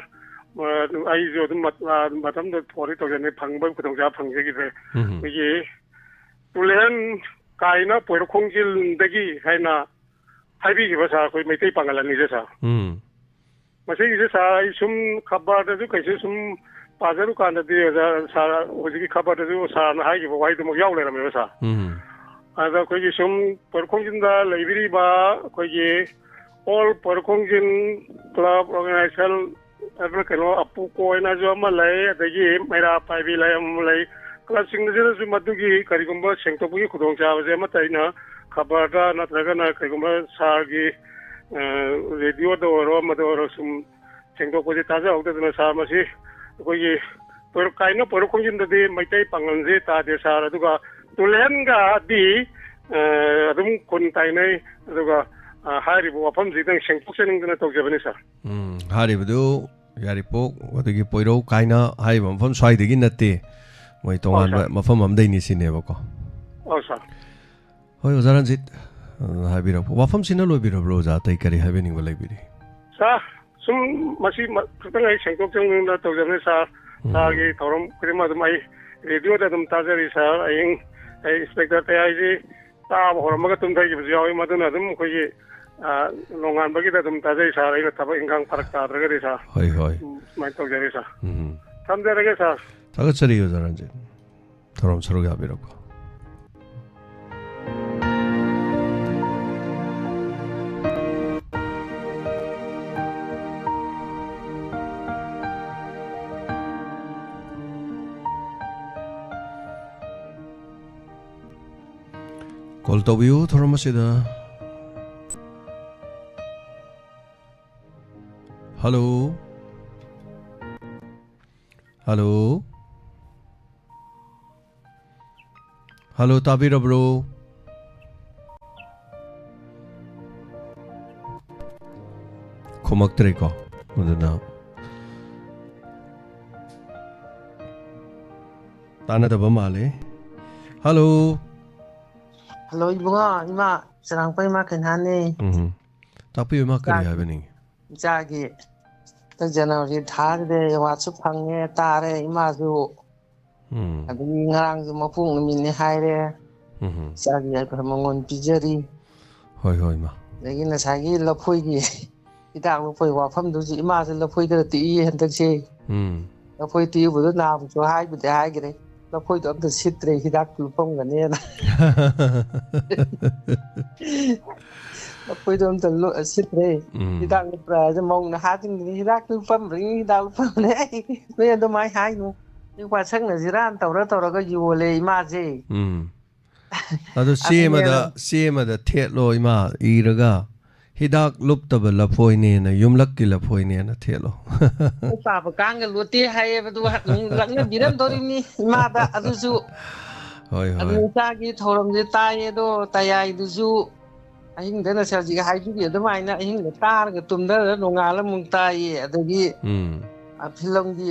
ꯑ, ꯑꯩꯁꯨ ꯑꯗꯨꯝ ꯃꯠ-, ꯑ, ꯃꯇꯝꯗꯨꯗ ꯐꯣꯟꯗꯤ ꯇꯧꯖꯅꯤ, ꯐꯪꯕ ꯈꯨꯗꯣꯡꯆꯥꯕ ꯐꯪꯖꯈꯤꯗ꯭ꯔꯦ꯫ ꯎꯝ꯫ ꯑꯩꯈꯣꯏꯒꯤ ꯇꯨꯂꯦꯟ ꯀꯥꯏꯅ ꯄꯣꯏꯔꯣꯛ ꯈꯣꯡꯖꯤꯜꯗꯒꯤ ꯍꯥꯏꯅ ꯍꯥꯏꯕꯤꯈꯤꯕ ꯁꯥꯔ, ꯑꯩꯈꯣꯏ ꯃꯩꯇꯩ ꯄꯥꯡꯒꯜ ꯑꯅꯤꯁꯦ ꯁꯥꯔ꯫ ꯎꯝ꯫ ꯃꯁꯤꯒꯤꯁꯦ ꯁꯥꯔ, ꯑꯩ ꯁꯨꯝ ꯈꯕꯔꯗꯁꯨ ꯀꯩꯁꯨ ꯁꯨꯝ ꯄꯥꯖꯔꯨꯀꯥꯟꯗꯗꯤ ꯑꯣꯖꯥ ꯁꯥꯔ, ꯍꯧꯖꯤꯛꯀꯤ ꯈꯕꯔꯗꯁꯨ ꯁꯥꯔꯅ ꯍꯥꯏꯈꯤꯕ ꯋꯥꯍꯩꯗꯨꯃꯛ ꯌꯥꯎ ꯂꯩꯔꯝꯃꯦꯕ ꯁꯥꯔ꯫ ꯎꯝ꯫ ꯑꯗ ꯑꯩꯈꯣꯏꯒꯤ ꯁꯨꯝ ꯄꯣꯏꯔꯣꯛ ꯈꯣꯡꯖꯤꯟꯗ ꯂꯩꯕꯤꯔꯤꯕ ꯑꯩꯈꯣꯏꯒꯤ ꯑꯣꯜ ꯄꯣꯏꯔꯣꯛ ꯈꯣꯡꯖꯤꯟ ꯀ꯭ꯂꯕ ꯑꯣꯔꯒꯅꯥꯏꯖꯦꯁꯟ ꯍꯥꯏꯕ꯭ꯔꯥ ꯀꯩꯅꯣ, ꯑꯄꯨ ꯀꯣꯏꯅꯁꯨ ꯑꯃ ꯂꯩ, ꯑꯗꯒꯤ ꯃꯩꯔꯥ ꯄꯥꯏꯕꯤ ꯂꯩ, ꯑꯃ ꯂꯩ꯫ ꯀ꯭ꯂꯕꯁꯤꯡꯁꯤꯅꯁꯨ ꯃꯗꯨꯒꯤ ꯀꯔꯤꯒꯨꯝꯕ ꯁꯦꯡꯗꯣꯛꯄꯒꯤ ꯈꯨꯗꯣꯡꯆꯥꯕꯁꯦ ꯑꯃꯠꯇ ꯑꯩꯅ ꯈꯕꯔꯗ ꯅꯠꯇ꯭ꯔꯒꯅ ꯀꯔꯤꯒꯨꯝꯕ ꯁꯥꯔꯒꯤ, ꯑ, ꯔꯦꯗꯤꯑꯣꯗ ꯑꯣꯏꯔꯣ ꯑꯃꯗ ꯑꯣꯏꯔꯣ ꯁꯨꯝ ꯁꯦꯡꯗꯣꯛꯄꯁꯦ ꯇꯥꯖꯍꯧꯗꯗꯅ ꯁꯥꯔ, ꯃꯁꯤ ꯑꯩꯈꯣꯏꯒꯤ ꯄꯣꯏꯔꯣꯛ ꯀꯥꯏꯅ ꯄꯣꯏꯔꯣꯛ ꯈꯣꯡꯖꯤꯟꯗꯗꯤ ꯃꯩꯇꯩ ꯄꯥꯉꯜꯁꯦ ꯇꯥꯗꯦ ꯁꯥꯔ꯫ ꯑꯗꯨꯒ ꯇꯨꯂꯦꯟꯒꯗꯤ, ꯑ, ꯑꯗꯨꯝ ꯈꯨꯟ ꯇꯥꯏꯅꯩ꯫ ꯑꯗꯨꯒ, ꯑ, ꯍꯥꯏꯔꯤꯕ ꯋꯥꯐꯝꯁꯤꯗꯪ ꯁꯦꯡꯗꯣꯛꯆꯅꯤꯡꯗꯅ ꯇꯧꯖꯕꯅꯤ ꯁꯥꯔ꯫ ꯎꯝ, ꯍꯥꯏꯔꯤꯕꯗꯨ ꯌꯥꯏꯔꯤꯄꯣꯛ ꯑꯗꯒꯤ ꯄꯣꯏꯔꯧ ꯀꯥꯏꯅ ꯍꯥꯏꯔꯤꯕ ꯃꯐꯝ ꯁ꯭ꯋꯥꯏꯗꯒꯤ ꯅꯠꯇꯦ, ꯃꯣꯏ ꯑꯧ ꯇꯣꯉꯥꯟꯕ ꯁꯥꯔ꯫ ꯃꯐꯝ ꯑꯃꯗꯩꯅꯤ ꯁꯤꯅꯦꯕꯀꯣ꯫ ꯑꯧ ꯁꯥꯔ꯫ ꯍꯣꯏ, ꯑꯣꯖꯥ ꯔꯟꯖꯤꯠ, ꯑ, ꯍꯥꯏꯕꯤꯔꯛꯄ ꯋꯥꯐꯝꯁꯤꯅ ꯂꯣꯏꯕꯤꯔꯕ꯭ꯔꯣ ꯑꯣꯖꯥ? ꯑꯇꯩ ꯀꯔꯤ ꯍꯥꯏꯕꯤꯅꯤꯡꯕ ꯂꯩꯕꯤꯔꯤ? ꯁꯥꯔ, ꯁꯨꯝ ꯃꯁꯤ ꯃ-, ꯈꯤꯇꯪ ꯑꯩ ꯁꯦꯡꯗꯣꯛ ꯁꯦꯡꯖꯤꯟꯗ ꯇꯧꯖꯕꯅꯤ ꯁꯥꯔ꯫ ꯎꯝ꯫ ꯁꯥꯔꯒꯤ ꯊꯧꯔꯝ ꯈꯨꯗꯤꯡꯃꯛ ꯑꯗꯨꯝ ꯑꯩ ꯔꯦꯗꯤꯑꯣꯗ ꯑꯗꯨꯝ ꯇꯥꯖꯔꯤ ꯁꯥꯔ꯫ ꯑꯍꯤꯡ ꯑꯩ ꯏꯟꯁꯄꯦꯛꯇꯔ ꯇꯌꯥꯏꯁꯤ ꯇꯥꯕ ꯍꯧꯔꯝꯃꯒ ꯇꯨꯝꯊꯈꯤꯕꯁꯨ ꯌꯥꯎꯏ꯫ ꯃꯗꯨꯅ ꯑꯗꯨꯝ ꯑꯩꯈꯣꯏꯒꯤ, ꯑ, ꯅꯣꯡꯉꯥꯟꯕꯒꯤꯗ ꯑꯗꯨꯝ ꯇꯥꯖꯩ ꯁꯥꯔ꯫ ꯑꯩꯅ ꯊꯕꯛ ꯏꯪꯈꯥꯡ ꯐꯔꯛ ꯇꯥꯗ꯭ꯔꯒꯗꯤ ꯁꯥꯔ꯫ ꯍꯣꯏ, ꯍꯣꯏ꯫ ꯎꯝ, ꯁꯨꯃꯥꯏꯅ ꯇꯧꯖꯔꯤ ꯁꯥꯔ꯫ ꯎꯝ꯫ ꯊꯝꯖꯔꯒꯦ ꯁꯥꯔ꯫ ꯊꯥꯒꯠꯆꯔꯤ ꯑꯣꯖꯥ ꯔꯟꯖꯤꯠ꯫ ꯊꯧꯔꯝ ꯁꯔꯨꯛ ꯌꯥꯕꯤꯔꯛꯄ꯫ ꯀꯣꯜ ꯇꯧꯕꯤꯌꯨ ꯊꯧꯔꯝ ꯑꯁꯤꯗ꯫ ꯍꯜꯂꯣ꯫ ꯍꯜꯂꯣ꯫ ꯍꯜꯂꯣ, ꯇꯥꯕꯤꯔꯕ꯭ꯔꯣ? ꯈꯨꯝꯃꯛꯇ꯭ꯔꯦꯀꯣ, ꯑꯗꯨꯅ ꯇꯥꯟꯅꯗꯕ ꯃꯥꯜꯂꯦ꯫ ꯍꯜꯂꯣ꯫ ꯍꯜꯂꯣ, ꯏꯕꯨꯡꯉꯣ, ꯏꯃꯥ, ꯆꯔꯥꯡꯄꯥ ꯏꯃꯥ ꯀꯩꯅꯥꯅꯦ꯫ ꯎꯝ꯫ ꯇꯥꯛꯄꯤꯌꯨ, ꯏꯃꯥ, ꯀꯔꯤ ꯏꯆꯥꯒꯤ, ꯍꯥꯏꯕꯅꯤꯡꯉꯤ? ꯏꯆꯥꯒꯤ ꯍꯟꯗꯛ ꯖꯅꯋꯥꯔꯤ ꯊꯥꯁꯤꯗ ꯑꯦꯋꯥꯔꯗꯁꯨ ꯐꯪꯉꯦ, ꯇꯥꯔꯦ, ꯏꯃꯥꯁꯨ꯫ ꯎꯝ꯫ ꯑꯗꯒꯤ ꯉꯔꯥꯡꯁꯨ ꯃꯄꯣꯛ ꯅꯨꯃꯤꯠꯅꯤ ꯍꯥꯏꯔꯦ꯫ ꯎꯝ꯫ ꯏꯆꯥꯒꯤ ꯌꯥꯏꯐ ꯃꯉꯣꯟ ꯄꯤꯖꯔꯤ꯫ ꯍꯣꯏ, ꯍꯣꯏ, ꯏꯃꯥ꯫ ꯑꯗꯒꯤ ꯉꯁꯥꯏꯒꯤ ꯂꯐꯣꯏꯒꯤ ꯍꯤꯗꯥꯛ ꯂꯨꯞꯄꯒꯤ ꯋꯥꯐꯝꯗꯨꯁꯨ ꯏꯃꯥꯁꯨ ꯂꯐꯣꯏ ꯈꯔ ꯇꯦꯛꯏ ꯍꯟꯗꯛꯁꯦ꯫ ꯎꯝ꯫ ꯂꯐꯣꯏ ꯇꯦꯛꯎꯕꯗꯣ ꯅꯍꯥꯟꯃꯨꯛꯁꯨ ꯍꯥꯏꯕꯨꯗꯤ ꯍꯥꯏꯈ꯭ꯔꯦ꯫ ꯂꯐꯣꯏꯗꯣ ꯑꯝꯇ ꯁꯤꯠꯇ꯭ꯔꯦ, ꯍꯤꯗꯥꯛꯇꯤ ꯂꯨꯞꯄꯝꯒꯅꯦꯅ꯫ ꯂꯐꯣꯏꯗꯣ ꯑꯝꯇ ꯂꯨ-, ꯁꯤꯠꯇ꯭ꯔꯦ꯫ ꯎꯝ. ꯍꯤꯗꯥꯛ ꯂꯨꯞꯄ꯭ꯔꯥ ꯍꯥꯏꯁꯦ, ꯃꯧ ꯅꯍꯥꯁꯤꯡꯗꯨꯅꯤ, "ꯍꯤꯗꯥꯛ ꯂꯨꯞꯄꯝꯕ꯭ꯔꯥ, ꯍꯤꯗꯥꯛ ꯂꯨꯞꯄꯝꯕ꯭ꯔꯥ?" ꯑꯩ, "ꯅꯣꯏ ꯑꯗꯨꯃꯥꯏꯅ ꯍꯥꯏꯅꯨ, ꯅꯣꯏ ꯋꯥꯁꯛꯅꯁꯤꯔꯥꯅ ꯇꯧꯔ ꯇꯧꯔꯒ ꯌꯣꯜꯂꯦ ꯏꯃꯥꯁꯦ"꯫ ꯎꯝ. ꯑꯗꯨ ꯆꯦ ꯑꯗꯨꯅꯦ꯫ ꯑꯃꯗ, ꯆꯦ ꯑꯃꯗ ꯊꯦꯠꯂꯣ ꯏꯃꯥ, ꯏꯔꯒ, "ꯍꯤꯗꯥꯛ ꯂꯨꯞꯇꯕ ꯂꯐꯣꯏꯅꯦꯅ, ꯌꯨꯝꯂꯛꯀꯤ ꯂꯐꯣꯏꯅꯦꯅ" ꯊꯦꯠꯂꯣ꯫ ꯄꯥꯕ ꯀꯥꯡꯒ ꯂꯣꯠꯇꯦ ꯍꯥꯏꯌꯦꯕꯗꯨ ꯂꯛꯅꯕꯤꯔꯝꯗꯧꯔꯤꯕꯅꯤ ꯏꯃꯥꯗ꯫ ꯑꯗꯨꯁꯨ ꯍꯣꯏ, ꯑꯗꯨ ꯍꯣꯏ. ꯏꯆꯥꯒꯤ ꯊꯧꯔꯝꯁꯦ ꯇꯥꯏꯌꯦ ꯑꯗꯣ, ꯇꯌꯥꯏꯗꯨꯁꯨ ꯑꯍꯤꯡꯗ ꯅꯁꯦꯜꯁꯤꯒ ꯍꯥꯏꯕꯤꯔꯤ ꯑꯗꯨꯃꯥꯏꯅ ꯑꯍꯤꯡꯗ ꯇꯥꯔꯒ ꯇꯨꯝꯊꯔꯒ ꯅꯣꯡꯉꯥꯜꯂ ꯑꯃꯨꯛ ꯇꯥꯏꯌꯦ꯫ ꯑꯗꯒꯤ ꯎꯝ. ꯐꯤꯂꯝꯒꯤ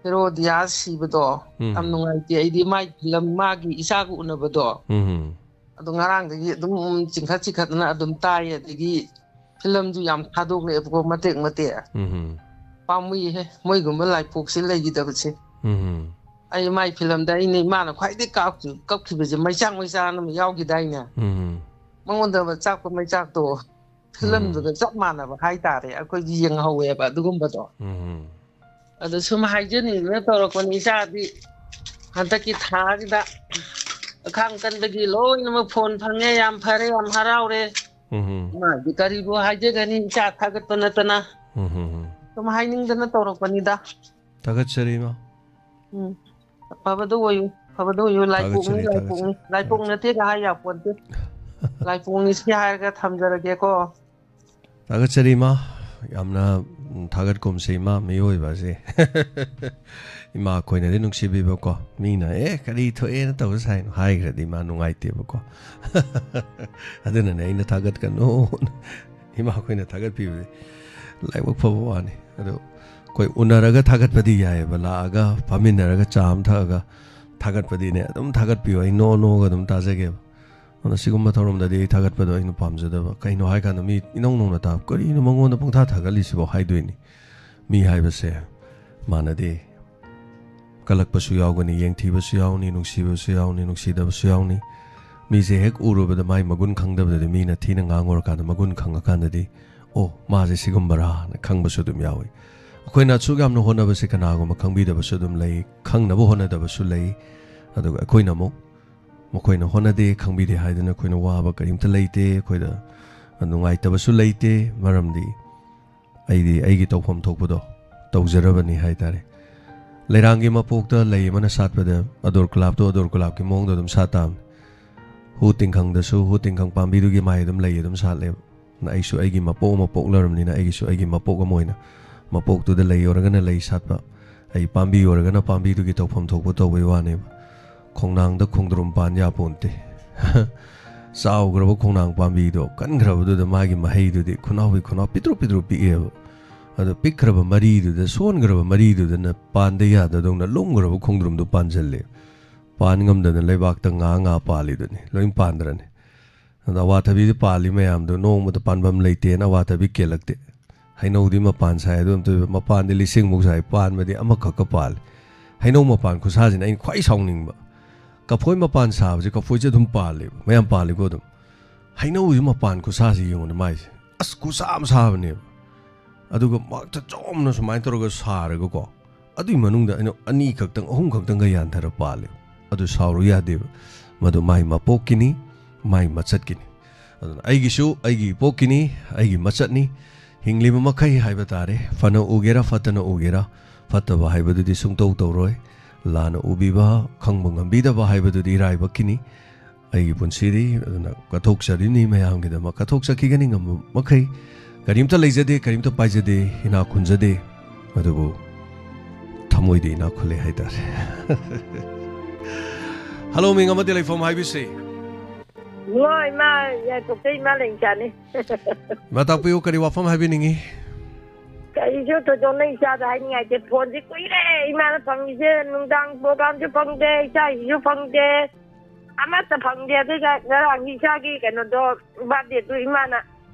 ꯍꯦꯔꯣꯗꯤꯌꯥ ꯁꯤꯕꯗꯣ ꯎꯝ. ꯌꯥꯝ ꯅꯨꯡꯉꯥꯏꯇꯦ꯫ ꯑꯩꯗꯤ ꯃꯥꯏ ꯐꯤꯂꯝ, ꯃꯥꯒꯤ ꯏꯆꯥꯒ ꯎꯅꯕꯗꯣ, ꯎꯝ. ꯑꯗꯣ ꯉꯔꯥꯡꯗꯒꯤ ꯑꯗꯨꯝ ꯆꯤꯡꯈꯠ ꯆꯤꯡꯈꯠꯇꯅ ꯑꯗꯨꯝ ꯇꯥꯏꯌꯦ꯫ ꯑꯗꯒꯤ ꯐꯤꯂꯝꯁꯨ ꯌꯥꯝ ꯊꯥꯗꯣꯛꯂꯛꯑꯦꯕꯀꯣ, ꯃꯇꯦꯛ ꯃꯇꯦꯛ꯫ ꯎꯝ. ꯄꯥꯝꯃꯨꯏꯍꯦ, ꯃꯣꯏꯒꯨꯝꯕ ꯂꯥꯏꯄꯣꯛꯁꯦ ꯂꯩꯈꯤꯗꯕꯁꯦ꯫ ꯎꯝ. ꯑꯩ ꯃꯥꯏ ꯐꯤꯂꯝꯗ ꯑꯩꯅ ꯏꯃꯥꯅ ꯈ꯭ꯋꯥꯏꯗꯒꯤ ꯀꯥꯞꯈꯤ-, ꯀꯞꯈꯤꯕꯁꯦ, ꯃꯩꯆꯥꯛ ꯃꯩꯆꯥꯛ ꯑꯃ ꯌꯥꯎꯈꯤꯗꯥꯏꯅꯦ? ꯎꯝ. ꯃꯉꯣꯟꯗ ꯆꯥꯛꯄ ꯃꯩꯆꯥꯛꯇꯣ ꯐꯤꯂꯝꯗꯨꯒ ꯆꯞ ꯃꯥꯟꯅꯕ ꯍꯥꯏꯇꯥꯔꯦ꯫ ꯑꯩꯈꯣꯏꯗꯤ ꯌꯦꯡꯍꯧꯋꯦꯕ ꯑꯗꯨꯒꯨꯝꯕꯗꯣ꯫ ꯎꯝ. ꯑꯗꯣ ꯁꯨꯝ ꯍꯥꯏꯖꯅꯤꯡꯗꯅ ꯇꯧꯔꯛꯄꯅꯤ꯫ ꯏꯆꯥꯗꯤ ꯍꯟꯗꯛꯀꯤ ꯊꯥꯁꯤꯗ ꯑꯈꯥꯡ ꯀꯟꯕꯒꯤ ꯂꯣꯏꯅꯃꯛ ꯐꯣꯟ ꯐꯪꯉꯦ, ꯌꯥꯝ ꯐꯔꯦ, ꯌꯥꯝ ꯍꯔꯥꯎꯔꯦ꯫ ꯎꯝ. ꯃꯥꯗꯤ ꯀꯔꯤꯕꯨ ꯍꯥꯏꯖꯒꯅꯤ, ꯏꯆꯥ ꯊꯥꯒꯠꯄ ꯅꯠꯇꯅ꯫ ꯎꯝ. ꯁꯨꯝ ꯍꯥꯏꯅꯤꯡꯗꯅ ꯇꯧꯔꯛꯄꯅꯤꯗ꯫ ꯊꯥꯒꯠꯆꯔꯤ ꯏꯃꯥ꯫ ꯎꯝ꯫ ꯑꯐꯕꯗ ꯑꯣꯏꯌꯨ, ꯑꯐꯕꯗ ꯑꯣꯏꯌꯨ꯫ ꯂꯥꯏꯄꯣꯛꯅꯤ, ꯊꯥꯒꯠꯆꯔꯤ, ꯂꯥꯏꯄꯣꯛꯅꯤ꯫ ꯊꯥꯒꯠꯆꯔꯤ, ꯂꯥꯏꯄꯣꯛ ꯊꯥꯒꯠꯆꯔꯤ꯫ ꯅꯠꯇꯦꯒ ꯍꯥꯏ ꯌꯥꯄꯣꯟꯇꯦ꯫ ꯂꯥꯏꯄꯣꯛꯅꯤ ꯁꯤ ꯍꯥꯏꯔꯒ ꯊꯝꯖꯔꯒꯦꯀꯣ꯫ ꯊꯥꯒꯠꯆꯔꯤ ꯏꯃꯥ, ꯌꯥꯝꯅ, ꯎꯝ, ꯊꯥꯒꯠꯀꯨꯝꯁꯦ ꯏꯃꯥ, ꯃꯤꯑꯣꯏꯕ ꯑꯁꯦ꯫ ꯏꯃꯥ ꯑꯩꯈꯣꯏꯅꯗꯤ ꯅꯨꯡꯁꯤꯕꯤꯕꯀꯣ, ꯃꯤꯅ "ꯑꯦ ꯀꯔꯤ ꯊꯣꯛꯑꯦꯅ ꯇꯧꯕ ꯁꯥꯏꯅꯣ" ꯍꯥꯏꯈ꯭ꯔꯗꯤ ꯏꯃꯥ ꯅꯨꯡꯉꯥꯏꯇꯦꯕꯀꯣ꯫ ꯑꯗꯨꯅꯅꯦ ꯑꯩꯅ ꯊꯥꯒꯠꯀꯅꯨ, ꯏꯃꯥ ꯑꯩꯈꯣꯏꯅ ꯊꯥꯒꯠꯄꯤꯕꯗꯤ ꯂꯥꯏꯕꯛ ꯐꯕ ꯋꯥꯅꯤ꯫ ꯑꯗꯣ ꯑꯩꯈꯣꯏ ꯎꯅꯔꯒ ꯊꯥꯒꯠꯄꯗꯤ ꯌꯥꯏꯑꯕ, ꯂꯥꯛꯑꯒ ꯐꯝꯃꯤꯟꯅꯔꯒ ꯆꯥ ꯑꯃ ꯊꯛꯑꯒ ꯊꯥꯒꯠꯄꯗꯤꯅꯦ, ꯑꯗꯨꯝ ꯊꯥꯒꯠꯄꯤꯌꯨ, ꯑꯩ ꯅꯣ ꯅꯣꯒ ꯑꯗꯨꯝ ꯇꯥꯖꯒꯦꯕ꯫ ꯑꯗꯨꯅ ꯁꯤꯒꯨꯝꯕ ꯊꯧꯔꯝꯗꯗꯤ ꯑꯩ ꯊꯥꯒꯠꯄꯗꯣ ꯑꯩꯅ ꯄꯥꯝꯖꯗꯕ꯫ ꯀꯩꯅꯣ ꯍꯥꯏꯀꯥꯟꯗ ꯃꯤ ꯏꯅꯧ ꯅꯧꯅ ꯇꯥꯕ, "ꯀꯔꯤꯅꯣ ꯃꯉꯣꯟꯗ ꯄꯪꯊꯥ ꯊꯥꯒꯠꯂꯤꯁꯤꯕꯣ?" ꯍꯥꯏꯗꯣꯏꯅꯤ꯫ ꯃꯤ ꯍꯥꯏꯕꯁꯦ ꯃꯥꯟꯅꯗꯦ꯫ ꯀꯜꯂꯛꯄꯁꯨ ꯌꯥꯎꯒꯅꯤ, ꯌꯦꯡꯊꯤꯕꯁꯨ ꯌꯥꯎꯅꯤ, ꯅꯨꯡꯁꯤꯕꯁꯨ ꯌꯥꯎꯅꯤ, ꯅꯨꯡꯁꯤꯗꯕꯁꯨ ꯌꯥꯎꯅꯤ꯫ ꯃꯤꯁꯦ ꯍꯦꯛ ꯎꯔꯨꯕꯗ ꯃꯥꯏ ꯃꯒꯨꯟ ꯈꯪꯗꯕꯗꯗꯤ, ꯃꯤꯅ ꯊꯤꯅ ꯉꯥꯡꯉꯨꯔꯀꯥꯟꯗ ꯃꯒꯨꯟ ꯈꯪꯉꯀꯥꯟꯗꯗꯤ, "ꯑꯣ, ꯃꯥꯁꯦ ꯁꯤꯒꯨꯝꯕꯔꯥꯅ" ꯈꯪꯕꯁꯨ ꯑꯗꯨꯝ ꯌꯥꯎꯏ꯫ ꯑꯩꯈꯣꯏꯅ ꯑꯁꯨꯛ ꯌꯥꯝꯅ ꯍꯣꯠꯅꯕꯁꯦ ꯀꯅꯥꯒꯨꯝꯕ ꯈꯪꯕꯤꯗꯕꯁꯨ ꯑꯗꯨꯝ ꯂꯩ, ꯈꯪꯅꯕ ꯍꯣꯠꯅꯗꯕꯁꯨ ꯂꯩ꯫ ꯑꯗꯨꯒ ꯑꯩꯈꯣꯏꯅ ꯑꯃꯨꯛ ꯃꯈꯣꯏꯅ ꯍꯣꯠꯅꯗꯦ, ꯈꯪꯕꯤꯗꯦ ꯍꯥꯏꯗꯨꯅ ꯑꯩꯈꯣꯏꯅ ꯋꯥꯕ ꯀꯔꯤꯝꯇ ꯂꯩꯇꯦ꯫ ꯑꯩꯈꯣꯏꯗ ꯅꯨꯡꯉꯥꯏꯇꯕꯁꯨ ꯂꯩꯇꯦ, ꯃꯔꯝꯗꯤ ꯑꯩꯗꯤ ꯑꯩꯒꯤ ꯇꯧꯐꯝ ꯊꯣꯛꯄꯗꯣ ꯇꯧꯖꯔꯕꯅꯤ ꯍꯥꯏ ꯇꯥꯔꯦ꯫ ꯂꯩꯔꯥꯡꯒꯤ ꯃꯄꯣꯛꯇ ꯂꯩ ꯑꯃꯅ ꯁꯥꯠꯄꯗ ꯑꯗꯣꯔ ꯒꯨꯂꯥꯞꯇꯣ ꯑꯗꯣꯔ ꯒꯨꯂꯥꯞꯀꯤ ꯃꯑꯣꯡꯗ ꯑꯗꯨꯝ ꯁꯥꯠ ꯇꯥꯕꯅꯤ꯫ ꯍꯨ ꯇꯤꯡꯈꯪꯗꯁꯨ ꯍꯨ ꯇꯤꯡꯈꯪ ꯄꯥꯝꯕꯤꯗꯨꯒꯤ ꯃꯥꯏ ꯑꯗꯨꯝ ꯂꯩ ꯑꯗꯨꯝ ꯁꯥꯠꯂꯦꯕ꯫ ꯑꯩꯁꯨ ꯑꯩꯒꯤ ꯃꯄꯣꯛ ꯑꯃ ꯄꯣꯛꯂꯔꯕꯅꯤꯅ ꯑꯩꯒꯤꯁꯨ ꯑꯩꯒꯤ ꯃꯄꯣꯛ ꯑꯃ ꯑꯣꯏꯅ ꯃꯄꯣꯛꯇꯨꯗ ꯂꯩ ꯑꯣꯏꯔꯒꯅ ꯂꯩ ꯁꯥꯠꯄ, ꯑꯩ ꯄꯥꯝꯕꯤ ꯑꯣꯏꯔꯒꯅ ꯄꯥꯝꯕꯤꯗꯨꯒꯤ ꯇꯧꯐꯝ ꯊꯣꯛꯄ ꯇꯧꯕꯩ ꯋꯥꯅꯦꯕ꯫ ꯈꯣꯡꯅꯥꯡꯗ ꯈꯣꯡꯗ꯭ꯔꯨꯝ ꯄꯥꯟ ꯌꯥꯄꯣꯟꯇꯦ꯫ ꯆꯥꯎꯈ꯭ꯔꯕ ꯈꯣꯡꯅꯥꯡ ꯄꯥꯝꯕꯤꯗꯣ ꯀꯟꯈ꯭ꯔꯕꯗꯨꯗ ꯃꯥꯒꯤ ꯃꯍꯩꯗꯨꯗꯤ ꯈꯨꯅꯥꯎꯕꯤ ꯈꯨꯅꯥꯎ ꯄꯤꯛꯇ꯭ꯔꯨ ꯄꯤꯛꯇ꯭ꯔꯨ ꯄꯤꯛꯑꯦꯕ꯫ ꯑꯗꯣ ꯄꯤꯛꯈ꯭ꯔꯕ ꯃꯔꯤꯗꯨꯗ, ꯁꯣꯟꯈ꯭ꯔꯕ ꯃꯔꯤꯗꯨꯗꯅ ꯄꯥꯟꯗ ꯌꯥꯗꯗꯧꯅ ꯂꯨꯝꯈ꯭ꯔꯕ ꯈꯣꯡꯗ꯭ꯔꯨꯝꯗꯣ ꯄꯥꯟꯁꯤꯜꯂꯦ꯫ ꯄꯥꯟ ꯉꯝꯗꯅ ꯂꯩꯕꯥꯛꯇ ꯉꯥ ꯉꯥ ꯄꯥꯜꯂꯤꯗꯨꯅꯤ, ꯂꯣꯏ ꯄꯥꯟꯗ꯭ꯔꯅꯤ꯫ ꯑꯗꯣ ꯑꯋꯥꯊꯕꯤꯗꯤ ꯄꯥꯜꯂꯤ ꯃꯌꯥꯝꯗꯣ ꯅꯣꯡꯃꯗ ꯄꯥꯟꯐꯝ ꯂꯩꯇꯦꯅ ꯑꯋꯥꯊꯕꯤ ꯀꯦꯜꯂꯛꯇꯦ꯫ ꯍꯩꯅꯧꯗꯤ ꯃꯄꯥꯟ ꯁꯥꯏ, ꯑꯗꯨ ꯑꯝꯇ ꯑꯣꯏꯕ ꯃꯄꯥꯟꯗꯤ ꯂꯤꯁꯤꯡꯃꯨꯛ ꯁꯥꯏ, ꯄꯥꯟꯕꯗꯤ ꯑꯃꯈꯛꯀ ꯄꯥꯜꯂꯤ꯫ ꯍꯩꯅꯧ ꯃꯄꯥꯟ ꯈꯨꯁꯥꯁꯤꯅ ꯑꯩꯅ ꯈ꯭ꯋꯥꯏ ꯁꯥꯎꯅꯤꯡꯕ꯫ ꯀꯐꯣꯏ ꯃꯄꯥꯟ ꯁꯥꯕꯁꯦ ꯀꯐꯣꯏꯁꯦ ꯑꯗꯨꯝ ꯄꯥꯜꯂꯦꯕ, ꯃꯌꯥꯝ ꯄꯥꯜꯂꯤꯀꯣ ꯑꯗꯨꯝ꯫ ꯍꯩꯅꯧꯁꯦ ꯃꯄꯥꯟ ꯈꯨꯁꯥꯁꯦ ꯌꯦꯡꯉꯨꯅꯦ ꯃꯥꯏꯁꯦ꯫ ꯑꯁ, ꯈꯨꯁꯥ ꯑꯃ ꯁꯥꯕꯅꯦꯕ꯫ ꯑꯗꯨꯒ ꯃꯔꯛꯇ ꯆꯣꯝꯅ ꯁꯨꯃꯥꯏꯅ ꯇꯧꯔꯒ ꯁꯥꯔꯒꯀꯣ, ꯑꯗꯨꯏ ꯃꯅꯨꯡꯗ ꯑꯩꯅ ꯑꯅꯤ ꯈꯛꯇꯪ, ꯑꯍꯨꯝ ꯈꯛꯇꯪꯒ ꯌꯥꯟꯊꯔ ꯄꯥꯜꯂꯦ꯫ ꯑꯗꯨ ꯁꯥꯎꯔꯨ ꯌꯥꯗꯦꯕ꯫ ꯃꯗꯨ ꯃꯥꯏ ꯃꯄꯣꯛꯀꯤꯅꯤ, ꯃꯥꯏ ꯃꯆꯠꯀꯤꯅꯤ꯫ ꯑꯗꯨꯅ ꯑꯩꯒꯤꯁꯨ ꯑꯩꯒꯤ ꯏꯄꯣꯛꯀꯤꯅꯤ, ꯑꯩꯒꯤ ꯃꯆꯠꯅꯤ꯫ ꯍꯤꯡꯂꯤꯕ ꯃꯈꯩ ꯍꯥꯏꯕ ꯇꯥꯔꯦ, ꯐꯅ ꯎꯒꯦꯔꯥ ꯐꯠꯇꯅ ꯎꯒꯦꯔꯥ, ꯐꯠꯇꯕ ꯍꯥꯏꯕꯗꯨꯗꯤ ꯁꯨꯡꯇꯧ ꯇꯧꯔꯣꯏ꯫ ꯂꯥꯟꯅ ꯎꯕꯤꯕ, ꯈꯪꯕ ꯉꯝꯕꯤꯗꯕ ꯍꯥꯏꯕꯗꯨꯗꯤ ꯏꯔꯥꯏꯕꯛꯀꯤꯅꯤ꯫ ꯑꯩꯒꯤ ꯄꯨꯟꯁꯤꯗꯤ ꯑꯗꯨꯅ ꯀꯠꯊꯣꯛꯆꯔꯤꯅꯤ ꯃꯌꯥꯝꯒꯤꯗꯃꯛ, ꯀꯠꯊꯣꯛꯆꯈꯤꯒꯅꯤ ꯉꯝꯕ ꯃꯈꯩ꯫ ꯀꯔꯤꯝꯇ ꯂꯩꯖꯗꯦ, ꯀꯔꯤꯝꯇ ꯄꯥꯏꯖꯗꯦ, ꯏꯅꯥꯛ ꯈꯨꯟꯖꯗꯦ, ꯑꯗꯨꯕꯨ ꯊꯃꯣꯏꯗꯤ ꯏꯅꯥꯛ ꯈꯨꯜꯂꯦ ꯍꯥꯏꯇꯥꯔꯦ꯫ ꯍꯜꯂꯣ, ꯃꯤꯡ ꯑꯃꯗꯤ ꯂꯩꯐꯝ ꯍꯥꯏꯕꯤꯁꯤ꯫ ꯏꯃꯥ, ꯏꯃꯥ, ꯌꯥꯏꯄꯣꯛꯇ ꯏꯃꯥ ꯂꯩ ꯏꯆꯥꯅꯤ꯫ ꯏꯃꯥ ꯇꯥꯛꯄꯤꯌꯨ, ꯀꯔꯤ ꯋꯥꯐꯝ ꯍꯥꯏꯕꯤꯅꯤꯡꯉꯤ? ꯀꯔꯤꯁꯨ ꯊꯣꯏꯗꯣꯛꯅ ꯏꯆꯥꯗ ꯍꯥꯏꯅꯤꯡꯉꯥꯏꯁꯦ, ꯐꯣꯟꯁꯦ ꯀꯨꯏꯔꯦ ꯏꯃꯥꯅ ꯐꯪꯉꯤꯁꯦ, ꯅꯨꯡꯗꯥꯡ ꯄ꯭ꯔꯣꯒ꯭ꯔꯥꯝꯁꯨ ꯐꯪꯗꯦ, ꯏꯆꯥꯁꯤꯁꯨ ꯐꯪꯗꯦ, ꯑꯃꯠꯇ ꯐꯪꯗꯦ꯫ ꯑꯗꯨꯒ ꯉꯔꯥꯡꯒꯤ ꯏꯆꯥꯒꯤ ꯀꯩꯅꯣꯗꯣ, ꯕꯥꯔꯗꯦꯗꯨ ꯏꯃꯥꯅ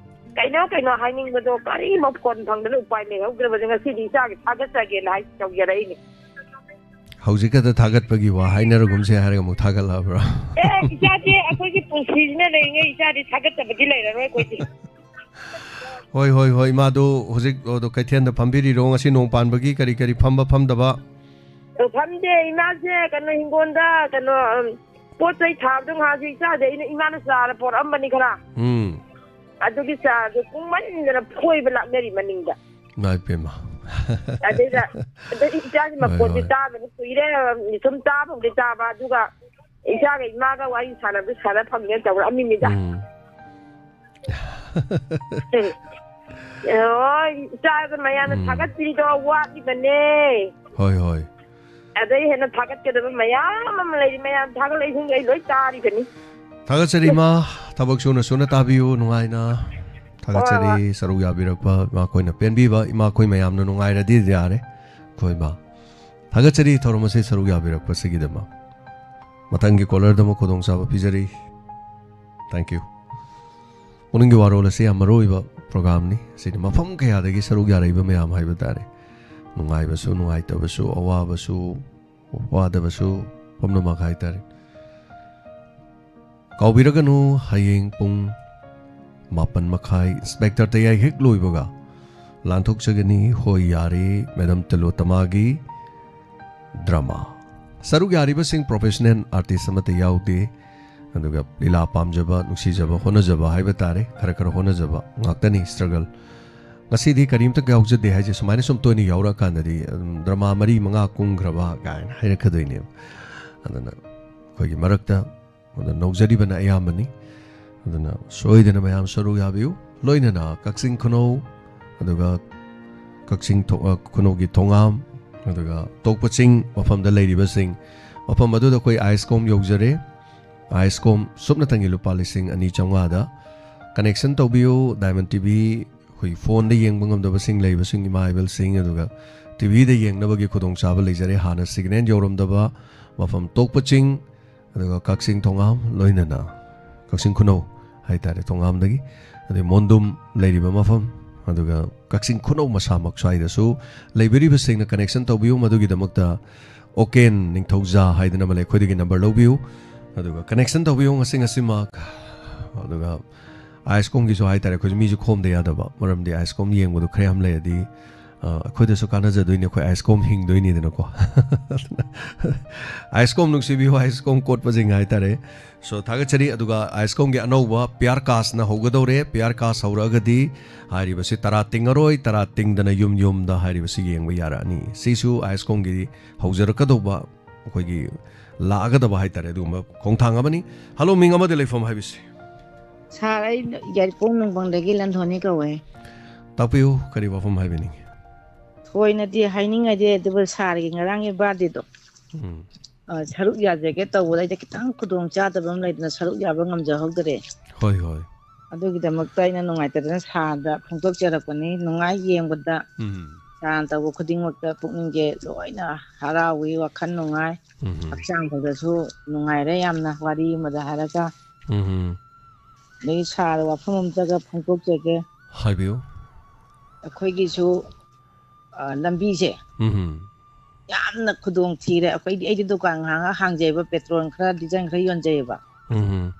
ꯀꯩꯅꯣ ꯀꯩꯅꯣ ꯍꯥꯏꯅꯤꯡꯕꯗꯣ ꯀꯔꯤꯃ ꯐꯣꯟ ꯐꯪꯗꯅ ꯎꯄꯥꯏ ꯂꯩꯍꯧꯗ꯭ꯔꯕꯁꯦ ꯉꯁꯤꯗꯤ ꯏꯆꯥꯒꯤ ꯊꯥꯒꯠꯆꯒꯦꯅ ꯍꯥꯏ ꯇꯧꯖꯔꯛꯏꯅꯦ꯫ ꯍꯧꯖꯤꯛ ꯈꯛꯇ ꯊꯥꯒꯠꯄꯒꯤ ꯋꯥ ꯍꯥꯏꯅꯔꯒꯨꯝꯁꯦ ꯍꯥꯏꯔꯒ ꯑꯃꯨꯛ ꯊꯥꯒꯠꯂꯛꯑꯕ꯭ꯔꯥ? ꯑꯦ, ꯏꯆꯥꯗꯤ ꯑꯩꯈꯣꯏꯒꯤ ꯄꯨꯟꯁꯤꯁꯤꯅ ꯂꯩꯔꯤꯉꯩ ꯏꯆꯥꯗꯤ ꯊꯥꯒꯠꯇꯕꯗꯤ ꯂꯩꯔꯔꯣꯏ ꯑꯩꯈꯣꯏꯗꯤ꯫ ꯍꯣꯏ, ꯍꯣꯏ, ꯍꯣꯏ, ꯏꯃꯥꯗꯣ ꯍꯧꯖꯤꯛ, ꯑꯗꯣ, ꯀꯩꯊꯦꯜꯗ ꯐꯝꯕꯤꯔꯤꯔꯣ? ꯉꯁꯤ ꯅꯣꯡ ꯄꯥꯟꯕꯒꯤ ꯀꯔꯤ ꯀꯔꯤ ꯐꯝꯕ ꯐꯝꯗꯕ? ꯑꯗꯣ ꯐꯝꯗꯦ, ꯏꯃꯥꯁꯦ ꯀꯩꯅꯣ, ꯍꯤꯡꯒꯣꯜꯗ ꯀꯩꯅꯣ, ꯎꯝ, ꯄꯣꯠ ꯆꯩ ꯊꯥꯕꯗꯣ ꯉꯥꯏꯍꯥꯛꯁꯦ ꯏꯆꯥꯗꯤ ꯑꯩꯅ, ꯏꯃꯥꯅ ꯆꯥꯔ ꯄꯣꯔꯛꯑꯝꯕꯅꯤ ꯈꯔ꯫ ꯎꯝ꯫ ꯑꯗꯨꯒꯤ ꯆꯥꯔꯗꯣ ꯀꯨꯡꯃꯟꯗꯅ ꯐꯣꯏꯕ ꯂꯥꯛꯅꯔꯤ ꯃꯅꯤꯡꯗ꯫ ꯏꯃꯥ ꯏꯄꯦꯝꯃ꯫ ꯑꯗꯩꯗ, ꯑꯗꯩ ꯏꯆꯥꯒꯤ ꯍꯣꯏ, ꯃꯈꯣꯟꯁꯦ ꯍꯣꯏ꯫ ꯇꯥꯗꯕ ꯀꯨꯏꯔꯦ, ꯁꯨꯝ ꯇꯥꯕꯕꯨꯗꯤ ꯇꯥꯕ, ꯑꯗꯨꯒ ꯏꯆꯥꯒ ꯏꯃꯥꯒ ꯋꯥꯔꯤ ꯁꯥꯟꯅꯕꯗꯤ ꯁꯥꯟꯅ ꯐꯪꯉꯦ ꯇꯧꯔꯛꯑꯝꯃꯤꯅꯤꯗ꯫ ꯎꯝ꯫ ꯎꯝ꯫ ꯍꯣꯏ, ꯏꯆꯥꯒ ꯃꯌꯥꯝꯅ ꯎꯝ꯫ ꯊꯥꯒꯠꯄꯤꯔꯤꯗꯣ ꯋꯥꯠꯂꯤꯕꯅꯦ꯫ ꯍꯣꯏ, ꯍꯣꯏ꯫ ꯑꯗꯩ ꯍꯦꯟꯅ ꯊꯥꯒꯠꯀꯗꯕ ꯃꯌꯥꯝ ꯑꯃ ꯂꯩꯔꯤ, ꯃꯌꯥꯝ ꯊꯥꯒꯠꯂꯛꯏꯁꯤꯡꯗꯣ ꯑꯩ ꯂꯣꯏ ꯇꯥꯔꯤꯕꯅꯤ꯫ ꯊꯥꯒꯠꯆꯔꯤ ꯏꯃꯥ, ꯊꯕꯛ ꯁꯨꯅ ꯁꯨꯅ ꯇꯥꯕꯤꯌꯨ ꯅꯨꯡꯉꯥꯏꯅ꯫ ꯊꯥꯒꯠꯆꯔꯤ ꯍꯣꯏ, ꯍꯣꯏ꯫ ꯁꯔꯨꯛ ꯌꯥꯕꯤꯔꯛꯄ ꯏꯃꯥꯈꯣꯏꯅ ꯄꯦꯟꯕꯤꯕ, ꯏꯃꯥꯈꯣꯏ ꯃꯌꯥꯝꯅ ꯅꯨꯡꯉꯥꯏꯔꯗꯤ ꯌꯥꯔꯦ ꯑꯩꯈꯣꯏ ꯏꯃꯥ꯫ ꯊꯥꯒꯠꯆꯔꯤ ꯊꯧꯔꯝ ꯑꯁꯤ ꯁꯔꯨꯛ ꯌꯥꯕꯤꯔꯛꯄꯁꯤꯒꯤꯗꯃꯛ꯫ ꯃꯊꯪꯒꯤ ꯀꯣꯂꯔꯗ ꯑꯃꯨꯛ ꯈꯨꯗꯣꯡꯆꯥꯕ ꯄꯤꯖꯔꯤ꯫ Thank you꯫ ꯄꯨꯛꯅꯤꯡꯒꯤ ꯋꯥꯔꯣꯜ ꯑꯁꯤ ꯌꯥꯝ ꯃꯔꯨ ꯑꯣꯏꯕ ꯄ꯭ꯔꯣꯒꯥꯝꯅꯤ꯫ ꯑꯁꯤꯗꯤ ꯃꯐꯝ ꯀꯌꯥꯗꯒꯤ ꯁꯔꯨꯛ ꯌꯥꯔꯛꯏꯕ ꯃꯌꯥꯝ ꯍꯥꯏꯕ ꯇꯥꯔꯦ꯫ ꯅꯨꯡꯉꯥꯏꯕꯁꯨ, ꯅꯨꯡꯉꯥꯏꯇꯕꯁꯨ, ꯑꯋꯥꯕꯁꯨ, ꯋꯥꯗꯕꯁꯨ, ꯄꯨꯝꯅꯃꯛ ꯍꯥꯏꯇꯥꯔꯦ꯫ ꯀꯥꯎꯕꯤꯔꯒꯅꯨ, ꯍꯌꯦꯡ ꯄꯨꯡ ꯃꯥꯄꯟ ꯃꯈꯥꯏ ꯏꯟꯁꯄꯦꯛꯇꯔ ꯇꯌꯥꯏ ꯍꯦꯛ ꯂꯣꯏꯕꯒ ꯂꯥꯟꯊꯣꯛꯆꯒꯅꯤ꯫ ꯍꯣꯏ, ꯌꯥꯔꯦ, ꯃꯦꯗꯝ ꯇꯤꯂꯣꯇꯃꯥꯒꯤ ꯗ꯭ꯔꯃꯥ꯫ ꯁꯔꯨꯛ ꯌꯥꯔꯤꯕꯁꯤꯡ ꯄ꯭ꯔꯣꯐꯦꯁꯅꯦꯜ ꯑꯥꯔꯇꯤꯁ ꯑꯃꯠꯇ ꯌꯥꯎꯗꯦ꯫ ꯑꯗꯨꯒ ꯂꯤꯂꯥ ꯄꯥꯝꯖꯕ, ꯅꯨꯡꯁꯤꯖꯕ, ꯍꯣꯠꯅꯖꯕ ꯍꯥꯏꯕ ꯇꯥꯔꯦ, ꯈꯔ ꯈꯔ ꯍꯣꯠꯅꯖꯕ ꯉꯥꯛꯇꯅꯤ, ꯁ꯭ꯇ꯭ꯔꯒꯜ꯫ ꯉꯁꯤꯗꯤ ꯀꯔꯤꯝꯇ ꯌꯥꯎꯖꯗꯦ ꯍꯥꯏꯁꯦ ꯁꯨꯃꯥꯏꯅ ꯁꯨꯝ ꯇꯣꯏꯅ ꯌꯥꯎꯔꯛꯑꯀꯥꯟꯗꯗꯤ, ꯑꯗꯨꯝ ꯗ꯭ꯔꯃꯥ ꯃꯔꯤ ꯃꯉꯥ ꯀꯨꯝꯈ꯭ꯔꯕ ꯀꯥꯏꯅ ꯍꯥꯏꯔꯛꯀꯗꯣꯏꯅꯦꯕ꯫ ꯑꯗꯨꯅ ꯑꯩꯈꯣꯏꯒꯤ ꯃꯔꯛꯇ ꯑꯗꯨ ꯅꯧꯖꯔꯤꯕꯅ ꯑꯌꯥꯝꯕꯅꯤ꯫ ꯑꯗꯨꯅ ꯁꯣꯏꯗꯅ ꯃꯌꯥꯝ ꯁꯔꯨꯛ ꯌꯥꯕꯤꯌꯨ꯫ ꯂꯣꯏꯅꯅ ꯀꯛꯆꯤꯡ ꯈꯨꯅꯧ, ꯑꯗꯨꯒ ꯀꯛꯆꯤꯡ ꯊꯣ-, ꯑ, ꯈꯨꯅꯧꯒꯤ ꯊꯣꯉꯥꯝ, ꯑꯗꯨꯒ ꯇꯣꯛꯄ ꯆꯤꯡ ꯃꯐꯝꯗ ꯂꯩꯔꯤꯕꯁꯤꯡ, ꯃꯐꯝ ꯑꯗꯨꯗ ꯑꯩꯈꯣꯏ ꯑꯥꯏꯁꯀꯣꯝ ꯌꯧꯖꯔꯦ꯫ ꯑꯥꯏꯁꯀꯣꯝ ꯁꯨꯞꯅꯇꯪꯒꯤ ꯂꯨꯄꯥ ꯂꯤꯁꯤꯡ ꯑꯅꯤ ꯆꯥꯝꯃꯉꯥꯗ ꯀꯅꯦꯛꯁꯟ ꯇꯧꯕꯤꯌꯨ꯫ ꯗꯥꯏꯃꯟ ꯇꯤ ꯚꯤ ꯑꯩꯈꯣꯏ ꯐꯣꯟꯗ ꯌꯦꯡꯕ ꯉꯝꯗꯕꯁꯤꯡ ꯂꯩꯕꯁꯤꯡ, ꯏꯃꯥ ꯏꯕꯦꯜꯁꯤꯡ, ꯑꯗꯨꯒ ꯇꯤ ꯚꯤꯗ ꯌꯦꯡꯅꯕꯒꯤ ꯈꯨꯗꯣꯡꯆꯥꯕ ꯂꯩꯖꯔꯦ꯫ ꯍꯥꯟꯅ ꯁꯤꯒꯅꯦꯜ ꯌꯧꯔꯝꯗꯕ ꯃꯐꯝ ꯇꯣꯛꯄ ꯆꯤꯡ, ꯑꯗꯨꯒ ꯀꯛꯆꯤꯡ ꯊꯣꯉꯥꯝ, ꯂꯣꯏꯅꯅ ꯀꯛꯆꯤꯡ ꯈꯨꯅꯧ ꯍꯥꯏꯇꯥꯔꯦ, ꯊꯣꯉꯥꯝꯗꯒꯤ, ꯑꯗꯩ ꯃꯣꯟꯗꯨꯝ ꯂꯩꯔꯤꯕ ꯃꯐꯝ, ꯑꯗꯨꯒ ꯀꯛꯆꯤꯡ ꯈꯨꯅꯧ ꯃꯁꯥꯃꯛ ꯁ꯭ꯋꯥꯏꯗꯁꯨ ꯂꯩꯕꯤꯔꯤꯕꯁꯤꯡꯅ ꯀꯅꯦꯛꯁꯟ ꯇꯧꯕꯤꯌꯨ꯫ ꯃꯗꯨꯒꯤꯗꯃꯛꯇ ꯑꯣꯀꯦꯟ ꯅꯤꯡꯊꯧꯖꯥ ꯍꯥꯏꯗꯅ ꯑꯃ ꯂꯩ, ꯑꯩꯈꯣꯏꯗꯒꯤ ꯅꯝꯕꯔ ꯂꯧꯕꯤꯌꯨ, ꯑꯗꯨꯒ ꯀꯅꯦꯛꯁꯟ ꯇꯧꯕꯤꯌꯨ ꯉꯁꯤ ꯉꯁꯤꯃꯛ꯫ ꯑꯗꯨꯒ ꯑꯥꯏꯁꯀꯣꯝꯒꯤꯁꯨ ꯍꯥꯏꯇꯥꯔꯦ, ꯑꯩꯈꯣꯏꯁꯨ ꯃꯤꯁꯨ ꯈꯣꯝꯗ ꯌꯥꯗꯕ, ꯃꯔꯝꯗꯤ ꯑꯥꯏꯁꯀꯣꯝ ꯌꯦꯡꯕꯗꯣ ꯈꯔ ꯌꯥꯝ ꯂꯩꯔꯗꯤ, ꯑ, ꯑꯩꯈꯣꯏꯗꯁꯨ ꯀꯥꯟꯅꯖꯗꯣꯏꯅꯤ, ꯑꯩꯈꯣꯏ ꯑꯥꯏꯁꯀꯣꯝ ꯍꯤꯡꯗꯣꯏꯅꯤꯗꯅꯀꯣ꯫ ꯑꯥꯏꯁꯀꯣꯝ ꯅꯨꯡꯁꯤꯕꯤꯌꯨ, ꯑꯥꯏꯁꯀꯣꯝ ꯀꯣꯠꯄꯁꯤꯡ ꯍꯥꯏꯇꯥꯔꯦ꯫ So, ꯊꯥꯒꯠꯆꯔꯤ꯫ ꯑꯗꯨꯒ ꯑꯥꯏꯁꯀꯣꯝꯒꯤ ꯑꯅꯧꯕ ꯄꯤꯌꯥꯔ ꯀꯥꯁꯅ ꯍꯧꯒꯗꯧꯔꯦ꯫ ꯄꯤꯌꯥꯔ ꯀꯥꯁ ꯍꯧꯔꯛꯑꯒꯗꯤ ꯍꯥꯏꯔꯤꯕꯁꯤ ꯇꯔꯥ ꯇꯤꯡꯉꯔꯣꯏ, ꯇꯔꯥ ꯇꯤꯡꯗꯅ ꯌꯨꯝ ꯌꯨꯝꯗ ꯍꯥꯏꯔꯤꯕꯁꯤ ꯌꯦꯡꯕ ꯌꯥꯔꯛꯑꯅꯤ꯫ ꯁꯤꯁꯨ ꯑꯥꯏꯁꯀꯣꯝꯒꯤ ꯍꯧꯖꯔꯛꯀꯗꯧꯕ, ꯑꯩꯈꯣꯏꯒꯤ ꯂꯥꯛꯑꯒꯗꯕ ꯍꯥꯏꯇꯥꯔꯦ, ꯑꯗꯨꯒꯨꯝꯕ ꯈꯣꯡꯊꯥꯡ ꯑꯃꯅꯤ꯫ ꯍꯜꯂꯣ, ꯃꯤꯡ ꯑꯃꯗꯤ ꯂꯩꯐꯝ ꯍꯥꯏꯕꯁꯤ꯫ ꯁꯥꯔ, ꯑꯩ ꯌꯥꯏꯔꯤꯄꯣꯛ ꯅꯨꯡꯕꯪꯗꯒꯤ ꯂꯟꯊꯣꯏꯅꯤ ꯀꯧꯋꯦ꯫ ꯇꯥꯛꯄꯤꯌꯨ, ꯀꯔꯤ ꯋꯥꯐꯝ ꯍꯥꯏꯕꯤꯅꯤꯡꯉꯤ? ꯊꯣꯏꯅꯗꯤ ꯍꯥꯏꯅꯤꯡꯉꯥꯏꯗꯤ, ꯑꯗꯨꯕꯨ ꯁꯥꯔꯒꯤ ꯉꯔꯥꯡꯒꯤ ꯕꯥꯔꯗꯦꯗꯣ, ꯎꯝ꯫ ꯑ, ꯁꯔꯨꯛ ꯌꯥꯖꯒꯦ ꯇꯧꯕꯗ ꯑꯩꯗꯤ ꯈꯤꯇꯪ ꯈꯨꯗꯣꯡ ꯆꯥꯗꯕ ꯑꯃ ꯂꯩꯗꯅ ꯁꯔꯨꯛ ꯌꯥꯕ ꯉꯝꯖꯍꯧꯗꯔꯦ꯫ ꯍꯣꯏ, ꯍꯣꯏ꯫ ꯑꯗꯨꯒꯤꯗꯃꯛꯇ ꯑꯩꯅ ꯅꯨꯡꯉꯥꯏꯇꯗꯅ ꯁꯥꯔꯗ ꯐꯣꯡꯗꯣꯛꯆꯔꯛꯄꯅꯤ꯫ ꯅꯨꯡꯉꯥꯏ ꯌꯦꯡꯕꯗ꯫ ꯎꯝ꯫ ꯁꯥꯔꯅ ꯇꯧꯕ ꯈꯨꯗꯤꯡꯃꯛꯇ ꯄꯨꯛꯅꯤꯡꯁꯦ ꯂꯣꯏꯅ ꯍꯔꯥꯎꯏ, ꯋꯥꯈꯜ ꯅꯨꯡꯉꯥꯏ, ꯎꯝ꯫ ꯍꯛꯆꯥꯡꯗꯁꯨ ꯅꯨꯡꯉꯥꯏꯔꯦ ꯌꯥꯝꯅ꯫ ꯋꯥꯔꯤ ꯑꯃꯗ ꯍꯥꯏꯔꯒ, ꯎꯝ꯫ ꯑꯗꯒꯤ ꯁꯥꯔ ꯋꯥꯐꯝ ꯑꯝꯇꯒ ꯐꯣꯡꯗꯣꯛꯆꯒꯦ꯫ ꯍꯥꯏꯕꯤꯌꯨ꯫ ꯑꯩꯈꯣꯏꯒꯤꯁꯨ, ꯑ, ꯂꯝꯕꯤꯁꯦ ꯎꯝ꯫ ꯌꯥꯝꯅ ꯈꯨꯗꯣꯡ ꯊꯤꯔꯦ꯫ ꯑꯩꯈꯣꯏꯗꯤ, ꯑꯩꯗꯤ ꯗꯨꯀꯥꯟ ꯉꯥꯏꯍꯥꯛ ꯉꯥꯏꯍꯥꯛ ꯍꯥꯡꯖꯩꯕ, ꯄꯦꯇ꯭ꯔꯣꯜ ꯈꯔ, ꯗꯤꯖꯜ ꯈꯔ ꯌꯣꯟꯖꯩꯌꯦꯕ꯫ ꯎꯝ꯫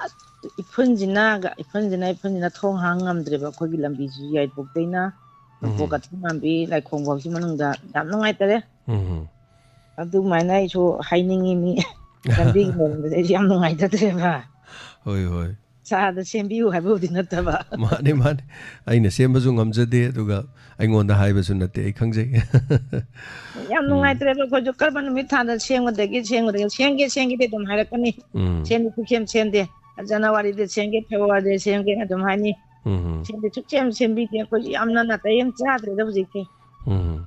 ꯑꯁ, ꯏꯐꯨꯟꯁꯤꯅꯒ, ꯏꯐꯨꯟꯁꯤꯅ, ꯏꯐꯨꯟꯁꯤꯅ ꯊꯣꯡ ꯍꯥꯡ ꯉꯝꯗ꯭ꯔꯦꯕ꯫ ꯑꯩꯈꯣꯏꯒꯤ ꯂꯝꯕꯤꯁꯤ ꯌꯥꯏꯔꯤꯄꯣꯛꯇꯩꯅ ꯅꯣꯡꯄꯣꯛ ꯎꯝ꯫ ꯀꯊꯤꯃꯥꯟꯕꯤ ꯂꯥꯏꯈꯣꯡ ꯐꯥꯎꯁꯤ ꯃꯅꯨꯡꯗ ꯌꯥꯝ ꯅꯨꯡꯉꯥꯏꯇꯔꯦ꯫ ꯎꯝ꯫ ꯑꯗꯨꯃꯥꯏꯅ ꯑꯩꯁꯨ ꯍꯥꯏꯅꯤꯡꯉꯤ, ꯃꯤ ꯂꯝꯕꯤꯒꯤ ꯃꯔꯝꯗꯗꯤ ꯑꯩꯁꯨ ꯌꯥꯝ ꯅꯨꯡꯉꯥꯏꯖꯗ꯭ꯔꯦꯕ꯫ ꯍꯣꯏ, ꯍꯣꯏ꯫ ꯁꯥꯔꯗ ꯁꯦꯝꯕꯤꯌꯨ ꯍꯥꯏꯕꯕꯨꯗꯤ ꯅꯠꯇꯕ꯫ ꯃꯥꯅꯦ, ꯃꯥꯅꯦ꯫ ꯑꯩꯅ ꯁꯦꯝꯕꯁꯨ ꯉꯝꯖꯗꯦ, ꯑꯗꯨꯒ ꯑꯩꯉꯣꯟꯗ ꯍꯥꯏꯕꯁꯨ ꯅꯠꯇꯦ, ꯑꯩ ꯈꯪꯖꯩ꯫ ꯌꯥꯝ ꯎꯝ꯫ ꯅꯨꯡꯉꯥꯏꯇ꯭ꯔꯦꯕ ꯑꯩꯈꯣꯏꯁꯨ꯫ ꯀꯔꯝꯕ ꯅꯨꯃꯤꯠ ꯊꯥꯗ ꯁꯦꯝꯒꯗꯒꯦ, ꯁꯦꯝꯒꯗꯒꯦ, ꯁꯦꯝꯒꯦ, ꯁꯦꯝꯒꯦꯗꯤ ꯑꯗꯨꯝ ꯍꯥꯏꯔꯛꯀꯅꯤ꯫ ꯎꯝ꯫ ꯁꯦꯝꯗꯤ ꯁꯨꯛꯁꯦꯝ ꯁꯦꯝꯗꯦ꯫ ꯖꯅꯋꯥꯔꯤꯗ ꯁꯦꯝꯒꯦ, ꯐꯦꯕ꯭ꯔꯨꯋꯥꯔꯤꯗ ꯁꯦꯝꯒꯦꯅ ꯑꯗꯨꯝ ꯍꯥꯏꯅꯤ꯫ ꯎꯝ꯫ ꯁꯦꯝꯗꯤ ꯁꯨꯛꯁꯦꯝ ꯁꯦꯝꯕꯤꯗꯦ꯫ ꯑꯩꯈꯣꯏꯁꯨ ꯌꯥꯝꯅ ꯅꯥꯇꯩ ꯑꯃ ꯆꯥꯗ꯭ꯔꯦꯗ ꯍꯧꯖꯤꯛꯁꯦ꯫ ꯎꯝ꯫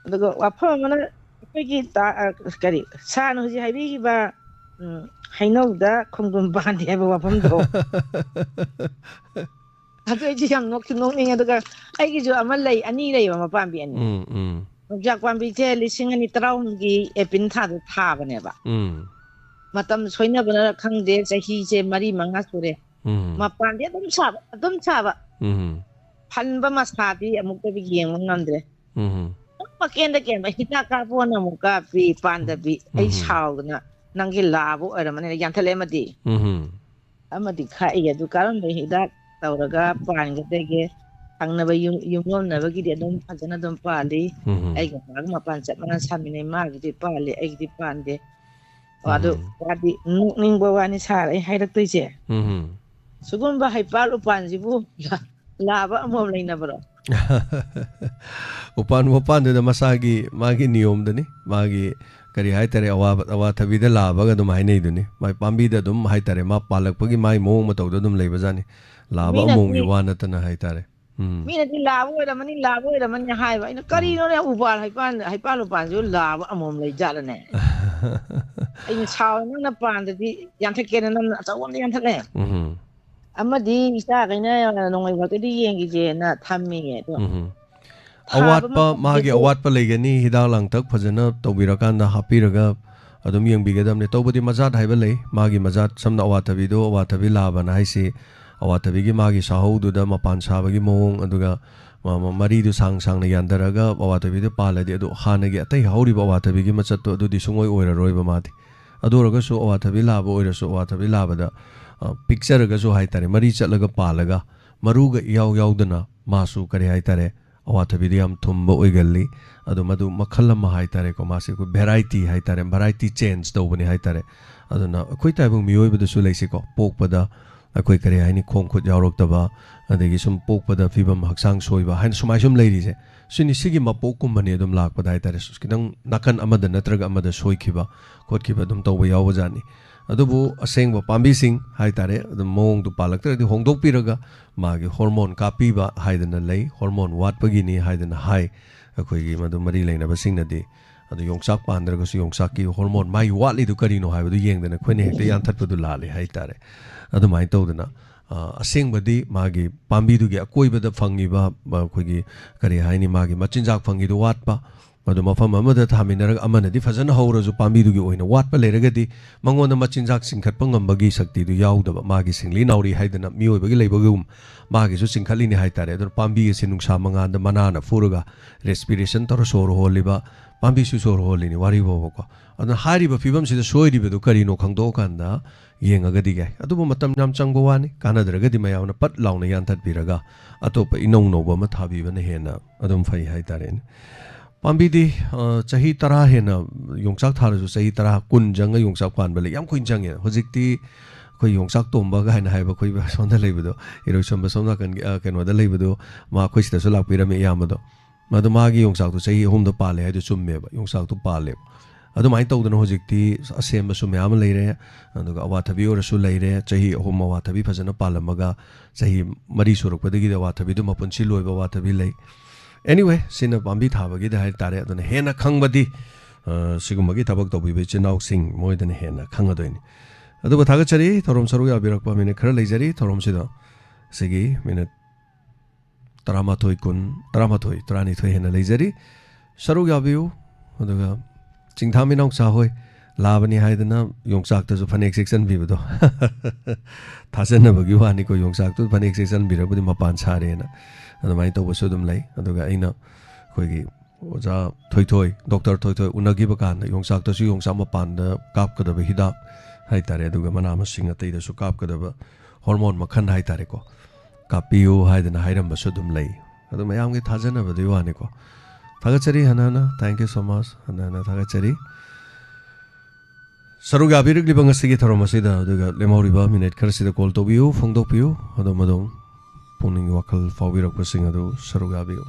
ꯑꯗꯨꯒ ꯋꯥꯐꯝ ꯑꯃꯅ, ꯑꯩꯈꯣꯏꯒꯤ ꯇꯥ-, ꯑ, ꯀꯔꯤ, ꯁꯥꯔꯅ ꯍꯧꯖꯤꯛ ꯍꯥꯏꯕꯤꯈꯤꯕ, ꯎꯝ, ꯍꯩꯅꯧꯗ ꯈꯣꯡꯗ꯭ꯔꯨꯝ ꯄꯥꯟꯗꯦ ꯍꯥꯏꯕ ꯋꯥꯐꯝꯗꯣ꯫ ꯑꯗꯨ ꯑꯩꯁꯨ ꯌꯥꯝ ꯅꯣꯛꯁꯨ ꯅꯣꯛꯅꯤꯡꯉꯦ꯫ ꯑꯗꯨꯒ ꯑꯩꯒꯤꯁꯨ ꯑꯃ ꯂꯩ, ꯑꯅꯤ ꯂꯩꯕ, ꯃꯄꯥꯝꯕꯤ ꯑꯅꯤ꯫ ꯎꯝ, ꯎꯝ꯫ ꯌꯣꯡꯆꯥꯛ ꯄꯥꯝꯕꯤꯁꯦ ꯂꯤꯁꯤꯡ ꯑꯅꯤ ꯇꯔꯥꯍꯨꯝꯒꯤ ꯑꯦꯄ꯭ꯔꯤꯜ ꯊꯥꯗ ꯊꯥꯕꯅꯦꯕ꯫ ꯎꯝ꯫ ꯃꯇꯝ ꯁꯣꯏꯅꯕꯅꯔ ꯈꯪꯗꯦ, ꯆꯍꯤꯁꯦ ꯃꯔꯤ ꯃꯉꯥ ꯁꯨꯔꯦ꯫ ꯎꯝ꯫ ꯃꯄꯥꯟꯗꯤ ꯑꯗꯨꯝ ꯁꯥꯕ, ꯑꯗꯨꯝ ꯁꯥꯕ꯫ ꯎꯝ꯫ ꯐꯟꯕ ꯃꯁꯥꯗꯤ ꯑꯃꯨꯛꯇꯗꯤ ꯌꯦꯡꯕ ꯉꯝꯗ꯭ꯔꯦ꯫ ꯎꯝ꯫ ꯑꯗꯨꯝ ꯄꯀꯦꯟꯗ ꯀꯦꯟꯕ, ꯍꯤꯗꯥꯛ ꯀꯥꯞꯄꯣꯅ ꯑꯃꯨꯛ ꯀꯥꯞꯄꯤ, ꯄꯥꯟꯗꯕꯤ꯫ ꯑꯩ ꯎꯝ꯫ ꯁꯥꯎꯗꯅ, "ꯅꯪꯒꯤ ꯂꯥꯕ ꯑꯣꯏꯔꯝꯃꯅꯤꯅ" ꯌꯥꯟꯊꯠꯂꯛꯑꯦ ꯑꯃꯗꯤ꯫ ꯎꯝ꯫ ꯑꯃꯗꯤ ꯈꯥꯛꯏ꯫ ꯑꯗꯨ ꯀꯔꯝꯕ ꯍꯤꯗꯥꯛ ꯇꯧꯔꯒ ꯄꯥꯟꯒꯗꯒꯦ? ꯊꯪꯅꯕ ꯌꯨꯝ, ꯌꯨꯝꯂꯣꯟꯅꯕꯒꯤꯗꯤ ꯑꯗꯨꯝ ꯐꯖꯅ ꯑꯗꯨꯝ ꯄꯥꯜꯂꯤ꯫ ꯎꯝ꯫ ꯑꯩꯒ ꯃꯥꯒ ꯃꯄꯥꯟ ꯆꯞ ꯃꯥꯟꯅ ꯁꯥꯃꯤꯟꯅꯩ꯫ ꯃꯥꯒꯤꯗꯤ ꯄꯥꯜꯂꯤ, ꯑꯩꯒꯤꯗꯤ ꯄꯥꯟꯗꯦ꯫ ꯑꯣ, ꯑꯗꯨ ꯎꯝ꯫ ꯋꯥꯗꯤ ꯅꯣꯛꯅꯤꯡꯕ ꯋꯥꯅꯤ ꯁꯥꯔ ꯑꯩ ꯍꯥꯏꯔꯛꯇꯣꯏꯁꯦ꯫ ꯎꯝ꯫ ꯁꯤꯒꯨꯝꯕ ꯍꯩꯄꯥꯜ ꯎꯄꯥꯜꯁꯤꯕꯨ ꯂꯥꯕ ꯑꯃꯣꯝ ꯂꯩꯅꯕ꯭ꯔꯣ? ꯎꯄꯥꯟ ꯋꯥꯄꯥꯟꯗꯨꯗ ꯃꯁꯥꯒꯤ, ꯃꯥꯒꯤ ꯅꯤꯌꯣꯝꯗꯅꯤ, ꯃꯥꯒꯤ ꯀꯔꯤ ꯍꯥꯏꯇꯥꯔꯦ, ꯑꯋꯥ-, ꯑꯋꯥꯊꯕꯤꯗ ꯂꯥꯕꯒ ꯑꯗꯨꯝ ꯍꯥꯏꯅꯩꯗꯨꯅꯤ꯫ ꯃꯥꯏ ꯄꯥꯝꯕꯤꯗ ꯑꯗꯨꯝ ꯍꯥꯏꯇꯥꯔꯦ, ꯃꯥ ꯄꯥꯜꯂꯛꯄꯒꯤ ꯃꯥꯏ ꯃꯑꯣꯡ ꯃꯇꯧꯗ ꯑꯗꯨꯝ ꯂꯩꯕꯖꯥꯠꯅꯤ꯫ ꯂꯥꯕ ꯃꯤꯅꯗꯤ ꯑꯃꯣꯝꯒꯤ ꯋꯥ ꯅꯠꯇꯅ ꯍꯥꯏꯇꯥꯔꯦ꯫ ꯎꯝ꯫ ꯃꯤꯅꯗꯤ ꯂꯥꯕ ꯑꯣꯏꯔꯝꯃꯅꯤ, ꯂꯥꯕ ꯑꯣꯏꯔꯝꯃꯅꯤ ꯍꯥꯏꯕ꯫ ꯑꯩꯅ, "ꯀꯔꯤꯅꯣꯅꯦ ꯎꯄꯥꯜ ꯍꯩꯄꯥꯜ, ꯍꯩꯄꯥꯜ ꯎꯄꯥꯜꯁꯤꯕꯨ ꯂꯥꯕ ꯑꯃꯣꯝ ꯂꯩ ꯖꯥꯠꯂꯅꯦ?" ꯑꯩꯅ ꯁꯥꯎꯔꯦ, "ꯅꯪꯅ ꯄꯥꯟꯗꯗꯤ ꯌꯥꯟꯊꯠꯀꯦꯅ ꯅꯪꯅ ꯑꯆꯧꯕ ꯑꯝꯗ ꯌꯥꯟꯊꯠꯂꯦ꯫ ꯎꯝ꯫ ꯑꯃꯗꯤ ꯏꯆꯥꯈꯩꯅ ꯅꯣꯡꯃꯩ ꯋꯥꯛꯀꯤꯗꯤ ꯌꯦꯡꯈꯤꯁꯦꯅ ꯊꯝꯃꯤꯌꯦ꯫ ꯑꯗꯣ ꯎꯝ꯫ ꯊꯥꯕ ꯑꯋꯥꯠꯄ, ꯃꯥꯒꯤ ꯃꯇꯝꯗꯁꯨ ꯑꯋꯥꯠꯄ ꯂꯩꯒꯅꯤ, ꯍꯤꯗꯥꯛ ꯂꯥꯡꯊꯛ ꯐꯖꯅ ꯇꯧꯕꯤꯔꯀꯥꯟꯗ ꯍꯥꯞꯄꯤꯔꯒ ꯑꯗꯨꯝ ꯌꯦꯡꯕꯤꯒꯗꯕꯅꯤ꯫ ꯇꯧꯕꯗꯤ ꯃꯖꯥꯠ ꯍꯥꯏꯕ ꯂꯩ, ꯃꯥꯒꯤ ꯃꯖꯥꯠ, ꯁꯝꯅ ꯑꯋꯥꯊꯕꯤꯗꯣ, ꯑꯋꯥꯊꯕꯤ ꯂꯥꯕꯅ ꯍꯥꯏꯁꯤ ꯑꯋꯥꯊꯕꯤꯒꯤ ꯃꯥꯒꯤ ꯁꯥꯍꯧꯗꯨꯗ ꯃꯄꯥꯟ ꯁꯥꯕꯒꯤ ꯃꯑꯣꯡ, ꯑꯗꯨꯒ ꯃ-, ꯃ-, ꯃꯔꯤꯗꯨ ꯁꯥꯡ ꯁꯥꯡꯅ ꯌꯥꯟꯊꯔꯒ ꯑꯋꯥꯊꯕꯤꯗꯨ ꯄꯥꯜꯂꯗꯤ, ꯑꯗꯨ ꯍꯥꯟꯅꯒꯤ ꯑꯇꯩ ꯍꯧꯔꯤꯕ ꯑꯋꯥꯊꯕꯤꯒꯤ ꯃꯆꯠꯇꯣ ꯑꯗꯨꯗꯤ ꯁꯨꯡꯑꯣꯏ ꯑꯣꯏꯔꯔꯣꯏꯕ ꯃꯥꯗꯤ꯫ ꯑꯗꯨ ꯑꯣꯏꯔꯒꯁꯨ ꯑꯋꯥꯊꯕꯤ ꯂꯥꯕ ꯑꯣꯏꯔꯁꯨ, ꯑꯋꯥꯊꯕꯤ ꯂꯥꯕꯗ, ꯑ, ꯄꯤꯛꯆꯔꯒꯁꯨ ꯍꯥꯏꯇꯥꯔꯦ, ꯃꯔꯤ ꯆꯠꯂꯒ ꯄꯥꯜꯂꯒ ꯃꯔꯨꯒ ꯏꯌꯥꯎ ꯌꯥꯎꯗꯅ ꯃꯥꯁꯨ ꯀꯔꯤ ꯍꯥꯏꯇꯥꯔꯦ, ꯑꯋꯥꯊꯕꯤꯗ ꯌꯥꯝ ꯊꯨꯝꯕ ꯑꯣꯏꯒꯜꯂꯤ꯫ ꯑꯗꯣ ꯃꯗꯨ ꯃꯈꯜ ꯑꯃ ꯍꯥꯏꯇꯥꯔꯦꯀꯣ, ꯃꯥꯁꯦ ꯑꯩꯈꯣꯏ variety ꯍꯥꯏꯇꯥꯔꯦ, variety change ꯇꯧꯕꯅꯤ ꯍꯥꯏꯇꯥꯔꯦ꯫ ꯑꯗꯨꯅ ꯑꯩꯈꯣꯏ ꯇꯥꯏꯕꯪ ꯃꯤꯑꯣꯏꯕꯗꯁꯨ ꯂꯩꯁꯤꯀꯣ, ꯄꯣꯛꯄꯗ ꯑꯩꯈꯣꯏ ꯀꯔꯤ ꯍꯥꯏꯅꯤ, ꯈꯣꯡ ꯈꯨꯠ ꯌꯥꯎꯔꯛꯇꯕ, ꯑꯗꯒꯤ ꯁꯨꯝ ꯄꯣꯛꯄꯗ ꯐꯤꯕꯝ ꯍꯛꯆꯥꯡ ꯁꯣꯏꯕ ꯍꯥꯏꯅ ꯁꯨꯃꯥꯏ ꯁꯨꯝ ꯂꯩꯔꯤꯁꯦ, ꯁꯤꯅꯤ, ꯁꯤꯒꯤ ꯃꯄꯣꯛꯀꯨꯝꯕꯅꯤ ꯑꯗꯨꯝ ꯂꯥꯛꯄꯗ ꯍꯥꯏꯇꯥꯔꯦ꯫ ꯈꯤꯇꯪ ꯅꯥꯀꯟ ꯑꯃꯗ ꯅꯠꯇ꯭ꯔꯒ ꯑꯃꯗ ꯁꯣꯏꯈꯤꯕ ꯈꯣꯠꯈꯤꯕ ꯑꯗꯨꯝ ꯇꯧꯕ ꯌꯥꯎꯕꯖꯥꯠꯅꯤ꯫ ꯑꯗꯨꯕꯨ ꯑꯁꯦꯡꯕ ꯄꯥꯝꯕꯤꯁꯤꯡ ꯍꯥꯏꯇꯥꯔꯦ, ꯑꯗꯨꯝ ꯃꯑꯣꯡꯗꯨ ꯄꯥꯜꯂꯛꯇ꯭ꯔꯒꯗꯤ ꯍꯣꯡꯗꯣꯛꯄꯤꯔꯒ ꯃꯥꯒꯤ ꯍꯣꯔꯃꯣꯟ ꯀꯥꯞꯄꯤꯕ ꯍꯥꯏꯗꯅ ꯂꯩ, ꯍꯣꯔꯃꯣꯟ ꯋꯥꯠꯄꯒꯤꯅꯤ ꯍꯥꯏꯗꯅ ꯍꯥꯏ ꯑꯩꯈꯣꯏꯒꯤ ꯃꯗꯨ ꯃꯔꯤ ꯂꯩꯅꯕꯁꯤꯡꯅꯗꯤ꯫ ꯑꯗꯨ ꯌꯣꯡꯆꯥꯛ ꯄꯥꯟꯗ꯭ꯔꯒꯁꯨ ꯌꯣꯡꯆꯥꯛꯀꯤ ꯍꯣꯔꯃꯣꯟ ꯃꯥꯒꯤ ꯋꯥꯠꯂꯤꯗꯨ ꯀꯔꯤꯅꯣ ꯍꯥꯏꯕꯗꯨ ꯌꯦꯡꯗꯅ ꯑꯩꯈꯣꯏꯅ ꯍꯦꯛꯇ ꯌꯥꯟꯊꯠꯄꯗꯨ ꯂꯥꯜꯂꯦ ꯍꯥꯏꯇꯥꯔꯦ꯫ ꯑꯗꯨꯃꯥꯏꯅ ꯇꯧꯗꯅ, ꯑ, ꯑꯁꯦꯡꯕꯗꯤ ꯃꯥꯒꯤ ꯄꯥꯝꯕꯤꯗꯨꯒꯤ ꯑꯀꯣꯏꯕꯗ ꯐꯪꯉꯤꯕ, ꯑ, ꯑꯩꯈꯣꯏꯒꯤ ꯀꯔꯤ ꯍꯥꯏꯅꯤ, ꯃꯥꯒꯤ ꯃꯆꯤꯟꯖꯥꯛ ꯐꯪꯉꯤꯗꯨ ꯋꯥꯠꯄ, ꯃꯗꯨ ꯃꯐꯝ ꯑꯃꯗ ꯊꯥꯃꯤꯟꯅꯔꯒ, ꯑꯃꯅꯗꯤ ꯐꯖꯅ ꯍꯧꯔꯁꯨ ꯄꯥꯝꯕꯤꯗꯨꯒꯤ ꯑꯣꯏꯅ ꯋꯥꯠꯄ ꯂꯩꯔꯒꯗꯤ, ꯃꯉꯣꯟꯗ ꯃꯆꯤꯟꯖꯥꯛ ꯆꯤꯡꯈꯠꯄ ꯉꯝꯕꯒꯤ ꯁꯛꯇꯤꯗꯨ ꯌꯥꯎꯗꯕ, ꯃꯥꯒꯤ ꯁꯤꯡꯂꯤ ꯅꯥꯎꯔꯤ ꯍꯥꯏꯗꯅ ꯃꯤꯑꯣꯏꯕꯒꯤ ꯂꯩꯕꯒꯨꯝ ꯃꯥꯒꯤꯁꯨ ꯆꯤꯡꯈꯠꯂꯤꯅꯤ ꯍꯥꯏꯇꯥꯔꯦ꯫ ꯑꯗꯨꯅ ꯄꯥꯝꯕꯤ ꯑꯁꯤ ꯅꯨꯡꯁꯥ ꯃꯉꯥꯜꯗ ꯃꯅꯥꯅ ꯐꯨꯔꯒ respiration ꯇꯧꯔ ꯁꯣꯔ ꯍꯣꯜꯂꯤꯕ, ꯄꯥꯝꯕꯤꯁꯨ ꯁꯣꯔ ꯍꯣꯜꯂꯤꯅꯤ ꯋꯥꯔꯤ ꯐꯥꯎꯕꯀꯣ꯫ ꯑꯗꯨꯅ ꯍꯥꯏꯔꯤꯕ ꯐꯤꯕꯝꯁꯤꯗ ꯁꯣꯏꯔꯤꯕꯗꯨ ꯀꯔꯤꯅꯣ ꯈꯪꯗꯣꯛꯑꯀꯥꯟꯗ ꯌꯦꯡꯉꯒꯗꯤ ꯌꯥꯏ꯫ ꯑꯗꯨꯕꯨ ꯃꯇꯝ ꯌꯥꯝ ꯆꯪꯕ ꯋꯥꯅꯤ, ꯀꯥꯟꯅꯗ꯭ꯔꯒꯗꯤ ꯃꯌꯥꯝꯅ ꯄꯠ ꯂꯥꯎꯅ ꯌꯥꯟꯊꯠꯄꯤꯔꯒ ꯑꯇꯣꯞꯄ ꯏꯅꯧ ꯅꯧꯕ ꯑꯃ ꯊꯥꯕꯤꯕꯅ ꯍꯦꯟꯅ ꯑꯗꯨꯝ ꯐꯩ ꯍꯥꯏꯇꯥꯔꯦꯅꯦ꯫ ꯄꯥꯝꯕꯤꯗꯤ, ꯑ, ꯆꯍꯤ ꯇꯔꯥ ꯍꯦꯟꯅ, ꯌꯣꯡꯆꯥꯛ ꯊꯥꯔꯁꯨ ꯆꯍꯤ ꯇꯔꯥ, ꯀꯨꯟ ꯆꯪꯉ ꯌꯣꯡꯆꯥꯛ ꯄꯥꯟꯕ ꯂꯩ, ꯌꯥꯝ ꯀꯨꯏꯅ ꯆꯪꯉꯦ꯫ ꯍꯧꯖꯤꯛꯇꯤ ꯑꯩꯈꯣꯏ ꯌꯣꯡꯆꯥꯛ ꯇꯣꯝꯕ ꯀꯥꯏꯅ ꯍꯥꯏꯕ ꯑꯩꯈꯣꯏ ꯁꯣꯝꯗ ꯂꯩꯕꯗꯣ, ꯏꯔꯣꯏꯁꯦꯝꯕ ꯁꯣꯝ ꯅꯥꯀꯟꯒꯤ, ꯑ, ꯀꯩꯅꯣꯗ ꯂꯩꯕꯗꯣ, ꯃꯥ ꯑꯩꯈꯣꯏ ꯁꯤꯗꯁꯨ ꯂꯥꯛꯄꯤꯔꯝꯃꯦ ꯏꯌꯥꯝꯕꯗꯣ꯫ ꯃꯗꯣ ꯃꯥꯒꯤ ꯌꯣꯡꯆꯥꯛꯇꯣ ꯆꯍꯤ ꯑꯍꯨꯝꯗ ꯄꯥꯜꯂꯦ ꯍꯥꯏꯗꯣ ꯆꯨꯝꯃꯦꯕ, ꯌꯣꯡꯆꯥꯛꯇꯣ ꯄꯥꯜꯂꯦꯕ꯫ ꯑꯗꯨꯃꯥꯏꯅ ꯇꯧꯗꯅ ꯍꯧꯖꯤꯛꯇꯤ ꯑꯁꯦꯝꯕꯁꯨ ꯃꯌꯥꯝ ꯑꯃ ꯂꯩꯔꯦ, ꯑꯗꯨꯒ ꯑꯋꯥꯊꯕꯤ ꯑꯣꯏꯔꯁꯨ ꯂꯩꯔꯦ꯫ ꯆꯍꯤ ꯑꯍꯨꯝ ꯑꯋꯥꯊꯕꯤ ꯐꯖꯅ ꯄꯥꯜꯂꯝꯃꯒ ꯆꯍꯤ ꯃꯔꯤ ꯁꯨꯔꯛꯄꯗꯒꯤꯗꯤ ꯑꯋꯥꯊꯕꯤꯗꯨ ꯃꯄꯨꯟꯁꯤ ꯂꯣꯏꯕ ꯑꯋꯥꯊꯕꯤ ꯂꯩ꯫ Anyway, ꯁꯤꯅ ꯄꯥꯝꯕꯤ ꯊꯥꯕꯒꯤꯗ ꯍꯥꯏꯇꯥꯔꯦ꯫ ꯑꯗꯨꯅ ꯍꯦꯟꯅ ꯈꯪꯕꯗꯤ, ꯑ, ꯁꯤꯒꯨꯝꯕꯒꯤ ꯊꯕꯛ ꯇꯧꯕꯤꯕ ꯏꯆꯤꯟ ꯏꯅꯥꯎꯁꯤꯡ ꯃꯣꯏꯗꯅ ꯍꯦꯟꯅ ꯈꯪꯒꯗꯣꯏꯅꯤ꯫ ꯑꯗꯨꯕꯨ ꯊꯥꯒꯠꯆꯔꯤ, ꯊꯧꯔꯝ ꯁꯔꯨꯛ ꯌꯥꯕꯤꯔꯛꯄ꯫ ꯃꯤꯅꯤꯠ ꯈꯔ ꯂꯩꯖꯔꯤ ꯊꯧꯔꯝꯁꯤꯗ꯫ ꯁꯤꯒꯤ ꯃꯤꯅꯤꯠ ꯇꯔꯥꯃꯥꯊꯣꯏ, ꯀꯨꯟ, ꯇꯔꯥꯃꯥꯊꯣꯏ, ꯇꯔꯥꯅꯤꯊꯣꯏ ꯍꯦꯟꯅ ꯂꯩꯖꯔꯤ꯫ ꯁꯔꯨꯛ ꯌꯥꯕꯤꯌꯨ꯫ ꯑꯗꯨꯒ ꯆꯤꯡꯊꯥ ꯃꯤꯅꯥꯎꯆꯥ ꯍꯣꯏ ꯂꯥꯕꯅꯤ ꯍꯥꯏꯗꯅ ꯌꯣꯡꯆꯥꯛꯇꯁꯨ ꯐꯅꯦꯛ ꯁꯦꯠꯆꯟꯕꯤꯕꯗꯣ꯫ ꯊꯥꯖꯅꯕꯒꯤ ꯋꯥꯅꯤꯀꯣ, ꯌꯣꯡꯆꯥꯛꯇꯨ ꯐꯅꯦꯛ ꯁꯦꯠꯆꯟꯕꯤꯔꯕꯗꯤ ꯃꯄꯥꯟ ꯁꯥꯔꯦꯅ꯫ ꯑꯗꯨꯃꯥꯏꯅ ꯇꯧꯕꯁꯨ ꯑꯗꯨꯝ ꯂꯩ꯫ ꯑꯗꯨꯒ ꯑꯩꯅ ꯑꯩꯈꯣꯏꯒꯤ ꯑꯣꯖꯥ ꯊꯣꯏꯊꯣꯏ, ꯗꯣꯛꯇꯔ ꯊꯣꯏꯊꯣꯏ ꯎꯅꯈꯤꯕ ꯀꯥꯟꯗ ꯌꯣꯡꯆꯥꯛꯇꯁꯨ ꯌꯣꯡꯆꯥꯛ ꯃꯄꯥꯟꯗ ꯀꯥꯞꯀꯗꯕ ꯍꯤꯗꯥꯛ ꯍꯥꯏꯇꯥꯔꯦ, ꯑꯗꯨꯒ ꯃꯅꯥ ꯃꯁꯤꯡ ꯑꯇꯩꯗꯁꯨ ꯀꯥꯞꯀꯗꯕ ꯍꯣꯔꯃꯣꯟ ꯃꯈꯜ ꯍꯥꯏꯇꯥꯔꯦꯀꯣ, ꯀꯥꯞꯄꯤꯌꯨ ꯍꯥꯏꯗꯅ ꯍꯥꯏꯔꯝꯕꯁꯨ ꯑꯗꯨꯝ ꯂꯩ꯫ ꯑꯗꯨ ꯃꯌꯥꯝꯒꯤ ꯊꯥꯖꯅꯕꯗꯨꯒꯤ ꯋꯥꯅꯤꯀꯣ꯫ ꯊꯥꯒꯠꯆꯔꯤ ꯍꯟꯅ ꯍꯟꯅ, thank you so much, ꯍꯟꯅ ꯍꯟꯅ ꯊꯥꯒꯠꯆꯔꯤ꯫ ꯁꯔꯨꯛ ꯌꯥꯕꯤꯔꯛꯂꯤꯕ ꯉꯁꯤꯒꯤ ꯊꯧꯔꯝ ꯑꯁꯤꯗ, ꯑꯗꯨꯒ ꯂꯦꯝꯍꯧꯔꯤꯕ ꯃꯤꯅꯤꯠ ꯈꯔꯁꯤꯗ ꯀꯣꯜ ꯇꯧꯕꯤꯌꯨ, ꯐꯣꯡꯗꯣꯛꯄꯤꯌꯨ, ꯑꯗꯣꯝ ꯑꯗꯣꯝ ꯄꯨꯛꯅꯤꯡꯒꯤ ꯋꯥꯈꯜ ꯐꯥꯎꯕꯤꯔꯛꯄꯁꯤꯡ ꯑꯗꯨ ꯁꯔꯨꯛ ꯌꯥꯕꯤꯌꯨ꯫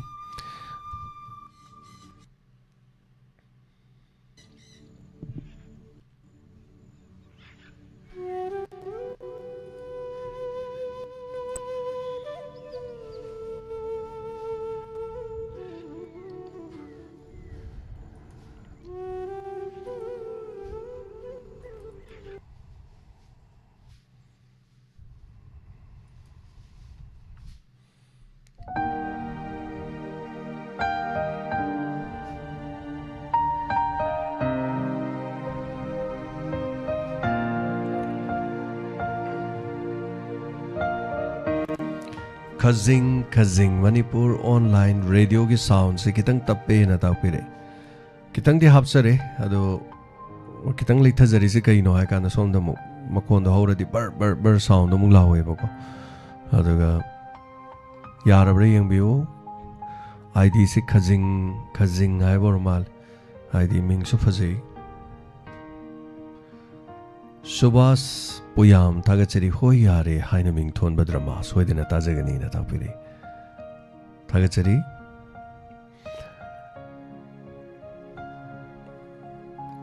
ꯈꯖꯤꯡ ꯈꯖꯤꯡ ꯃꯅꯤꯄꯨꯔ ꯑꯣꯟꯂꯥꯏꯟ ꯔꯦꯗꯤꯑꯣꯒꯤ ꯁꯥꯎꯟꯁꯦ ꯈꯤꯇꯪ ꯇꯞꯄꯦꯅ ꯇꯥꯛꯄꯤꯔꯦ꯫ ꯈꯤꯇꯪꯗꯤ ꯍꯥꯞꯆꯔꯦ, ꯑꯗꯣ ꯈꯤꯇꯪ ꯂꯩꯊꯖꯔꯤꯁꯦ ꯀꯩꯅꯣ ꯍꯥꯏ ꯀꯥꯟꯗ, ꯁꯣꯝꯗ ꯑꯃꯨꯛ ꯃꯈꯣꯟꯗꯣ ꯍꯧꯔꯗꯤ ꯕꯔ ꯕꯔ ꯕꯔ ꯁꯥꯎꯟꯗꯣ ꯑꯃꯨꯛ ꯂꯥꯎꯋꯦꯕꯀꯣ꯫ ꯑꯗꯨꯒ ꯌꯥꯔꯕ꯭ꯔꯥ ꯌꯦꯡꯕꯤꯌꯨ꯫ ꯑꯥꯏ ꯗꯤꯁꯤ ꯈꯖꯤꯡ ꯈꯖꯤꯡ ꯍꯥꯏꯕ ꯑꯣꯏꯔ ꯃꯥꯜꯂꯦ꯫ ꯑꯥꯏ ꯗꯤ ꯃꯤꯡꯁꯨ ꯐꯖꯩ꯫ ꯁꯨꯕꯥꯁ ꯄꯨꯌꯥꯝ ꯊꯥꯒꯠꯆꯔꯤ꯫ "ꯍꯣꯏ ꯌꯥꯔꯦ" ꯍꯥꯏꯅ ꯃꯤꯡ ꯊꯣꯟꯕ ꯗ꯭ꯔꯃꯥ ꯁꯣꯏꯗꯅ ꯇꯥꯖꯒꯅꯤꯅ ꯇꯥꯛꯄꯤꯔꯛꯏ꯫ ꯊꯥꯒꯠꯆꯔꯤ꯫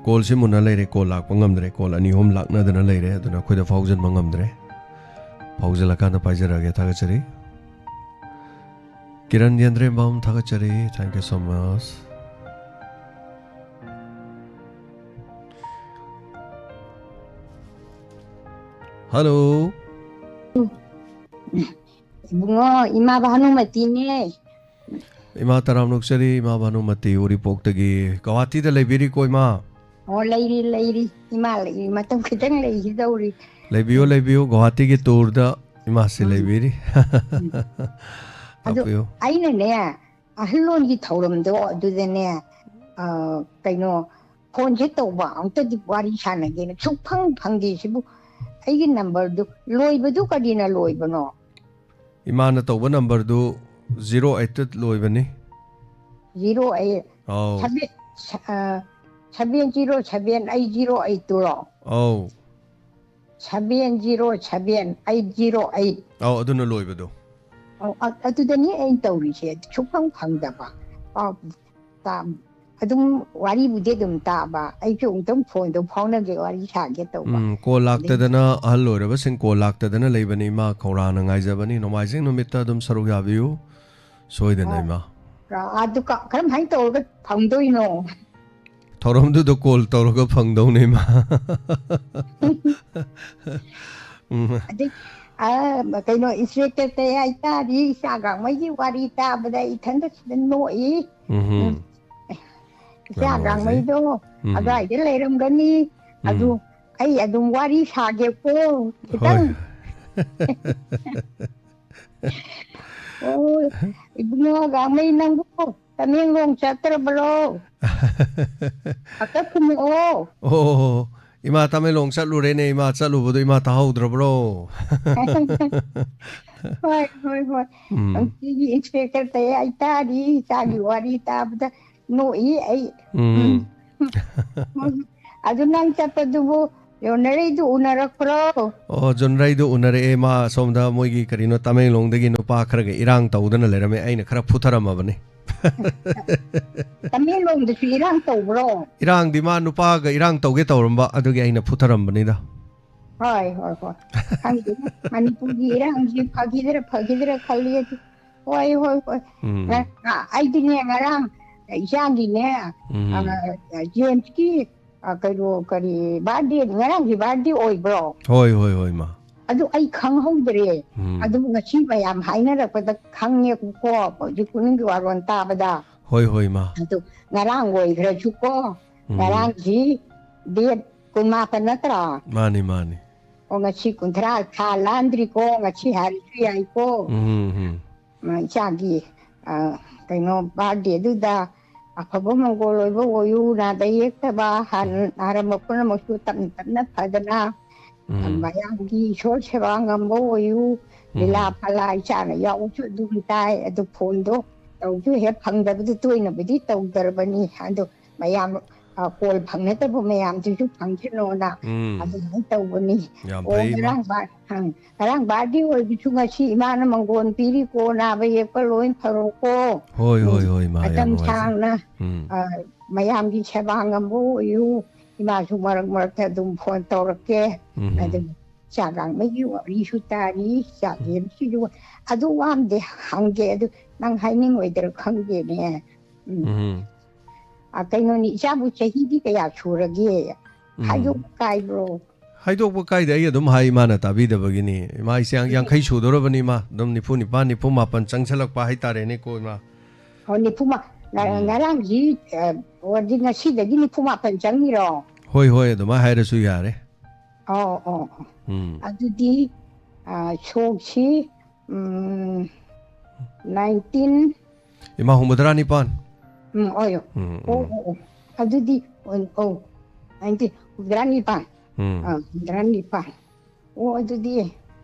ꯀꯣꯜꯁꯤ ꯃꯨꯟꯅ ꯂꯩꯔꯦ, ꯀꯣꯜ ꯂꯥꯛꯄ ꯉꯝꯗ꯭ꯔꯦ, ꯀꯣꯜ ꯑꯅꯤ ꯑꯍꯨꯝ ꯂꯥꯛꯅꯗꯅ ꯂꯩꯔꯦ, ꯑꯗꯨꯅ ꯑꯩꯈꯣꯏꯗ ꯐꯥꯎꯖꯟꯕ ꯉꯝꯗ꯭ꯔꯦ꯫ ꯐꯥꯎꯖꯜꯂꯀꯥꯟꯗ ꯄꯥꯏꯖꯔꯛꯑꯒꯦ꯫ ꯊꯥꯒꯠꯆꯔꯤ꯫ ꯀꯤꯔꯟ ꯌꯦꯟꯗ꯭ꯔꯦꯝꯕꯝ, ꯊꯥꯒꯠꯆꯔꯤ, thank you so much꯫ Hello. ꯏꯕꯨꯡꯉꯣ, ꯏꯃꯥ ꯚꯥꯅꯨꯃꯇꯤꯅꯦ꯫ ꯏꯃꯥ ꯇꯔꯥꯝ ꯅꯣꯛꯆꯔꯤ, ꯏꯃꯥ ꯚꯥꯅꯨꯃꯇꯤ ꯎꯔꯤꯄꯣꯛꯇꯒꯤ꯫ ꯒꯧꯍꯥꯇꯤꯗ ꯂꯩꯕꯤꯔꯤꯀꯣ ꯏꯃꯥ? ꯑꯣ, ꯂꯩꯔꯤ, ꯂꯩꯔꯤ꯫ ꯏꯃꯥ ꯂꯩꯔꯤ, ꯃꯇꯝ ꯈꯤꯇꯪ ꯂꯩꯈꯤꯗꯧꯔꯤ꯫ ꯂꯩꯕꯤꯌꯨ, ꯎꯝ꯫ ꯂꯩꯕꯤꯌꯨ, ꯒꯧꯍꯥꯇꯤꯒꯤ ꯇꯨꯔꯗ ꯏꯃꯥꯁꯤ ꯎꯝ꯫ ꯂꯩꯕꯤꯔꯤ꯫ ꯎꯝ꯫ ꯑꯗꯣ ꯂꯥꯛꯄꯤꯌꯨ꯫ ꯑꯩꯅꯅꯦ, ꯑꯍꯜꯂꯣꯟꯒꯤ ꯊꯧꯔꯝꯗꯣ ꯑꯗꯨꯗꯅꯦ, ꯑ, ꯀꯩꯅꯣ, ꯐꯣꯟꯁꯦ ꯇꯧꯕ ꯑꯝꯇꯗꯤ ꯋꯥꯔꯤ ꯁꯥꯟꯅꯒꯦꯅ ꯁꯨꯛꯐꯪ ꯐꯪꯗꯦ꯫ ꯁꯤꯕꯨ ꯑꯩꯒꯤ ꯅꯝꯕꯔꯗꯨ ꯂꯣꯏꯕꯗꯨ ꯀꯔꯤꯅ ꯂꯣꯏꯕꯅꯣ? ꯏꯃꯥꯅ ꯇꯧꯕ ꯅꯝꯕꯔꯗꯨ zero eight ꯂꯣꯏꯕꯅꯤ꯫ Zero eight꯫ ꯑꯧ꯫ Seven, ꯑ, seven zero seven eight zero eight ꯇꯨꯔꯣ? ꯑꯧ꯫ Seven zero seven eight zero eight꯫ ꯑꯧ, ꯑꯗꯨꯅ ꯂꯣꯏꯕꯗꯣ꯫ ꯑꯧ, ꯑ-, ꯑꯗꯨꯗꯅꯤ ꯑꯩꯅ ꯇꯧꯔꯤꯁꯦ, ꯁꯨꯛꯐꯪ ꯐꯪꯗꯕ꯫ ꯄꯥꯎ ꯇꯥ-, ꯑꯗꯨꯝ ꯋꯥꯔꯤꯕꯨꯗꯤ ꯑꯗꯨꯝ ꯇꯥꯕ, ꯑꯩꯁꯨ ꯑꯃꯨꯛꯇꯪ ꯐꯣꯟꯗꯣ ꯐꯥꯎꯅꯒꯦ, ꯋꯥꯔꯤ ꯁꯥꯒꯦ ꯇꯧꯕ꯫ ꯎꯝ, ꯀꯣꯜ ꯑꯗꯩ ꯂꯥꯛꯇꯗꯅ, ꯑꯍꯜ ꯑꯣꯏꯔꯕꯁꯤꯡ ꯀꯣꯜ ꯂꯥꯛꯇꯗꯅ ꯂꯩꯕꯅꯤ ꯏꯃꯥ, ꯈꯧꯔꯥꯡꯅ ꯉꯥꯏꯖꯕꯅꯤ꯫ ꯅꯣꯡꯃꯥꯏꯖꯤꯡ ꯅꯨꯃꯤꯠꯇ ꯑꯗꯨꯝ ꯁꯔꯨꯛ ꯌꯥꯕꯤꯌꯨ, ꯁꯣꯏꯗꯅ ꯑꯣ꯫ ꯏꯃꯥ꯫ ꯑꯗꯨ ꯀ-, ꯀꯔꯝꯍꯥꯏꯅ ꯇꯧꯔꯒ ꯐꯪꯗꯣꯏꯅꯣ? ꯊꯧꯔꯝꯗꯨꯗ ꯀꯣꯜ ꯇꯧꯔꯒ ꯐꯪꯗꯧꯅꯦ ꯏꯃꯥ꯫ ꯎꯝ꯫ ꯑꯗꯩ, ꯑ, ꯀꯩꯅꯣ, ꯏꯟꯁꯄꯦꯛꯇꯔ ꯇꯌꯥꯏꯇꯥꯗꯤ ꯏꯆꯥ ꯒꯥꯡꯃꯩꯒꯤ ꯋꯥꯔꯤ ꯇꯥꯕꯗ ꯏꯊꯟꯗ ꯁꯤꯗ ꯅꯣꯛꯏ꯫ ꯎꯝꯍꯨꯝ꯫ ꯎꯝ꯫ ꯏꯆꯥ ꯌꯥꯝ ꯅꯨꯡꯉꯥꯏꯖꯩ꯫ ꯒꯥꯡꯃꯩꯗꯣ ꯎꯝ꯫ ꯑꯗꯨꯋꯥꯏꯗ ꯂꯩꯔꯝꯒꯅꯤ꯫ ꯎꯝ꯫ ꯑꯗꯨ ꯑꯩ ꯑꯗꯨꯝ ꯋꯥꯔꯤ ꯁꯥꯒꯦꯀꯣ, ꯍꯣꯏ꯫ ꯈꯤꯇꯪ꯫ ꯑꯣ, ꯏꯕꯨꯡꯉꯣ ꯒꯥꯡꯃꯩ, ꯅꯪꯕꯨ ꯇꯃꯦꯡꯂꯣꯡ ꯆꯠꯇ꯭ꯔꯕ꯭ꯔꯣ? ꯑꯝꯇ ꯈꯨꯝꯃꯛꯑꯣ꯫ ꯑꯣ, ꯏꯃꯥ ꯇꯃꯦꯡꯂꯣꯡ ꯆꯠꯂꯨꯔꯦꯅꯦ, ꯏꯃꯥ ꯆꯠꯂꯨꯕꯗꯣ ꯏꯃꯥ ꯇꯥꯍꯧꯗ꯭ꯔꯕ꯭ꯔꯣ? ꯍꯣꯏ, ꯍꯣꯏ, ꯍꯣꯏ꯫ ꯎꯝ꯫ ꯅꯨꯡꯇꯤꯒꯤ ꯏꯟꯁꯄꯦꯛꯇꯔ ꯇꯌꯥꯏ ꯇꯥꯔꯤ, ꯏꯆꯥꯒꯤ ꯋꯥꯔꯤ ꯇꯥꯕꯗ ꯅꯣꯛꯏ ꯑꯩ꯫ ꯎꯝ꯫ ꯎꯝ꯫ ꯑꯗꯨ ꯅꯪ ꯆꯠꯄꯗꯨꯕꯨ ꯖꯣꯟꯅꯔꯩꯗꯨ ꯎꯅꯔꯛꯄ꯭ꯔꯣ? ꯑꯣ, ꯖꯣꯟꯅꯔꯩꯗꯨ ꯎꯅꯔꯛꯑꯦ꯫ ꯃꯥ ꯑꯁꯣꯝꯗ ꯃꯣꯏꯒꯤ ꯀꯔꯤꯅꯣ ꯇꯃꯦꯡꯂꯣꯡꯗꯒꯤ ꯅꯨꯄꯥ ꯈꯔꯒ ꯏꯔꯥꯡ ꯇꯧꯗꯅ ꯂꯩꯔꯝꯃꯦ꯫ ꯑꯩꯅ ꯈꯔ ꯐꯨꯊꯔꯝꯃꯕꯅꯤ꯫ ꯇꯃꯦꯡꯂꯣꯡꯗꯁꯨ ꯏꯔꯥꯡ ꯇꯧꯕ꯭ꯔꯣ? ꯏꯔꯥꯡꯗꯤ ꯃꯥ ꯅꯨꯄꯥꯒ ꯏꯔꯥꯡ ꯇꯧꯒꯦ ꯇꯧꯔꯝꯕ, ꯑꯗꯨꯒꯤ ꯑꯩꯅ ꯐꯨꯊꯔꯝꯕꯅꯤꯗ꯫ ꯍꯣꯏ, ꯍꯣꯏ, ꯍꯣꯏ꯫ ꯈꯪꯗꯦ, ꯃꯅꯤꯄꯨꯔꯒꯤ ꯏꯔꯥꯡꯁꯤ ꯐꯈꯤꯗ꯭ꯔꯥ ꯐꯈꯤꯗ꯭ꯔꯥ ꯈꯜꯂꯤ ꯑꯗꯨ꯫ ꯍꯣꯏ, ꯍꯣꯏ, ꯍꯣꯏ꯫ ꯎꯝ꯫ ꯉ-, ꯑ, ꯑꯩꯗꯤꯅꯦ, ꯉꯔꯥꯡ ꯏꯆꯥꯒꯤꯅꯦ, ꯎꯝ꯫ ꯑ, ꯖꯦꯝꯁꯀꯤ, ꯑ, ꯀꯩꯅꯣ, ꯀꯔꯤ, ꯕꯥꯔꯗꯦ, ꯉꯔꯥꯡꯒꯤ ꯕꯥꯔꯗꯦ ꯑꯣꯏꯕ꯭ꯔꯣ? ꯍꯣꯏ, ꯍꯣꯏ, ꯍꯣꯏ, ꯃꯥ꯫ ꯑꯗꯨ ꯑꯩ ꯈꯪꯍꯧꯗ꯭ꯔꯦ꯫ ꯎꯝ꯫ ꯑꯗꯨ ꯉꯁꯤ ꯃꯌꯥꯝ ꯍꯥꯏꯅꯔꯛꯄꯗ ꯈꯪꯉꯦꯕꯀꯣ, ꯍꯧꯖꯤꯛ ꯈꯨꯅꯨꯡꯒꯤ ꯋꯥꯔꯣꯜ ꯇꯥꯕꯗ꯫ ꯍꯣꯏ, ꯍꯣꯏ, ꯃꯥ꯫ ꯑꯗꯨ ꯉꯔꯥꯡ ꯑꯣꯏꯈ꯭ꯔꯁꯨꯀꯣ, ꯎꯝ꯫ ꯉꯔꯥꯡꯁꯤ ꯗꯦꯠ ꯀꯨꯟꯃꯥꯄꯟ ꯅꯠꯇ꯭ꯔꯣ? ꯃꯥꯅꯤ, ꯃꯥꯅꯤ꯫ ꯑꯣ, ꯉꯁꯤ ꯀꯨꯟꯊ꯭ꯔꯥ ꯊꯥ ꯂꯥꯟꯗ꯭ꯔꯤꯀꯣ, ꯉꯁꯤ ꯍꯥꯏꯔꯁꯨ ꯌꯥꯏꯀꯣ꯫ ꯎꯝ, ꯎꯝ꯫ ꯑ, ꯏꯆꯥꯒꯤ, ꯑ, ꯀꯩꯅꯣ, ꯕꯥꯔꯗꯦꯗꯨꯗ ꯑꯐꯕ ꯃꯪꯒꯣꯜ ꯑꯣꯏꯕ ꯑꯣꯏꯌꯨ, ꯅꯥꯗ ꯌꯦꯛꯇꯕ, ꯍꯥꯟ-, ꯎꯝ꯫ ꯅꯥꯔꯝꯕ ꯄꯨꯝꯅꯃꯛꯁꯨ ꯇꯞꯅ ꯇꯞꯅ ꯐꯗꯅ, ꯎꯝ꯫ ꯃꯌꯥꯝꯒꯤ ꯏꯁꯣꯔ ꯁꯦꯕꯥ ꯉꯝꯕ ꯑꯣꯏꯌꯨ, ꯎꯝ꯫ ꯂꯤꯂꯥ ꯐꯂꯥ ꯏꯆꯥꯅ ꯌꯥꯎꯕꯁꯨ ꯑꯗꯨꯝ ꯇꯥꯏ, ꯑꯗꯨ ꯐꯣꯟꯗꯣ ꯇꯧꯁꯨ ꯍꯦꯛ ꯐꯪꯗꯕꯗꯨ ꯇꯣꯏꯅꯕꯨꯗꯤ ꯇꯧꯗ꯭ꯔꯕꯅꯤ꯫ ꯑꯗꯨ ꯃꯌꯥꯝ, ꯑ, ꯀꯣꯜ ꯐꯪꯅꯗꯕ ꯃꯌꯥꯝꯗꯨꯁꯨ ꯐꯪꯁꯅꯣꯅ ꯎꯝ꯫ ꯑꯗꯨꯃꯥꯏꯅ ꯇꯧꯕꯅꯤ꯫ ꯌꯥꯝ ꯑꯣ, ꯐꯩ, ꯏꯃꯥ꯫ ꯉꯔꯥꯡ ꯕꯥ-, ꯑꯪ, ꯉꯔꯥꯡ ꯕꯥꯔꯗꯦ ꯑꯣꯏꯕꯁꯨ ꯉꯁꯤ ꯏꯃꯥꯅ ꯃꯪꯒꯣꯟ ꯄꯤꯔꯤꯀꯣ, ꯅꯥꯕ ꯌꯦꯛꯄ ꯂꯣꯏ ꯐꯔꯣꯀꯣ꯫ ꯍꯣꯏ, ꯎꯝ, ꯍꯣꯏ, ꯍꯣꯏ, ꯏꯃꯥ, ꯌꯥꯝ ꯃꯇꯝ ꯅꯨꯡꯉꯥꯏꯖꯔꯦ꯫ ꯁꯥꯡꯅ, ꯎꯝ꯫ ꯑ, ꯃꯌꯥꯝꯒꯤ ꯁꯦꯕꯥ ꯉꯝꯕ ꯑꯣꯏꯌꯨ꯫ ꯏꯃꯥꯁꯨ ꯃꯔꯛ ꯃꯔꯛꯇ ꯑꯗꯨꯝ ꯐꯣꯟ ꯇꯧꯔꯛꯀꯦ꯫ ꯎꯝ꯫ ꯑꯗꯨꯝ ꯆꯥꯛ ꯂꯥꯡꯕꯒꯤ ꯋꯥꯔꯤꯁꯨ ꯇꯥꯔꯤ, ꯆꯥꯛ ꯎꯝ꯫ ꯌꯦꯟꯕꯁꯤꯁꯨ ꯑꯗꯨ ꯋꯥ ꯑꯝꯗꯤ ꯍꯪꯒꯦ, ꯑꯗꯨ ꯅꯪ ꯍꯥꯏꯅꯤꯡꯉꯣꯏꯗ꯭ꯔꯥ ꯈꯪꯗꯦꯅꯦ꯫ ꯎꯝ꯫ ꯎꯝ꯫ ꯑ, ꯀꯩꯅꯣꯅꯤ, ꯏꯆꯥꯕꯨ ꯆꯍꯤꯗꯤ ꯀꯌꯥ ꯁꯨꯔꯒꯦ? ꯎꯝ꯫ ꯍꯥꯏꯗꯣꯛꯄ ꯀꯥꯏꯕ꯭ꯔꯣ? ꯍꯥꯏꯗꯣꯛꯄ ꯀꯥꯏꯗꯦ, ꯑꯩ ꯑꯗꯨꯝ ꯍꯥꯏ, ꯏꯃꯥꯅ ꯇꯥꯕꯤꯗꯕꯒꯤꯅꯤ꯫ ꯏꯃꯥ, ꯑꯩꯁꯦ ꯌꯥꯡ-, ꯎꯝ꯫ ꯌꯥꯡꯈꯩ ꯁꯨꯗꯧꯔꯕꯅꯤ, ꯏꯃꯥ꯫ ꯑꯗꯨꯝ ꯅꯤꯐꯨ ꯅꯤꯄꯥꯟ, ꯅꯤꯐꯨ ꯃꯥꯄꯟ ꯆꯪꯁꯜꯂꯛꯄ ꯍꯥꯏꯇꯥꯔꯦꯅꯦꯀꯣ, ꯏꯃꯥ꯫ ꯑꯣ, ꯅꯤꯐꯨ ꯃꯥ-, ꯉ-, ꯎꯝ꯫ ꯉꯔꯥꯡꯁꯤ, ꯑ, ꯑꯣꯏꯔꯗꯤ ꯉꯁꯤꯗꯒꯤ ꯅꯤꯐꯨ ꯃꯥꯄꯟ ꯆꯪꯉꯤꯔꯣ? ꯍꯣꯏ, ꯍꯣꯏ, ꯑꯗꯨꯃꯥꯏꯅ ꯍꯥꯏꯔꯁꯨ ꯌꯥꯔꯦ꯫ ꯑꯣ, ꯑꯣ, ꯑꯣ꯫ ꯎꯝ꯫ ꯑꯗꯨꯗꯤ, ꯑ, ꯁꯣꯛꯁꯤ ꯎꯝ, ꯅꯥꯏꯟꯇꯤꯟ ꯏꯃꯥ, ꯍꯨꯝꯐꯨꯇꯔꯥ ꯅꯤꯄꯥꯟ. ꯎꯝ ꯑꯣꯏ ꯑꯣ ꯎꯝ, ꯑꯣ ꯎꯝ. ꯑꯣ ꯑꯣ. ꯑꯗꯨꯗꯤ ꯑꯣ ꯑꯣ ꯅꯥꯏꯟꯇꯤꯟ ꯍꯨꯝꯐꯨꯇꯔꯥ ꯅꯤꯄꯥꯟ. ꯎꯝ. ꯑꯥ, ꯍꯨꯝꯐꯨꯇꯔꯥ ꯅꯤꯄꯥꯟ. ꯑꯣ, ꯑꯗꯨꯗꯤ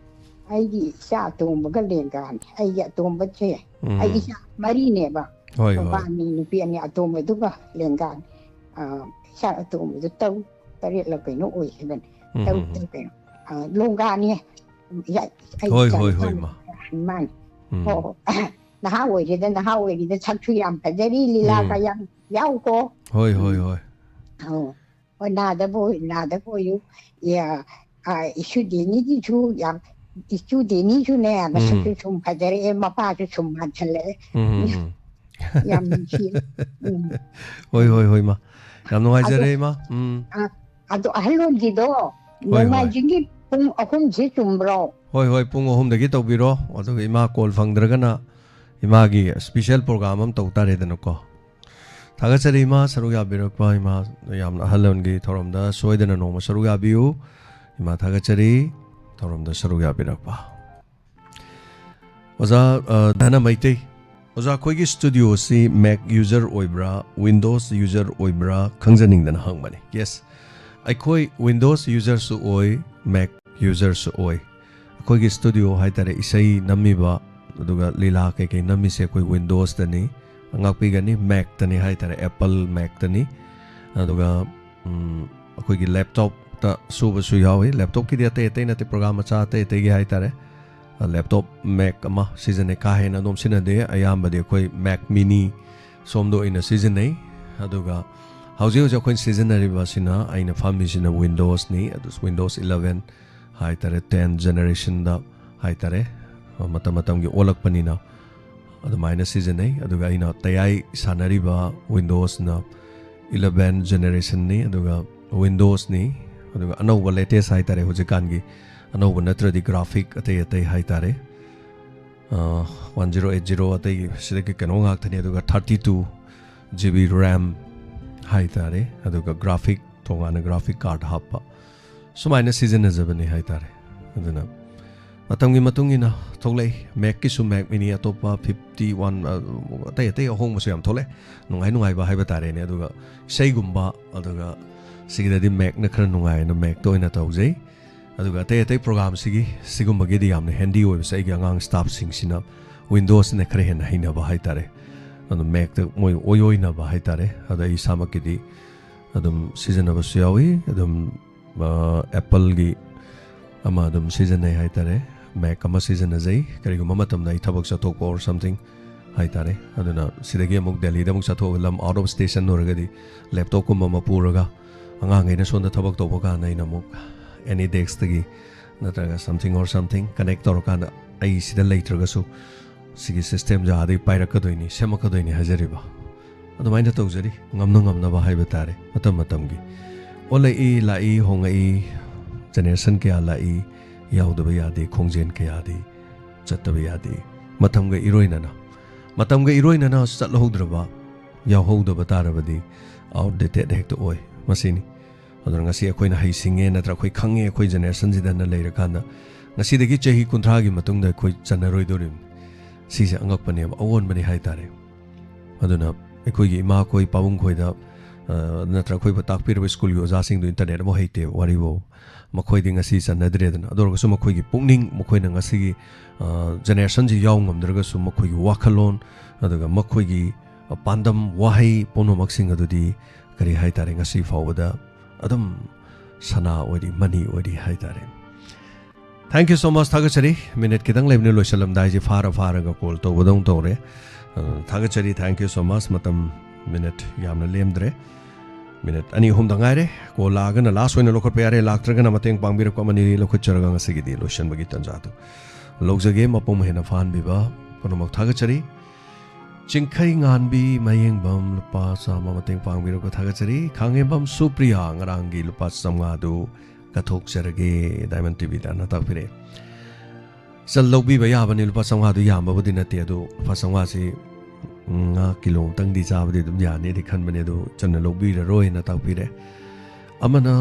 ꯑꯩꯒꯤ ꯏꯆꯥ ꯑꯇꯣꯝꯕꯒ ꯂꯦꯡꯒꯥꯅꯤ. ꯑꯩꯒꯤ ꯑꯇꯣꯝꯕꯁꯦ ꯎꯝ. ꯑꯩ ꯏꯆꯥ ꯃꯔꯤꯅꯦꯕ. ꯍꯣꯏ, ꯅꯨꯄꯥ ꯍꯣꯏ. ꯑꯅꯤ, ꯅꯨꯄꯤ ꯑꯅꯤ, ꯑꯇꯣꯝꯕꯗꯨꯒ ꯂꯦꯡꯒꯥꯅꯤ. ꯑꯥ, ꯏꯆꯥ ꯑꯇꯣꯝꯕꯗꯨ ꯇꯔꯨꯛ ꯇꯔꯦꯠꯂ ꯀꯩꯅꯣ ꯑꯣꯏꯈꯤꯕꯅꯤ. ꯎꯝ, ꯇꯔꯨꯛ ꯎꯝ, ꯎꯝ. ꯇꯔꯦꯠ ꯀꯩꯅꯣ. ꯑꯥ, ꯂꯣꯡꯒꯥꯅꯤ. ꯌꯥ-, ꯑꯩ ꯍꯣꯏ, ꯏꯆꯥ ꯍꯣꯏ, ꯅꯨꯄꯥ ꯍꯣꯏ, ꯃꯥ. ꯃꯥꯅꯤ. ꯎꯝ. ꯍꯣ, ꯍꯣ. ꯅꯍꯥ ꯑꯣꯏꯔꯤꯗ, ꯅꯍꯥ ꯑꯣꯏꯔꯤꯗ, ꯁꯛꯁꯨ ꯌꯥꯝ ꯐꯖꯔꯤ, ꯂꯤꯂꯥꯒ ꯎꯝ. ꯌꯥꯝ ꯌꯥꯎꯀꯣ. ꯍꯣꯏ, ꯍꯣꯏ, ꯍꯣꯏ. ꯑꯧ. ꯍꯣꯏ, ꯅꯥꯗꯕ ꯑꯣꯏ-, ꯅꯥꯗꯕ ꯑꯣꯏꯌꯨ꯫ ꯌꯥ-, ꯑ, ꯏꯁꯨ ꯗꯦꯅꯤꯒꯤꯁꯨ ꯌꯥꯝ, ꯏꯁꯨ ꯗꯦꯅꯤꯁꯨꯅꯦ, ꯃꯁꯛꯁꯨ ꯎꯝ. ꯁꯨꯝ ꯐꯖꯔꯛꯑꯦ, ꯃꯄꯥꯁꯨ ꯁꯨꯝ ꯃꯥꯟꯁꯜꯂꯛꯑꯦ꯫ ꯎꯝ, ꯎꯝ, ꯎꯝ. ꯌꯥꯝ ꯅꯨꯡꯁꯤꯌꯦ꯫ ꯎꯝ. ꯍꯣꯏ, ꯍꯣꯏ, ꯍꯣꯏ, ꯏꯃꯥ. ꯌꯥꯝ ꯅꯨꯡꯉꯥꯏꯖꯔꯦ, ꯏꯃꯥ. ꯎꯝ. ꯑ, ꯑꯗꯣ ꯑꯍꯜꯂꯣꯟꯒꯤꯗꯣ ꯍꯣꯏ, ꯍꯣꯏ. ꯅꯣꯡꯃꯥꯏꯖꯤꯡꯒꯤ ꯄꯨꯡ ꯑꯍꯨꯝꯁꯦ ꯆꯨꯝꯕ꯭ꯔꯣ? ꯍꯣꯏ, ꯍꯣꯏ, ꯄꯨꯡ ꯑꯍꯨꯝꯗꯒꯤ ꯇꯧꯕꯤꯔꯣ꯫ ꯑꯗꯨꯒ ꯏꯃꯥ ꯀꯣꯜ ꯐꯪꯗ꯭ꯔꯒꯅ ꯏꯃꯥꯒꯤ ꯁ꯭ꯄꯤꯁꯦꯜ ꯄ꯭ꯔꯣꯒ꯭ꯔꯥꯝ ꯑꯃ ꯇꯧ ꯇꯥꯔꯦꯗꯅꯀꯣ꯫ ꯊꯥꯒꯠꯆꯔꯤ ꯏꯃꯥ, ꯁꯔꯨꯛ ꯌꯥꯕꯤꯔꯛꯄ ꯏꯃꯥ, ꯌꯥꯝꯅ ꯑꯍꯜ ꯂꯃꯟꯒꯤ ꯊꯧꯔꯝꯗ ꯁꯣꯏꯗꯅ ꯅꯣꯡꯃ ꯁꯔꯨꯛ ꯌꯥꯕꯤꯌꯨ꯫ ꯏꯃꯥ ꯊꯥꯒꯠꯆꯔꯤ, ꯊꯧꯔꯝꯗ ꯁꯔꯨꯛ ꯌꯥꯕꯤꯔꯛꯄ꯫ ꯑꯣꯖꯥ, ꯑ, ꯙꯅ ꯃꯩꯇꯩ꯫ ꯑꯣꯖꯥ, ꯑꯩꯈꯣꯏꯒꯤ ꯁ꯭ꯇꯨꯗꯤꯑꯣꯁꯤ ꯃꯦꯛ ꯌꯨꯖꯔ ꯑꯣꯏꯕ꯭ꯔꯥ, ꯋꯤꯟꯗꯣꯁ ꯌꯨꯖꯔ ꯑꯣꯏꯕ꯭ꯔꯥ ꯈꯪꯖꯅꯤꯡꯗꯅ ꯍꯪꯕꯅꯤ꯫ ꯌꯦꯁ, ꯑꯩꯈꯣꯏ ꯋꯤꯟꯗꯣꯁ ꯌꯨꯖꯔꯁꯨ ꯑꯣꯏ, ꯃꯦꯛ ꯌꯨꯖꯔꯁꯨ ꯑꯣꯏ꯫ ꯑꯩꯈꯣꯏꯒꯤ ꯁ꯭ꯇꯨꯗꯤꯑꯣ ꯍꯥꯏ ꯇꯥꯔꯦ, ꯏꯁꯩ ꯅꯝꯃꯤꯕ, ꯑꯗꯨꯒ ꯂꯤꯂꯥ ꯀꯩꯀꯩ ꯅꯝꯃꯤꯁꯦ ꯑꯩꯈꯣꯏ ꯋꯤꯟꯗꯣꯁꯇꯅꯤ, ꯉꯥꯛꯄꯤꯒꯅꯤ, ꯃꯦꯛꯇꯅꯤ ꯍꯥꯏ ꯇꯥꯔꯦ, ꯑꯦꯄꯜ ꯃꯦꯛꯇꯅꯤ꯫ ꯑꯗꯨꯒ, ꯎꯝ, ꯑꯩꯈꯣꯏꯒꯤ ꯂꯦꯞꯇꯣꯞꯇ ꯁꯨꯕꯁꯨ ꯌꯥꯎꯏ꯫ ꯂꯦꯞꯇꯣꯞꯀꯤꯗꯤ ꯑꯇꯩ ꯑꯇꯩ ꯅꯠꯇꯦ, ꯄ꯭ꯔꯣꯒ꯭ꯔꯥꯝ ꯃꯆꯥ ꯑꯇꯩ ꯑꯇꯩꯒꯤ ꯍꯥꯏ ꯇꯥꯔꯦ꯫ ꯑ, ꯂꯦꯞꯇꯣꯞ ꯃꯦꯛ ꯑꯃ ꯁꯤꯖꯤꯟꯅꯩ, ꯀꯥ ꯍꯦꯟꯅ ꯑꯗꯨꯝ ꯁꯤꯖꯤꯟꯅꯗꯦ, ꯑꯌꯥꯝꯕꯗꯤ ꯑꯩꯈꯣꯏ ꯃꯦꯛ ꯃꯤꯅꯤ ꯁꯣꯝꯗ ꯑꯣꯏꯅ ꯁꯤꯖꯤꯟꯅꯩ꯫ ꯑꯗꯨꯒ ꯍꯧꯖꯤꯛ ꯍꯧꯖꯤꯛ ꯑꯩꯈꯣꯏꯅ ꯁꯤꯖꯤꯟꯅꯔꯤꯕꯁꯤꯅ, ꯑꯩꯅ ꯐꯝꯃꯤꯁꯤꯅ ꯋꯤꯟꯗꯣꯁꯅꯤ, ꯑꯗꯨ ꯋꯤꯟꯗꯣꯁ ꯏꯂꯚꯦꯟ ꯍꯥꯏ ꯇꯥꯔꯦ, ꯇꯦꯟ ꯖꯦꯅꯦꯔꯦꯁꯟꯗ ꯍꯥꯏ ꯇꯥꯔꯦ, ꯃꯇꯝ ꯃꯇꯝꯒꯤ ꯑꯣꯜꯂꯛꯄꯅꯤꯅ ꯑꯗꯨꯃꯥꯏꯅ ꯁꯤꯖꯤꯟꯅꯩ꯫ ꯑꯗꯨꯒ ꯑꯩꯅ ꯇꯌꯥꯏ ꯁꯥꯟꯅꯔꯤꯕ ꯋꯤꯟꯗꯣꯁꯅ ꯏꯂꯚꯦꯟ ꯖꯦꯅꯦꯔꯦꯁꯟꯅꯤ, ꯑꯗꯨꯒ ꯋꯤꯟꯗꯣꯁꯅꯤ, ꯑꯗꯨꯒ ꯑꯅꯧꯕ ꯂꯦꯇꯦꯁ ꯍꯥꯏ ꯇꯥꯔꯦ, ꯍꯧꯖꯤꯛꯀꯥꯟꯒꯤ ꯑꯅꯧꯕ ꯅꯠꯇ꯭ꯔꯗꯤ ꯒ꯭ꯔꯥꯐꯤꯛ ꯑꯇꯩ ꯑꯇꯩ ꯍꯥꯏ ꯇꯥꯔꯦ, ꯋꯥꯟ ꯖꯤꯔꯣ ꯑꯩꯠ ꯖꯤꯔꯣ ꯑꯇꯩꯒꯤ ꯁꯤꯗꯒꯤ ꯀꯩꯅꯣ ꯉꯥꯛꯇꯅꯤ, ꯑꯗꯨꯒ thirty two G B RAM ꯍꯥꯏ ꯇꯥꯔꯦ, ꯑꯗꯨꯒ ꯒ꯭ꯔꯥꯐꯤꯛ, ꯇꯣꯉꯥꯟꯅ ꯒ꯭ꯔꯥꯐꯤꯛ ꯀꯥꯔꯗ ꯍꯥꯞꯄ, ꯁꯨꯃꯥꯏꯅ ꯁꯤꯖꯤꯟꯅꯖꯕꯅꯤ ꯍꯥꯏ ꯇꯥꯔꯦ꯫ ꯑꯗꯨꯅ ꯃꯇꯝꯒꯤ ꯃꯇꯨꯡ ꯏꯟꯅ ꯊꯣꯛꯂꯛꯏ꯫ ꯃꯦꯛꯀꯤꯁꯨ ꯃꯦꯛ ꯃꯤꯅꯤ ꯑꯇꯣꯞꯄ ꯐꯤꯐꯇꯤ ꯋꯥꯟ, ꯑꯇꯩ ꯑꯇꯩ ꯑꯍꯣꯡꯕꯁꯨ ꯌꯥꯝ ꯊꯣꯛꯂꯛꯑꯦ, ꯅꯨꯡꯉꯥꯏ ꯅꯨꯡꯉꯥꯏꯕ ꯍꯥꯏꯕ ꯇꯥꯔꯦꯅꯦ꯫ ꯑꯗꯨꯒ ꯏꯁꯩꯒꯨꯝꯕ, ꯑꯗꯨꯒ ꯁꯤꯒꯤꯗꯗꯤ ꯃꯦꯛꯅ ꯈꯔ ꯅꯨꯡꯉꯥꯏꯅ ꯃꯦꯛꯇ ꯑꯣꯏꯅ ꯇꯧꯖꯩ꯫ ꯑꯗꯨꯒ ꯑꯇꯩ ꯑꯇꯩ ꯄ꯭ꯔꯣꯒꯥꯝꯁꯤꯒꯤ ꯁꯤꯒꯨꯝꯕꯒꯤꯗꯤ ꯌꯥꯝꯅ ꯍꯦꯟꯗꯤ ꯑꯣꯏꯕꯁꯦ ꯑꯩꯒꯤ ꯑꯉꯥꯡ ꯁ꯭ꯇꯥꯐꯁꯤꯡꯁꯤꯅ ꯋꯤꯟꯗꯣꯁꯤꯅ ꯈꯔ ꯍꯦꯟꯅ ꯍꯩꯅꯕ ꯍꯥꯏ ꯇꯥꯔꯦ꯫ ꯑꯗꯨ ꯃꯦꯛꯇ ꯃꯣꯏ ꯑꯣꯏ ꯑꯣꯏꯅꯕ ꯍꯥꯏ ꯇꯥꯔꯦ꯫ ꯑꯗ ꯑꯩ ꯏꯁꯥꯃꯛꯀꯤꯗꯤ ꯑꯗꯨꯝ ꯁꯤꯖꯤꯟꯅꯕꯁꯨ ꯌꯥꯎꯏ꯫ ꯑꯗꯨꯝ ꯑꯦꯄꯜꯒꯤ ꯑꯃ ꯑꯗꯨꯝ ꯁꯤꯖꯤꯟꯅꯩ ꯍꯥꯏ ꯇꯥꯔꯦ꯫ ꯃꯦꯛ ꯑꯃ ꯁꯤꯖꯤꯟꯅꯖꯩ, ꯀꯔꯤꯒꯨꯝꯕ ꯃꯇꯝꯗ ꯑꯩ ꯊꯕꯛ ꯆꯠꯊꯣꯛꯄ or something ꯍꯥꯏ ꯇꯥꯔꯦ꯫ ꯑꯗꯨꯅ ꯁꯤꯗꯒꯤ ꯑꯃꯨꯛ ꯗꯦꯜꯂꯤꯗ ꯑꯃꯨꯛ ꯆꯠꯊꯣꯛꯑꯒ ꯂꯝ out of station ꯑꯣꯏꯔꯒꯗꯤ ꯂꯦꯞꯇꯣꯞꯀꯨꯝꯕ ꯑꯃ ꯄꯨꯔꯒ ꯑꯉꯥꯡꯈꯩꯅ ꯁꯣꯝꯗ ꯊꯕꯛ ꯇꯧꯕ ꯀꯥꯟꯗ ꯑꯩꯅ ꯑꯃꯨꯛ ꯑꯦꯅꯤ ꯗꯦꯛꯁꯇꯒꯤ ꯅꯠꯇ꯭ꯔꯒ something or something connect ꯇꯧꯔꯀꯥꯟꯗ ꯑꯩ ꯁꯤꯗ ꯂꯩꯇ꯭ꯔꯒꯁꯨ ꯁꯤꯒꯤ ꯁꯤꯁꯇꯦꯝꯁꯦ ꯑꯥꯗꯒꯤ ꯄꯥꯏꯔꯛꯀꯗꯣꯏꯅꯤ, ꯁꯦꯝꯃꯛꯀꯗꯣꯏꯅꯤ ꯍꯥꯏꯖꯔꯤꯕ꯫ ꯑꯗꯨꯃꯥꯏꯅ ꯇꯧꯖꯔꯤ, ꯉꯝꯅ ꯉꯝꯅꯕ ꯍꯥꯏꯕ ꯇꯥꯔꯦ꯫ ꯃꯇꯝ ꯃꯇꯝꯒꯤ ꯑꯣꯜꯂꯛꯏ, ꯂꯥꯛꯏ, ꯍꯣꯡꯉꯛꯏ, ꯖꯦꯅꯦꯔꯦꯁꯟ ꯀꯌꯥ ꯂꯥꯛꯏ, ꯌꯥꯎꯗꯕ ꯌꯥꯗꯦ, ꯈꯣꯡꯖꯦꯜ ꯀꯌꯥꯗꯤ ꯆꯠꯇꯕ ꯌꯥꯗꯦ꯫ ꯃꯇꯝꯒ ꯏꯔꯣꯏꯅꯅ, ꯃꯇꯝꯒ ꯏꯔꯣꯏꯅꯅ ꯆꯠꯍꯧꯗ꯭ꯔꯕ, ꯌꯥꯎꯍꯧꯗꯕ ꯇꯥꯔꯕꯗꯤ outdated ꯍꯦꯛꯇ ꯑꯣꯏ꯫ ꯃꯁꯤꯅꯤ꯫ ꯑꯗꯨꯅ ꯉꯁꯤ ꯑꯩꯈꯣꯏꯅ ꯍꯩꯁꯤꯡꯉꯦ ꯅꯠꯇ꯭ꯔ ꯑꯩꯈꯣꯏ ꯈꯪꯉꯦ, ꯑꯩꯈꯣꯏ ꯖꯦꯅꯦꯔꯦꯁꯟꯁꯤꯗꯅ ꯂꯩꯔꯀꯥꯟꯗ ꯉꯁꯤꯗꯒꯤ ꯆꯍꯤ ꯀꯨꯟꯊ꯭ꯔꯥꯒꯤ ꯃꯇꯨꯡꯗ ꯑꯩꯈꯣꯏ ꯆꯟꯅꯔꯣꯏꯗꯣꯔꯤꯕꯅꯤ꯫ ꯁꯤꯁꯦ ꯑꯉꯛꯄꯅꯦꯕ, ꯑꯑꯣꯟꯕꯅꯤ ꯍꯥꯏ ꯇꯥꯔꯦ꯫ ꯑꯗꯨꯅ ꯑꯩꯈꯣꯏꯒꯤ ꯏꯃꯥꯈꯣꯏ, ꯄꯥꯕꯨꯡꯈꯣꯏꯗ, ꯑ, ꯅꯠꯇ꯭ꯔ ꯑꯩꯈꯣꯏꯕꯨ ꯇꯥꯛꯄꯤꯔꯕ ꯁ꯭ꯀꯨꯜꯒꯤ ꯑꯣꯖꯥꯁꯤꯡꯗꯨ ꯏꯟꯇꯔꯅꯦꯠ ꯑꯃ ꯍꯩꯇꯦꯕ, ꯋꯥꯔꯤꯕꯨ꯫ ꯃꯈꯣꯏꯗꯤ ꯉꯁꯤ ꯆꯟꯅꯗ꯭ꯔꯦꯗꯅ꯫ ꯑꯗꯨ ꯑꯣꯏꯔꯒꯁꯨ ꯃꯈꯣꯏꯒꯤ ꯄꯨꯛꯅꯤꯡ, ꯃꯈꯣꯏꯅ ꯉꯁꯤꯒꯤ, ꯑ, ꯖꯦꯅꯦꯔꯦꯁꯟꯁꯤ ꯌꯥꯎ ꯉꯝꯗ꯭ꯔꯒꯁꯨ ꯃꯈꯣꯏꯒꯤ ꯋꯥꯈꯜꯂꯣꯟ, ꯑꯗꯨꯒ ꯃꯈꯣꯏꯒꯤ, ꯑ, ꯄꯥꯟꯗꯝ, ꯋꯥꯍꯩ ꯄꯨꯝꯅꯃꯛꯁꯤꯡ ꯑꯗꯨꯗꯤ ꯀꯔꯤ ꯍꯥꯏ ꯇꯥꯔꯦ, ꯉꯁꯤ ꯐꯥꯎꯕꯗ ꯑꯗꯨꯝ ꯁꯅꯥ ꯑꯣꯏꯔꯤ, ꯃꯅꯤ ꯑꯣꯏꯔꯤ ꯍꯥꯏ ꯇꯥꯔꯦ꯫ Thank you so much, ꯊꯥꯒꯠꯆꯔꯤ꯫ ꯃꯤꯅꯤꯠ ꯈꯤꯇꯪ ꯂꯩꯕꯅꯤ, ꯂꯣꯏꯁꯤꯜꯂꯝꯗꯥꯏꯁꯦ ꯐꯥꯔ ꯐꯥꯔꯒ ꯀꯣꯜ ꯇꯧꯕꯗꯧꯅ ꯇꯧꯔꯦ꯫ ꯑ, ꯊꯥꯒꯠꯆꯔꯤ, thank you so much꯫ ꯃꯇꯝ ꯃꯤꯅꯤꯠ ꯌꯥꯝꯅ ꯂꯦꯝꯗ꯭ꯔꯦ, ꯃꯤꯅꯤꯠ ꯑꯅꯤ ꯑꯍꯨꯝꯗ ꯉꯥꯏꯔꯦ꯫ ꯀꯣꯜ ꯂꯥꯛꯑꯒꯅ ꯂꯥꯁ ꯑꯣꯏꯅ ꯂꯧꯈꯠꯄ ꯌꯥꯔꯦ, ꯂꯥꯛꯇ꯭ꯔꯒꯅ ꯃꯇꯦꯡ ꯄꯥꯡꯕꯤꯔꯛꯄ ꯑꯃꯅꯤ ꯂꯧꯈꯠꯆꯔꯒ ꯉꯁꯤꯒꯤꯗꯤ ꯂꯣꯏꯁꯤꯟꯕꯒꯤ ꯇꯥꯟꯖꯥꯗꯨ ꯂꯧꯖꯒꯦ꯫ ꯃꯄꯨꯡ ꯍꯦꯟꯅ ꯐꯥꯍꯟꯕꯤꯕ ꯄꯨꯝꯅꯃꯛ ꯊꯥꯒꯠꯆꯔꯤ꯫ ꯆꯤꯡꯈꯩ ꯉꯥꯟꯕꯤ ꯃꯌꯦꯡꯕꯝ ꯂꯨꯄꯥ ꯆꯥꯝꯃ ꯃꯇꯦꯡ ꯄꯥꯡꯕꯤꯔꯛꯄ ꯊꯥꯒꯠꯆꯔꯤ꯫ ꯈꯥꯡꯉꯦꯝꯕꯝ ꯁꯨꯄ꯭ꯔꯤꯌꯥ ꯉꯔꯥꯡꯒꯤ ꯂꯨꯄꯥ ꯆꯥꯝꯃꯉꯥꯗꯨ ꯀꯠꯊꯣꯛꯆꯔꯒꯦ, ꯗꯥꯏꯃꯟ ꯇꯤꯚꯤꯗ ꯑꯅ ꯇꯥꯛꯄꯤꯔꯛꯑꯦ꯫ ꯆꯜ ꯂꯧꯕꯤꯕ ꯌꯥꯕꯅꯤ, ꯂꯨꯄꯥ ꯆꯥꯝꯃꯉꯥꯗꯨ ꯌꯥꯝꯕꯕꯨꯗꯤ ꯅꯠꯇꯦ, ꯑꯗꯨ ꯂꯨꯄꯥ ꯆꯥꯝꯃꯉꯥꯁꯤ ꯉꯥ ꯀꯤꯂꯣ ꯑꯃꯇꯪꯗꯤ ꯆꯥꯕꯗꯤ ꯑꯗꯨꯝ ꯌꯥꯅꯤꯗꯤ ꯈꯟꯕꯅꯦ, ꯑꯗꯨ ꯆꯟꯅ ꯂꯧꯕꯤꯔꯔꯣꯏꯅ ꯇꯥꯛꯄꯤꯔꯦ꯫ ꯑꯃꯅ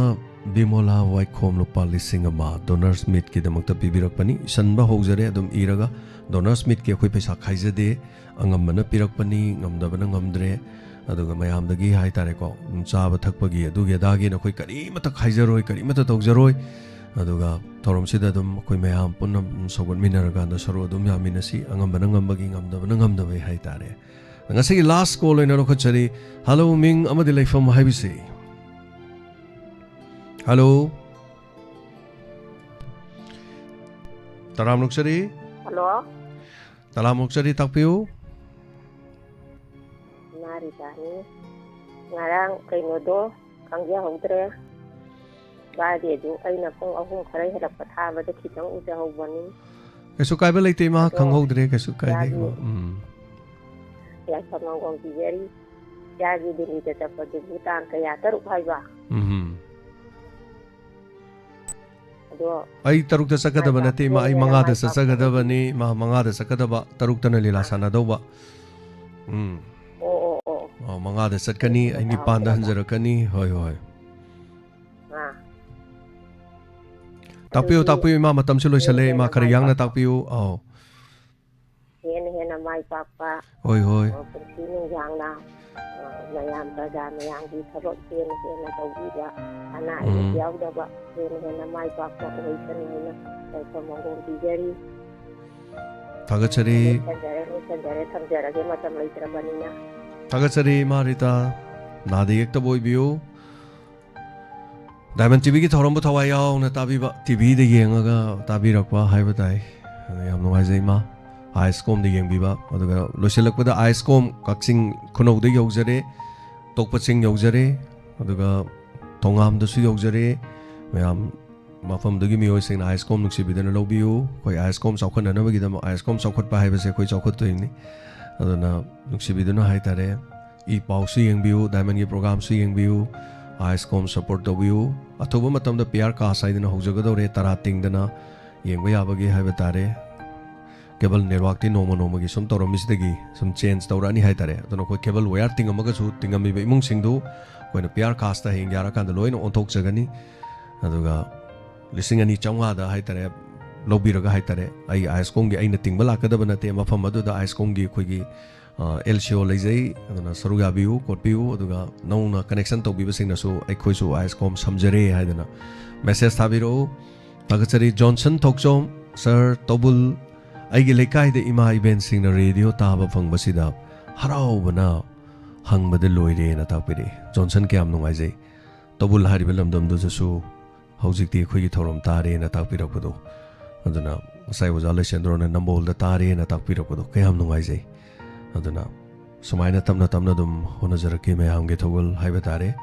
ꯕꯤꯃꯣꯂꯥ ꯋꯥꯏꯈꯣꯝ ꯂꯨꯄꯥ ꯂꯤꯁꯤꯡ ꯑꯃ Donors Meetꯀꯤꯗꯃꯛꯇ ꯄꯤꯕꯤꯔꯛꯄꯅꯤ꯫ ꯏꯁꯟꯕ ꯍꯧꯖꯔꯦ ꯑꯗꯨꯝ ꯏꯔꯒ꯫ Donors Meetꯀꯤ ꯑꯩꯈꯣꯏ ꯄꯩꯁꯥ ꯈꯥꯏꯖꯗꯦ, ꯑꯉꯝꯕꯅ ꯄꯤꯔꯛꯄꯅꯤ, ꯉꯝꯗꯕꯅ ꯉꯝꯗ꯭ꯔꯦ꯫ ꯑꯗꯨꯒ ꯃꯌꯥꯝꯗꯒꯤ ꯍꯥꯏꯇꯥꯔꯦꯀꯣ, ꯎꯝ, ꯆꯥꯕ ꯊꯛꯄꯒꯤ ꯑꯗꯨꯒꯤ ꯑꯗꯥꯒꯤꯅ ꯑꯩꯈꯣꯏ ꯀꯔꯤꯃꯠꯇ ꯈꯥꯏꯖꯔꯣꯏ, ꯀꯔꯤꯃꯠꯇ ꯇꯧꯖꯔꯣꯏ꯫ ꯑꯗꯨꯒ ꯊꯧꯔꯝꯁꯤꯗ ꯑꯗꯨꯝ ꯑꯩꯈꯣꯏ ꯃꯌꯥꯝ ꯄꯨꯟꯅ ꯁꯧꯒꯠꯃꯤꯟꯅꯔꯀꯥꯟꯗ ꯁꯔꯨꯛ ꯑꯗꯨꯝ ꯌꯥꯃꯤꯟꯅꯁꯤ, ꯑꯉꯝꯕꯅ ꯉꯝꯕꯒꯤ, ꯉꯝꯗꯕꯅ ꯉꯝꯗꯕꯒꯤ ꯍꯥꯏꯇꯥꯔꯦ꯫ ꯉꯁꯤꯒꯤ last call ꯑꯣꯏꯅ ꯂꯧꯈꯠꯆꯔꯤ꯫ Hello, ꯃꯤꯡ ꯑꯃꯗꯤ ꯂꯩꯐꯝ ꯍꯥꯏꯕꯤꯁꯤ꯫ Hello꯫ ꯇꯔꯥꯝꯅ ꯑꯣꯛꯆꯔꯤ꯫ Hello꯫ ꯇꯔꯥꯝꯅ ꯑꯣꯛꯆꯔꯤ, ꯇꯥꯛꯄꯤꯌꯨ꯫ ꯏꯃꯥ ꯔꯤꯇꯥꯅꯤ꯫ ꯉꯔꯥꯡ ꯀꯩꯅꯣꯗꯣ ꯈꯪꯖꯍꯧꯗ꯭ꯔꯦ꯫ ꯕꯥꯔꯗꯦꯗꯨ ꯑꯩꯅ ꯄꯨꯡ ꯑꯍꯨꯝ ꯈꯔ ꯍꯦꯜꯂꯛꯄ ꯊꯥꯕꯗ ꯈꯤꯇꯪ ꯎꯖꯍꯧꯕꯅꯤ꯫ ꯀꯩꯁꯨ ꯀꯥꯏꯕ ꯂꯩꯇꯦ, ꯏꯃꯥ, ꯑꯗꯣ ꯈꯪꯍꯧꯗ꯭ꯔꯦ, ꯀꯩꯁꯨ ꯀꯥꯏꯗꯦ, ꯌꯥꯒꯤ ꯏꯃꯥ꯫ ꯎꯝ꯫ ꯌꯥꯏꯐ ꯃꯪꯒꯣꯜ ꯄꯤꯖꯔꯤ꯫ ꯌꯥꯒꯤ ꯗꯤꯜꯂꯤꯗ ꯆꯠꯄꯗꯨꯕꯨ ꯇꯥꯡ ꯀꯌꯥ? ꯇꯔꯨꯛ ꯍꯥꯏꯕ? ꯎꯝ꯫ ꯑꯗꯣ ꯑꯩ ꯇꯔꯨꯛꯇ ꯆꯠꯀꯗꯕ ꯃꯥꯏ ꯅꯠꯇꯦ, ꯏꯃꯥ, ꯑꯩ ꯄꯥꯛꯄ ꯃꯉꯥꯗ ꯃꯥꯏ ꯄꯥꯛꯄ ꯆꯠꯆꯒꯗꯕꯅꯤ, ꯏꯃꯥ, ꯃꯉꯥꯗ ꯆꯠꯀꯗꯕ, ꯇꯔꯨꯛꯇꯅ ꯂꯤꯂꯥ ꯁꯥꯟꯅꯗꯧꯕ꯫ ꯎꯝ꯫ ꯑꯣ, ꯑꯣ, ꯑꯣ, ꯑꯣ꯫ ꯑꯣ, ꯃꯉꯥꯗ ꯆꯠꯀꯅꯤ, ꯑꯩ ꯅꯤꯄꯥꯟꯗ ꯍꯟꯖꯔꯛꯀꯅꯤ꯫ ꯍꯣꯏ, ꯍꯣꯏ꯫ ꯑꯥ꯫ ꯇꯥꯛꯄꯤꯌꯨ, ꯑꯗꯨꯗꯤ ꯇꯥꯛꯄꯤꯌꯨ, ꯏꯃꯥ, ꯃꯇꯝꯁꯨ ꯂꯣꯏꯁꯜꯂꯦ, ꯍꯦꯟꯅ ꯏꯃꯥ, ꯈꯔ ꯃꯥꯏ ꯌꯥꯡꯅ ꯄꯥꯛꯄ ꯇꯥꯛꯄꯤꯌꯨ꯫ ꯑꯧ꯫ ꯍꯦꯟꯅ ꯍꯦꯟꯅ ꯃꯥꯏ ꯄꯥꯛꯄ, ꯍꯣꯏ, ꯍꯣꯏ꯫ ꯑ, ꯄꯨꯟꯁꯤ ꯅꯨꯡꯁꯥꯡꯅ, ꯑ, ꯃꯌꯥꯝ ꯄ꯭ꯔꯖꯥ ꯃꯌꯥꯝꯒꯤ ꯊꯕꯛ ꯍꯦꯟꯅ ꯍꯦꯟꯅ ꯇꯧꯕꯤꯕ, ꯑꯅꯥ ꯑꯌꯦꯛ ꯎꯝ꯫ ꯌꯥꯎꯗꯕ, ꯍꯦꯟꯅ ꯍꯦꯟꯅ ꯃꯥꯏ ꯄꯥꯛꯄ ꯑꯣꯏꯁꯅꯨ ꯍꯥꯏꯅ ꯌꯥꯏꯐ ꯃꯪꯒꯣꯜ ꯄꯤꯖꯔꯤ꯫ ꯊꯥꯒꯠꯆꯔꯤ꯫ ꯂꯣꯏꯁꯟꯖꯔꯦ, ꯂꯣꯏꯁꯟꯖꯔꯦ, ꯊꯝꯖꯔꯒꯦ, ꯃꯇꯝ ꯂꯩꯇ꯭ꯔꯕꯅꯤꯅ꯫ ꯊꯥꯒꯠꯆꯔꯤ, ꯏꯃꯥ ꯔꯤꯇꯥ꯫ ꯅꯥꯗ ꯌꯦꯛꯇꯕ ꯑꯣꯏꯕꯤꯌꯨ꯫ Diamond TVꯒꯤ ꯊꯧꯔꯝꯕꯨ ꯊꯋꯥꯏ ꯌꯥꯎꯅ ꯇꯥꯕꯤꯕ, TVꯗ ꯌꯦꯡꯉꯒ ꯇꯥꯕꯤꯔꯛꯄ ꯍꯥꯏꯕ ꯇꯥꯏ꯫ ꯑꯗꯨ ꯌꯥꯝ ꯅꯨꯡꯉꯥꯏꯖꯩ, ꯏꯃꯥ꯫ ISCOMꯗ ꯌꯦꯡꯕꯤꯕ, ꯑꯗꯨꯒ ꯂꯣꯏꯁꯤꯜꯂꯛꯄꯗ ISCOM ꯀꯛꯆꯤꯡ ꯈꯨꯅꯧꯗ ꯌꯧꯖꯔꯦ, ꯇꯣꯛꯄ ꯆꯤꯡ ꯌꯧꯖꯔꯦ, ꯑꯗꯨꯒ ꯊꯣꯉꯥꯝꯗꯁꯨ ꯌꯧꯖꯔꯦ꯫ ꯃꯌꯥꯝ ꯃꯐꯝꯗꯨꯒꯤ ꯃꯤꯑꯣꯏꯁꯤꯡꯅ ISCOM ꯅꯨꯡꯁꯤꯕꯤꯗꯨꯅ ꯂꯧꯕꯤꯌꯨ꯫ ꯑꯩꯈꯣꯏ ISCOM ꯆꯥꯎꯈꯠꯅꯅꯕꯒꯤꯗꯃꯛ, ISCOM ꯆꯥꯎꯈꯠꯄ ꯍꯥꯏꯕꯁꯦ ꯑꯩꯈꯣꯏ ꯆꯥꯎꯈꯠꯇꯣꯏꯅꯤ꯫ ꯑꯗꯨꯅ ꯅꯨꯡꯁꯤꯕꯤꯗꯨꯅ ꯍꯥꯏꯇꯥꯔꯦ, ꯏ ꯄꯥꯎꯁꯨ ꯌꯦꯡꯕꯤꯌꯨ, Diamondꯒꯤ programꯁꯨ ꯌꯦꯡꯕꯤꯌꯨ, ISCOM support ꯇꯧꯕꯤꯌꯨ꯫ ꯑꯊꯨꯕ ꯃꯇꯝꯗ PR cast ꯍꯥꯏꯗꯅ ꯍꯧꯖꯒꯗꯧꯔꯦ, ꯇꯔꯥ ꯇꯤꯡꯗꯅ ꯌꯦꯡꯕ ꯌꯥꯕꯒꯤ ꯍꯥꯏꯕ ꯇꯥꯔꯦ꯫ ꯀꯦꯕꯜ ꯅꯦꯠꯋꯥꯛꯇꯤ ꯅꯣꯡꯃ ꯅꯣꯡꯃꯒꯤ ꯁꯨꯝ ꯇꯧꯔꯝꯃꯤꯁꯤꯗꯒꯤ ꯁꯨꯝ ꯆꯦꯟꯖ ꯇꯧꯔꯛꯑꯅꯤ ꯍꯥꯏꯇꯥꯔꯦ꯫ ꯑꯗꯨꯅ ꯑꯩꯈꯣꯏ ꯀꯦꯕꯜ ꯋꯥꯌꯔ ꯇꯤꯡꯉꯝꯃꯒꯁꯨ, ꯇꯤꯡꯉꯝꯃꯤꯕ ꯏꯃꯨꯡꯁꯤꯡꯗꯨ ꯑꯩꯈꯣꯏꯅ ꯄꯤ ꯑꯥꯔ ꯀꯥꯁꯇ ꯍꯌꯦꯡ ꯌꯥꯔꯀꯥꯟꯗ ꯂꯣꯏꯅ ꯑꯣꯟꯊꯣꯛꯆꯒꯅꯤ꯫ ꯑꯗꯨꯒ ꯂꯤꯁꯤꯡ ꯑꯅꯤ ꯆꯥꯝꯃꯉꯥꯗ ꯍꯥꯏꯇꯥꯔꯦ, ꯂꯧꯕꯤꯔꯒ ꯍꯥꯏꯇꯥꯔꯦ, ꯑꯩ ꯑꯥꯏ ꯑꯦꯁ ꯀꯣꯝꯒꯤ ꯑꯩꯅ ꯇꯤꯡꯕ ꯂꯥꯛꯀꯗꯕ ꯅꯠꯇꯦ꯫ ꯃꯐꯝ ꯑꯗꯨꯗ ꯑꯥꯏ ꯑꯦꯁ ꯀꯣꯝꯒꯤ ꯑꯩꯈꯣꯏꯒꯤ, ꯑ, ꯑꯦꯜ ꯁꯤ ꯑꯣ ꯂꯩꯖꯩ꯫ ꯑꯗꯨꯅ ꯁꯔꯨꯛ ꯌꯥꯕꯤꯌꯨ, ꯀꯣꯠꯄꯤꯌꯨ꯫ ꯑꯗꯨꯒ ꯅꯧꯅ ꯀꯅꯦꯛꯁꯟ ꯇꯧꯕꯤꯕꯁꯤꯡꯅꯁꯨ ꯑꯩꯈꯣꯏꯁꯨ ꯑꯥꯏ ꯑꯦꯁ ꯀꯣꯝ ꯁꯝꯖꯔꯦ ꯍꯥꯏꯗꯅ ꯃꯦꯁꯦꯖ ꯊꯥꯕꯤꯔꯛꯎ꯫ ꯊꯥꯒꯠꯆꯔꯤ꯫ ꯖꯣꯟꯁꯟ ꯊꯣꯛꯆꯣꯝ, ꯁꯥꯔ ꯇꯧꯕꯨꯜ, ꯑꯩꯒꯤ ꯂꯩꯀꯥꯏꯗ ꯏꯃꯥ ꯏꯕꯦꯟꯁꯤꯡꯅ ꯔꯦꯗꯤꯑꯣ ꯇꯥꯕ ꯐꯪꯕꯁꯤꯗ ꯍꯔꯥꯎꯕꯅ ꯍꯪꯕꯗ ꯂꯣꯏꯔꯦꯅ ꯇꯥꯛꯄꯤꯔꯛꯏ꯫ ꯖꯣꯟꯁꯟ, ꯀꯌꯥꯝ ꯅꯨꯡꯉꯥꯏꯖꯩ꯫ ꯇꯧꯕꯨꯜ ꯍꯥꯏꯔꯤꯕ ꯂꯝꯗꯝꯗꯨꯗꯁꯨ ꯍꯧꯖꯤꯛꯇꯤ ꯑꯩꯈꯣꯏꯒꯤ ꯊꯧꯔꯝ ꯇꯥꯔꯦꯅ ꯇꯥꯛꯄꯤꯔꯛꯄꯗꯣ, ꯑꯗꯨꯅ ꯉꯁꯥꯏ ꯑꯣꯖꯥ ꯂꯩꯁꯦꯟꯗ꯭ꯔꯣꯅ ꯅꯝꯕꯣꯜꯗ ꯇꯥꯔꯦꯅ ꯇꯥꯛꯄꯤꯔꯛꯄꯗꯣ ꯀꯌꯥꯝ ꯅꯨꯡꯉꯥꯏꯖꯩ꯫ ꯑꯗꯨꯅ ꯁꯨꯃꯥꯏꯅ ꯇꯞꯅ ꯇꯞꯅ ꯑꯗꯨꯝ ꯍꯣꯠꯅꯖꯔꯛꯀꯦ, ꯃꯌꯥꯝꯒꯤ ꯊꯧꯒꯜ ꯍꯥꯏꯕ ꯇꯥꯔꯦ꯫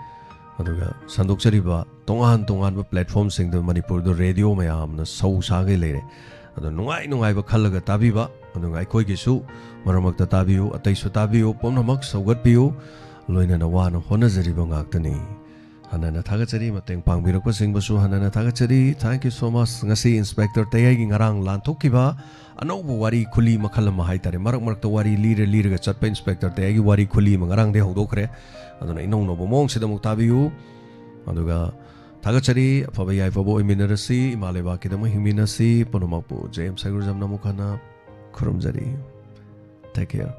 ꯑꯗꯨꯒ ꯁꯟꯗꯣꯛꯆꯔꯤꯕ ꯇꯣꯉꯥꯟ ꯇꯣꯉꯥꯟꯕ ꯄ꯭ꯂꯦꯠꯐꯣꯝꯁꯤꯡꯗ ꯃꯅꯤꯄꯨꯔꯗ ꯔꯦꯗꯤꯑꯣ ꯃꯌꯥꯝꯅ ꯁꯧ ꯁꯥꯒꯩ ꯂꯩꯔꯦ꯫ ꯑꯗꯣ ꯅꯨꯡꯉꯥꯏ ꯅꯨꯡꯉꯥꯏꯕ ꯈꯜꯂꯒ ꯇꯥꯕꯤꯕ, ꯑꯗꯨꯒ ꯑꯩꯈꯣꯏꯒꯤꯁꯨ ꯃꯔꯛ ꯃꯔꯛꯇ ꯇꯥꯕꯤꯌꯨ, ꯑꯇꯩꯁꯨ ꯇꯥꯕꯤꯌꯨ, ꯄꯨꯝꯅꯃꯛ ꯁꯧꯒꯠꯄꯤꯌꯨ꯫ ꯂꯣꯏꯅꯅ ꯋꯥꯅ ꯍꯣꯠꯅꯖꯔꯤꯕ ꯉꯥꯛꯇꯅꯤ꯫ ꯍꯟꯅꯅ ꯊꯥꯒꯠꯆꯔꯤ, ꯃꯇꯦꯡ ꯄꯥꯡꯕꯤꯔꯛꯄꯁꯤꯡꯕꯨꯁꯨ ꯍꯟꯅꯅ ꯊꯥꯒꯠꯆꯔꯤ꯫ Thank you so much꯫ ꯉꯁꯤ ꯏꯟꯁꯄꯦꯛꯇꯔ ꯇꯌꯥꯏꯒꯤ ꯉꯔꯥꯡ ꯂꯥꯟꯊꯣꯛꯈꯤꯕ ꯑꯅꯧꯕ ꯋꯥꯔꯤ ꯈꯨꯂꯤ ꯃꯈꯜ ꯑꯃ ꯍꯥꯏꯇꯥꯔꯦ꯫ ꯃꯔꯛ ꯃꯔꯛꯇ ꯋꯥꯔꯤ ꯂꯤꯔ ꯂꯤꯔꯒ ꯆꯠꯄ ꯏꯟꯁꯄꯦꯛꯇꯔ ꯇꯌꯥꯏꯒꯤ ꯋꯥꯔꯤ ꯈꯨꯂꯤ ꯑꯃ ꯉꯔꯥꯡꯗꯩ ꯍꯧꯗꯣꯛꯈ꯭ꯔꯦ꯫ ꯑꯗꯨꯅ ꯏꯅꯧ ꯅꯧꯕ ꯃꯑꯣꯡꯁꯤꯗ ꯑꯃꯨꯛ ꯇꯥꯕꯤꯌꯨ꯫ ꯑꯗꯨꯒ ꯊꯥꯒꯠꯆꯔꯤ꯫ ꯑꯐꯕ ꯌꯥꯏꯐꯕ ꯑꯣꯏꯃꯤꯟꯅꯔꯁꯤ, ꯏꯃꯥ ꯂꯩꯕꯥꯛꯀꯤꯗꯃꯛ ꯍꯤꯡꯃꯤꯟꯅꯁꯤ꯫ ꯄꯨꯝꯅꯃꯛꯄꯨ ꯖꯦ ꯑꯦꯝ ꯁꯩꯒ꯭ꯔꯨꯖꯝꯅ ꯑꯃꯨꯛ ꯍꯟꯅ ꯈꯨꯔꯨꯝꯖꯔꯤ꯫ Take care꯫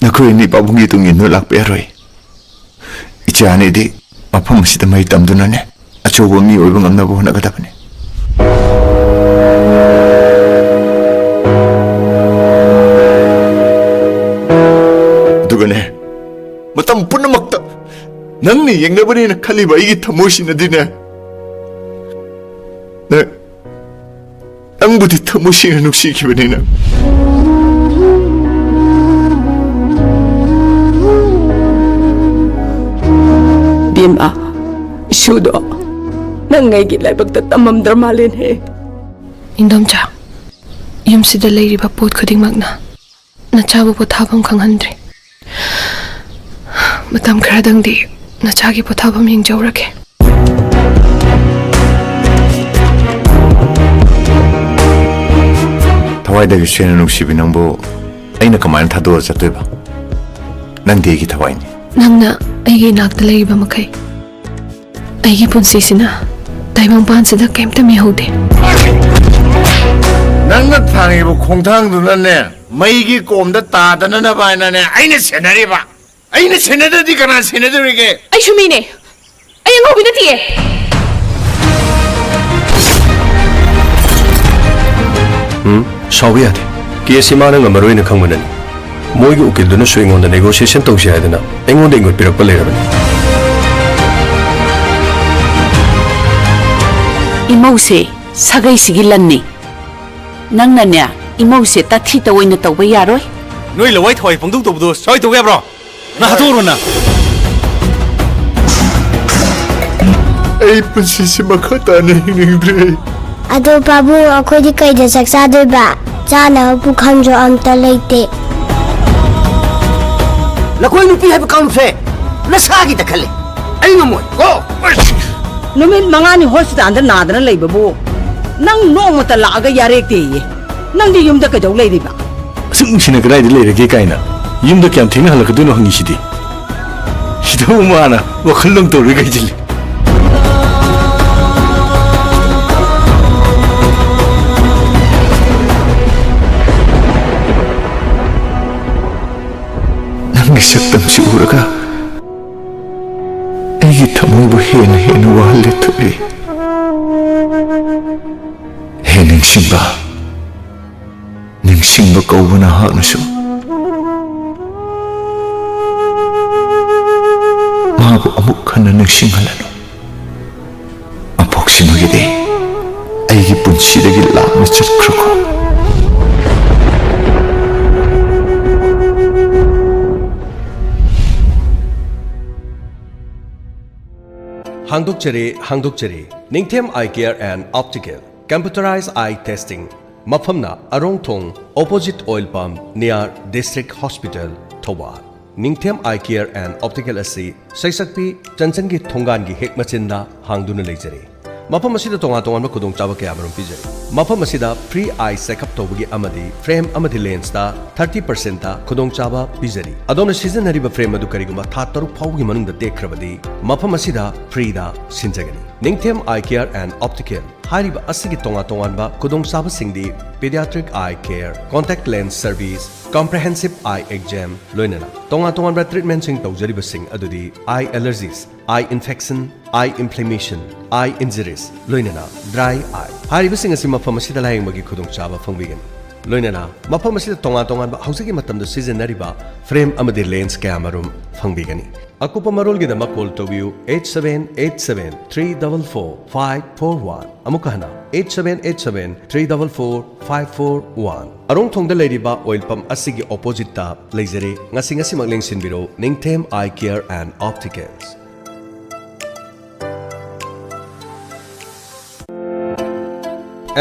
ꯅꯈꯣꯏ ꯑꯅꯤ ꯄꯥꯕꯨꯡꯒꯤ ꯇꯨꯡ ꯏꯟꯗꯨꯅ ꯂꯥꯛꯄ ꯌꯥꯔꯣꯏ꯫ ꯏꯆꯥ ꯑꯅꯤꯗꯤ ꯃꯐꯝ ꯑꯁꯤꯗ ꯃꯍꯩ ꯇꯝꯗꯨꯅꯅꯦ, ꯑꯆꯧꯕ ꯃꯤ ꯑꯣꯏꯕ ꯉꯝꯅꯕ ꯍꯣꯠꯅꯒꯗꯕꯅꯤ꯫ ꯑꯗꯨꯒꯅꯦ, ꯃꯇꯝ ꯄꯨꯝꯅꯃꯛꯇ ꯅꯪꯅ ꯌꯦꯡꯅꯕꯅꯦꯅ ꯈꯜꯂꯤꯕ ꯑꯩꯒꯤ ꯊꯃꯣꯏꯁꯤꯅꯗꯤꯅꯦ, ꯅꯪ, ꯅꯪꯕꯨꯗꯤ ꯊꯃꯣꯏ ꯁꯦꯡꯅ ꯅꯨꯡꯁꯤꯈꯤꯕꯅꯤ ꯅꯪ꯫ ꯏꯃꯥ, ꯏꯁꯨꯗꯣ ꯅꯪ ꯑꯩꯒꯤ ꯂꯥꯏꯕꯛꯇ ꯇꯝꯃꯝꯗ꯭ꯔ ꯃꯥꯜꯂꯦꯅꯦ꯫ ꯏꯟꯗꯣꯝꯆꯥ, ꯌꯨꯝꯁꯤꯗ ꯂꯩꯔꯤꯕ ꯄꯣꯠ ꯈꯨꯗꯤꯡꯃꯛꯅ ꯅꯆꯥꯕꯨ ꯄꯣꯊꯥꯐꯝ ꯈꯪꯍꯟꯗ꯭ꯔꯦ꯫ ꯃꯇꯝ ꯈꯔꯗꯪꯗꯤ ꯅꯆꯥꯒꯤ ꯄꯣꯊꯥꯐꯝ ꯌꯦꯡꯖꯧꯔꯒꯦ꯫ ꯊꯋꯥꯏꯗꯒꯤ ꯁꯦꯡꯅ ꯅꯨꯡꯁꯤꯕꯤ ꯅꯪꯕꯨ ꯑꯩꯅ ꯀꯃꯥꯏꯅ ꯊꯥꯗꯣꯛꯑ ꯆꯠꯇꯣꯏꯕ? ꯅꯪꯗꯤ ꯑꯩꯒꯤ ꯊꯋꯥꯏꯅꯤ꯫ ꯅꯪꯅ ꯑꯩꯒꯤ ꯏꯅꯥꯛꯇ ꯂꯩꯔꯤꯕ ꯃꯈꯩ, ꯑꯩꯒꯤ ꯄꯨꯟꯁꯤꯁꯤꯅ ꯇꯥꯏꯕꯪꯄꯥꯟꯁꯤꯗ ꯀꯩꯝꯇ ꯃꯤꯍꯧꯗꯦ꯫ ꯅꯪꯅ ꯊꯥꯡꯉꯤꯕ ꯈꯣꯡꯊꯥꯡꯗꯨꯅꯅꯦ, ꯃꯩꯒꯤ ꯀꯣꯝꯗ ꯇꯥꯗꯅꯅꯕ ꯍꯥꯏꯅꯅꯦ ꯑꯩꯅ ꯁꯦꯟꯅꯔꯤꯕ꯫ ꯑꯩꯅ ꯁꯦꯟꯅꯗ꯭ꯔꯗꯤ ꯀꯅꯥ ꯁꯦꯟꯅꯗꯧꯔꯤꯒꯦ? ꯑꯩꯁꯨ ꯃꯤꯅꯦ꯫ ꯑꯩ ꯑꯉꯧꯕꯤ ꯅꯠꯇꯤꯌꯦ꯫ ꯎꯝ, ꯁꯥꯎꯕ ꯌꯥꯗꯦ꯫ ꯀꯦꯁꯁꯤ ꯃꯥꯅ ꯉꯝꯃꯔꯣꯏꯅ ꯈꯪꯕꯅꯅꯤ꯫ ꯃꯣꯏꯒꯤ ꯎꯀꯤꯜꯗꯨꯅꯁꯨ ꯑꯩꯉꯣꯟꯗ negotiation ꯇꯧꯁꯤ ꯍꯥꯏꯗꯅ ꯑꯩꯉꯣꯟꯗ ꯏꯪꯒꯣꯠ ꯄꯤꯔꯛꯄ ꯂꯩꯔꯕꯅꯤ꯫ ꯏꯃꯧꯁꯦ ꯁꯥꯒꯩꯁꯤꯒꯤ ꯂꯟꯅꯤ꯫ ꯅꯪꯅꯅꯦ, ꯏꯃꯧꯁꯦ ꯇꯥꯊꯤ ꯇꯧꯑꯣꯏꯅ ꯇꯧꯕ ꯌꯥꯔꯣꯏ꯫ ꯅꯣꯏ ꯂꯋꯥꯏ ꯊꯋꯥꯏ ꯄꯪꯇꯧ ꯇꯧꯕꯗꯣ ꯁ꯭ꯋꯥꯏ ꯇꯧꯕ ꯌꯥꯕ꯭ꯔꯣ? ꯅꯪ ꯍꯥꯠꯇꯣꯛꯎꯔꯣ ꯅꯪ꯫ ꯑꯩ ꯄꯨꯟꯁꯤꯁꯤ ꯃꯈꯥ ꯇꯥꯅ ꯍꯤꯡꯅꯤꯡꯗ꯭ꯔꯦ꯫ ꯑꯗꯣ ꯄꯥꯕꯨꯡ, ꯑꯩꯈꯣꯏꯗꯤ ꯀꯩꯗ ꯆꯥꯛ ꯆꯥꯗꯣꯏꯕ? ꯆꯥꯅꯕ ꯄꯨꯈꯝꯁꯨ ꯑꯝꯇ ꯂꯩꯇꯦ꯫ ꯂꯀꯣꯏ ꯅꯨꯄꯤ ꯍꯥꯏꯕ ꯀꯥꯡꯂꯨꯞꯁꯦ ꯅꯁꯥꯒꯤꯗ ꯈꯜꯂꯦ, ꯑꯩ ꯉꯝꯃꯣꯏ꯫ ꯀꯣ! ꯅꯨꯃꯤꯠ ꯃꯉꯥꯅꯤ ꯍꯣꯁꯄꯤꯇꯥꯜꯗ ꯅꯥꯗꯅ ꯂꯩꯕꯕꯨ ꯅꯪ ꯅꯣꯡꯃꯇ ꯂꯥꯛꯑꯒ ꯌꯥꯔꯦꯛꯇꯦꯌꯦ꯫ ꯅꯪꯗꯤ ꯌꯨꯝꯗ ꯀꯩꯗꯧ ꯂꯩꯔꯤꯕ? ꯑꯁꯨꯛ ꯅꯨꯡꯁꯤꯅ ꯀꯗꯥꯏꯗ ꯂꯩꯔꯒꯦ ꯀꯥꯏꯅ ꯌꯨꯝꯗ ꯀꯌꯥꯝ ꯊꯦꯡꯅ ꯍꯜꯂꯛꯀꯗꯣꯏꯅꯣ ꯍꯪꯉꯤꯁꯤꯗꯤ꯫ ꯁꯤꯗꯕꯨ ꯃꯥꯅ ꯋꯥꯈꯜ ꯑꯃ ꯇꯧꯔꯒ ꯍꯩꯖꯤꯜꯂꯤ꯫ ꯅꯪꯒꯤ ꯁꯛꯇꯝꯁꯤ ꯎꯔꯒ ꯑꯩꯒꯤ ꯊꯃꯣꯏꯕꯨ ꯍꯦꯟꯅ ꯍꯦꯟꯅ ꯋꯥꯍꯜꯂꯦ ꯊꯣꯏꯕꯤ꯫ ꯍꯦ ꯅꯤꯡꯁꯤꯡꯕ, ꯅꯤꯡꯁꯤꯡꯕ ꯀꯧꯕ ꯅꯍꯥꯛꯅꯁꯨ ꯃꯥꯕꯨ ꯑꯃꯨꯛ ꯍꯟꯅ ꯅꯤꯡꯁꯤꯡꯍꯜꯂꯅꯨ꯫ ꯃꯄꯣꯛꯁꯤꯃꯒꯤꯗꯤ ꯑꯩꯒꯤ ꯄꯨꯟꯁꯤꯗꯒꯤ ꯂꯥꯞꯅ ꯆꯠꯈ꯭ꯔꯣꯀꯣ꯫ ꯍꯥꯡꯗꯣꯛꯆꯔꯤ, ꯍꯥꯡꯗꯣꯛꯆꯔꯤ꯫ ꯅꯤꯡꯊꯦꯝ Eye Care and Optical, Computerized Eye Testing꯫ ꯃꯐꯝꯅ ꯑꯔꯣꯡꯊꯣꯡ, opposite oil pump, near District Hospital, Thoubal. ꯅꯤꯡꯊꯦꯝ Eye Care and Optical ꯑꯁꯤ ꯁꯩꯁꯛꯄꯤ ꯆꯟꯆꯟꯒꯤ ꯊꯣꯡꯒꯥꯟꯒꯤ ꯍꯦꯛ ꯃꯆꯤꯟꯗ ꯍꯥꯡꯗꯨꯅ ꯂꯩꯖꯔꯤ꯫ ꯃꯐꯝ ꯑꯁꯤꯗ ꯇꯣꯉꯥꯟ ꯇꯣꯉꯥꯟꯕ ꯈꯨꯗꯣꯡꯆꯥꯕ ꯀꯌꯥꯃꯔꯨꯝ ꯄꯤꯖꯔꯤ꯫ ꯃꯐꯝ ꯑꯁꯤꯗ free eye checkup ꯇꯧꯕꯒꯤ ꯑꯃꯗꯤ frame ꯑꯃꯗꯤ lensꯇ thirty percentꯇ ꯈꯨꯗꯣꯡꯆꯥꯕ ꯄꯤꯖꯔꯤ꯫ ꯑꯗꯣꯝꯅ ꯁꯤꯖꯤꯟꯅꯔꯤꯕ frame ꯑꯗꯨ ꯀꯔꯤꯒꯨꯝꯕ ꯊꯥ ꯇꯔꯨꯛ ꯐꯥꯎꯕꯒꯤ ꯃꯅꯨꯡꯗ ꯇꯦꯛꯈ꯭ꯔꯕꯗꯤ, ꯃꯐꯝ ꯑꯁꯤꯗ freeꯗ ꯁꯤꯟꯖꯒꯅꯤ꯫ ꯅꯤꯡꯊꯦꯝ Eye Care and Optical ꯍꯥꯏꯔꯤꯕ ꯑꯁꯤꯒꯤ ꯇꯣꯉꯥꯟ ꯇꯣꯉꯥꯟꯕ ꯈꯨꯗꯣꯡꯆꯥꯕꯁꯤꯡꯗꯤ pediatric eye care, contact lens service, comprehensive eye exam, ꯂꯣꯏꯅꯅ ꯇꯣꯉꯥꯟ ꯇꯣꯉꯥꯟꯕ treatmentꯁꯤꯡ ꯇꯧꯖꯔꯤꯕꯁꯤꯡ ꯑꯗꯨꯗꯤ eye allergies, eye infection, eye inflammation, eye injuries, ꯂꯣꯏꯅꯅ dry eye꯫ ꯍꯥꯏꯔꯤꯕꯁꯤꯡ ꯑꯁꯤ ꯃꯐꯝ ꯑꯁꯤꯗ ꯂꯥꯌꯦꯡꯕꯒꯤ ꯈꯨꯗꯣꯡꯆꯥꯕ ꯐꯪꯕꯤꯒꯅꯤ꯫ ꯂꯣꯏꯅꯅ ꯃꯐꯝ ꯑꯁꯤꯗ ꯇꯣꯉꯥꯟ ꯇꯣꯉꯥꯟꯕ ꯍꯧꯖꯤꯛꯀꯤ ꯃꯇꯝꯗ ꯁꯤꯖꯤꯟꯅꯔꯤꯕ frame ꯑꯃꯗꯤ lens ꯀꯌꯥꯃꯔꯨꯝ ꯐꯪꯕꯤꯒꯅꯤ꯫ ꯑꯀꯨꯞꯄ ꯃꯔꯣꯜꯒꯤꯗꯃꯛ call ꯇꯧꯕꯤꯌꯨ eight seven eight seven three double four five four one꯫ ꯑꯃꯨꯛꯀ ꯍꯟꯅ, eight seven eight seven three double four five four one꯫ ꯑꯔꯣꯡꯊꯣꯡꯗ ꯂꯩꯔꯤꯕ oil pump ꯑꯁꯤꯒꯤ oppositeꯇ ꯂꯩꯖꯔꯦ꯫ ꯉꯁꯤ ꯉꯁꯤꯃꯛ ꯂꯦꯡꯁꯤꯟꯕꯤꯔꯣ Ningthem Eye Care and Opticals꯫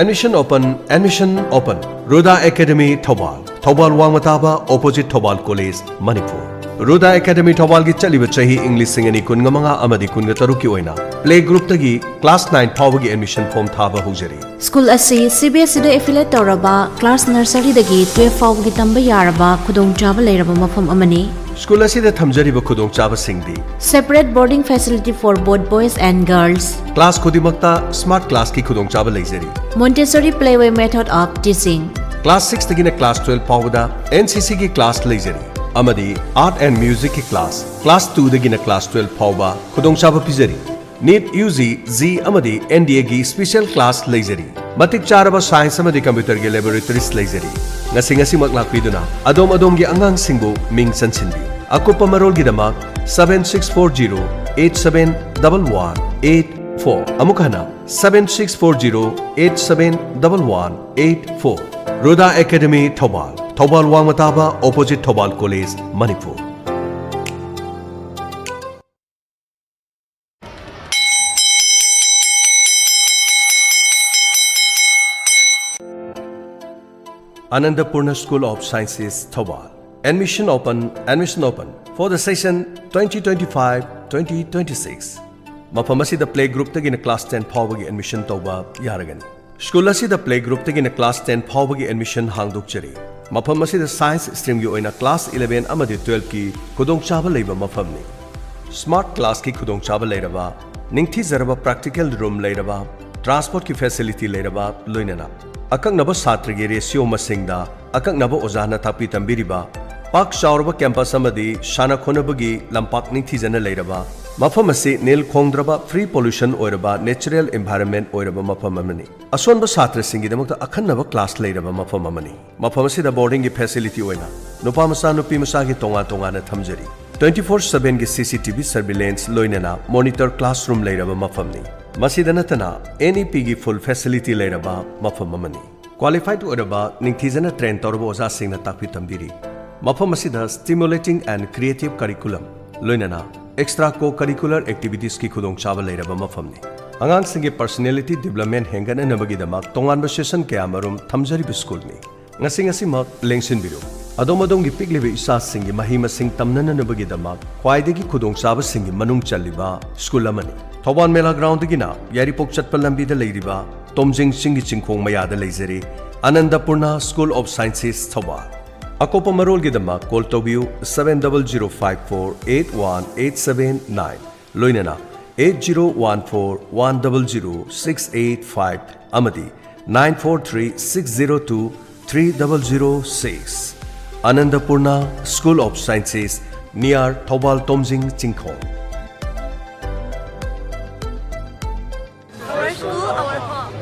Admission open, admission open. Ruda academy Thoubal, Thoubal Wangmataba, opposite Thoubal college, Manipur. Ruda academy ꯊꯧꯕꯥꯜꯒꯤ ꯆꯠꯂꯤꯕ ꯆꯍꯤ ꯏꯪ ꯂꯤꯁꯤꯡ ꯑꯅꯤ ꯀꯨꯟꯃꯉꯥ ꯑꯃꯗꯤ ꯀꯨꯟꯒ ꯇꯔꯨꯛꯀꯤ ꯑꯣꯏꯅ play groupꯇꯒꯤ class nine ꯐꯥꯎꯕꯒꯤ admission form ꯊꯥꯕ ꯍꯧꯖꯔꯤ꯫ ꯁ꯭ꯀꯨꯜ ꯑꯁꯤ CBSEꯗ affiliate ꯇꯧꯔꯕ class nurseryꯗꯒꯤ twelve ꯐꯥꯎꯕꯒꯤ ꯇꯝꯕ ꯌꯥꯔꯕ ꯈꯨꯗꯣꯡꯆꯥꯕ ꯂꯩꯔꯕ ꯃꯐꯝ ꯑꯃꯅꯤ꯫ ꯁ꯭ꯀꯨꯜ ꯑꯁꯤꯗ ꯊꯝꯖꯔꯤꯕ ꯈꯨꯗꯣꯡꯆꯥꯕꯁꯤꯡꯗꯤ: Separate boarding facility for both boys and girls꯫ Class ꯈꯨꯗꯤꯡꯃꯛꯇ smart classꯀꯤ ꯈꯨꯗꯣꯡꯆꯥꯕ ꯂꯩꯖꯔꯤ꯫ Montessori playway method of teaching꯫ Class sixꯇꯒꯤꯅ class twelve ꯐꯥꯎꯕꯗ NCCꯒꯤ class ꯂꯩꯖꯔꯤ ꯑꯃꯗꯤ Art and Musicꯀꯤ class, class twoꯗꯒꯤꯅ class twelve ꯐꯥꯎꯕ ꯈꯨꯗꯣꯡꯆꯥꯕ ꯄꯤꯖꯔꯤ꯫ NEET, UG, JEE ꯑꯃꯗꯤ NDAꯒꯤ special class ꯂꯩꯖꯔꯤ꯫ ꯃꯇꯤꯛ ꯆꯥꯔꯕ science ꯑꯃꯗꯤ computerꯒꯤ laboratories ꯂꯩꯖꯔꯤ꯫ ꯉꯁꯤ ꯉꯁꯤꯃꯛ ꯂꯥꯛꯄꯤꯗꯨꯅ ꯑꯗꯣꯝ ꯑꯗꯣꯝꯒꯤ ꯑꯉꯥꯡꯁꯤꯡꯕꯨ ꯃꯤꯡ ꯆꯟꯁꯤꯟꯕꯤꯌꯨ꯫ ꯑꯀꯨꯞꯄ ꯃꯔꯣꯜꯒꯤꯗꯃꯛ seven six four zero eight seven double one eight four꯫ ꯑꯃꯨꯛ ꯍꯟꯅ, seven six four zero eight seven double one eight four꯫ Ruda academy Thoubal, Thoubal Wangmataba, opposite Thoubal college, Manipur. Anandapurna School of Sciences, Thoubal. Admission open, admission open for the session twenty twenty-five twenty twenty-six. ꯃꯐꯝ ꯑꯁꯤꯗ play groupꯇꯒꯤꯅ class ten ꯐꯥꯎꯕꯒꯤ admission ꯇꯧꯕ ꯌꯥꯔꯒꯅꯤ꯫ School ꯑꯁꯤꯗ play groupꯇꯒꯤꯅ class ten ꯐꯥꯎꯕꯒꯤ admission ꯍꯥꯡꯗꯣꯛꯆꯔꯤ꯫ ꯃꯐꯝ ꯑꯁꯤꯗ science streamꯒꯤ ꯑꯣꯏꯅ class eleven ꯑꯃꯗꯤ twelveꯀꯤ ꯈꯨꯗꯣꯡꯆꯥꯕ ꯂꯩꯕ ꯃꯐꯝꯅꯤ꯫ Smart classꯀꯤ ꯈꯨꯗꯣꯡꯆꯥꯕ ꯂꯩꯔꯕ, ꯅꯤꯡꯊꯤꯖꯔꯕ practical room ꯂꯩꯔꯕ, transportꯀꯤ facility ꯂꯩꯔꯕ, ꯂꯣꯏꯅꯅ ꯑꯀꯛꯅꯕ ꯁꯥꯇ꯭ꯔꯒꯤ ratio ꯃꯁꯤꯡꯗ ꯑꯀꯛꯅꯕ ꯑꯣꯖꯥꯅ ꯇꯥꯛꯄꯤ ꯇꯝꯕꯤꯔꯤꯕ, ꯄꯥꯛ ꯆꯥꯎꯔꯕ campus ꯑꯃꯗꯤ ꯁꯥꯟꯅ ꯈꯣꯠꯅꯕꯒꯤ ꯂꯝꯄꯥꯛ ꯅꯤꯡꯊꯤꯖꯅ ꯂꯩꯔꯕ, ꯃꯐꯝ ꯑꯁꯤ ꯅꯤꯜ ꯈꯣꯡꯗ꯭ꯔꯕ, free pollution ꯑꯣꯏꯔꯕ, natural environment ꯑꯣꯏꯔꯕ ꯃꯐꯝ ꯑꯃꯅꯤ꯫ ꯑꯁꯣꯟꯕ ꯁꯥꯇ꯭ꯔꯁꯤꯡꯒꯤꯗꯃꯛꯇ ꯑꯈꯟꯅꯕ class ꯂꯩꯔꯕ ꯃꯐꯝ ꯑꯃꯅꯤ꯫ ꯃꯐꯝ ꯑꯁꯤꯗ boardingꯒꯤ facility ꯑꯣꯏꯅ ꯅꯨꯄꯥ ꯃꯆꯥ, ꯅꯨꯄꯤ ꯃꯆꯥꯒꯤ ꯇꯣꯉꯥꯟ ꯇꯣꯉꯥꯟꯅ ꯊꯝꯖꯔꯤ꯫ Twenty four sevenꯒꯤ C C T V surveillance ꯂꯣꯏꯅꯅ monitor classroom ꯂꯩꯔꯕ ꯃꯐꯝꯅꯤ꯫ ꯃꯁꯤꯗ ꯅꯠꯇꯅ N E Pꯒꯤ full facility ꯂꯩꯔꯕ ꯃꯐꯝ ꯑꯃꯅꯤ꯫ Qualified ꯑꯣꯏꯔꯕ, ꯅꯤꯡꯊꯤꯖꯅ train ꯇꯧꯔꯕ ꯑꯣꯖꯥꯁꯤꯡꯅ ꯇꯥꯛꯄꯤ ꯇꯝꯕꯤꯔꯤ꯫ ꯃꯐꯝ ꯑꯁꯤꯗ stimulating and creative curriculum ꯂꯣꯏꯅꯅ extra co-curricular activitiesꯀꯤ ꯈꯨꯗꯣꯡꯆꯥꯕ ꯂꯩꯔꯕ ꯃꯐꯝꯅꯤ꯫ ꯑꯉꯥꯡꯁꯤꯡꯒꯤ personality development ꯍꯦꯟꯒꯠꯅꯅꯕꯒꯤꯗꯃꯛ ꯇꯣꯉꯥꯟꯕ session ꯀꯌꯥꯃꯔꯨꯝ ꯊꯝꯖꯔꯤꯕ ꯁ꯭ꯀꯨꯜꯅꯤ꯫ ꯉꯁꯤ ꯉꯁꯤꯃꯛ ꯂꯦꯡꯁꯤꯟꯕꯤꯔꯨ꯫ ꯑꯗꯣꯝ ꯑꯗꯣꯝꯒꯤ ꯄꯤꯛꯂꯤꯕ ꯏꯆꯥꯁꯤꯡꯒꯤ ꯃꯍꯩ ꯃꯁꯤꯡ ꯇꯝꯅꯅꯕꯒꯤꯗꯃꯛ ꯈ꯭ꯋꯥꯏꯗꯒꯤ ꯈꯨꯗꯣꯡꯆꯥꯕꯁꯤꯡꯒꯤ ꯃꯅꯨꯡ ꯆꯜꯂꯤꯕ ꯁ꯭ꯀꯨꯜ ꯑꯃꯅꯤ꯫ ꯊꯧꯕꯥꯜ ꯃꯦꯂꯥ ꯒ꯭ꯔꯥꯎꯟꯗꯒꯤꯅ ꯌꯥꯏꯔꯤꯄꯣꯛ ꯆꯠꯄ ꯂꯝꯕꯤꯗ ꯂꯩꯔꯤꯕ ꯇꯣꯝꯖꯤꯡ ꯆꯤꯡꯒꯤ ꯆꯤꯡꯈꯣꯡ ꯃꯌꯥꯗ ꯂꯩꯖꯔꯤ, ꯑꯅꯟꯗꯄꯨꯔꯅ School of Sciences, ꯊꯧꯕꯥꯜ꯫ ꯑꯀꯨꯞꯄ ꯃꯔꯣꯜꯒꯤꯗꯃꯛ call ꯇꯧꯕꯤꯌꯨ seven double zero five four eight one eight seven nine, ꯂꯣꯏꯅꯅ eight zero one four one double zero six eight five ꯑꯃꯗꯤ nine four three six zero two three double zero six꯫ ꯑꯅꯟꯗꯄꯨꯔꯅ School of Sciences, near Thoubal ꯇꯣꯝꯖꯤꯡ ꯆꯤꯡꯈꯣꯡ꯫ Our school, our home.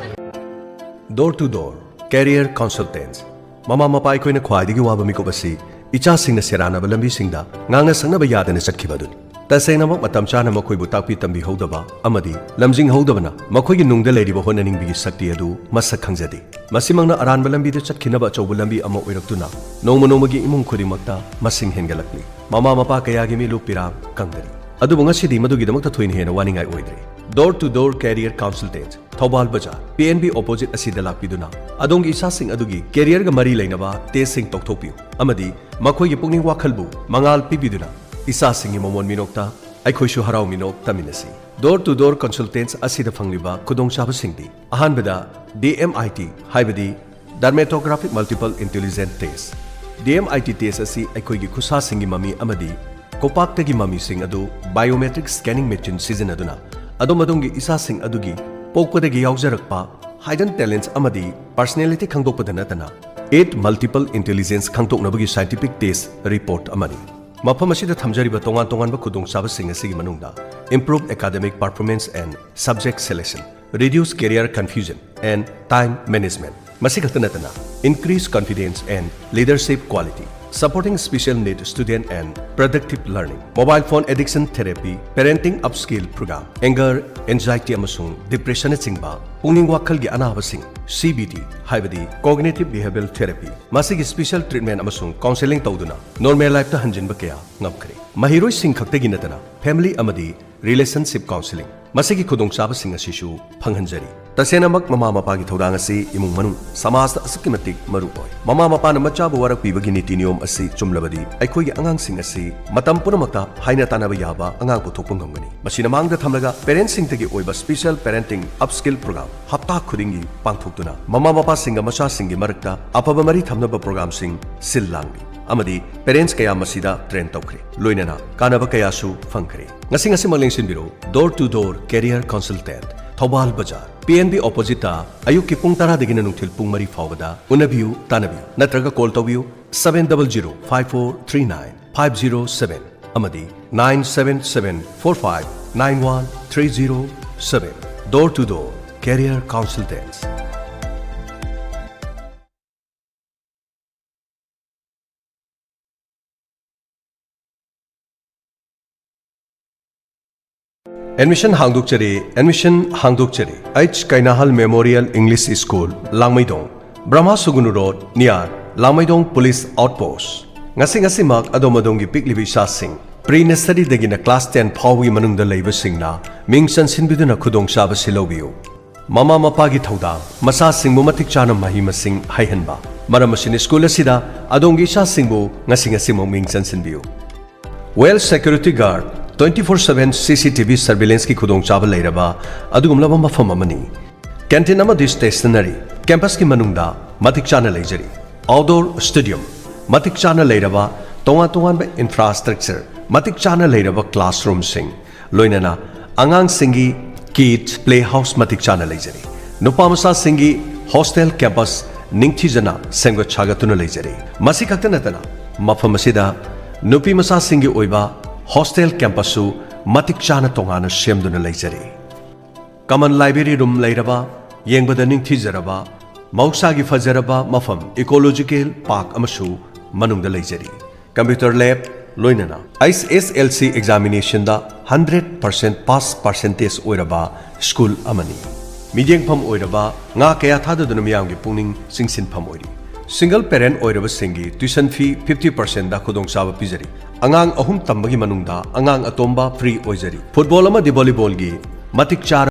Door to door, career consultants. ꯃꯃꯥ ꯃꯄꯥ ꯑꯩꯈꯣꯏꯅ ꯈ꯭ꯋꯥꯏꯗꯒꯤ ꯋꯥꯕ ꯃꯤꯀꯨꯞ ꯑꯁꯤ ꯏꯆꯥꯁꯤꯡꯅ ꯁꯦꯔꯥꯟꯅꯕ ꯂꯝꯕꯤꯁꯤꯡꯗ ꯉꯥꯡꯅ ꯁꯛꯅꯕ ꯌꯥꯗꯅ ꯆꯠꯈꯤꯕ ꯑꯗꯨꯅꯤ꯫ ꯇꯁꯦꯡꯅꯃꯛ, ꯃꯇꯝ ꯆꯥꯅ ꯃꯈꯣꯏꯕꯨ ꯇꯥꯛꯄꯤ ꯇꯝꯕꯤꯍꯧꯗꯕ ꯑꯃꯗꯤ ꯂꯝꯖꯤꯡꯍꯧꯗꯕꯅ ꯃꯈꯣꯏꯒꯤ ꯅꯨꯡꯗ ꯂꯩꯔꯤꯕ ꯍꯣꯠꯅꯅꯤꯡꯕꯒꯤ ꯁꯛꯇꯤ ꯑꯗꯨ ꯃꯁꯛ ꯈꯪꯖꯗꯦ꯫ ꯃꯁꯤꯃꯛꯅ ꯑꯔꯥꯟꯕ ꯂꯝꯕꯤꯗ ꯆꯠꯈꯤꯅꯕ ꯑꯆꯧꯕ ꯂꯝꯕꯤ ꯑꯃ ꯑꯣꯏꯔꯛꯇꯨꯅ ꯅꯣꯡꯃ ꯅꯣꯡꯃꯒꯤ ꯏꯃꯨꯡ ꯈꯨꯗꯤꯡꯃꯛꯇ ꯃꯁꯤꯡ ꯍꯦꯟꯒꯠꯂꯛꯂꯤ꯫ ꯃꯃꯥ ꯃꯄꯥ ꯀꯌꯥꯒꯤ ꯃꯤꯠꯂꯨ ꯄꯤꯔꯥꯡ ꯀꯪꯗꯔꯤ꯫ ꯑꯗꯨꯕꯨ ꯉꯁꯤꯗꯤ ꯃꯗꯨꯒꯤꯗꯃꯛꯇ ꯊꯣꯏꯅ ꯍꯦꯟꯅ ꯋꯥꯅꯤꯡꯉꯥꯏ ꯑꯣꯏꯗ꯭ꯔꯦ꯫ Door to Door Career Consultant, Thoubal ꯕꯖꯥꯔ, ꯄꯤ ꯑꯦꯟ ꯕꯤ opposite ꯑꯁꯤꯗ ꯂꯥꯛꯄꯤꯗꯨꯅ ꯑꯗꯣꯝꯒꯤ ꯏꯆꯥꯁꯤꯡ ꯑꯗꯨꯒꯤ careerꯒ ꯃꯔꯤ ꯂꯩꯅꯕ testꯁꯤꯡ ꯇꯧꯊꯣꯛꯄꯤꯌꯨ ꯑꯃꯗꯤ ꯃꯈꯣꯏꯒꯤ ꯄꯨꯛꯅꯤꯡ ꯋꯥꯈꯜꯕꯨ ꯃꯉꯥꯜ ꯄꯤꯕꯤꯗꯨꯅ ꯏꯆꯥꯁꯤꯡꯒꯤ ꯃꯃꯣꯟ ꯃꯤꯅꯣꯛꯇ ꯑꯩꯈꯣꯏꯁꯨ ꯍꯔꯥꯎ ꯃꯤꯅꯣꯛ ꯇꯝꯃꯤꯟꯅꯁꯤ꯫ Door to Door Consultants ꯑꯁꯤꯗ ꯐꯪꯂꯤꯕ ꯈꯨꯗꯣꯡꯆꯥꯕꯁꯤꯡꯗꯤ: ꯑꯍꯥꯟꯕꯗ, ꯗꯤ ꯑꯦꯝ ꯑꯥꯏ ꯇꯤ, ꯍꯥꯏꯕꯗꯤ Dermatographic Multiple Intelligence Test꯫ D M I T test ꯑꯁꯤ ꯑꯩꯈꯣꯏꯒꯤ ꯈꯨꯠꯁꯥꯁꯤꯡꯒꯤ ꯃꯃꯤ ꯑꯃꯗꯤ ꯈꯨꯄꯥꯛꯇꯒꯤ ꯃꯃꯤꯁꯤꯡ ꯑꯗꯨ biometric scanning machine ꯁꯤꯖꯤꯟꯅꯗꯨꯅ ꯑꯗꯣꯝ ꯑꯗꯣꯝꯒꯤ ꯏꯆꯥꯁꯤꯡ ꯑꯗꯨꯒꯤ ꯄꯣꯛꯄꯗꯒꯤ ꯌꯥꯎꯖꯔꯛꯄ hidden talents ꯑꯃꯗꯤ personality ꯈꯪꯗꯣꯛꯄꯗ ꯅꯠꯇꯅ, eight multiple intelligence ꯈꯪꯗꯣꯛꯅꯕꯒꯤ scientific test report ꯑꯃꯅꯤ꯫ ꯃꯐꯝ ꯑꯁꯤꯗ ꯊꯝꯖꯔꯤꯕ ꯇꯣꯉꯥꯟ ꯇꯣꯉꯥꯟꯕ ꯈꯨꯗꯣꯡꯆꯥꯕꯁꯤꯡ ꯑꯁꯤꯒꯤ ꯃꯅꯨꯡꯗ: improve academic performance and subject selection, reduce career confusion and time management꯫ ꯃꯁꯤ ꯈꯛꯇ ꯅꯠꯇꯅ, increase confidence and leadership quality, supporting special need student and productive learning, mobile phone addiction therapy, parenting upskill program, anger, anxiety ꯑꯃꯁꯨꯡ depressionꯅꯆꯤꯡꯕ ꯄꯨꯛꯅꯤꯡ ꯋꯥꯈꯜꯒꯤ ꯑꯅꯥꯕꯁꯤꯡ, C B T, ꯍꯥꯏꯕꯗꯤ cognitive behavioral therapy, ꯃꯁꯤꯒꯤ special treatment ꯑꯃꯁꯨꯡ counselling ꯇꯧꯗꯨꯅ normal lifeꯇ ꯍꯟꯖꯤꯟꯕ ꯀꯌꯥ ꯉꯝꯈ꯭ꯔꯦ꯫ ꯃꯍꯩꯔꯣꯏꯁꯤꯡ ꯈꯛꯇꯒꯤ ꯅꯠꯇꯅ family ꯑꯃꯗꯤ relationship counselling, ꯃꯁꯤꯒꯤ ꯈꯨꯗꯣꯡꯆꯥꯕꯁꯤꯡ ꯑꯁꯤꯁꯨ ꯐꯪꯍꯟꯖꯔꯤ꯫ ꯇꯁꯦꯡꯅꯃꯛ, ꯃꯃꯥ ꯃꯄꯥꯒꯤ ꯊꯧꯗꯥꯡ ꯑꯁꯤ ꯏꯃꯨꯡ ꯃꯅꯨꯡ, ꯁꯃꯥꯖꯇ ꯑꯁꯨꯛꯀꯤ ꯃꯇꯤꯛ ꯃꯔꯨ ꯑꯣꯏ꯫ ꯃꯃꯥ ꯃꯄꯥꯅ ꯃꯆꯥꯕꯨ ꯋꯥꯔꯛꯄꯤꯕꯒꯤ ꯅꯤꯇꯤ ꯅꯤꯌꯣꯝ ꯑꯁꯤ ꯆꯨꯝꯂꯕꯗꯤ, ꯑꯩꯈꯣꯏꯒꯤ ꯑꯉꯥꯡꯁꯤꯡ ꯑꯁꯤ ꯃꯇꯝ ꯄꯨꯝꯅꯃꯛꯇ ꯍꯥꯏꯅ ꯇꯥꯟꯅꯕ ꯌꯥꯕ ꯑꯉꯥꯡ ꯄꯨꯊꯣꯛꯄ ꯉꯝꯒꯅꯤ꯫ ꯃꯁꯤꯅ ꯃꯥꯡꯗ ꯊꯝꯂꯒ, parents ꯁꯤꯡꯇꯒꯤ ꯑꯣꯏꯕ special parenting upskill program ꯍꯞꯇꯥ ꯈꯨꯗꯤꯡꯒꯤ ꯄꯥꯡꯊꯣꯛꯇꯨꯅ, ꯃꯃꯥ ꯃꯄꯥꯁꯤꯡꯒ ꯃꯆꯥꯁꯤꯡꯒꯤ ꯃꯔꯛꯇ ꯑꯐꯕ ꯃꯔꯤ ꯊꯝꯅꯕ program ꯁꯤꯡ ꯁꯤꯜ ꯂꯥꯡꯂꯤ ꯑꯃꯗꯤ parents ꯀꯌꯥ ꯃꯁꯤꯗ train ꯇꯧꯈ꯭ꯔꯦ, ꯂꯣꯏꯅꯅ ꯀꯥꯟꯅꯕ ꯀꯌꯥꯁꯨ ꯐꯪꯈ꯭ꯔꯦ꯫ ꯉꯁꯤ ꯉꯁꯤꯃꯛ ꯂꯦꯡꯁꯤꯟꯕꯤꯔꯣ꯫ Door to Door Career Consultant, Thoubal ꯕꯖꯥꯔ, ꯄꯤ ꯑꯦꯟ ꯕꯤ oppositeꯇ, ꯑꯌꯨꯛꯀꯤ ꯄꯨꯡ ꯇꯔꯥꯗꯒꯤꯅ ꯅꯨꯡꯊꯤꯜ ꯄꯨꯡ ꯃꯔꯤ ꯐꯥꯎꯕꯗ ꯎꯅꯕꯤꯌꯨ, ꯇꯥꯟꯅꯕꯤꯌꯨ, ꯅꯠꯇ꯭ꯔꯒ call ꯇꯧꯕꯤꯌꯨ, seven double zero five four three nine five zero seven ꯑꯃꯗꯤ nine seven seven four five nine one three zero seven꯫ Door to Door Career Consultants꯫ Admission ꯍꯥꯡꯗꯣꯛꯆꯔꯤ, admission ꯍꯥꯡꯗꯣꯛꯆꯔꯤ꯫ H Keinahal Memorial English School, Langmeidong, Brahma Sugunu road, near Langmeidong Police Outpost꯫ ꯉꯁꯤ ꯉꯁꯤꯃꯛ ꯑꯗꯣꯝ ꯑꯗꯣꯝꯒꯤ ꯄꯤꯛꯂꯤꯕ ꯏꯆꯥꯁꯤꯡ Pre nurseryꯗꯒꯤꯅ class ten ꯐꯥꯎꯕꯒꯤ ꯃꯅꯨꯡꯗ ꯂꯩꯕꯁꯤꯡꯅ ꯃꯤꯡ ꯆꯟꯁꯤꯟꯕꯤꯗꯨꯅ ꯈꯨꯗꯣꯡꯆꯥꯕꯁꯤ ꯂꯧꯕꯤꯌꯨ꯫ ꯃꯃꯥ ꯃꯄꯥꯒꯤ ꯊꯧꯗꯥꯡ, ꯃꯆꯥꯁꯤꯡꯕꯨ ꯃꯇꯤꯛ ꯆꯥꯅ ꯃꯍꯩ ꯃꯁꯤꯡ ꯍꯩꯍꯟꯕ꯫ ꯃꯔꯝ ꯑꯁꯤꯅ ꯁ꯭ꯀꯨꯜ ꯑꯁꯤꯗ ꯑꯗꯣꯝꯒꯤ ꯏꯆꯥꯁꯤꯡꯕꯨ ꯉꯁꯤ ꯉꯁꯤꯃꯛ ꯃꯤꯡ ꯆꯟꯁꯤꯟꯕꯤꯌꯨ꯫ Well security guard, twenty four seven CCTV surveillancegꯤ ꯈꯨꯗꯣꯡꯆꯥꯕ ꯂꯩꯔꯕ ꯑꯗꯨꯒꯨꯝꯂꯕ ꯃꯐꯝ ꯑꯃꯅꯤ꯫ Canteen ꯑꯃꯗꯤ stationery campusꯀꯤ ꯃꯅꯨꯡꯗ ꯃꯇꯤꯛ ꯆꯥꯅ ꯂꯩꯖꯔꯤ꯫ Outdoor stadium, ꯃꯇꯤꯛ ꯆꯥꯅ ꯂꯩꯔꯕ ꯇꯣꯉꯥꯟ ꯇꯣꯉꯥꯟꯕ infrastructure, ꯃꯇꯤꯛ ꯆꯥꯅ ꯂꯩꯔꯕ classroomꯁꯤꯡ, ꯂꯣꯏꯅꯅ ꯑꯉꯥꯡꯁꯤꯡꯒꯤ kids playhouse ꯃꯇꯤꯛ ꯆꯥꯅ ꯂꯩꯖꯔꯤ꯫ ꯅꯨꯄꯥ ꯃꯆꯥꯁꯤꯡꯒꯤ hostel campus ꯅꯤꯡꯊꯤꯖꯅ ꯁꯦꯝꯒꯠ ꯁꯥꯒꯠꯇꯨꯅ ꯂꯩꯖꯔꯤ꯫ ꯃꯁꯤ ꯈꯛꯇ ꯅꯠꯇꯅ ꯃꯐꯝ ꯑꯁꯤꯗ ꯅꯨꯄꯤ ꯃꯆꯥꯁꯤꯡꯒꯤ ꯑꯣꯏꯕ hostel campusꯁꯨ ꯃꯇꯤꯛ ꯆꯥꯅ ꯇꯣꯉꯥꯟꯅ ꯁꯦꯝꯗꯨꯅ ꯂꯩꯖꯔꯤ꯫ Common library room ꯂꯩꯔꯕ, ꯌꯦꯡꯕꯗ ꯅꯤꯡꯊꯤꯖꯔꯕ, ꯃꯍꯧꯁꯥꯒꯤ ꯐꯖꯔꯕ ꯃꯐꯝ ecological park ꯑꯃꯁꯨ ꯃꯅꯨꯡꯗ ꯂꯩꯖꯔꯤ꯫ Computer lab ꯂꯣꯏꯅꯅ HSLC examinationꯗ hundred percent pass percentage ꯑꯣꯏꯔꯕ ꯁ꯭ꯀꯨꯜ ꯑꯃꯅꯤ꯫ ꯃꯤꯠꯌꯦꯡꯐꯝ ꯑꯣꯏꯔꯕ, ꯉꯥ ꯀꯌꯥ ꯊꯥꯗꯗꯨꯅ ꯃꯤꯌꯥꯝꯒꯤ ꯄꯨꯛꯅꯤꯡ ꯆꯤꯡꯁꯤꯟꯐꯝ ꯑꯣꯏꯔꯤ꯫ Single parent ꯑꯣꯏꯔꯕꯁꯤꯡꯒꯤ tuition fee fifty percentꯗ ꯈꯨꯗꯣꯡꯆꯥꯕ ꯄꯤꯖꯔꯤ꯫ ꯑꯉꯥꯡ ꯑꯍꯨꯝ ꯇꯝꯕꯒꯤ ꯃꯅꯨꯡꯗ ꯑꯉꯥꯡ ꯑꯇꯣꯝꯕ free ꯑꯣꯏꯖꯔꯤ꯫ Football ꯑꯃꯗꯤ volleyballꯒꯤ ꯃꯇꯤꯛ ꯆꯥꯔꯕ